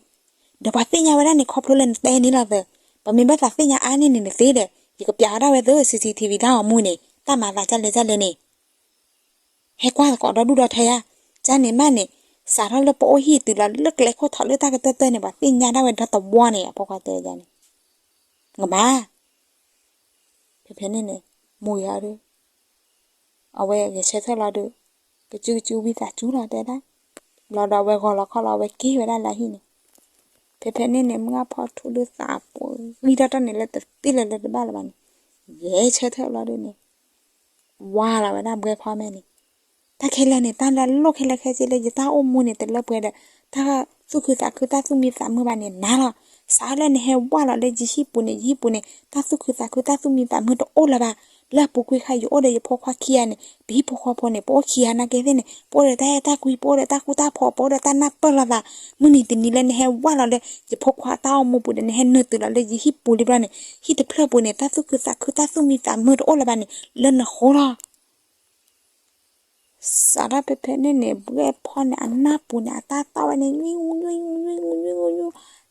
ဒီးပှၤသ့ၣ်ညါဝဲဒၣ်န့ၣ် ခီဖျိလၢနတဲန့ၣ်လီၤသၢ, ပှၤမ့ၢ်ဘၣ်သးသ့ၣ်ညါအါန့ၢ်န့ၣ် နသ့ဒီး ယကပျးဝဲဒၣ်ဝဲသၢ CCTV တၢ်ဂီၤမူန့ၣ် တၢ်မၤသးဒ်လဲၣ်ဒ်လဲၣ်န့ၣ် ဟဲကွၢ်သကိးဒီဒူၣ်ဒီထၢယါ, ကန့ၣ်မးန့ၣ် စးထီၣ်လၢပအိၣ်ဟံၣ်တုၤလီၤလၢကျဲခိၣ်ထီးလၢတၢ်ကတၢၢ်တၢၢ်န့ၣ် ပှၤသ့ၣ်ညါဒၣ်ဝဲဒီတဝီန့ၣ် အဖိခွါတဲန့ၣ်, နကမၤ ဖဲဖဲန့ၣ်န့ၣ် မိၢ်ဂ့ၤအီၤဒီး အဝဲဂဲၤဆၢထၢၣ်လီၤဒီး ကစုကစုဝံသးစူၤလီၤတဲဒၣ်, ဘျီဒီးအဝဲဂီၤလီၤခီၣ်လီၤ အဝဲက့ၤဝဲဒၣ်လၢဟံၣ်န့ၣ်, ဖဲဖဲန့ၣ်န့ၣ် မုၢ်အဖီထူဒီးသးပှဲၤဂံၢ်ထီၣ်ထီၣ်န့ၣ် လၢတသ့လၢၤလၢၤတဘၣ်လၢၤဘၣ်န့ၣ်, ဂဲၤဆၢထၢၣ်လီၤဒုးန့ၣ် ဝါလီၤဝဲဒၣ်ဘှဲဖီမဲာ်န့ၣ်, တၢ်ခဲလၢာ်န့ၣ် တၢ်လၢအလိၣ်ခဲလၢာ်ခဲဆ့လၢယတၢ်အိၣ်မူန့ၣ် တလၢပှဲၤဒီး တၢ်သူၣ်ခုသးခုတၢ်သူၣ်မံသးမုာ်ဘၣ်န့ၣ် နၤလီၤ. စးလၢနဟဲဝါလီၤလၢယဟံၣ်ပူၤန့ၣ် ယဟံၣ်ပူၤန့ၣ် တၢ်သူၣ်ခုသးခုတၢ်သူၣ်မံသးမုာ်တအိၣ်လၢၤဘၣ်. လၢအပူၤကွံာ်ခါ ယအိၣ်ဒီးယဖိခွါခံဂၤန့ၣ် ပဟံၣ်ဖိဃီဖိန့ၣ် ပအိၣ်ခံဂၤနာ်က့သ့ၣ်န့ၣ် ပအိၣ်ဒီးတၢ်အဲၣ်တၢ်ကွံ ပအိၣ်ဒီးတၢ်ဃူတၢ်ဖိး ပအိၣ်ဒီးတၢ်နၢ်ပၢၢ်လိာ်သး, မုၢ်နံၤတနံၤလၢနဟဲဝါလီၤလၢ ယဖိခွါတၢ်အိၣ်မူပူၤဒီး နဟဲနုာ်တုၤလီၤလၢယဟံၣ်ပူၤလံဘျီန့ၣ် ဟံၣ်တဖျၢၣ်ပူၤန့ၣ် တၢ်သူၣ်ခုသးခုတၢ်သူၣ်မံသးမုာ်တအိၣ်လၢၤဘၣ်န့ၣ် လၢနဃိလီၤ. စးထီၣ်ဖဲဖဲန့ၣ်န့ၣ် ဘှဲဖီန့ၣ် အနၢ်ပူၤန့ၣ် အတၢ်သီၣ်ဝဲန့ၣ် နွံနွံနွံနွံနွံ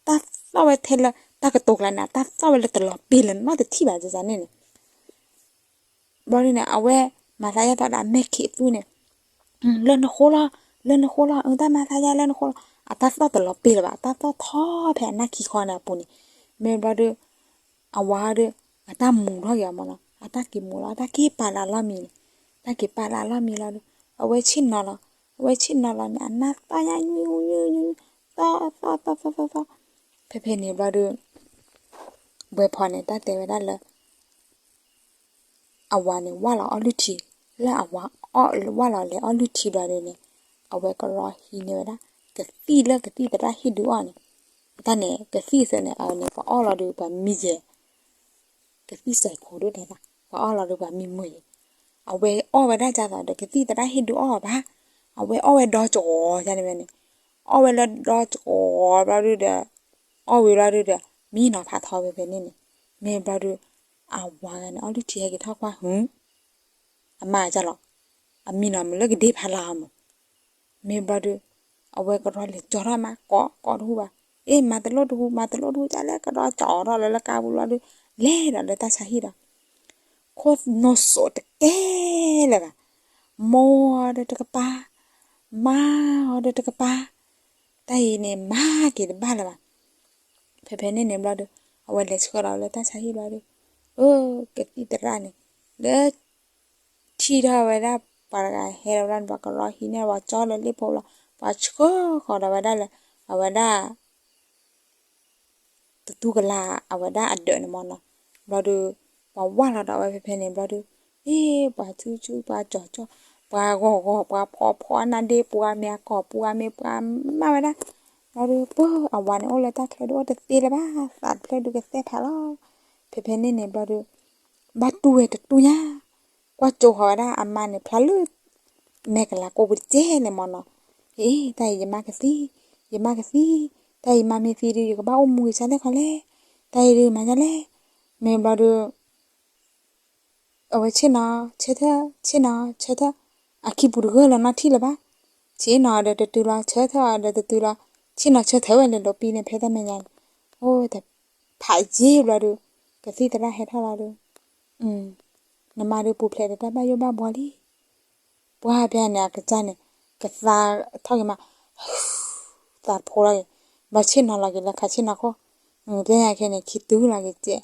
တၢ်သီၣ်ဝဲထဲလၢ တၢ်ကတိၤကျါန့ၣ် အတၢ်သီၣ်ဝဲလၢတလီၤပ့ၤလၢၤနီတထံၣ်ဘၣ်န့ၣ်န့ၣ် ဘျီဒုန့ၣ် အဝဲမၤသးယၢ်သီဒီးအမဲာ်ခံးအသူန့ၣ် လၢနဃိလီၤ လၢနဃိလီၤ အတၢ်မၤသးယၢ်လၢနဃိလီၤ အတၢ်သီၣ်တလီၤပ့ၤလၢၤဘၣ် အတၢ်သီၣ်ထီဖဲအနၢ်ခံခီန့ၣ်အပူၤန့ၣ် မ့ၢ်ဘျီဒု အဝၤဒီး အတၢ်မူၤထီၣ်က့ၤအီၤမ့ၢ်နီၤ အတၢ်က့ၤမူၤလီၤ အတၢ်က့ၤပာ်လၢအလီၢ်မံၤန့ၣ် တၢ်က့ၤပာ်လၢအလီၢ်မံၤလီၤဒီး အဝဲဆ့ၣ်နီၤလီၤ အဝဲဆ့ၣ်နီၤလီၤန့ၣ် အနၢ်သီၣ်ညါ နွံနွံနွံနွံ သီၣ်သီၣ်သီၣ်သီၣ်သီၣ်သီၣ် ဖဲဖဲန့ၣ်ဘျီဒု ဘှဲဖီန့ၣ် တၢ်တဲဝဲဒၣ်လၢ အဝၤန့ၣ် ဝၢ်လီၤအီၣ်လုၢ်ထံ, လၢအဝၤအီၣ်ဝၢ်လီၤလဲၤအီၣ်လုၢ်ထံဘျီဒုန့ၣ် အဝဲကရီဟံးန့ၢ်ဝဲဒၣ် ကသံၣ်လၢကသံၣ်သရၣ်ဟ့ၣ်ဒုးအီၣ်န့ၣ်, တၢ်န့ၣ် ကသံၣ်သ့ၣ်န့ၣ် အဝဲန့ၣ် ပှၤအီၣ်လီၤဒုးပှၤမံယဲၢ်, ကသံၣ်စဲးခိၣ်ဒုးတဲဒၣ် ပှၤအီၣ်လီၤဒုးပှၤမံမုာ်ယဲၢ်, အဝဲအီၣ်ဝဲဒၣ်ဒ်သိးဒီး ကသံၣ်သရၣ်ဟ့ၣ်ဒုးအီၣ်အီၤဘၣ်, အဝဲအီၣ်ဝဲဒီကီးန့ၣ်ဝဲန့ၣ်, အီၣ်ဝဲလၢဒီကီးဘျီဒုဒီး အီၣ်ဝံၤဘျီဒုဒီး မံနီၤဖးထီဝဲဖဲန့ၣ်န့ၣ်, မ့ၢ်ဘျီဒု အဝၤဂၤန့ၣ် အီၣ်လုၢ်ထံဟဲက့ၤထီၣ်ကွၢ်ဟု အမါကလီၤ, အမံနီၤမုာ်လၢကဒ့ဖးလၢ်အီၤမုာ်, မ့ၢ်ဘျီဒု အဝဲကရီလဲၤကၠီထီၣ်မး ကိးကိးတဟူဘၣ်, အ့ မၤတလိၣ်တဟူ မၤတလိၣ်တဟူ ကလဲၣ်ကဒီးကၠီထီၣ်လၢလၢကါပူၤဘျီဒု လဲၤဒီးလၢတၢ်ဆါဟံၣ်ဒီး ခိၣ်နူာ်စိးတကဲလၢၤဘၣ်, မိၢ်အီၤဒီးတကပၤ, မါအီၤဒီးတကပၤ, တၢ်အံၤန့ၣ် မၤက့ၤတဘၣ်လၢၤဘၣ်. ဖဲဖဲန့ၣ်န့ၣ်ဘျီဒီး အဝဲလဲၤဆှၢဒီးလၢတၢ်ဆါဟံၣ်ဘျီဒီး အၢ ကသံၣ်သရၣ်န့ၣ် လၢ ထံၣ်ထီၣ်ဝဲဒၣ် ပှၤတဂၤဟဲလီၤဘျီန့ၣ် ပှၤကရီဟံးန့ၢ် ပှၤကၠီလၢလ့ၣ်ဖိဘျီ ပှၤဆှၢဃီၤဒီးဝဲဒၣ်လၢ အဝဲဒၣ် တတူၢ်ကလာ်အဝဲဒၣ်အဒၢးန့ၣ်မ့ၢ်နီၤ, ဘျီဒီး ပှၤဝၢ်လီၤဒီးအဝဲဖဲဖဲန့ၣ်ဘျီဒီး အ့ ပှၤဆူၣ်ဆူၣ် ပှၤကၠီကၠီ ပှၤဂီၤဂီၤ ပှၤဖီဖီ နါဒ့ပှၤမ့ၢ်အကီၢ်ပှၤမ့ၢ်ပှၤမၤဝဲဒၣ်, ဘျီဒီးပၢ်အဝၤန့ၣ်အိၣ်လၢတၢ်ချၢဒုးအိၣ်တသ့လၢၤဘၣ် သးတဖျၢၣ်ဒုးကသဲၣ်ဖးလီၤ, ဖဲဖဲန့ၣ်န့ၣ်ဘျီဒီး ဘၣ်တူၢ်ဝဲတတူၢ်ညါ ကွၢ်ကၠိဃီၤဝဲဒၣ်အမါန့ၣ် ဖျါလၢ မဲာ်ကလၤကိးပူၤတကဲန့ၣ်မ့ၢ်နီၤ, အ့ တၢ်အံၤယမါကသံ, ယမါကသံ, တၢ်အံၤမါမ့ၢ်သံဒုး ယကဘၣ်အိၣ်မူဂ့ၤဆါလဲၣ်ခီလဲၣ်, တၢ်အံၤဒုးမၤညါလဲၣ်, မ့ၢ်ဘျီဒီး အဝဲဆ့ၣ်နီၤ ဆၢထၢၣ် ဆ့ၣ်နီၤ ဆၢထၢၣ်, အခံပူၤတဂၢၢ်လၢၤနီတထံၣ်လၢၤဘၣ်, ဆ့ၣ်နီၤဒီးတတုၤလီၤ ဆၢထၢၣ်အီၤဒီးတတုၤလီၤ, ဆ့ၣ်နီၤဆၢထၢၣ်ဝဲလဲၤလိာ်ပံန့ၣ် ဖဲတၢ်မဲာ်ညါန့ၣ်, အိၣ်တဖးယ့ၢ်ဘျီဒီး ကသံၣ်သရၣ်ဟဲထီၣ်လီၤဒီး နမါဒီးပူၤဖျဲးဒီးတၢ်ဘၣ်ယိၣ်ဘၣ်ဘှီလံ, ပှၤဖဲန့ၣ်အကစၢ်န့ၣ် ကသါထီၣ်က့ၤမး သးဖိလီၤက့ၤ, ဘျီဆ့ၣ်နီၤလီၤက့ၤလၢခးဆ့ၣ်နီၤခိၣ်, ပျဲညါခဲန့ၣ် ခံတုၤလီၤက့ၤစဲး,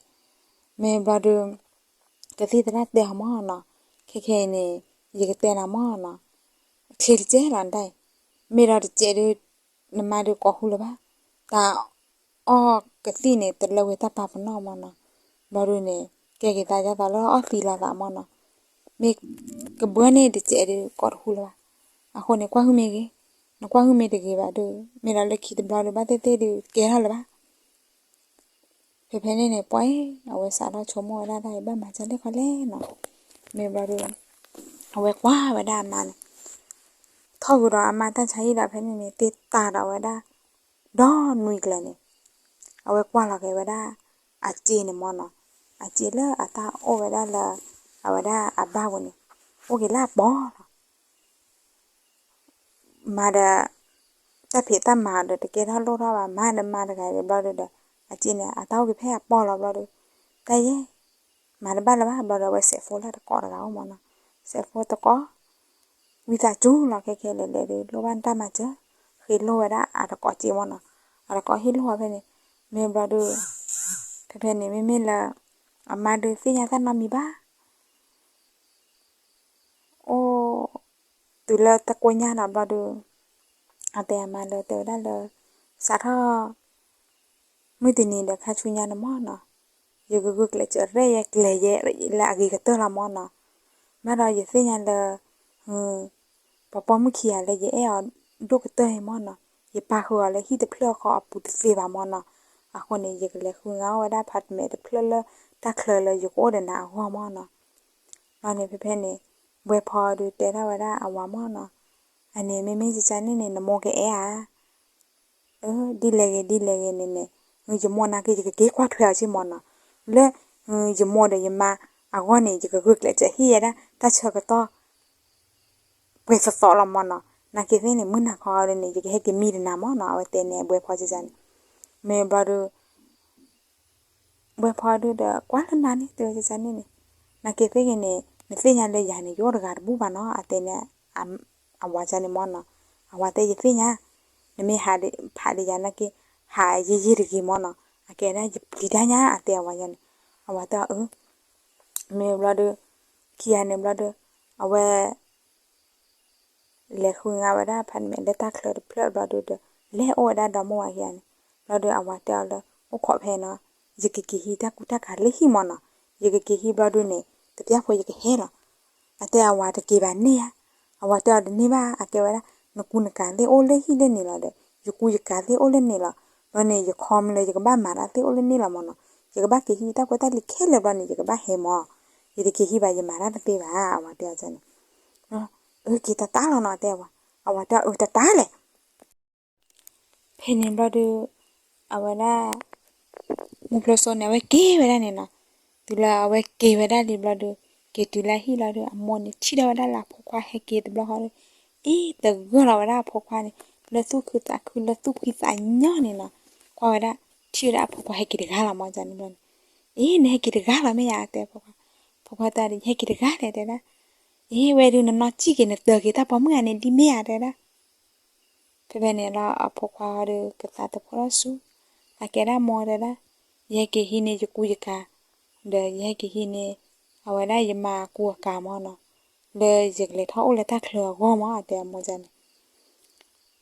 မ့ၢ်ဘျီဒီး ကသံၣ်သရၣ်တဲအီၤမ့ၢ်နီၤ, ခဲခဲအံၤန့ၣ် ယကတဲနၤမ့ၢ်နီၤ, ချ့တကဲလီၤနတၢ်အံၤ, မ့ၢ်ဒီးတကဲဒုး နမါဒုးကိးဟူလၢၤဘၣ်, တၢ်အီၣ်ကသံၣ်န့ၣ် တလၢဝဲတၢ်ပာ်ပနီၣ်မ့ၢ်နီၤ, ဘျီဒုးန့ၣ် ကဲက့ၤသးဒ်သိးလၢအီၣ်သံလီၤသးမ့ၢ်နီၤ, မ့ၢ်ကဘှီန့ၢ်တကဲဒုးကိးတဟူလၢၤဘၣ်, အဃိန့ၣ် ကွၢ်ဟုၣ်မ့ၢ်ဂ့ၤ, နကွၢ်ဟုၣ်မ့ၢ်တဂ့ၤဘၣ်ဒီး မ့ၢ်ဒီးလၢခံတဘျီဒီး ဘၣ်သ့ၣ်သ့ၣ်ဒုးကဲထီၣ်လၢၤဘၣ် ဖဲဖဲန့ၣ်န့ၣ် ပှၤအံၤ အဝဲစးထီၣ်ဆိကမိၣ်ဝဲဒၣ်တၢ်အံၤ ဘၣ်မၤဒ်လဲၣ်ခီလဲၣ်နီၤ, မ့ၢ်ဘျီဒီး အဝဲကွၢ်ဝဲဒၣ်အမါန့ၣ်, ထီၣ်ဃုာ်ဒီးအမါတၢ်ဆါဟံၣ်ဒီး ဖဲန့ၣ်န့ၣ် တ့တၢ်ဒီးဝဲဒၣ် ဒီနွံကျၢၤန့ၣ်, အဝဲကွၢ်လီၤက့ၤဝဲဒၣ် အစ့န့ၣ်မ့ၢ်နီၤ, အစ့လၢအတၢ်အိၣ်ဝဲဒၣ်လၢ အဝဲဒၣ်အဘၣ်ပူၤန့ၣ် အိၣ်က့ၤလၢအပီၤလီၤ. မၤဒီး တၢ်ဖံးတၢ်မၤဒီးတကဲထီၣ်လိၣ်ထီၣ်ဘၣ် မၤဒီးမၤတဂၤဒီးဘျီဒုဒီး အစ့န့ၣ် အတၢ်အိၣ်က့ၤဖဲအပီၢ်လီၤဘျီဒု တၢ်ယဲ မၤတဘၣ်လၢၤဘၣ် ဘျီဒုအဝဲစဲးဖိလၢတကိးတဂၤအိၣ်မၢ်နီၤ, စဲးဖိတကိး ဝံသးစူၤလီၤခဲခဲလဲၣ်လဲၣ်ဒု လိၣ်ဘၣ်နတၢ်မၤစၢၤ, ဃ့လိၣ်ဝဲဒၣ်အတကိးစ့မၢ်နီၤ, အတကိးဟ့ၣ်လိၣ်ဝဲဖဲန့ၣ်, မ့ၢ်ဘျီဒု ဖဲဖဲန့ၣ် မ့မ့ၢ်လၢ အမါဒုသ့ၣ်ညါတၢ်နီတမံၤဘၣ် အိၣ် တုၤလၢတကိညါနီၤဘျီဒု အတဲအမါလၢတဲဝဲဒၣ်လၢ စးထီၣ် မုၢ်တနံၤဒီးခါဆူညါန့ၣ်မၢ်နီၤ, ယကဂုာ်ကျဲးစၢးရဲၣ်ယဲကျဲၤယဲ လၢအဂ့ၤကတၢၢ်လီၤမၢ်နီၤ, ဘၣ်ဒီးယသ့ၣ်ညါလၢ ပှၤပိာ်မုၣ်ခံဂၤလၢယအဲၣ်အီၤဒိၣ်ကတၢၢ်အံၤမၢ်နီၤ, ယပာ်ဃုာ်အီၤလၢဟံၣ်တဖျၢၣ်ဃီအပူၤတသ့ဘၣ်မၢ်နီၤ, အဃိန့ၣ် ယကလဲၤဃုငါအိၣ်ဝဲဒၣ် apartment တဖျၢၣ်လၢတၢ်ချၢလၢယကအိၣ်ဒီးနၤအဂီၢ်မၢ်နီၤ, ဘျီန့ၣ်ဖဲဖဲန့ၣ် ဘှဲဖီဒုတဲဒၣ်ဝဲဒၣ်အဝၤမၢ်နီၤ, အန့ၣ်မ့မ့ၢ်ယကန့ၣ်န့ၣ် နမိၢ်ကအဲၣ်ဧါ ဒ်လဲၣ်ဂ့ၤဒ်လဲၣ်ဂ့ၤန့ၣ်န့ၣ် ယမိၢ်နာ်က့ ယကက့ၤကွၢ်ထွဲအီၤက့မၢ်နီၤ, လၢ ယမိၢ်ဒီးယမါအဂီၢ်န့ၣ် ယကဂုာ်ကျဲးစၢးဟ့ၣ်ယဲဒၣ်တၢ်ဆၢကတီၢ် ပှဲၤသီသီလီၤမၢ်နီၤ, နာ်က့သ့ၣ်န့ၣ် မုၢ်နၤခီအီၤဒ်န့ၣ် ယကဟဲက့ၤမံတနၤမၢ်နီၤ, အဝဲတဲန့ၣ် အဘှဲဖီကန့ၣ်, မ့ၢ်ဘျီဒု ဘှဲဖီဒုဒီး ကွၢ်လၢနၤန့ၣ် တဲဝဲန့ၣ်န့ၣ်, နာ်က့သ့ၣ်ဂ့ၤန့ၣ် နသ့ၣ်ညါလၢယၤန့ၣ် ယအိၣ်တဂၤတဘူၣ်ဘၣ်နီၤ အတဲန့ၣ် အဝၤန့ၣ်မၢ်နီၤ, အဝၤတဲယသ့ၣ်ညါ, နမ့ၢ်ဟးဖးဒံးယၤနာ်က့ ဟးယံာ်ယံာ်တဂ့ၤမၢ်နီၤ, အကဲဒၣ်ယပျံၤတၢ်ညါ အတဲအဝၤန့ၣ်, အဝၤတဲအီၤအၢ မ့ၢ်ဘျီဒု ခံဂၤန့ၣ်ဘျီဒု အဝဲ လဲၤဃုငါဝဲဒၣ် apartment လၢတၢ်ချၢတဖျၢၣ်ဘျီဒုဒီး လဲၤအိၣ်ဝဲဒၣ်ဒီမိၢ်ဝၤခံဂၤန့ၣ်, ဘျီဒုအဝၤတဲအီၤလၢ အိၣ်ခိးဖဲနီၤ, ယကက့ၤဟံးတၢ်ကူတၢ်ကၤလၢဟံၣ်မၢ်နီၤ, ယကက့ၤဟံးဘျီဒုန့ၣ် တပျၢ်ဖိယကဟဲလီၤ, အတဲအဝၤတက့ၤဘၣ်န့ၣ်ဧါ, အဝၤတဲအီၤတန့ၢ်ဘၣ် အကဲဝဲဒၣ် နကူနကၤသ့ၣ်အိၣ်လၢဟံၣ်လၢန့ၣ်လီၤဒီး ယကူယကၤသ့ၣ်အိၣ်လၢန့ၣ်လီၤ, ဘျီန့ၣ် ယခီမ့ၢ်လၢယကဘၣ်မၤတၢ်သ့ၣ်အိၣ်လၢန့ၣ်လီၤမၢ်နီၤ, ယကဘၣ်က့ၤဟံးတၢ်ဖိတၢ်လံၤခဲလၢာ်ဘျီန့ၣ် ယကဘၣ်ဟဲမၢ်, ယတက့ၤဟံးဘၣ် ယမၤတၢ်တသ့ဘၣ် အဝၤတဲအီၤန့ၣ်, အၢ က့ၤတၢ်တၢ်လီၤနီၤ တဲအဝၤ, အဝၤတဲအီၤ အၢ တၢ်တၢ်လဲၣ် ဖဲန့ၣ်ဘျီဒု အဝဲဒၣ် မုၢ်ဖျိစိန့ၣ် အဝဲက့ၤဝဲဒၣ်န့ၣ်နီၤ, တုၤလၢအဝဲက့ၤဝဲဒၣ်လံဘျီဒု က့ၤတုၤလၢဟံၣ်လီၤဒု အမိၢ်န့ၣ်ထံၣ်ထီၣ်ဝဲဒၣ်လၢအဖိခွါဟဲက့ၤတဘျီဃီဒု အ့ တဂၢၢ်လီၤဝဲဒၣ်အဖိခွါန့ၣ် လၢသူၣ်ခုသးခု လၢသူၣ်ဖှံသးညီန့ၣ်နီၤ, ကွၢ်ဝဲဒၣ် ထံၣ်ဝဲဒၣ်အဖိခွါဟဲက့ၤတဂၤလီၤမၢ်န့ၣ်ဘျီန့ၣ်, အ့ နဟဲက့ၤတဂၤလီၤမ့ၢ်ယါ အတဲအဖိခွါ, ဖိခွါတဲဒီး ယဟဲက့ၤတဂၤလဲၣ် တဲဒၣ်, အ့ ဝဲဒု နနီၢ်ကံၣ်က့ၤနတၢၤက့ၤတၢ်ပိာ်မုၣ်ဂၤန့ၣ်ဒ်မ့ၢ်ဧါ တဲဒၣ် ဖဲဖဲန့ၣ်လီၤ အဖိခွါအီၤဒီး ကသးတဖိးထီၣ်ဆူ, အကဲဒၣ်မိၢ်တဲဒၣ်, ယဟဲက့ၤဟံးန့ၢ်ယကူယကၤ, ဒီးယဟဲက့ၤဟံးန့ၢ် အဝဲဒၣ်ယမါအကူအကၤမၢ်နီၤ, လၢယကလဲၤထီၣ်အိၣ်လၢတၢ်ချၢအဂီၢ်မၢ် အတဲအမိၢ်န့ၣ်,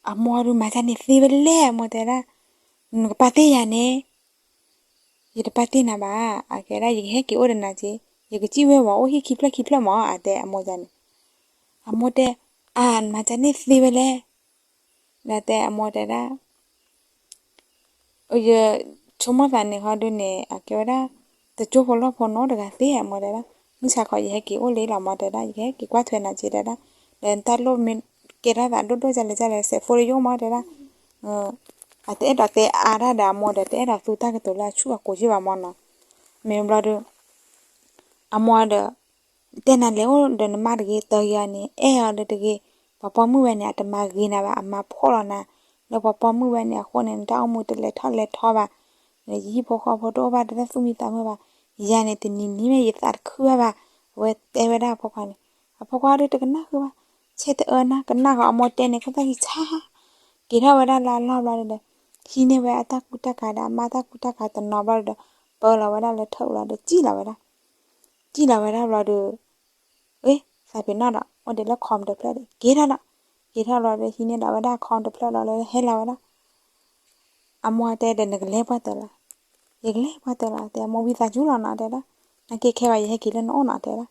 အမိၢ်ဒုးမၤတၢ်န့ၣ်သ့ဝဲလဲၣ် အမိၢ်တဲဒၣ်, နကပာ်တ့ၢ်ယၤန့ၣ် ယတပာ်တ့ၢ်နၤဘၣ်, အကဲဒၣ်ယကဟဲက့ၤအိၣ်ဒီးနၤက့, ယကစံၣ်ဝဲဝဲအိၣ်ဟံၣ်ခံဖျၢၣ်ခံဖျၢၣ်မၢ် အတဲအမိၢ်န့ၣ်, အမိၢ်တဲ, အါ နမၤတၢ်န့ၣ်သ့ဝဲလဲၣ်, ဒီးတဲအမိၢ်တဲဒၣ်, ယဆိကမိၣ်သးန့ၣ်ဃီဒုန့ၣ် အကဲဝဲဒၣ်, တကၠိဖိလီၢ်ဖိနီတဂၤသ့ အမိၢ်တဲဒၣ်, မုၢ်ဆါခီယဟဲက့ၤအိၣ်လံလီၤမၢ်တဲဒၣ် ယကဟဲက့ၤကွၢ်ထွဲနၤက့တဲဒၣ်, ဒီးနတၢ်လိၣ်မ့ၢ်ကဲထီၣ်သးဒိၣ်ဒိၣ်ကလဲာ်ကလဲာ် စဲးဖိလၢယအိၣ်မၢ်တဲဒၣ် အတအဲၣ်ဒိးတဲအါဒၣ်ဒီးအမိၢ်ဒီး တအဲၣ်ဒိးသူတၢ်ကတိၤလၢအဆူၣ်အကိၤယ့ၢ်ဘၣ်မၢ်နီၤ, မ့ၢ်ဘျီဒီး, အမိၢ်ဒီး, တဲနၤလဲၤအိၣ်ဒီးနမါတဂ့ၤ တၢ်ဂ့ၤအီၤန့ၣ် အဲၣ်အီၤဒီးတဂ့ၤ, ပှၤပိာ်မုၣ်ဝဲန့ၣ် အတမၤဂ့ၤနၤဘၣ် အမၤဖှီၣ်လီၤနၤ, လၢပှၤပိာ်မုၣ်ဝဲန့ၣ်အဃိန့ၣ် နတၢ်အိၣ်မူတလဲၤထီၣ်လဲၤထီဘၣ်, ယဟံၣ်ဖိဃီဖိတအိၣ်ဘၣ်တၢ်သူၣ်မံသးမုာ်ဘၣ်, ယၤန့ၣ်တနံၤနံၤမ့ၢ်ယသးတခုဘၣ်ဘၣ်, အဝဲတဲဝဲဒၣ်အဖိခွါန့ၣ်, အဖိခွါဒီးတကနၣ်ဃုာ်ဘၣ်, ဆဲးတအၢနၤ ကနၣ်ဃုာ်အမိၢ်တဲန့ၣ် ခိၣ်သၣ်ခံဆါ က့ၤထီၣ်ဝဲဒၣ်လၢအလီၢ်ဘျီဒီး, ဟံးန့ၢ်ဝဲအတၢ်ကူတၢ်ကၤဒီးအမါတၢ်ကူတၢ်ကၤတနီၤဘျီဒီး, ပၢလီၤဝဲဒၣ်လၢထၢၣ်အူလီၤဒီး စံၣ်လီၤဝဲဒၣ်, စံၣ်လီၤဝဲဒၣ်ဘျီဒီး, အ့ သးပ့ၤနီၣ်ဒီး အိၣ်ဒံးလၢ com တဖျၢၣ်ဒီး က့ၤထီၣ်လီၤ, က့ၤထီၣ်လီၤဒီး ဟံးန့ၢ်ဒီးဝဲဒၣ် com တဖျၢၣ်လီၤလၢဟဲလီၤဝဲဒၣ် အမိၢ်တဲဒီးနကလဲၤပှၢ်တၢၢ်လီၤ, ယကလဲၤပှၢ်တၢၢ်လီၤ တဲ အမိၢ်ဝံသးစူၤလီၤနီၤ တဲဒၣ်, နာ်က့ခဲဘၣ်ယဟဲက့ၤလၢနအိၣ်နီၤ တဲဒၣ်,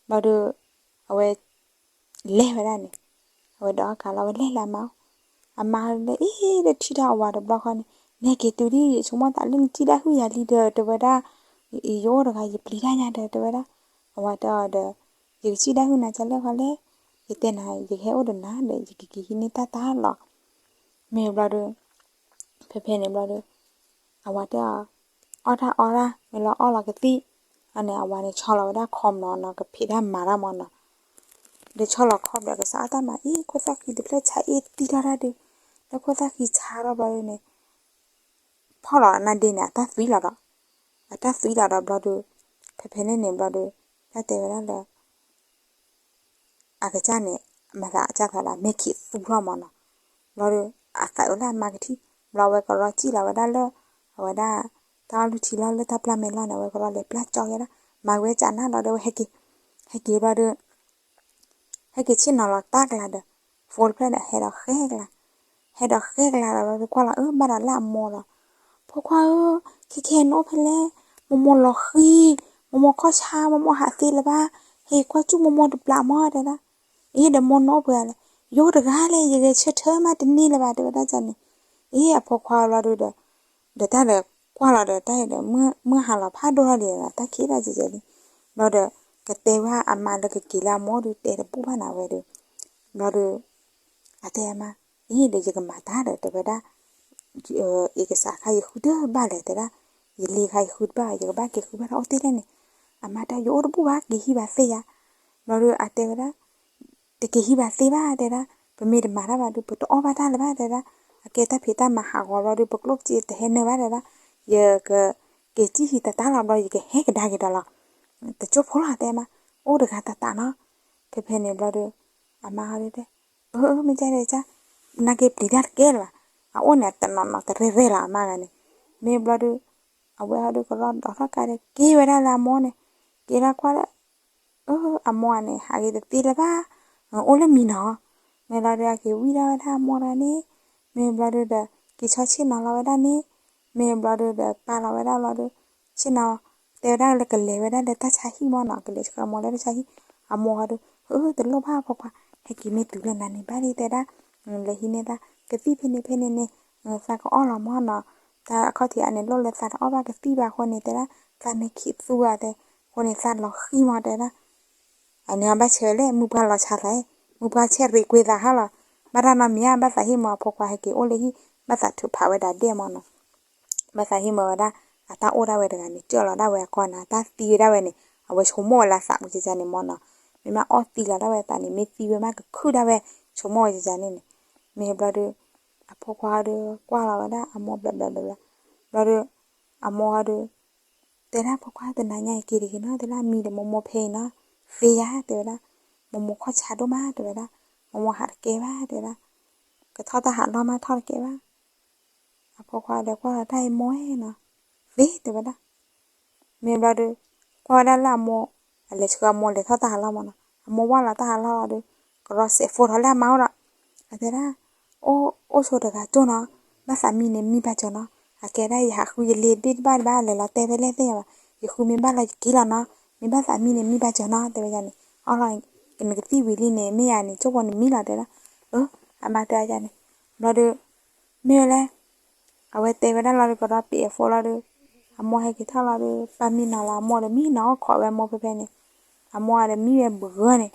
ဘျီဒီး, အဝဲ, လဲၤဝဲဒၣ်န့ၣ်, အဝဲဒီးအကးလီၤဝဲလဲၤလၢအမါအိၣ်, အမါလၢအ့ၣ်ဒီးထံၣ်တၢ်အဝၤဒီးဘျီဃီန့ၣ်, နဟဲက့ၤတုၤဒ်ယဆိကမိၣ်သးလၢနစံၣ်ဒၣ်ဟုၣ်ယၤလံဒီး တဲဝဲဒၣ်, ယအိၣ်တဂၤယပျံၤတၢ်ညါဒီး တဲဝဲဒၣ်, အဝၤတဲအီၤဒီး, ယကစံၣ်ဒၣ်ဟုၣ်နၤကလၢာ်ဃီလဲၣ်, ယတဲနၤ ယကဟဲအိၣ်ဒီးနၤဒီး ယကက့ၤဟံးန့ၢ်တၢ်တၢ်လီၤ မ့ၢ်ဘျီဒီး, ဖဲဖဲန့ၣ်ဘျီဒီး, အဝၤတဲအီၤ, အီၣ်တၢ်အီတၢ် မ့ၢ်လီၤအီၣ်လီၤကသံၣ်, အန့ၣ်အဝၤန့ၣ်ဆီလီၤဝဲဒၣ် com နီၤနီၤ ကဖံးတၢ်မၤတၢ်မၢ်နီၤ, ဒီးဆီလီၤခီဘျီ ကစးအီၣ်တၢ်မၤအံၤ ခိၣ်သၣ်ဃံတဖျၢၣ်ဆါအ့ၣ်တံၢ်ထီၣ်တၢ်ဒုး, လၢခိၣ်သၣ်ဃံဆါထီၣ်ဘျီဒုးန့ၣ် ဖီၣ်လီၤနါဒ့န့ၣ် အတၢ်သွံလီၤဒီး, အတၢ်သွံလီၤဒီးဘျီဒုး, ဖဲဖဲန့ၣ်န့ၣ်ဘျီဒုး, တၢ်တဲဝဲဒၣ်လၢ အကစၢ်န့ၣ် မၤသးအကစၢ်သးဒီး မဲာ်ခံးသူထီၣ်မးနီၤ, ဘျီဒုး အသးအုးလၢအမါကထံၣ်, ဘျီအဝဲကရီစံၣ်လီၤဝဲဒၣ်လၢ အဝဲဒၣ် တၢ်အီၣ်လုၢ်ထံလီၢ်လၢတၢ်ပျၢ်မဲာ်လီၢ်န့ၣ် အဝဲကရီလဲၤပျၢ်ကၠီက့ၤဒၣ်, မၤဝဲကနၣ်လီၤဒီးဝဲဟဲက့ၤ, ဟဲက့ၤဘျီဒုး ဟဲက့ၤဆ့ၣ်နီၤလီၤတၢ်ကျါဒီး ဖိတဖျၢၣ်န့ၣ် ဟဲဒီးဃဲကျါ, ဟဲဒီးဃဲကျါဒီး ဘျီဒုးကွၢ်လီၤ အၢ ဘၣ်ဒီးလၢအမိၢ်ဒီး, ဖိခွါဧၢ, ခဲခဲနအိၣ်ဖဲလဲၣ်, မိၢ်မိၢ်လီၤဃံ, မိၢ်မိၢ်ခီၣ်ဆါ, မိၢ်မိၢ်ဟးသ့လၢၤဘၣ်, ဟဲကွၢ်စူၣ်မိၢ်မိၢ်တဘျီမး တဲဒၣ်, အ့ ဒီးမိၢ်နအိၣ်ပှဲၤလဲၣ်, ယအိၣ်တဂၤလဲၣ် ယဂဲၤဆၢထၢၣ်မးတန့ၢ်လၢၤဘၣ် တဲဝဲဒၣ်န့ၣ်, အ့ အဖိခွါဘျီဒုးဒီး ဒီးတၢ်ဒီးကွၢ်လီၤဒီးတၢ်အံၤဒီး မုၢ်ဟါလီၤဖးဒိၣ်ထီၣ်ဒံး တၢ်ခံးဒၣ်ကဲကဲလံ, ဘျီဒီး ကတဲဝဲအမါလၢကက့ၤလၢအမိၢ်ဒုးတဲတဘူၣ်ဘၣ်နၤဝဲဒီး, ဘျီဒီး အတဲအမါ, အ့ ဒီးယကမၤတၢ်ဒီး တဲဝဲဒၣ်, အ့ ကစးခါယဃုတဘၣ်လဲၣ် တဲဒၣ်, ယလ့ခါယဃုတဘၣ် ယကဘၣ်က့ၤဃုဘၣ်တၢ်အိၣ်တ့ၢ်လဲၣ်န့ၣ်, အမါတဲယအိၣ်တဘူၣ်ဘၣ် က့ၤဟံးဘၣ်သ့ယါ, ဘျီဒီးအတဲဝဲဒၣ် တက့ၤဟံးဘၣ်သ့ဘၣ် တဲဒၣ်, ပမ့ၢ်တမၤတၢ်ဘၣ်ဒီး ပတအီၣ်ဘၣ်တၢ်လၢၤဘၣ် တဲဒၣ်, အကဲတၢ်ဖံးတၢ်မၤဟးဂီၤဘျီဒီး ပကျိၣ်စ့တဟဲနၢၤဘၣ် တဲဒၣ်, ယကက့ၤစံၣ်ဟံးတတၢ်လီၤဘျီ ယကဟဲကဒါက့ၤဒီးလီၤ, တကၠိဖိလီၤ တဲမါ, အိၣ်တဂၤတတးနီၤ, ဖဲဖဲန့ၣ်ဘျီဒီး အမါဟီဒုးတဲ, အၢ မ့ၢ်ကဲဒ်ကဲ, နာ်က့ပျံၤတၢ်တကဲလၢၤဘၣ်, အအိၣ်န့ၣ် အတနီၤနီၤတရဲၣ်ရဲၣ်လီၤ အမါဂၤန့ၣ်, မ့ၢ်ဘျီဒီး အဝဲဟီဒုးကရီဒီးထီၣ်ကါဒီး က့ၤဝဲဒၣ်လၢအမိၢ်န့ၣ်, က့ၤလီၤကွၢ်လၢ အၢ အမိၢ်န့ၣ် ဟးဂ့ၤတသ့လၢၤဘၣ်, အိၣ်လၢမံနီၤ, မ့ၢ်လီၤဒီးအက့ၤဝံၣ်ဒၣ်ဝဲဒၣ်အမိၢ်တဂၤန့ၣ်, မ့ၢ်ဘျီဒုးဒီး က့ၤဆီဆ့ၣ်နီၤလီၤဝဲဒၣ်န့ၣ်, မ့ၢ်ဘျီဒုးဒီးပာ်လီၤဝဲဒၣ်ဘျီဒီး, ဆ့ၣ်နီၤ, တဲဝဲဒၣ်လၢကလဲၤဝဲဒၣ်လၢတၢ်ဆါဟံၣ်မၢ်နီၤ ကလဲၤဆှၢအမိၢ်လၢတၢ်ဆါဟံၣ်, အမိၢ်ဟီဒုး, အၢ တလိၣ်ဘၣ်အဖိခွါ, ဟဲက့ၤမ့ၢ်တုၤလၢနၤန့ၣ်ဘၣ်လံ တဲဒၣ်, လဲၤဟံးန့ၢ်သး, ကသံၣ်ဖဲန့ၣ်ဖဲန့ၣ်န့ၣ်, သးကအီၣ်လီၤမၢ်နီၤ, တၢ်အခီၣ်ထံးအန့ၣ်လိၣ်လၢသးတအီၣ်ဘၣ်ကသံၣ်ဘၣ်အဃိန့ၣ် တဲဒၣ်, သးမဲာ်ခံးသူဧါတဲ, အဃိန့ၣ်သးလီၤဃံမၢ် တဲဒၣ် အန့ၣ်အဘၣ်ဆၢလဲၣ် မုၢ်ပှၢ်လီၤဆါသး, မုၢ်ပှၢ်ဆဲးရ့းကွ့သးဟါလီၤ, ဘၣ်တၢ်နီတမံၤဧါ ဘၣ်သးဟ့ၣ်မၢအဖိခွါဟဲက့ၤအိၣ်လၢဟံၣ်, ဘၣ်သးထုးဖးဝဲဒၣ်ဒဲၣ်မၢ်နီၤ, ဘၣ်သးဟ့ၣ်မၢဝဲဒၣ်, အတၢ်အိၣ်ဒၣ်ဝဲတဂၤန့ၣ် ကၢၢ်လီၤဒၣ်ဝဲအကီၢ်န့ၣ် အတၢ်သံဝဲဒၣ်ဝဲန့ၣ် အဝဲဆိကမိၣ်ဝဲလၢသးမူကကန့ၣ်မၢ်နီၤ, မ့ၢ်မးအီၣ်သံလီၤဒၣ်ဝဲသးန့ၣ် မ့ၢ်သံဝဲမးကခုၣ်ဒၣ်ဝဲ, ဆိကမိၣ်ဝဲကကန့ၣ်န့ၣ်, မ့ၢ်ဘျီဒီး, အဖိခွါဒီးကွၢ်လီၤဝဲဒၣ်အမိၢ်ဘျီဘျီဘျီဘျီ, ဘျီဒီး, အမိၢ်ဒီး တဲဒၣ်ဖိခွါတနၤညါအံၤက့ၤတဂ့ၤနီၤ တဲဒၣ်မံဒီးမိၢ်မိၢ်ဖဲအံၤနီၤ, သ့ယါ တဲဝဲဒၣ်, မိၢ်မိၢ်ခီၣ်ဆါဒိၣ်မး တဲဝဲဒၣ်, မိၢ်မိၢ်ဟးတကဲဘၣ် တဲဝဲဒၣ်, ကထီၣ်တၢ်ဟးလီၢ်မးထီၣ်တကဲဘၣ်, အဖိခွါဒီးကွၢ်လီၤတၢ်အံၤမိၢ်နီၤ, သ့ တဲဝဲဒၣ်, မ့ၢ်ဘျီဒီး, ကွၢ်ဝဲဒၣ်လၢအမိၢ်, အလဲၤဆှၢအမိၢ်လဲၤထီၣ်တၢ်ဟးလီၢ်မၢ်နီၤ, အမိၢ်ဝၢ်လီၤတၢ်ဟးလီၢ်ဒီး, ကရီစဲးဖိထီၣ်လၢအမါအိၣ်ဒီး, အတဲဒၣ် အိၣ်ဆိတဂၤကၠိနီၤ, ဘၣ်သးမံန့ၣ်မံဘၣ်စၢၤနီၤ, အကဲဒၣ်ယဟးဃုယလ့ဘ့ၣ်တဘၣ်တဘၣ် လဲၤလီၤတဲဖဲလဲၣ်သ့ၣ်ညါဘၣ်, ယဃုမ့ၢ်ဘၣ်လီၤယက့ၤလီၤနီၤ, မ့ၢ်ဘၣ်သးမံန့ၣ်မံဘၣ်စၢၤနီၤ တဲဝဲန့ၣ်, အီလီၤ, နကသံၣ်ဝံၤလံန့ၣ် မ့ၢ်ယၤန့ၣ် ကၠိဖိန့ၣ်မံလီၤ တဲဒၣ်, အၢ, အမါတဲဒ်န့ၣ်, ဘျီဒီး, မ့ၢ်ဝဲလဲၣ် အဝဲတဲဝဲဒၣ်လီၤဒီး ကရီပ့းအဖိလီၤဒီး, အမိၢ်ဟဲက့ၤထီၣ်လီၤဒီး ပၢ်မံနီၤလီၤ အမိၢ်ဒီးမံနီၤအိၣ်ခိးဝဲမိၢ်ဖဲဖဲန့ၣ်, အမိၢ်ဒီးမံဝဲဘုဂၢၢ်န့ၣ်,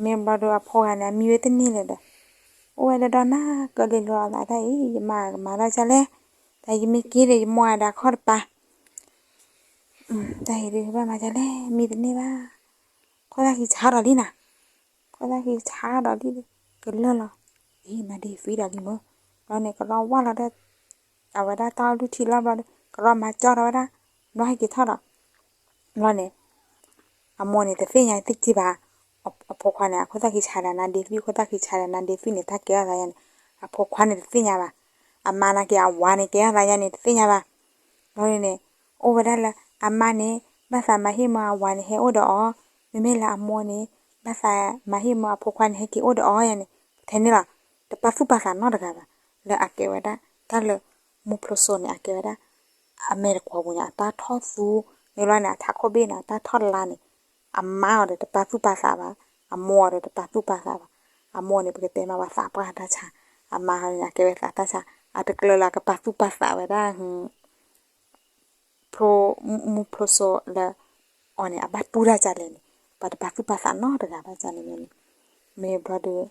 မ့ၢ်ဘျီဒီးအဖိဂၤန့ၣ် အမံဝဲတန့ၢ်လၢၤဒီး, အိၣ်ဝဲဒၣ်ဒီနၤကၢလံလီၤသးတၢ်အံၤ ယမါကမၤထီၣ်ကလဲၣ်, တၢ်ယမ့ၢ်က့ၤဒီးယမိၢ်ဂၤဒီးအခီၣ်တပၤ တၢ်အံၤဒုးဘၣ်မၤဒ်လဲၣ် မံတန့ၢ်ဘၣ်, ခိၣ်သၣ်ဃံဆါဒီးလံနၤ, ခိၣ်သၣ်ဃံဆါဒီးလံဒီး, ကလၢာ်လီၤ, အံၤ နၤဒ့သံဒီးလံမၢ်, ဘျီန့ၣ် ကရီဝၢ်လီၤဒီး, အဝဲဒၣ်တၢ်အီၣ်လုၢ်ထံလီၢ်ဘျီဒီး ကရီမၤကၠီထီၣ်ဝဲဒၣ်, ဘျီဟဲက့ၤထီၣ်ဒီး ဘျီန့ၣ်, အမိၢ်န့ၣ် တသ့ၣ်ညါသ့ၣ်က့ဘၣ်, အဖိခွါန့ၣ် အခိၣ်သၣ်ဃံဆါဒီးနၤဒ့သံ ခိၣ်သၣ်ဃံဆါဒီးနၤဒ့သံန့ၣ် တၢ်ကဲထီၣ်သးယါန့ၣ်, အဖိခွါန့ၣ်တသ့ၣ်ညါဘၣ်, အမါနာ်က့အဝၤန့ၣ်ကဲထီၣ်သးယါန့ၣ် တသ့ၣ်ညါဘၣ်, ဘျီန့ၣ်န့ၣ်, အိၣ်ဝဲဒၣ်လၢ အမါန့ၣ် ဘၣ်သးမၤဟ့ၣ်မၢအဝၤန့ၣ်ဟဲအိၣ်ဒီးအီၤ, မ့မ့ၢ်လၢအမိၢ်န့ၣ် ဘၣ်သးမၤဟ့ၣ်မၢအဖိခွါန့ၣ်ဟဲက့ၤအိၣ်ဒီးအီၤယါန့ၣ်, ထဲန့ၣ်လီၤ, တပာ်သူၣ်ပာ်သးနီတဂၤဘၣ်, လၢအကဲဝဲဒၣ်, တၢ်လၢ, မူဖျိစိန့ၣ် အကဲဝဲဒၣ် အမဲာ်တကွီၤပူၤန့ၣ် အတၢ်ထီၣ်သူ, မ့ၢ်ဘျီန့ၣ် အထးခိၣ်ဘ့ၣ်န့ၣ် အတၢ်ထီၣ်လါန့ၣ်, အမါအီၤဒီးတပာ်သူၣ်ပာ်သးဘၣ်, အမိၢ်အီၤဒီးတပာ်သူၣ်ပာ်သးဘၣ်, အမိၢ်န့ၣ် ပကတဲမးဝဲသးပှၢ်တၢ်ဆါ, အမါန့ၣ် အကဲဝဲသးတၢ်ဆါ, အတကျၢၤလၢအကပာ်သူၣ်ပာ်သးဝဲဒၣ်, ဖျိ, မူဖျိစိလၢ အီၤန့ၣ် အဘၣ်တူၢ်တၢ်ဒ်လဲၣ်န့ၣ်, ပှၤတပာ်သူၣ်ပာ်သးနီတဂၤဘၣ်န့ၣ်န့ၣ်, မ့ၢ်ဘျီဒီး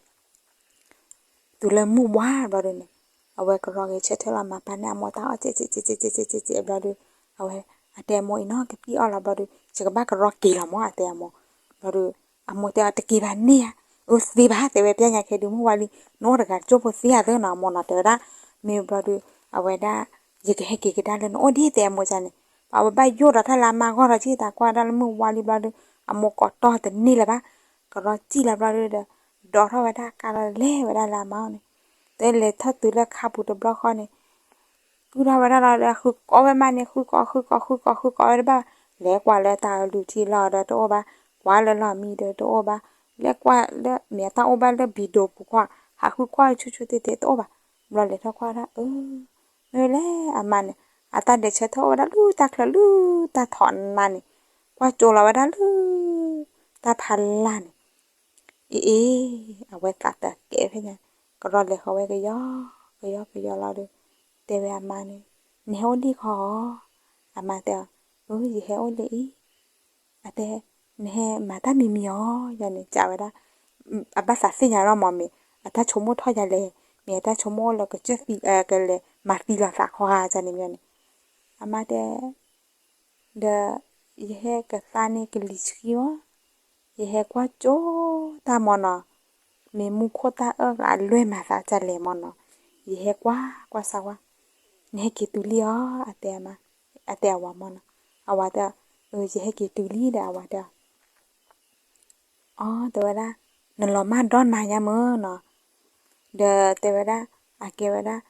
တုၤလၢမုၢ်ဝါဘျီဒီးန့ၣ်, အဝဲကရီဂဲၤဆၢထၢၣ်လီၤမၤပာ်န့ၢ်အမိၢ်တၢ်အီၣ်စဲးစဲးစဲးစဲးစဲးစဲးဘျီဒီး, အဝဲ, အတဲအမိၢ်အံၤနီၤ ကသံၣ်အီၣ်လီၤဘျီဒီး ယကဘၣ်ကရီက့ၤလီၤမၢ် အတဲအမိၢ်, ဘျီဒီး, အမိၢ်တဲအီၤတက့ၤဘၣ်န့ၢ်ဧါ, အသ့ဘၣ် တဲဝဲပျဲညါခဲဒုး မုၢ်ဝါလံ နအိၣ်တဂၤတကၠိၢ်ဖိသ့ဧါသၢနီၤ အမိၢ်နီၤ တဲဝဲဒၣ်. မ့ၢ်ဘျီဒုး အဝဲဒၣ် ယကဟဲက့ၤကဒါလၢနအိၣ်ဒ်တဲအမိၢ်န့ၣ်. ပှၤဝဲဘၣ်ယိၣ်ဒီးတၢ်လၢအမါဂီၢ်ဒီး ကၠံၣ်သးကွၢ်ဒၣ်လၢမုၢ်ဝါလံဘျီဒုး အမိၢ်ကိးတီၢ်တန့ၢ်လၢၤဘၣ်. ကရီကံၣ်လီၤဘျီဒုးဒီး ဒိးထီၣ်ဝဲဒၣ်ကါလီၤလဲၤဝဲဒၣ်လၢအမါအိၣ်န့ၣ်. တဲလဲၤထီၣ်တုၤလၢခါပူၤတဘျီဃီန့ၣ် ကုၢ်ထီၣ်ဝဲဒၣ်လီၤဒီး ဃုကိးဝဲမါန့ၣ် ဃုကိး ဃုကိး ဃုကိး ဃုကိးဝဲတဘၣ်. လဲၤကွၢ်လၢတၢ်လုၢ်ထံလီၢ်ဒီးတအိၣ်ဘၣ်, ကွၢ်လၢလီၢ်မံဒီးတအိၣ်ဘၣ်, လဲၤကွၢ်လၢမ့ၢ်အတၢ်အိၣ်ဘၣ်လၢဘံၣ်ဒိၣ်ပူၤကွၢ်, ဟးဃုကွၢ်ဆူၣ်ဆူၣ်တ့ၢ်တ့ၢ်တအိၣ်ဘၣ်. ဘျီလဲၤထီၣ်ကွၢ်ဒၣ် အၢ မ့ၢ်ဝဲလဲၣ်အမါန့ၣ် အတၢ်ဒဲးဆၢထၢၣ်အိၣ်ဝဲဒၣ်လၢတၢ်ချၢလၢတၢ်ထိးနါန့ၣ်, ကွၢ်ကၠိလီၤဝဲဒၣ်လၢ တၢ်ဖးလၢ်န့ၣ် အ့အ့ အဝဲသးတကဲးဖဲညါ, ကရီလဲၤဃီၤဝဲကယီ ကယီကယီလီၤဒီး တဲဝဲအမါန့ၣ်, နဟဲအိၣ်လံခီဧါ. အမါတဲအီၤ, အၢ ယဟဲအိၣ်လံအံၤ. အတဲ, နဟဲမၤတၢ်မံၤမံၤဧါ. ယၤန့ၣ် ကးဝဲဒၣ်, အဘၣ်သးသ့ၣ်ညါလီၤမး မ့ၢ်အတၢ်ဆိကမိၣ်ထီၣ်ယၤလဲၣ်, မ့ၢ်အတၢ်ဆိကမိၣ်အိၣ်လၢကစၢၢ်သံ ကလဲၤမၤသံလီၤသးခီဧါ ယၤန့ၣ်မ့ၢ်န့ၣ်. အမါတဲ ဒီးယဟဲကသါန့ၢ်ကလံၤဆှံမး, ယဟဲကွၢ်ကၠိတၢ်မၢ်နီၤ, မ့ၢ်မူခိၣ်တၢ်အၢၣ်လၢအလွဲၢ်မၤသးဒ်လဲၣ်မၢ်နီၤ, ယဟဲကွၢ်ကွၢ်စၢ်ဝါ, နဟဲက့ၤတုၤလံဧါ, အတဲအမါ, အတဲအဝၤမၢ်နီၤ, အဝၤတဲ, ယဟဲက့ၤတုၤလံဒီးအဝၤတဲ အီ တဲဝဲဒၣ်, နလီၤမၢ်ဒီနၤညါမၢ်နီၤ, ဒီးတဲဝဲဒၣ်, အကဲဝဲဒၣ်,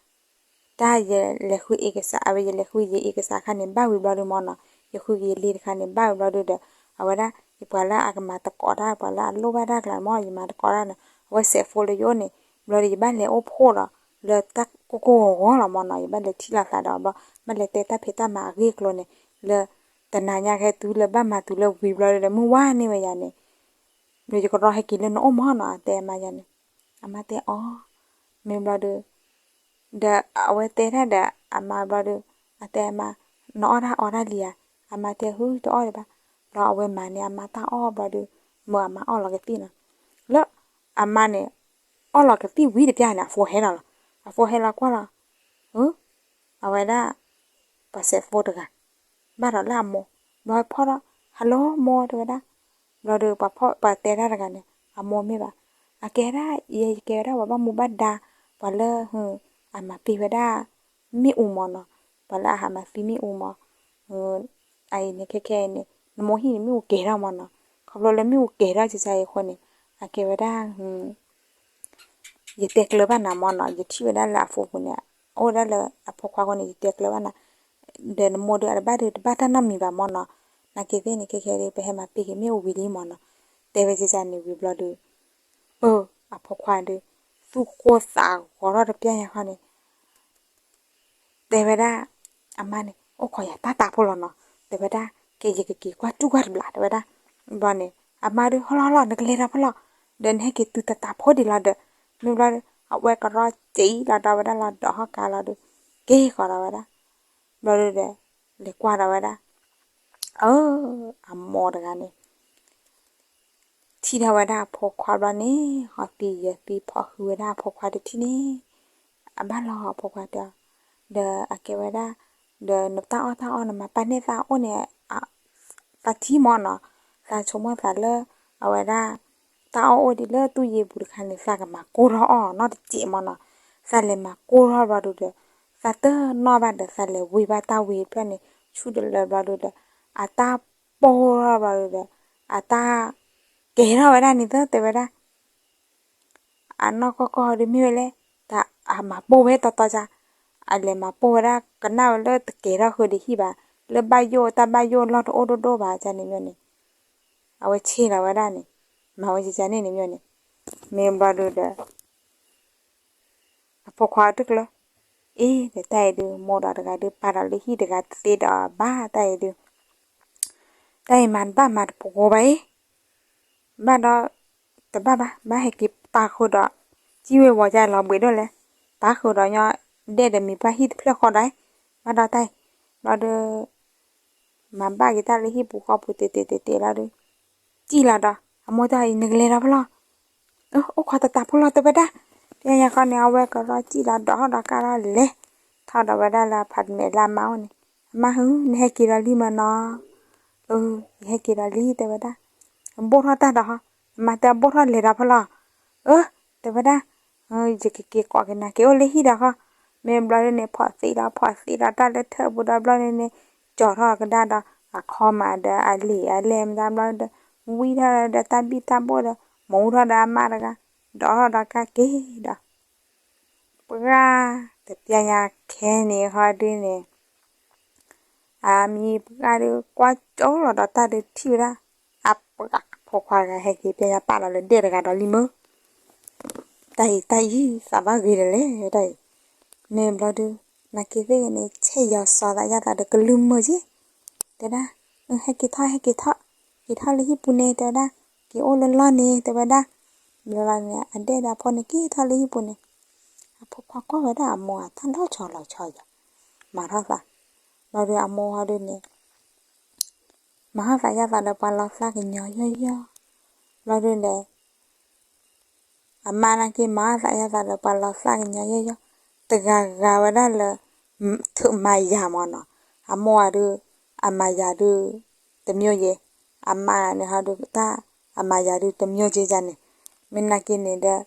တၢ်ယလဲၤဃုအ့ကစး အဝဲယလဲၤဃုယအ့ကစးခါန့ၣ် ဘၣ်ဝံၤဘျီဒုးမၢ်နီၤ, ယဃုက့ၤယလံၤတခါန့ၣ် ဘၣ်ဝံၤဘျီဒုးဒီး အဝဲဒၣ် ယပှၤလၢအကမၤသကိးတၢ် ပှၤလၢအလိၣ်ဘၣ်တၢ်ကျါမၢ် ယမၤသကိးတၢ်န့ၣ် အဝဲစဲးဖိလၢယအိၣ်န့ၣ်, ဘျီဒီးယဘၣ်လဲၤအိၣ်ဖှိၣ်ဒီး လၢတၢ်ကိၢ်ကိၢ်ဂီၤဂီၤလီၤမၢ်နီၤ, ယဘၣ်လဲၤထံၣ်လိာ်သးဒီးဘျီ ဘၣ်လဲၤတဲတၢ်ဖံးတၢ်မၤအဂ့ၢ်အကျိၤန့ၣ်, လၢ တနၤညါခဲတုၤလၢဘၣ်မၤတုၤလၢဝံၤဘျီဒုးဒီး မုၢ်ဝါန့ၢ်ဝဲယၤန့ၣ် ဒီးယကရီဟဲက့ၤလၢနအိၣ်မၢ်နီၤ အတဲအမါယၤန့ၣ်, အမါတဲအီၤ, မ့ၢ်ဘျီဒုး ဒီးအဝဲတဲတၢ်ဒီးအမါဘျီဒုး, အတဲအမါ, နအီၣ်တၢ်အီတၢ်လံဧါ, အမါတဲဟုတအီၣ်ဒံးဘၣ်, ဘျီအဝဲမၤန့ၢ်အမါတၢ်အီၣ်ဘျီဒုး, မၢအမါအီၣ်လီၤကသံၣ်နီၤ, လၢ အမါန့ၣ် အီၣ်လီၤကသံၣ်ဝံၤတပျၢ်န့ၣ် အဖိဟဲလီၤလီၤ, အဖိဟဲလီၤကွၢ်လီၤ, အဝဲဒၣ် ပှၤစဲးဖိတဂၤ ဘၣ်ဒီးလၢအမိၢ်, ဘျီဖီၣ်ထီၣ် hello မိၢ် တဲဝဲဒၣ်, ဘျီဒီးပှၤတဲတၢ်တဂၤန့ၣ် အမိၢ်မ့ၢ်ဘၣ်, အကဲဒၣ် ယကဲဝဲဒၣ်ပှၤဘၣ်မူဘၣ်ဒါ, ပှၤလၢ အမၤပ့ၤဝဲဒၣ် မ့ၣ်အူမၢ်နီၤ, ပှၤလၢအဟးမၤသံမ့ၣ်အူမၢ်, အအံၤန့ၣ်ခဲခဲအံၤန့ၣ် နမိၢ်ဟံၣ်န့ၣ်မ့ၣ်အူကဲၤထီၣ်မၢ်နီၤ, ခီဖျိလၢမ့ၣ်အူကဲၤထီၣ်ကကါအံၤအဃိန့ၣ် အကဲဝဲဒၣ် ယတဲကျၢၤဘၣ်နၤမၢ်နီၤ, ယထံၣ်ဝဲဒၣ်လၢအဖိပူၤန့ၣ် အိၣ်ဝဲဒၣ်လၢအဖိခွါအဃိန့ၣ် ယတဲကျၢၤဘၣ်နၤ, ဒီးနမိၢ်ဒီးအတဘၣ်ဒီးတဘၣ်တၢ်နီတမံၤဘၣ်မၢ်နီၤ, နာ်က့သ့ၣ်န့ၣ် ခဲခဲဒုး ပဟဲမၤပ့ၤက့ၤမ့ၣ်အူဝံၤလံမၢ်နီၤ, တဲဝဲကကါန့ၣ်ဝံၤဘျီဒီး ပၢ်အဖိခွါဒီး သူၣ်ကိၢ်သးဂီၤထီၣ်တပျၢ်ညါခီန့ၣ် တဲဝဲဒၣ် အမါန့ၣ် အိၣ်ခိးယၤတၢ်တးဖိလီၤနီၤ, တဲဝဲဒၣ် ကဲယကက့ၤကွၢ်တူၢ်ကွၢ်တဘျီ တဲဝဲဒၣ်, ဘျီန့ၣ် အမါဒီး ဟီၣ်လီၢ်ဟီၣ်လီၢ် နကလဲၤဒီးဖဲလီၤ, ဒီးနဟဲက့ၤတုၤတတးဖိဒံးလီၤဒီး, မ့ၢ်ဘျီဒီး အဝဲကရီက့ၤလီၤဒီးဝဲဒၣ်လီၤဒီး ဟီၣ်ကါလီၤဒီး က့ၤဃီၤဒီးဝဲဒၣ်, ဘျီဒီး လဲၤကွၢ်ဒီးဝဲဒၣ်, အၢ အမိၢ်တဂၤန့ၣ် ထံၣ်ထီၣ်ဝဲဒၣ်အဖိခွါဘျီန့ၣ် ဟီသံယဲၤသံဖီၣ်ဃုာ်ဝဲဒၣ်အဖိခွါတထံၣ်န့ၣ်, အဘၣ်လီၤအဖိခွါတဲအီၤ, ဒီးအကဲဝဲဒၣ်, ဒီးနတၢ်အီၣ်တၢ်အီနမၤပာ်န့ၢ်သးအိၣ်န့ၣ်, သးထံၣ်မၢ်နီၤ, သးဆိကမိၣ်သးလၢ အဝဲဒၣ် တၢ်အီၣ်အိၣ်ဒံးလၢသူၣ်ယ့ပူၤတခါန့ၣ် သးကမၤကိၢ်ထီၣ်အီၣ်နီတစဲးမၢ်နီၤ, သးလဲၤမၤကိၢ်ထီၣ်ဘျီဒုးဒီး သးတနီၣ်ဘၣ်ဒီး သးလဲၤဝံၤဘၣ်တၢ်ဝံၤတဖျၢၣ်န့ၣ် ဆူၣ်တလၢဘျီဒုးဒီး အတၢ်ပိၢ်ထီၣ်ဘျီဒုးဒီး အတၢ်ကဲထီၣ်ဝဲဒၣ်န့ၣ်သၢတဲဝဲဒၣ် အနီၢ်ကီၢ်ကီၢ်ဒီးမ့ၢ်ဝဲလဲၣ်, တၢ်အမၤပိၢ်ဝဲတီတီကါ, အလဲၤမၤပိၢ်ဝဲဒၣ်ကနၣ်ဝဲလၢတကဲထီၣ်ဃုာ်ဒီးဟံၣ်ဘၣ်, လၢဘၣ်ယိၣ်တၢ်ဘၣ်ယိၣ်လီၢ်တအိၣ်ဒိၣ်ဒိၣ်ဘၣ်ကန့ၣ်မ့ၢ်န့ၣ်, အဝဲဆ့လီၤဝဲဒၣ်န့ၣ်, မၤဝဲကန့ၣ်န့ၣ်မ့ၢ်န့ၣ်, မ့ၢ်ဘျီဒုးဒီး အဖိခွါတကျၢၤ, အ့ ဒီးတၢ်အံၤဒုး မိၢ်ဒီးတဂၤဒုး ပာ်ဒီးလၢဟံၣ်တဂၤတသ့ဒီးဘၣ်တၢ်အံၤဒုး, တၢ်အံၤမၤတဘၣ်မၤတပူၤဃီဘၣ်အံၤ, ဘၣ်ဒီး တဘၣ်ဘၣ် ဘၣ်ဟဲက့ၤပာ်ဃုာ်ဒီး စံၣ်ဝဲဝီၤကၢ်လီၤဘှံးဒိၣ်လဲၣ်, ပာ်ဃုာ်ဒီးညီဒဲၣ်ဒီးမံၤပှၢ်ဟံၣ်တဖျၢၣ်ဃီဒီး, ဘၣ်ဒီးတၢ်အံၤ, ဘျီဒီး မၤဘၣ်က့ၤတၢ်လၢဟံၣ်ပူၤဃီပူၤတ့ၢ်တ့ၢ်တ့ၢ်တ့ၢ်လီၤဒီး, စံၣ်လီၤဒီး အမိၢ်တၢ်အံၤ နကလဲၤဒီးဖဲလီၤ, အိၣ်ခိးတတးဖိလီၤတဲဝဲဒၣ်, ဖဲညါခီန့ၣ် အဝဲကရီစံၣ်လီၤဒီးဟီၣ်ဒီးကါလီၤလဲၤ, ထီၣ်ဒီးဝဲဒၣ်လၢအဖးမဲာ်လၢအမါအိၣ်န့ၣ်, အမါဟု နဟဲက့ၤဒီးလံမၢ်နီၤ, အ ယဟဲက့ၤဒီးလံတဲဝဲဒၣ်, ဘိၣ်ထီၣ်တၢ်ဒီးဟီ, အမါတဲဘိၣ်ထီၣ်လဲၤဒီးဖဲလီၤ အၢ တဲဝဲဒၣ်, ယကက့ၤကိးက့ၤနၤ က့ၤအိၣ်လၢဟံၣ်ဒီးဃီ. မ့ၢ်ဘျီဒ်န့ၣ် ဖီၣ်သံဒီး ဖီၣ်သံဒီးတၢ်လၢထၢၣ်ပူၤဒီးဘျီဒ်န့ၣ် ကၠီထီၣ်ကဒါဒီး အခီမးဒီးအလံာ်အလဲၢ်မတၤဘျီဒီး ဝံထီၣ်ဒီးတၢ်ဘံၣ်တၢ်ဘိၣ်ဒီး မူထီၣ်ဒီးအမါတဂၤ ဒီးထီၣ်ဒီးကါက့ၤဒီး ပှၢ်တပျၢ်ညါခဲန့ၣ်ဃီဒ်န့ၣ် အမံၤပှၢ်ဒုးကွၢ်ကၠိလီၤဒီးတၢ်ဒုးထံၣ်ဝဲဒၣ် အပှၢ်ဖိခွါတဂၤဟဲက့ၤ ပျၢ်ညါပာ်လီၤလၢဒဲၣ်တဂၤဒီးလံမၢ တၢ်အံၤတၢ်အံၤသးဘၣ်ဂ့ၤဒီးလဲၣ်တၢ်အံၤ, မ့ၢ်ဘျီဒုး နာ်က့သ့ၣ်ဂ့ၤန့ၣ် ဆဲးယီၤစီၤသးယၢ်သးဒီးကလုၢ်မုာ်က့ၤ, တဲဒၣ်, ဟဲက့ၤထီၣ် ဟဲက့ၤထီၣ်, က့ၤထီၣ်လၢဟံၣ်ပူၤန့ၣ် တဲဝဲဒၣ်, က့ၤအိၣ်လၢလီၢ်န့ၣ် တဲဝဲဒၣ်, ဘျီလီၤန့ၣ် အဒဲၣ်ဒီးအဖိန့ၣ်က့ၤထီၣ်လၢဟံၣ်ပူၤန့ၣ်, အဖိခွါကွၢ်ဝဲဒၣ်အမိၢ်အတၢ်လီၤဆီလီၤဆီယီၤ, မၤထီၣ်သး, ဘျီဒုးအမိၢ်ဟီဒုးန့ၣ် မၤထီၣ်သးယၢ်သးဒီးပှၤလီၤသးကညီၤယီၤယီၤ, ဘျီဒုးန့ၣ် အမါနာ်က့မၤထီၣ်သးယၢ်သးဒီးပှၤလီၤသးကညီၤယီၤယီၤ, တဂၤဂၤဝဲဒၣ်လၢ ထုးမၤယၤမၢ်နီၤ, အမိၢ်အဒုး အမၤယၤဒုး တမျိုးယဲ, အမါန့ၣ်ဟီဒုးတၢ် အမၤယၤဒုးတမျိုးယဲယၤန့ၣ်, မ့ၢ်နာ်က့န့ၣ်ဒီး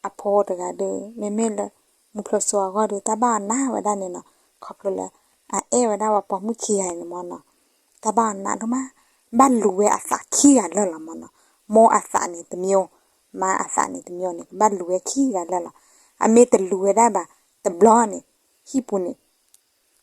အဖိတဂၤဒုး မ့မ့ၢ်လၢ မုၢ်ဖျိစိအဂီၢ်ဒုး တၢ်ဘၣ်အီၤနးဝဲဒၣ်န့ၣ်နီၤ, ခီဖျိလၢ အအဲၣ်ဝဲဒၣ်ပှၤပိာ်မုၣ်ခံဂၤအံၤန့ၣ်မၢ်နီၤ, တၢ်ဘၣ်အီၤနးဒိၣ်မး, ဘၣ်လူၤဝဲအသးခံဂၤလၢာ်လီၤမၢ်နီၤ, မိၢ်အသးန့ၣ်တမျိုး, မါအသးန့ၣ်တမျိုးန့ၣ် ကဘၣ်လူၤဝဲခံဂၤလၢာ်လီၤ, အမ့ၢ်တလူၤဝဲဒၣ်ဘၣ် တဘျီန့ၣ် ဟံၣ်ပူၤန့ၣ်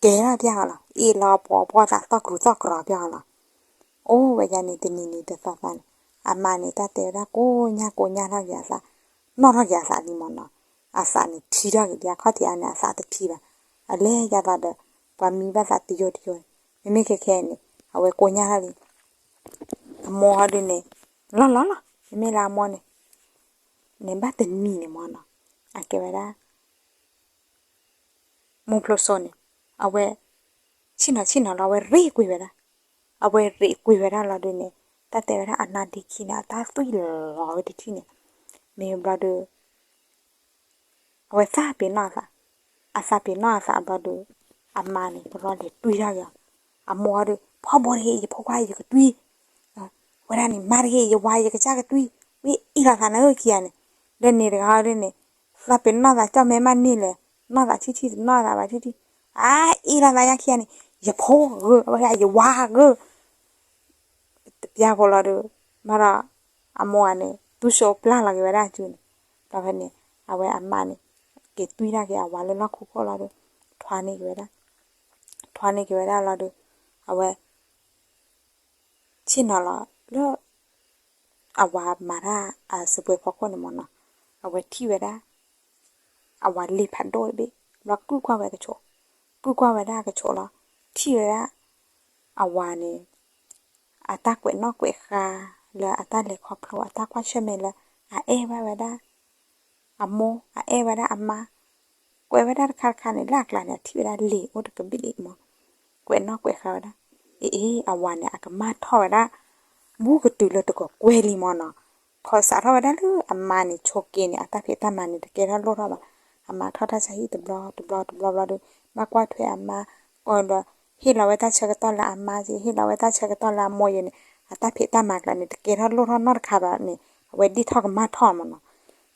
ကဲထီၣ်ပျၢ်အီၤလီၤ, အ့ၣ်လီၤပှီၤပှီၢ်သးသီၣ်ကြူၤသီၣ်ကြရီၤပျၢ်အီၤလီၤ, အိၣ်ဝဲယၤန့ၣ်တနံၤနံၤတသီသီန့ၣ်, အမါန့ၣ်တၢ်တဲဝဲဒၣ်ကိးညါကိးညါထီၣ်က့ၤအသး, နီၣ်ထီၣ်က့ၤအသးလံမၢ်နီၤ, အသးန့ၣ်ထံထီၣ်က့ၤဒံး အခီၣ်ထံးအါန့ၣ် အသးတထံဘၣ်, အလဲၤယၤသးဒီး ပှၤမံဘၣ်သးတယိတယိ, မ့မ့ၢ်ခဲခဲအံၤန့ၣ် အဝဲကိးညါထီၣ်လံ, အမိၢ်ဟီဒုးန့ၣ် လီၢ်လီၢ်လီၤ, မ့မ့ၢ်လၢအမိၢ်န့ၣ် န့ၣ်ဘၣ်တနံၤန့ၣ်မၢ်နီၤ, အကဲဝဲဒၣ် မုၢ်ဖျိစိန့ၣ် အဝဲ ဆ့ၣ်နီၤဆ့ၣ်နီၤလီၤ အဝဲရ့ကွံာ်ဝဲဒၣ်, အဝဲရ့ကွံာ်ဝဲဒၣ်လီၤဒုးန့ၣ်, တၢ်တဲဝဲဒၣ်အနါဒ့ခံန့ၣ် အတၢ်သွံၣ်လီၤဝဲတထံၣ်န့ၣ်, မ့ၢ်ဘျီဒုး အဝဲသးပ့ၤနီၣ်အသး, အသးပ့ၤနီၣ်အသးဘျီဒုး အမါန့ၣ် ပလီၢ်လဲၤတွံၢ်ထီၣ်က့ၤအီၤ, အမိၢ်ဒုး ဖီဘိတဟ့ၣ် ယဖိခွါယကတွံၢ်, ဝဲဒၣ်န့ၣ် မါတဟ့ၣ် ယဝၤယကစၢ်ကတွံၢ်, ဝံအ့ၣ်လီၤသးနၤဧၢခံဂၤန့ၣ်, ဒီးန့ၣ်တဂၤဒုးန့ၣ် သးပ့ၤနီၣ်သးကၠီၣ်မဲမးန့ၢ်လဲၣ်, နီၣ်သးဆံၣ်ဆံၣ်တနီၣ်သးဘၣ်ဆံၣ်ဆံၣ်, အအ့ၣ်လီၤသးယၤခံဂၤန့ၣ် ယဖိဂ့ၤ အဝဲယဝၤဂ့ၤ တပျၢ်ဖိလီၤဒုး, ဘၣ်ဒီး အမိၢ်ဂၤန့ၣ် တူၢ်စိပျၢ်လီၤက့ၤဝဲဒၣ်အစုန့ၣ်, ဘျီဖဲန့ၣ် အဝဲအမါန့ၣ် က့ၤတွံၢ်ထီၣ်က့ၤအဝၤလၢလီၢ်ခူခိၣ်လီၤဒုး, ထွါန့ၢ်က့ၤဝဲဒၣ်, ထွါန့ၢ်က့ၤဝဲဒၣ်လီၤဒုး, အဝဲ ဆ့ၣ်နီၤလီၤလၢ အဝၤမၤတၢ်အစပွဲဖီခိၣ်န့ၣ်မၢ်နီၤ, အဝဲထံၣ်ဝဲဒၣ် အဝၤလ့ဖးဒိၣ်တဘ့ၣ်, ဘျီကုၢ်ကွၢ်ဝဲကဆိး, ကုၢ်ကွၢ်ဝဲဒၣ်ကဆိးလီၤ, ထံၣ်ဝဲဒၣ် အဝၤန့ၣ် အတၢ်ကွဲးနီၣ်ကွဲးဃါ လၢအတၢ်လဲၤခီဖျိ အတၢ်ကွၢ်ဆၢၣ်မဲာ်လၢ အအဲၣ်ဘၣ်ဝဲဒၣ် အမိၢ် အအဲၣ်ဝဲဒၣ်အမါ, ကွဲးဝဲဒၣ်တခါတခါန့ၣ် လၢအကျါန့ၣ် အထံၣ်ဝဲဒၣ်လံာ်အိၣ်တကဘ့ၣ်လံမၢ်, ကွဲးနီၣ်ကွဲးဃါဝဲဒၣ်, အ့အ့ အဝၤန့ၣ် အကမၣ်ထီၣ်ဝဲဒၣ် ဘူးကတုၤလၢတကကွဲၢ်လံမၢ်နီၤ, ခီစးထီၣ်ဝဲဒၣ်လၢအမါန့ၣ် ဆိးက့န့ၣ် အတၢ်ဖံးတၢ်မၤန့ၣ် တကဲထီၣ်လိၣ်ထီၣ်ဘၣ်, အမါထီၣ်တၢ်ဆါဟံၣ်တဘျီတဘျီတဘျီဘျီဒီး ဘၣ်ကွၢ်ထွဲအမါ, ကဒီး ဟ့ၣ်လီၤဝဲတၢ်ဆၢကတီၢ်လၢအမါက့ ဟ့ၣ်လီၤဝဲတၢ်ဆၢကတီၢ်လၢအမိၢ်က့န့ၣ်, အတၢ်ဖံးတၢ်မၤကျါန့ၣ် တကဲထီၣ်လိၣ်ထီၣ်နီတခါဘၣ်န့ၣ် အဝဲဒ့ၣ်ထီၣ်ကမၣ်ထီၣ်မၢ်နီၤ,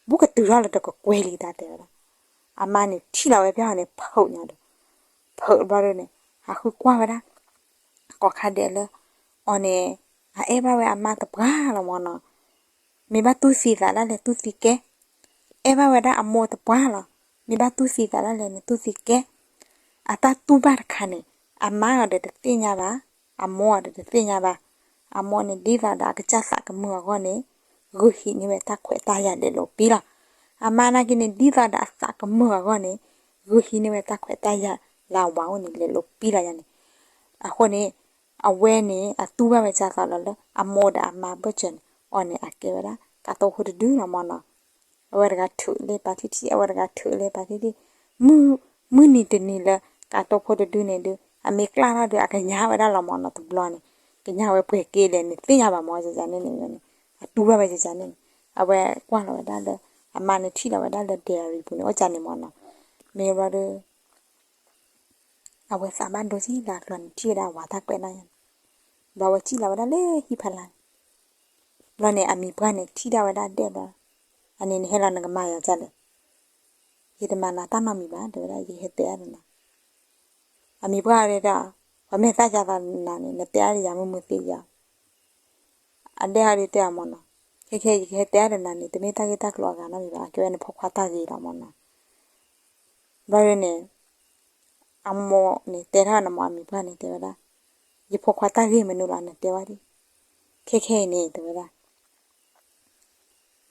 ဘူးကတုၤထီၣ်လၢတကကွဲၢ်လံတၢ်တဲဝဲဒၣ်, အမါန့ၣ်ထံၣ်လီၤဝဲပျၢ်အီၤန့ၣ် ဖုးညါဒီး, ဖုးဘျီဒုးန့ၣ် ဟးဃုကွၢ်ဝဲဒၣ် ကိးခါဒဲးလၢ အီၤန့ၣ် အအဲၣ်ဘၣ်ဝဲအမါတပှၢ်လီၤမၢ်နီၤ, မ့ၢ်ဘၣ်တူၢ်သံသးဒၣ်လဲာ် တူၢ်သံကဲ, အဲၣ်ဘၣ်ဝဲဒၣ်အမိၢ်တပှၢ်လီၤ, မ့ၢ်ဘၣ်တူၢ်သံသးဒၣ်လဲာ်န့ၣ် တူၢ်သံကဲ, အတၢ်တူၢ်ဘၣ်တခါန့ၣ် အမါအီၤဒီးတသ့ၣ်ညါဘၣ်, အမိၢ်အီၤဒီးတသ့ၣ်ညါဘၣ်, အမိၢ်န့ၣ်ဒ်သိးဒီးအကစၢ်သးကမုာ်အဂီၢ်န့ၣ် ဂုာ်ဟံးန့ၢ်ဝဲတၢ်ခွဲးတၢ်ယာ်လဲၤလိာ်ပံလီၤ, အမါနာ်က့န့ၣ် ဒ်သိးဒီးအသးကမုာ်အဂီၢ်န့ၣ် ဂုာ်ဟံးန့ၢ်ဝဲတၢ်ခွဲးတၢ်ယာ်လၢအဝၤအိၣ်န့ၣ် လဲၤလိာ်ပံလီၤယၤန့ၣ်, အဃိန့ၣ် အဝဲန့ၣ် အတူၢ်ဘၣ်ဝဲဒ်သိးလီၤလၢ အမိၢ်ဒီးအမါဘၢၣ်စၢၤန့ၣ် အီၤန့ၣ် အကဲဝဲဒၣ် ကးတိဖိတဒုလီၤမၢ်နီၤ, အဝဲတဂၤထုးလၢပာ်ထံထံ အဝဲတဂၤထုးလၢပာ်ထံထံ, မုၢ်နံၤတနံၤလၢ ကးတိဖိတဒုန့ၣ်ဒုး အမ့ၢ်ကျၢ်ထီၣ်ဒုး အကညးဝဲဒၣ်လီၤမၢ်နီၤ, တဘျီန့ၣ် ကညးဝဲပှဲၤက့ၤလဲၣ်န့ၣ် သ့ၣ်ညါဘၣ်မၢ် ယၤန့ၣ်န့ၣ်, အတူၢ်ဘၣ်ဝဲယၤန့ၣ်န့ၣ်, အဝဲကွၢ်လီၤဝဲဒၣ်လၢ အမါန့ၣ်ထံၣ်လီၤဝဲဒၣ်လၢ diary ပူၤန့ၣ် အိၣ်ကန့ၣ်မၢ်နီၤ, မ့ၢ်ဘျီဒုး အဝဲသးဘၣ်ဒိကံလၢအကျါန့ၣ် ထံၣ်ဝဲဒၣ်အဝၤတၢ်ကွဲးနီၣ်ယၤန့ၣ်, ဘျီဝဲစံၣ်လီၤဝဲဒၣ်လၢဟံၣ်ဖီလာ်န့ၣ်, ဘျီန့ၣ် အမံၤပှၢ်န့ၣ် ထံၣ်ဒၣ်ဝဲဒၣ်ဒဲၣ်ဘျီ, အန့ၣ်နဟဲလီၤနကမၤယၤဒ်လဲၣ်. ယတမၤနၤတၢ်နီတမံၤဘၣ် တဲဝဲဒၣ် ယဟဲတဲအါဒီးနၤ. အမံၤပှၢ်တဲဒၣ်, ပှၤမ့ၢ်သးစၢ်သးနၤန့ၣ် နတဲအါဒီးယၤမုာ်မုာ်သ့ယၤ. အဒဲဟီဒုးတဲအီၤမၢ်နီၤ, ခဲခဲယကဟဲတဲအါဒီးနၤန့ၣ် တမ့ၢ်တၢ်ဂ့ၢ်တၢ်ကျိၤအဂၤနီတမံၤဘၣ်, အကဲဝဲနဖိခွါတၢ်ဂ့ၢ်လီၤမၢ်နီၤ. ဘျီဒုးန့ၣ် အမိၢ်န့ၣ်တဲထီၣ်နမၢ်အမံၤပှၢ်န့ၣ် တဲဝဲဒၣ်, ယဖိခွါတၢ်ဂ့ၢ်မနုၤလီၤ နတဲဝဲဒၣ်. ခဲခဲအံၤန့ၣ် တဲဝဲဒၣ်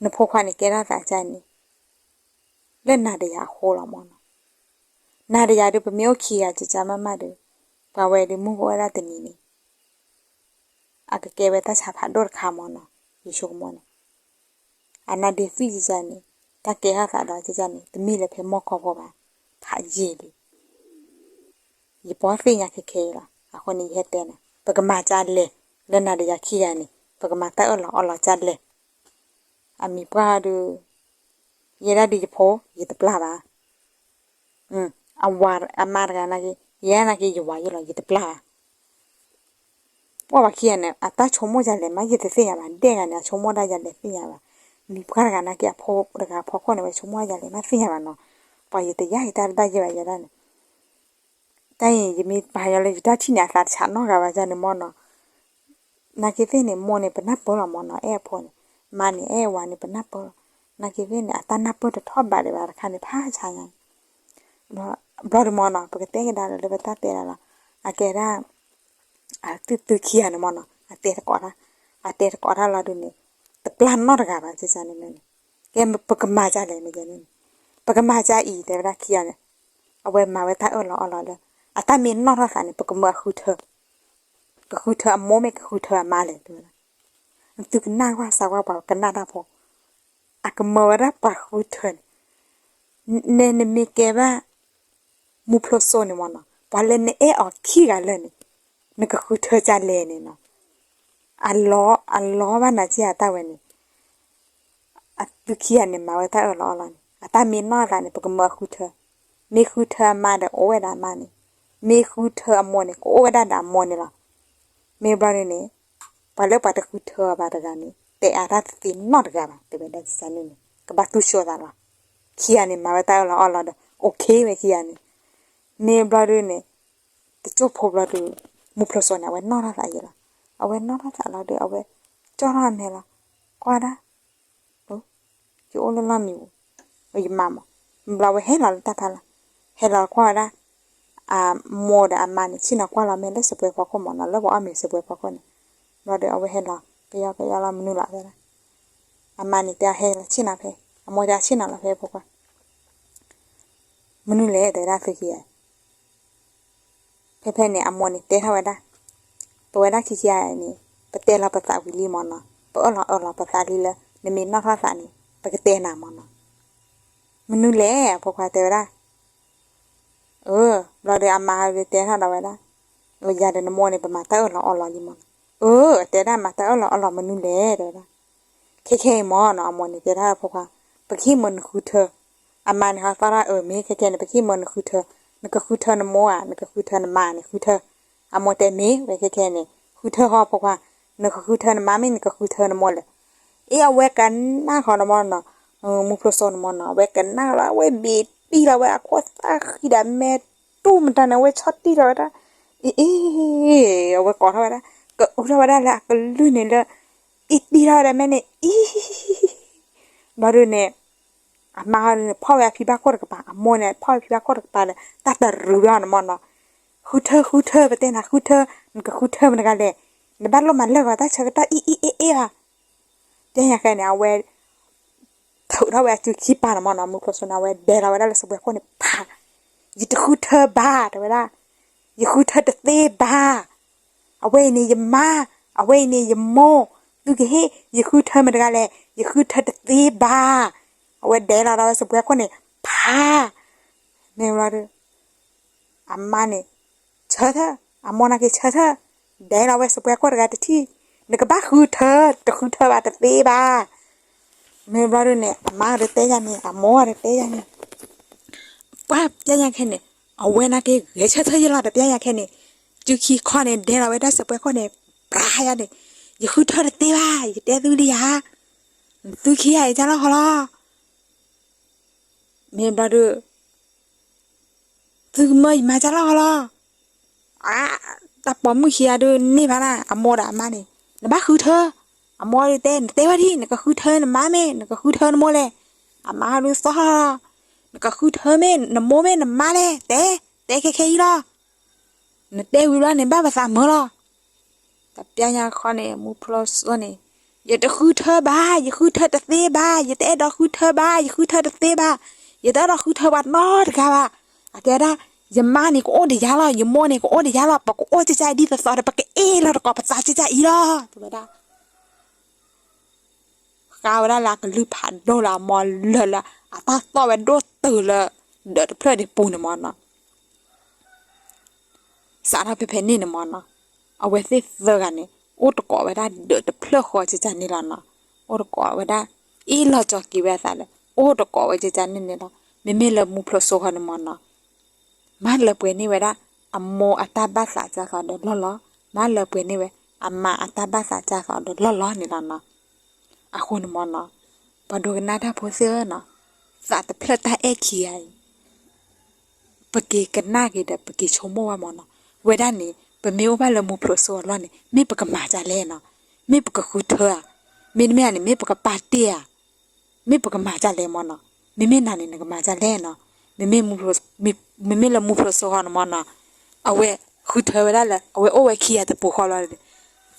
နဖိခွါန့ၣ်ကဲထီၣ်သးကၢ်န့ၣ် လၢနၤဒီးယၤအဃိလီၤမၢ်နီၤ. နၤဒီးယၤဒုး ပမ့ၢ်အိၣ်ခံဂၤကၢ်ကၢ်မးမးဒီး ပှၤဝဲဒုးမုၢ်ကအိၣ်ဝဲဒၣ်တနံၤန့ၣ် အကကဲဝဲတၢ်ဆါဖးဒိၣ်တခါမၢ်နီၤ, ယဆိကမိၣ်န့ၣ်. အနါဒ့သွံၣ်ကၢ်ကၢ်န့ၣ် တၢ်ကဲထီၣ်သးဒီးကၢ်ကၢ်န့ၣ် တမ့ၢ်လၢဖဲမီၢ်ကီၢ်ဖိဘၣ်, ဖးယံာ်လံ. ယပီၢ်သ့ၣ်ညါခဲခဲအံၤလီၤ. အဃိန့ၣ် ယဟဲတဲနၤ ပကမၤဒ်လဲၣ်, လၢနၤဒီးယၤခံဂၤန့ၣ် ပကမၤတၢ်အၢၣ်လီၤအီလီၤဒ်လဲၣ်. အမံၤပှၢ်ဒုး ယဲဒၣ်ဒုးယဖိ ယတပျၢ်ဘၣ်. အဝၤအမါတဂၤနာ်က့ ယဲနာ်က့ ယဝၤယဲလီၤ ယတပျၢ်ဘၣ်. ပှၤဘၣ်ခံဂၤန့ၣ် အတၢ်ဆိကမိၣ်ဒ်လဲၣ်မး ယတသ့ၣ်ညါဘၣ်, ဒဲၣ်ဂၤန့ၣ် အဆိကမိၣ်ဒၣ်ဒ်လဲၣ်သ့ၣ်ညါဘၣ်. မံၤပှၢ်တဂၤနာ်က့ အဖိတဂၤအဖီခိၣ်န့ၣ် ဝဲဆိကမိၣ်ဒ်လဲၣ်မးသ့ၣ်ညါဘၣ်နီၤ. ပှၤယတယၢ်ယတၢ်တဘၣ်ယဲဘၣ်ယဲဒၣ်န့ၣ် တၢ်အံၤ ယမ့ၢ်ပာ်ညီလၢယတၢ်ထံၣ်န့ၣ် အသးတဆးနီတဂၤဘၣ်န့ၣ်မၢ်နီၤ. နာ်က့သ့ၣ်န့ၣ် မိၢ်န့ၣ်ပနၢ်ပၢၢ်လီၤမၢ်နီၤ, အဲၣ်အဖိန့ၣ်, မါန့ၣ် အဲၣ်ဝၤန့ၣ် ပနၢ်ပၢၢ်လီၤ. နာ်က့သ့ၣ်န့ၣ် အတၢ်နၢ်ပၢၢ်တထီၣ်ဘးဒံးဘၣ်တခါန့ၣ် ဖးဆါညါ. ဘျီဒုးမၢ်နီၤ ပကတဲကဒါလၢပတၢ်တဲဒၣ်လီၤ. အကဲဒၣ် အသုသုခံဂၤန့ၣ်မၢ်နီၤ အတဲတကိးတၢ်, အတဲတကိးတၢ်လီၤဒုးန့ၣ် တပျၢ်နီတဂၤဘၣ်န့ၣ်. ကဲပကမၤဒ်လဲၣ်န့ၣ်, ပကမၤဒ်အံၤ တဲဝဲဒၣ်ခံဂၤန့ၣ်, အဝဲမၤဝဲတၢ်အၢၣ်လီၤအီလီၤလၢ အတၢ်မ့ၢ်နီၣ်ထီၣ်သးန့ၣ် ပကမၢအဃုထၢ, ကဃုထၢအမိၢ်မ့ၢ်ကဃုထၢအမါလဲၣ် တဲဝဲဒၣ်. သုကနၣ်ကွၢ်စၢ်ကွၢ်ပှၤကနၣ်တၢ်ဖိ, အကမၢဝဲဒၣ်ပှၤဃုထၢန့ၣ်, နဲနမ့ၢ်ကဲဘၣ် မူဖျိစိန့ၣ်မၢ်နီၤ ပှၤလၢနအဲၣ်အီၤခံဂၤလၢာ်န့ၣ် နကဃုထၢဒ်လဲၣ်န့ၣ်နီၤ. အလီၤ, အလီၤဘၣ်နၤက့အတၢ်ဝဲန့ၣ်, အသုခံဂၤန့ၣ် မၤဝဲတၢ်အၢၣ်လီၤအီလီၤန့ၣ် အတၢ်မ့ၢ်နီၣ်သးန့ၣ် ပကမၢအဃုထၢ, မ့ၢ်ဃုထၢအမါဒီးအိၣ်ဝဲဒၣ်အမါန့ၣ်, မ့ၢ်ဃုထၢအမိၢ်န့ၣ် ကအိၣ်ဝဲဒၣ်ဒီးအမိၢ်န့ၣ်လီၤ. မ့ၢ်ဘျီဒုးန့ၣ် ပှၤလၢပှၤတဃုထၢအီၤဘၣ်တဂၤန့ၣ် တဲအါတၢ်တသ့နီတဂၤဘၣ် တဲဝဲဒၣ်န့ၣ်, ကဘၣ်တူၢ်ဆိသးလီၤ. ခံဂၤန့ၣ် မၤဝဲတၢ်အၢၣ်လီၤအီလီၤဒီး OK ဝဲခံဂၤန့ၣ်. မ့ၢ်ဘျီဒုးန့ၣ် တစိၢ်ဖိဘျီဒုး မူဖျိစိန့ၣ် အဝဲနီၣ်ထီၣ်သးယဲလီၤ. အဝဲနီၣ်ထီၣ်သးလီၤဒုး အဝဲ ကၠီထီၣ်အမဲာ်လီၤ. ကွၢ်ဒၣ် ယအိၣ်လၢလီၢ်မံၤပူၤ, ယမါမး, ဘျီဝဲဟဲလီၤလၢတၢ်ဖီလာ်, ဟဲလီၤကွၢ်ဝဲဒၣ် အမိၢ်ဒီးအမါန့ၣ် ဆ့ၣ်နီၤကွၢ်လီၤမဲာ်လၢစပွဲဖီခိၣ်မးနီၤ, လၢပှၤအီၣ်မ့ၤစပွဲဖီခိၣ်န့ၣ်. ဘျီဒီးအဝဲဟဲလီၤ ကယီကယီလီၤ မနုၤလီၤတဲဒၣ်. အမါန့ၣ်တဲ ဟဲလီၤဆ့ၣ်နီၤဖဲ, အမိၢ်တဲ ဆ့ၣ်နီၤလီၤဖဲဖိခွါ, မနုၤလဲၣ် တဲဝဲဒၣ်သုခံဂၤ ဖဲဖဲန့ၣ် အမိၢ်န့ၣ်တဲထီၣ်ဝဲဒၣ်, ပဝဲဒၣ်ခံခံဂၤန့ၣ် ပတဲလီၤပသးဝံၤလံမးနီၤ, ပအၢၣ်လီၤအၢၣ်လီၤပသးလံလၢ နမ့ၢ်နီၣ်ထီၣ်သးန့ၣ် ပကတဲနၤမးနီၤ. မနုၤလဲၣ် အဖိခွါတဲဝဲဒၣ်, အၢ ဘျီဒီးအမါဟဲတဲထီၣ်ဒီးဝဲဒၣ်, ယၤဒီးနမိၢ်န့ၣ် ပမၤတၢ်အၢၣ်လီၤအီလီၤလံမးနီၤ. အၢ တဲဒၣ်မၤတၢ်အၢၣ်လီၤအီလီၤမနုၤလဲၣ် တဲဝဲဒၣ်. ခဲခဲအံၤမးနီၤ အမိၢ်န့ၣ်တဲဒၣ်အဖိခွါ, ပကဟ့ၣ်မၢနဃုထၢ, အမါန့ၣ်ဟီသီၣ်ဒၣ်အၢ မ့ၢ်ခဲခဲန့ၣ် ပကဟ့ၣ်မၢနဃုထၢ, နကဃုထၢနမိၢ်ဧါ နကဃုထၢနမါန့ၣ် ဃုထၢ. အမိၢ်တဲမ့ၢ်ဝဲခဲခဲန့ၣ် ဃုထၢဟီဖိခွါ, နကဃုထၢနမါမ့ၢ်နကဃုထၢနမိၢ်လဲၣ်. အ့ အဝဲကနၣ်ဃီန့ၣ်မးနီၤ, မူဖျိစိန့ၣ်မးနီၤ အဝဲကနၣ်လီၤ အဝဲဘ့ၣ်တံၢ်လီၤဝဲ အခိၣ်သၣ်ဃံဒီးမဲာ်တူၢ်မတၤန့ၣ် အဝဲဆီၣ်တံၢ်လီၤဝဲဒၣ်, အ့ အ့ အဝဲကိးထီၣ်ဝဲဒၣ်, ကအုထီၣ်ဝဲဒၣ်လၢအကလုၢ်န့ၣ်လၢ အ့ တံၢ်ထီၣ်ဝဲဒၣ်မဲာ်န့ၣ် အ့ ဘျီဒုးန့ၣ် အမါဟီဒုးန့ၣ် ဖီၣ်ဝဲအဖံဘၣ်ခိၣ်တကပၤ, အမိၢ်န့ၣ် ဖီၣ်ဝဲဖံဘၣ်ခိၣ်တကပၤဒီး တၢ်တရူးဝဲအီၤန့ၣ်မးနီၤ. ဃုထၢ ဃုထၢ ပတဲနၤ ဃုထၢ, နကဃုထၢမတၤတဂၤလဲၣ်, နဘၣ်လိၣ်မၤလၢာ်ဂီၤတၢ်ဆၢကတီၢ် အ့ အ့ အ့ အ့ ဘၣ်. တဲညါခဲန့ၣ် အဝဲ ထုးထီၣ်ဝဲအစုခံပၤန့ၣ်မးနီၤ, မူဖျိစိန့ၣ် အဝဲဒဲးလီၤဝဲဒၣ်လၢစပွဲခိၣ်န့ၣ် ဖး, ယတဃုထၢဘၣ် တဲဝဲဒၣ်, ယဃုထၢတသ့ဘၣ်. အဝဲအံၤန့ၣ်ယမါ, အဝဲအံၤန့ၣ်ယမိၢ်, သုကဟ့ၣ် ယဃုထၢမတၤတဂၤလဲၣ်, ယဃုထၢတသ့ဘၣ်. အဝဲဒဲးလီၤဒီးဝဲစပွဲခိၣ်န့ၣ် ဖး, မ့ၢ်ဘျီဒုး အမါန့ၣ် ဆၢထၢၣ်, အမိၢ်နာ်က့ဆၢထၢၣ်, ဒဲးလီၤဝဲစပွဲခိၣ်တဂၤတထံၣ်, နကဘၣ်ဃုထၢ, တဃုထၢဘၣ်တသ့ဘၣ်. မ့ၢ်ဘျီဒုးန့ၣ် အမါဒီးတဲယၤန့ၣ် အမိၢ်ဒီးတဲယၤန့ၣ် ပှၢ်ပျဲညါခဲန့ၣ်, အဝဲနာ်က့ဂဲၤဆၢထၢၣ်ယလီၤဒီးပျဲညါခဲန့ၣ်, စုခံခီန့ၣ် ဒဲးလီၤဝဲဒၣ်စပွဲခိၣ်န့ၣ် ပြၤယၤန့ၣ်, ယဃုထၢတသ့ဘၣ်, ယတဲသုလံဧါ, သုခံဂၤအံၤတၢ်လီၢ်ဟီလီၤ. မ့ၢ်ဘျီဒီး သုကမၢယမါကၢ်လီၤလီၤ. တၢ်ပိာ်မုၣ်ခံဂၤဒုးန့ၢ်ဘၣ်နၤ အမိၢ်ဒီးအမါန့ၣ်, နဘၣ်ဃုထၢ, အမိၢ်ဒုးတဲ နတဲဝဲဒ် နကဃုထၢနမါမ့ၢ် နကဃုထၢနမိၢ်လဲၣ်. အမါဒုးသီၣ်ထီၣ်လီၤ, နကဃုထၢမ့ၢ်နမိၢ်မ့ၢ်နမါလဲၣ်, တဲ, တဲခဲခဲအံၤလီၤ. နတဲဝံၤဘျီန့ၣ် ဘၣ်ပသးမၢလီၤ. တပျၢ်ညါခီန့ၣ် မူဖျိစိန့ၣ်, ယတဃုထၢဘၣ်, ယဃုထၢတသ့ဘၣ်, ယတအဲၣ်ဒိးဃုထၢဘၣ်, ယဃုထၢတသ့ဘၣ်, ယတအဲၣ်ဒိးဃုထၢပှၤနီတဂၤဘၣ်. အကဲဒၣ်, ယမါန့ၣ်ကအိၣ်ဒီးယၤလီၤ, ယမိၢ်န့ၣ်ကအိၣ်ဒီးယၤလီၤ, ပကအိၣ်ကကၢ်အံၤဒ်သိးသိးဒီး ပကအ့ၣ်လီၤတကိးပသးကကၢ်အံၤလီၤ တဲဝဲဒၣ်. ဃါဝဲဒၣ်လၢအကလုၢ်ဖးဒိၣ်လၢအမိၢ်လၢာ်လၢ အတၢ်သီၣ်ဝဲဒိၣ်တုာ်လၢ ဒၢးတဖျၢၣ်န့ၣ်ပူၤန့ၣ်မၢ်နီၤ. စးထီၣ်ဖဲဖဲန့ၣ်န့ၣ်မၢ်နီၤ, အဝဲသ့ၣ်သၢဂၤန့ၣ် အိၣ်တကိးဝဲဒၣ်ဒၢးတဖျၢၣ်ဃီကကၢ်န့ၣ်လီၤနီၤ. အိၣ်တကိးဝဲဒၣ်, အ့ၣ်လီၤကၠီၤက့ၤဝဲအသးလၢ အိၣ်တကိးဝဲကကၢန့ၣ်န့ၣ်လီၤ. မ့မ့ၢ်လၢမူဖျိစိဃီန့ၣ်မၢ်နီၤ မၤလၢပှဲၤန့ၢ်ဝဲဒၣ် အမိၢ်အတၢ်ဘၣ်သးကၢ်သိးဒီးလီၢ်လီၤ, မၤလၢပှဲၤန့ၢ်ဝဲ အမါအတၢ်ဘၣ်သးကၢ်သိးဒီးလီၢ်လီၤန့ၣ်လီၤနီၤ. အဃိန့ၣ်မၢ်နီၤ, ပှၤဒိကနၣ်တၢ်ဖိသ့ၣ်ဧၢနီၤ, သးတဖျၢၣ်တၢ်အဲၣ်ခံဂၤအံၤ ပက့ၤကနၣ်က့ၤဒီး ပက့ၤဆိကမိၣ်ဝဲမၢ်နီၤ. ဝဲဒၣ်န့ၣ် ပမ့ၢ်အိၣ်ဘၣ်လၢမူဖျိစိအလီၢ်န့ၣ် မ့ၢ်ပကမၤဒ်လဲၣ်နီၤ, မ့ၢ်ပကဃုထၢဧါ, မ့တမ့ၢ်ဧါန့ၣ် မ့ၢ်ပကပာ်တ့ၢ်ဧါ, မ့ၢ်ပကမၤဒ်လဲၣ်မၢ်နီၤ. မ့မ့ၢ်နၤန့ၣ် နကမၤဒ်လဲၣ်နီၤ. မ့မ့ၢ်လၢမူဖျိစိဃီန့ၣ်မၢ်နီၤ, အဝဲဃုထၢဝဲဒၣ်လၢ အဝဲအိၣ်ဝဲခံဂၤတပူၤဃီလီၤဒီး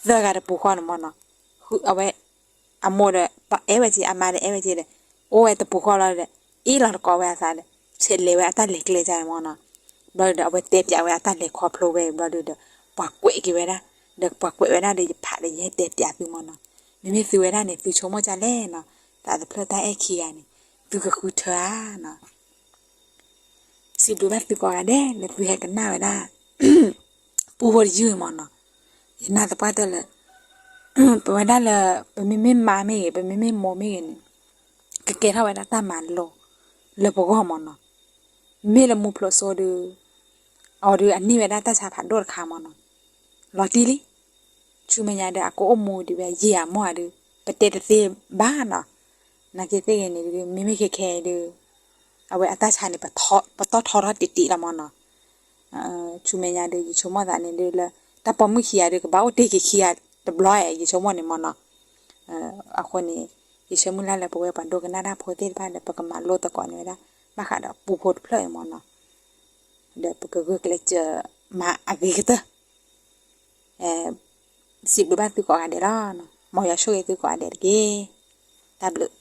သၢဂၤတပူၤဃီန့ၣ်မၢ်နီၤ, အဝဲ အမိၢ်ဒီး အဲၣ်ဝဲက့ၤ အမါဒီးအဲၣ်ဝဲက့ၤဒီး အိၣ်ဝဲတပူၤဃီလီၤဒီး အ့ၣ်လီၤတကိးဝဲအသးဒီး ဆဲးလဲၤဝဲအတၢ်လဲၤကျဲကန့ၣ်မၢ်နီၤ. ဘျီဒီး အဝဲတဲပၠးဝဲအတၢ်လဲၤခီဖျိဝဲဘျီဒီး ပှၤကွဲးက့ၤဝဲဒၣ်, ဒီးပှၤကွဲးဝဲဒၣ်ဒီး ယဖးဒီးယဟဲတဲပၠးသုမၢ်နီၤ. မ့မ့ၢ်သုဝဲဒၣ်န့ၣ် သုဆိကမိၣ်ဒ်လဲၣ်နီၤ, သးတဖျၢၣ်တၢ်အဲၣ်ခံဂၤန့ၣ် သုကဃုထၢဧါနီၤ. စံးဘျုးဘၣ်သုကိးဂၤဒဲးလၢသုဟဲကနၣ်ဝဲဒၣ် ပူဖိတယုၢ်အံၤမၢ်နီၤ. ယနာ်သပှၢ်တၢၢ်လၢ ပဝဲဒၣ်လၢ ပမ့မ့ၢ်မါမ့ၢ်ဂ့ၤ ပမ့မ့ၢ်မိၢ်မ့ၢ်ဂ့ၤန့ၣ် ကကဲထီၣ်ဝဲဒၣ်တၢ်မၤလိလၢပဂီၢ်မၢ်နီၤ. မ့ၢ်လၢမူဖျိစိဒီး အဝဲဒီးအန့ၢ်ဝဲဒၣ်တၢ်ဆါဖးဒိၣ်တခါမၢ်နီၤ. လီၤတံၢ်လံ ဆူမဲာ်ညါဒီး အကအိၣ်မူဒံးဝဲယံာ်အမိၢ်ဧါဒီး ပတဲတသ့ဘၣ်နီၤ. နာ်က့သ့ၣ်ဂ့ၤန့ၣ်ဒီး မ့မ့ၢ်ခဲခဲအံၤဒီး အဝဲအတၢ်ဆါန့ၣ် ပတီၢ်ထီထီၣ်တံၢ်တံၢ်လီၤမၢ်နီၤ. ဆူမဲာ်ညါဒီး ယဆိကမိၣ်သးန့ၣ်ဒီးလၢ တၢ်ပိာ်မုၣ်ခံဂၤဒီး ကဘၣ်အိၣ်တ့ၢ်က့ၤခံဂၤတဘျီဧါ ယဆိကမိၣ်န့ၣ်မၢ်နီၤ. အဃိန့ၣ် ယဆၢမုၢ်လၢ်လၢပဝဲပှၤဒိကနၣ်တၢ်ဖိသ့ၣ်တဖၣ်ဒီး ပကမၤလိသကိးန့ၢ်ဝဲဒၣ် ဘၣ်ဃးဒီးပူဖိတဖျၢၣ်အံၤမၢ်နီၤ. ဒီးပကဂုာ်ကျဲးစၢးမၤအဂ့ၤကတၢၢ် စံးဘျုးဘၣ်သုကိးဂၤဒဲးလီၤ. မ်ယွၤဆိၣ်ဂ့ၤသုကိးဂၤဒဲးတက့ၢ်. တၢ်ဘျုး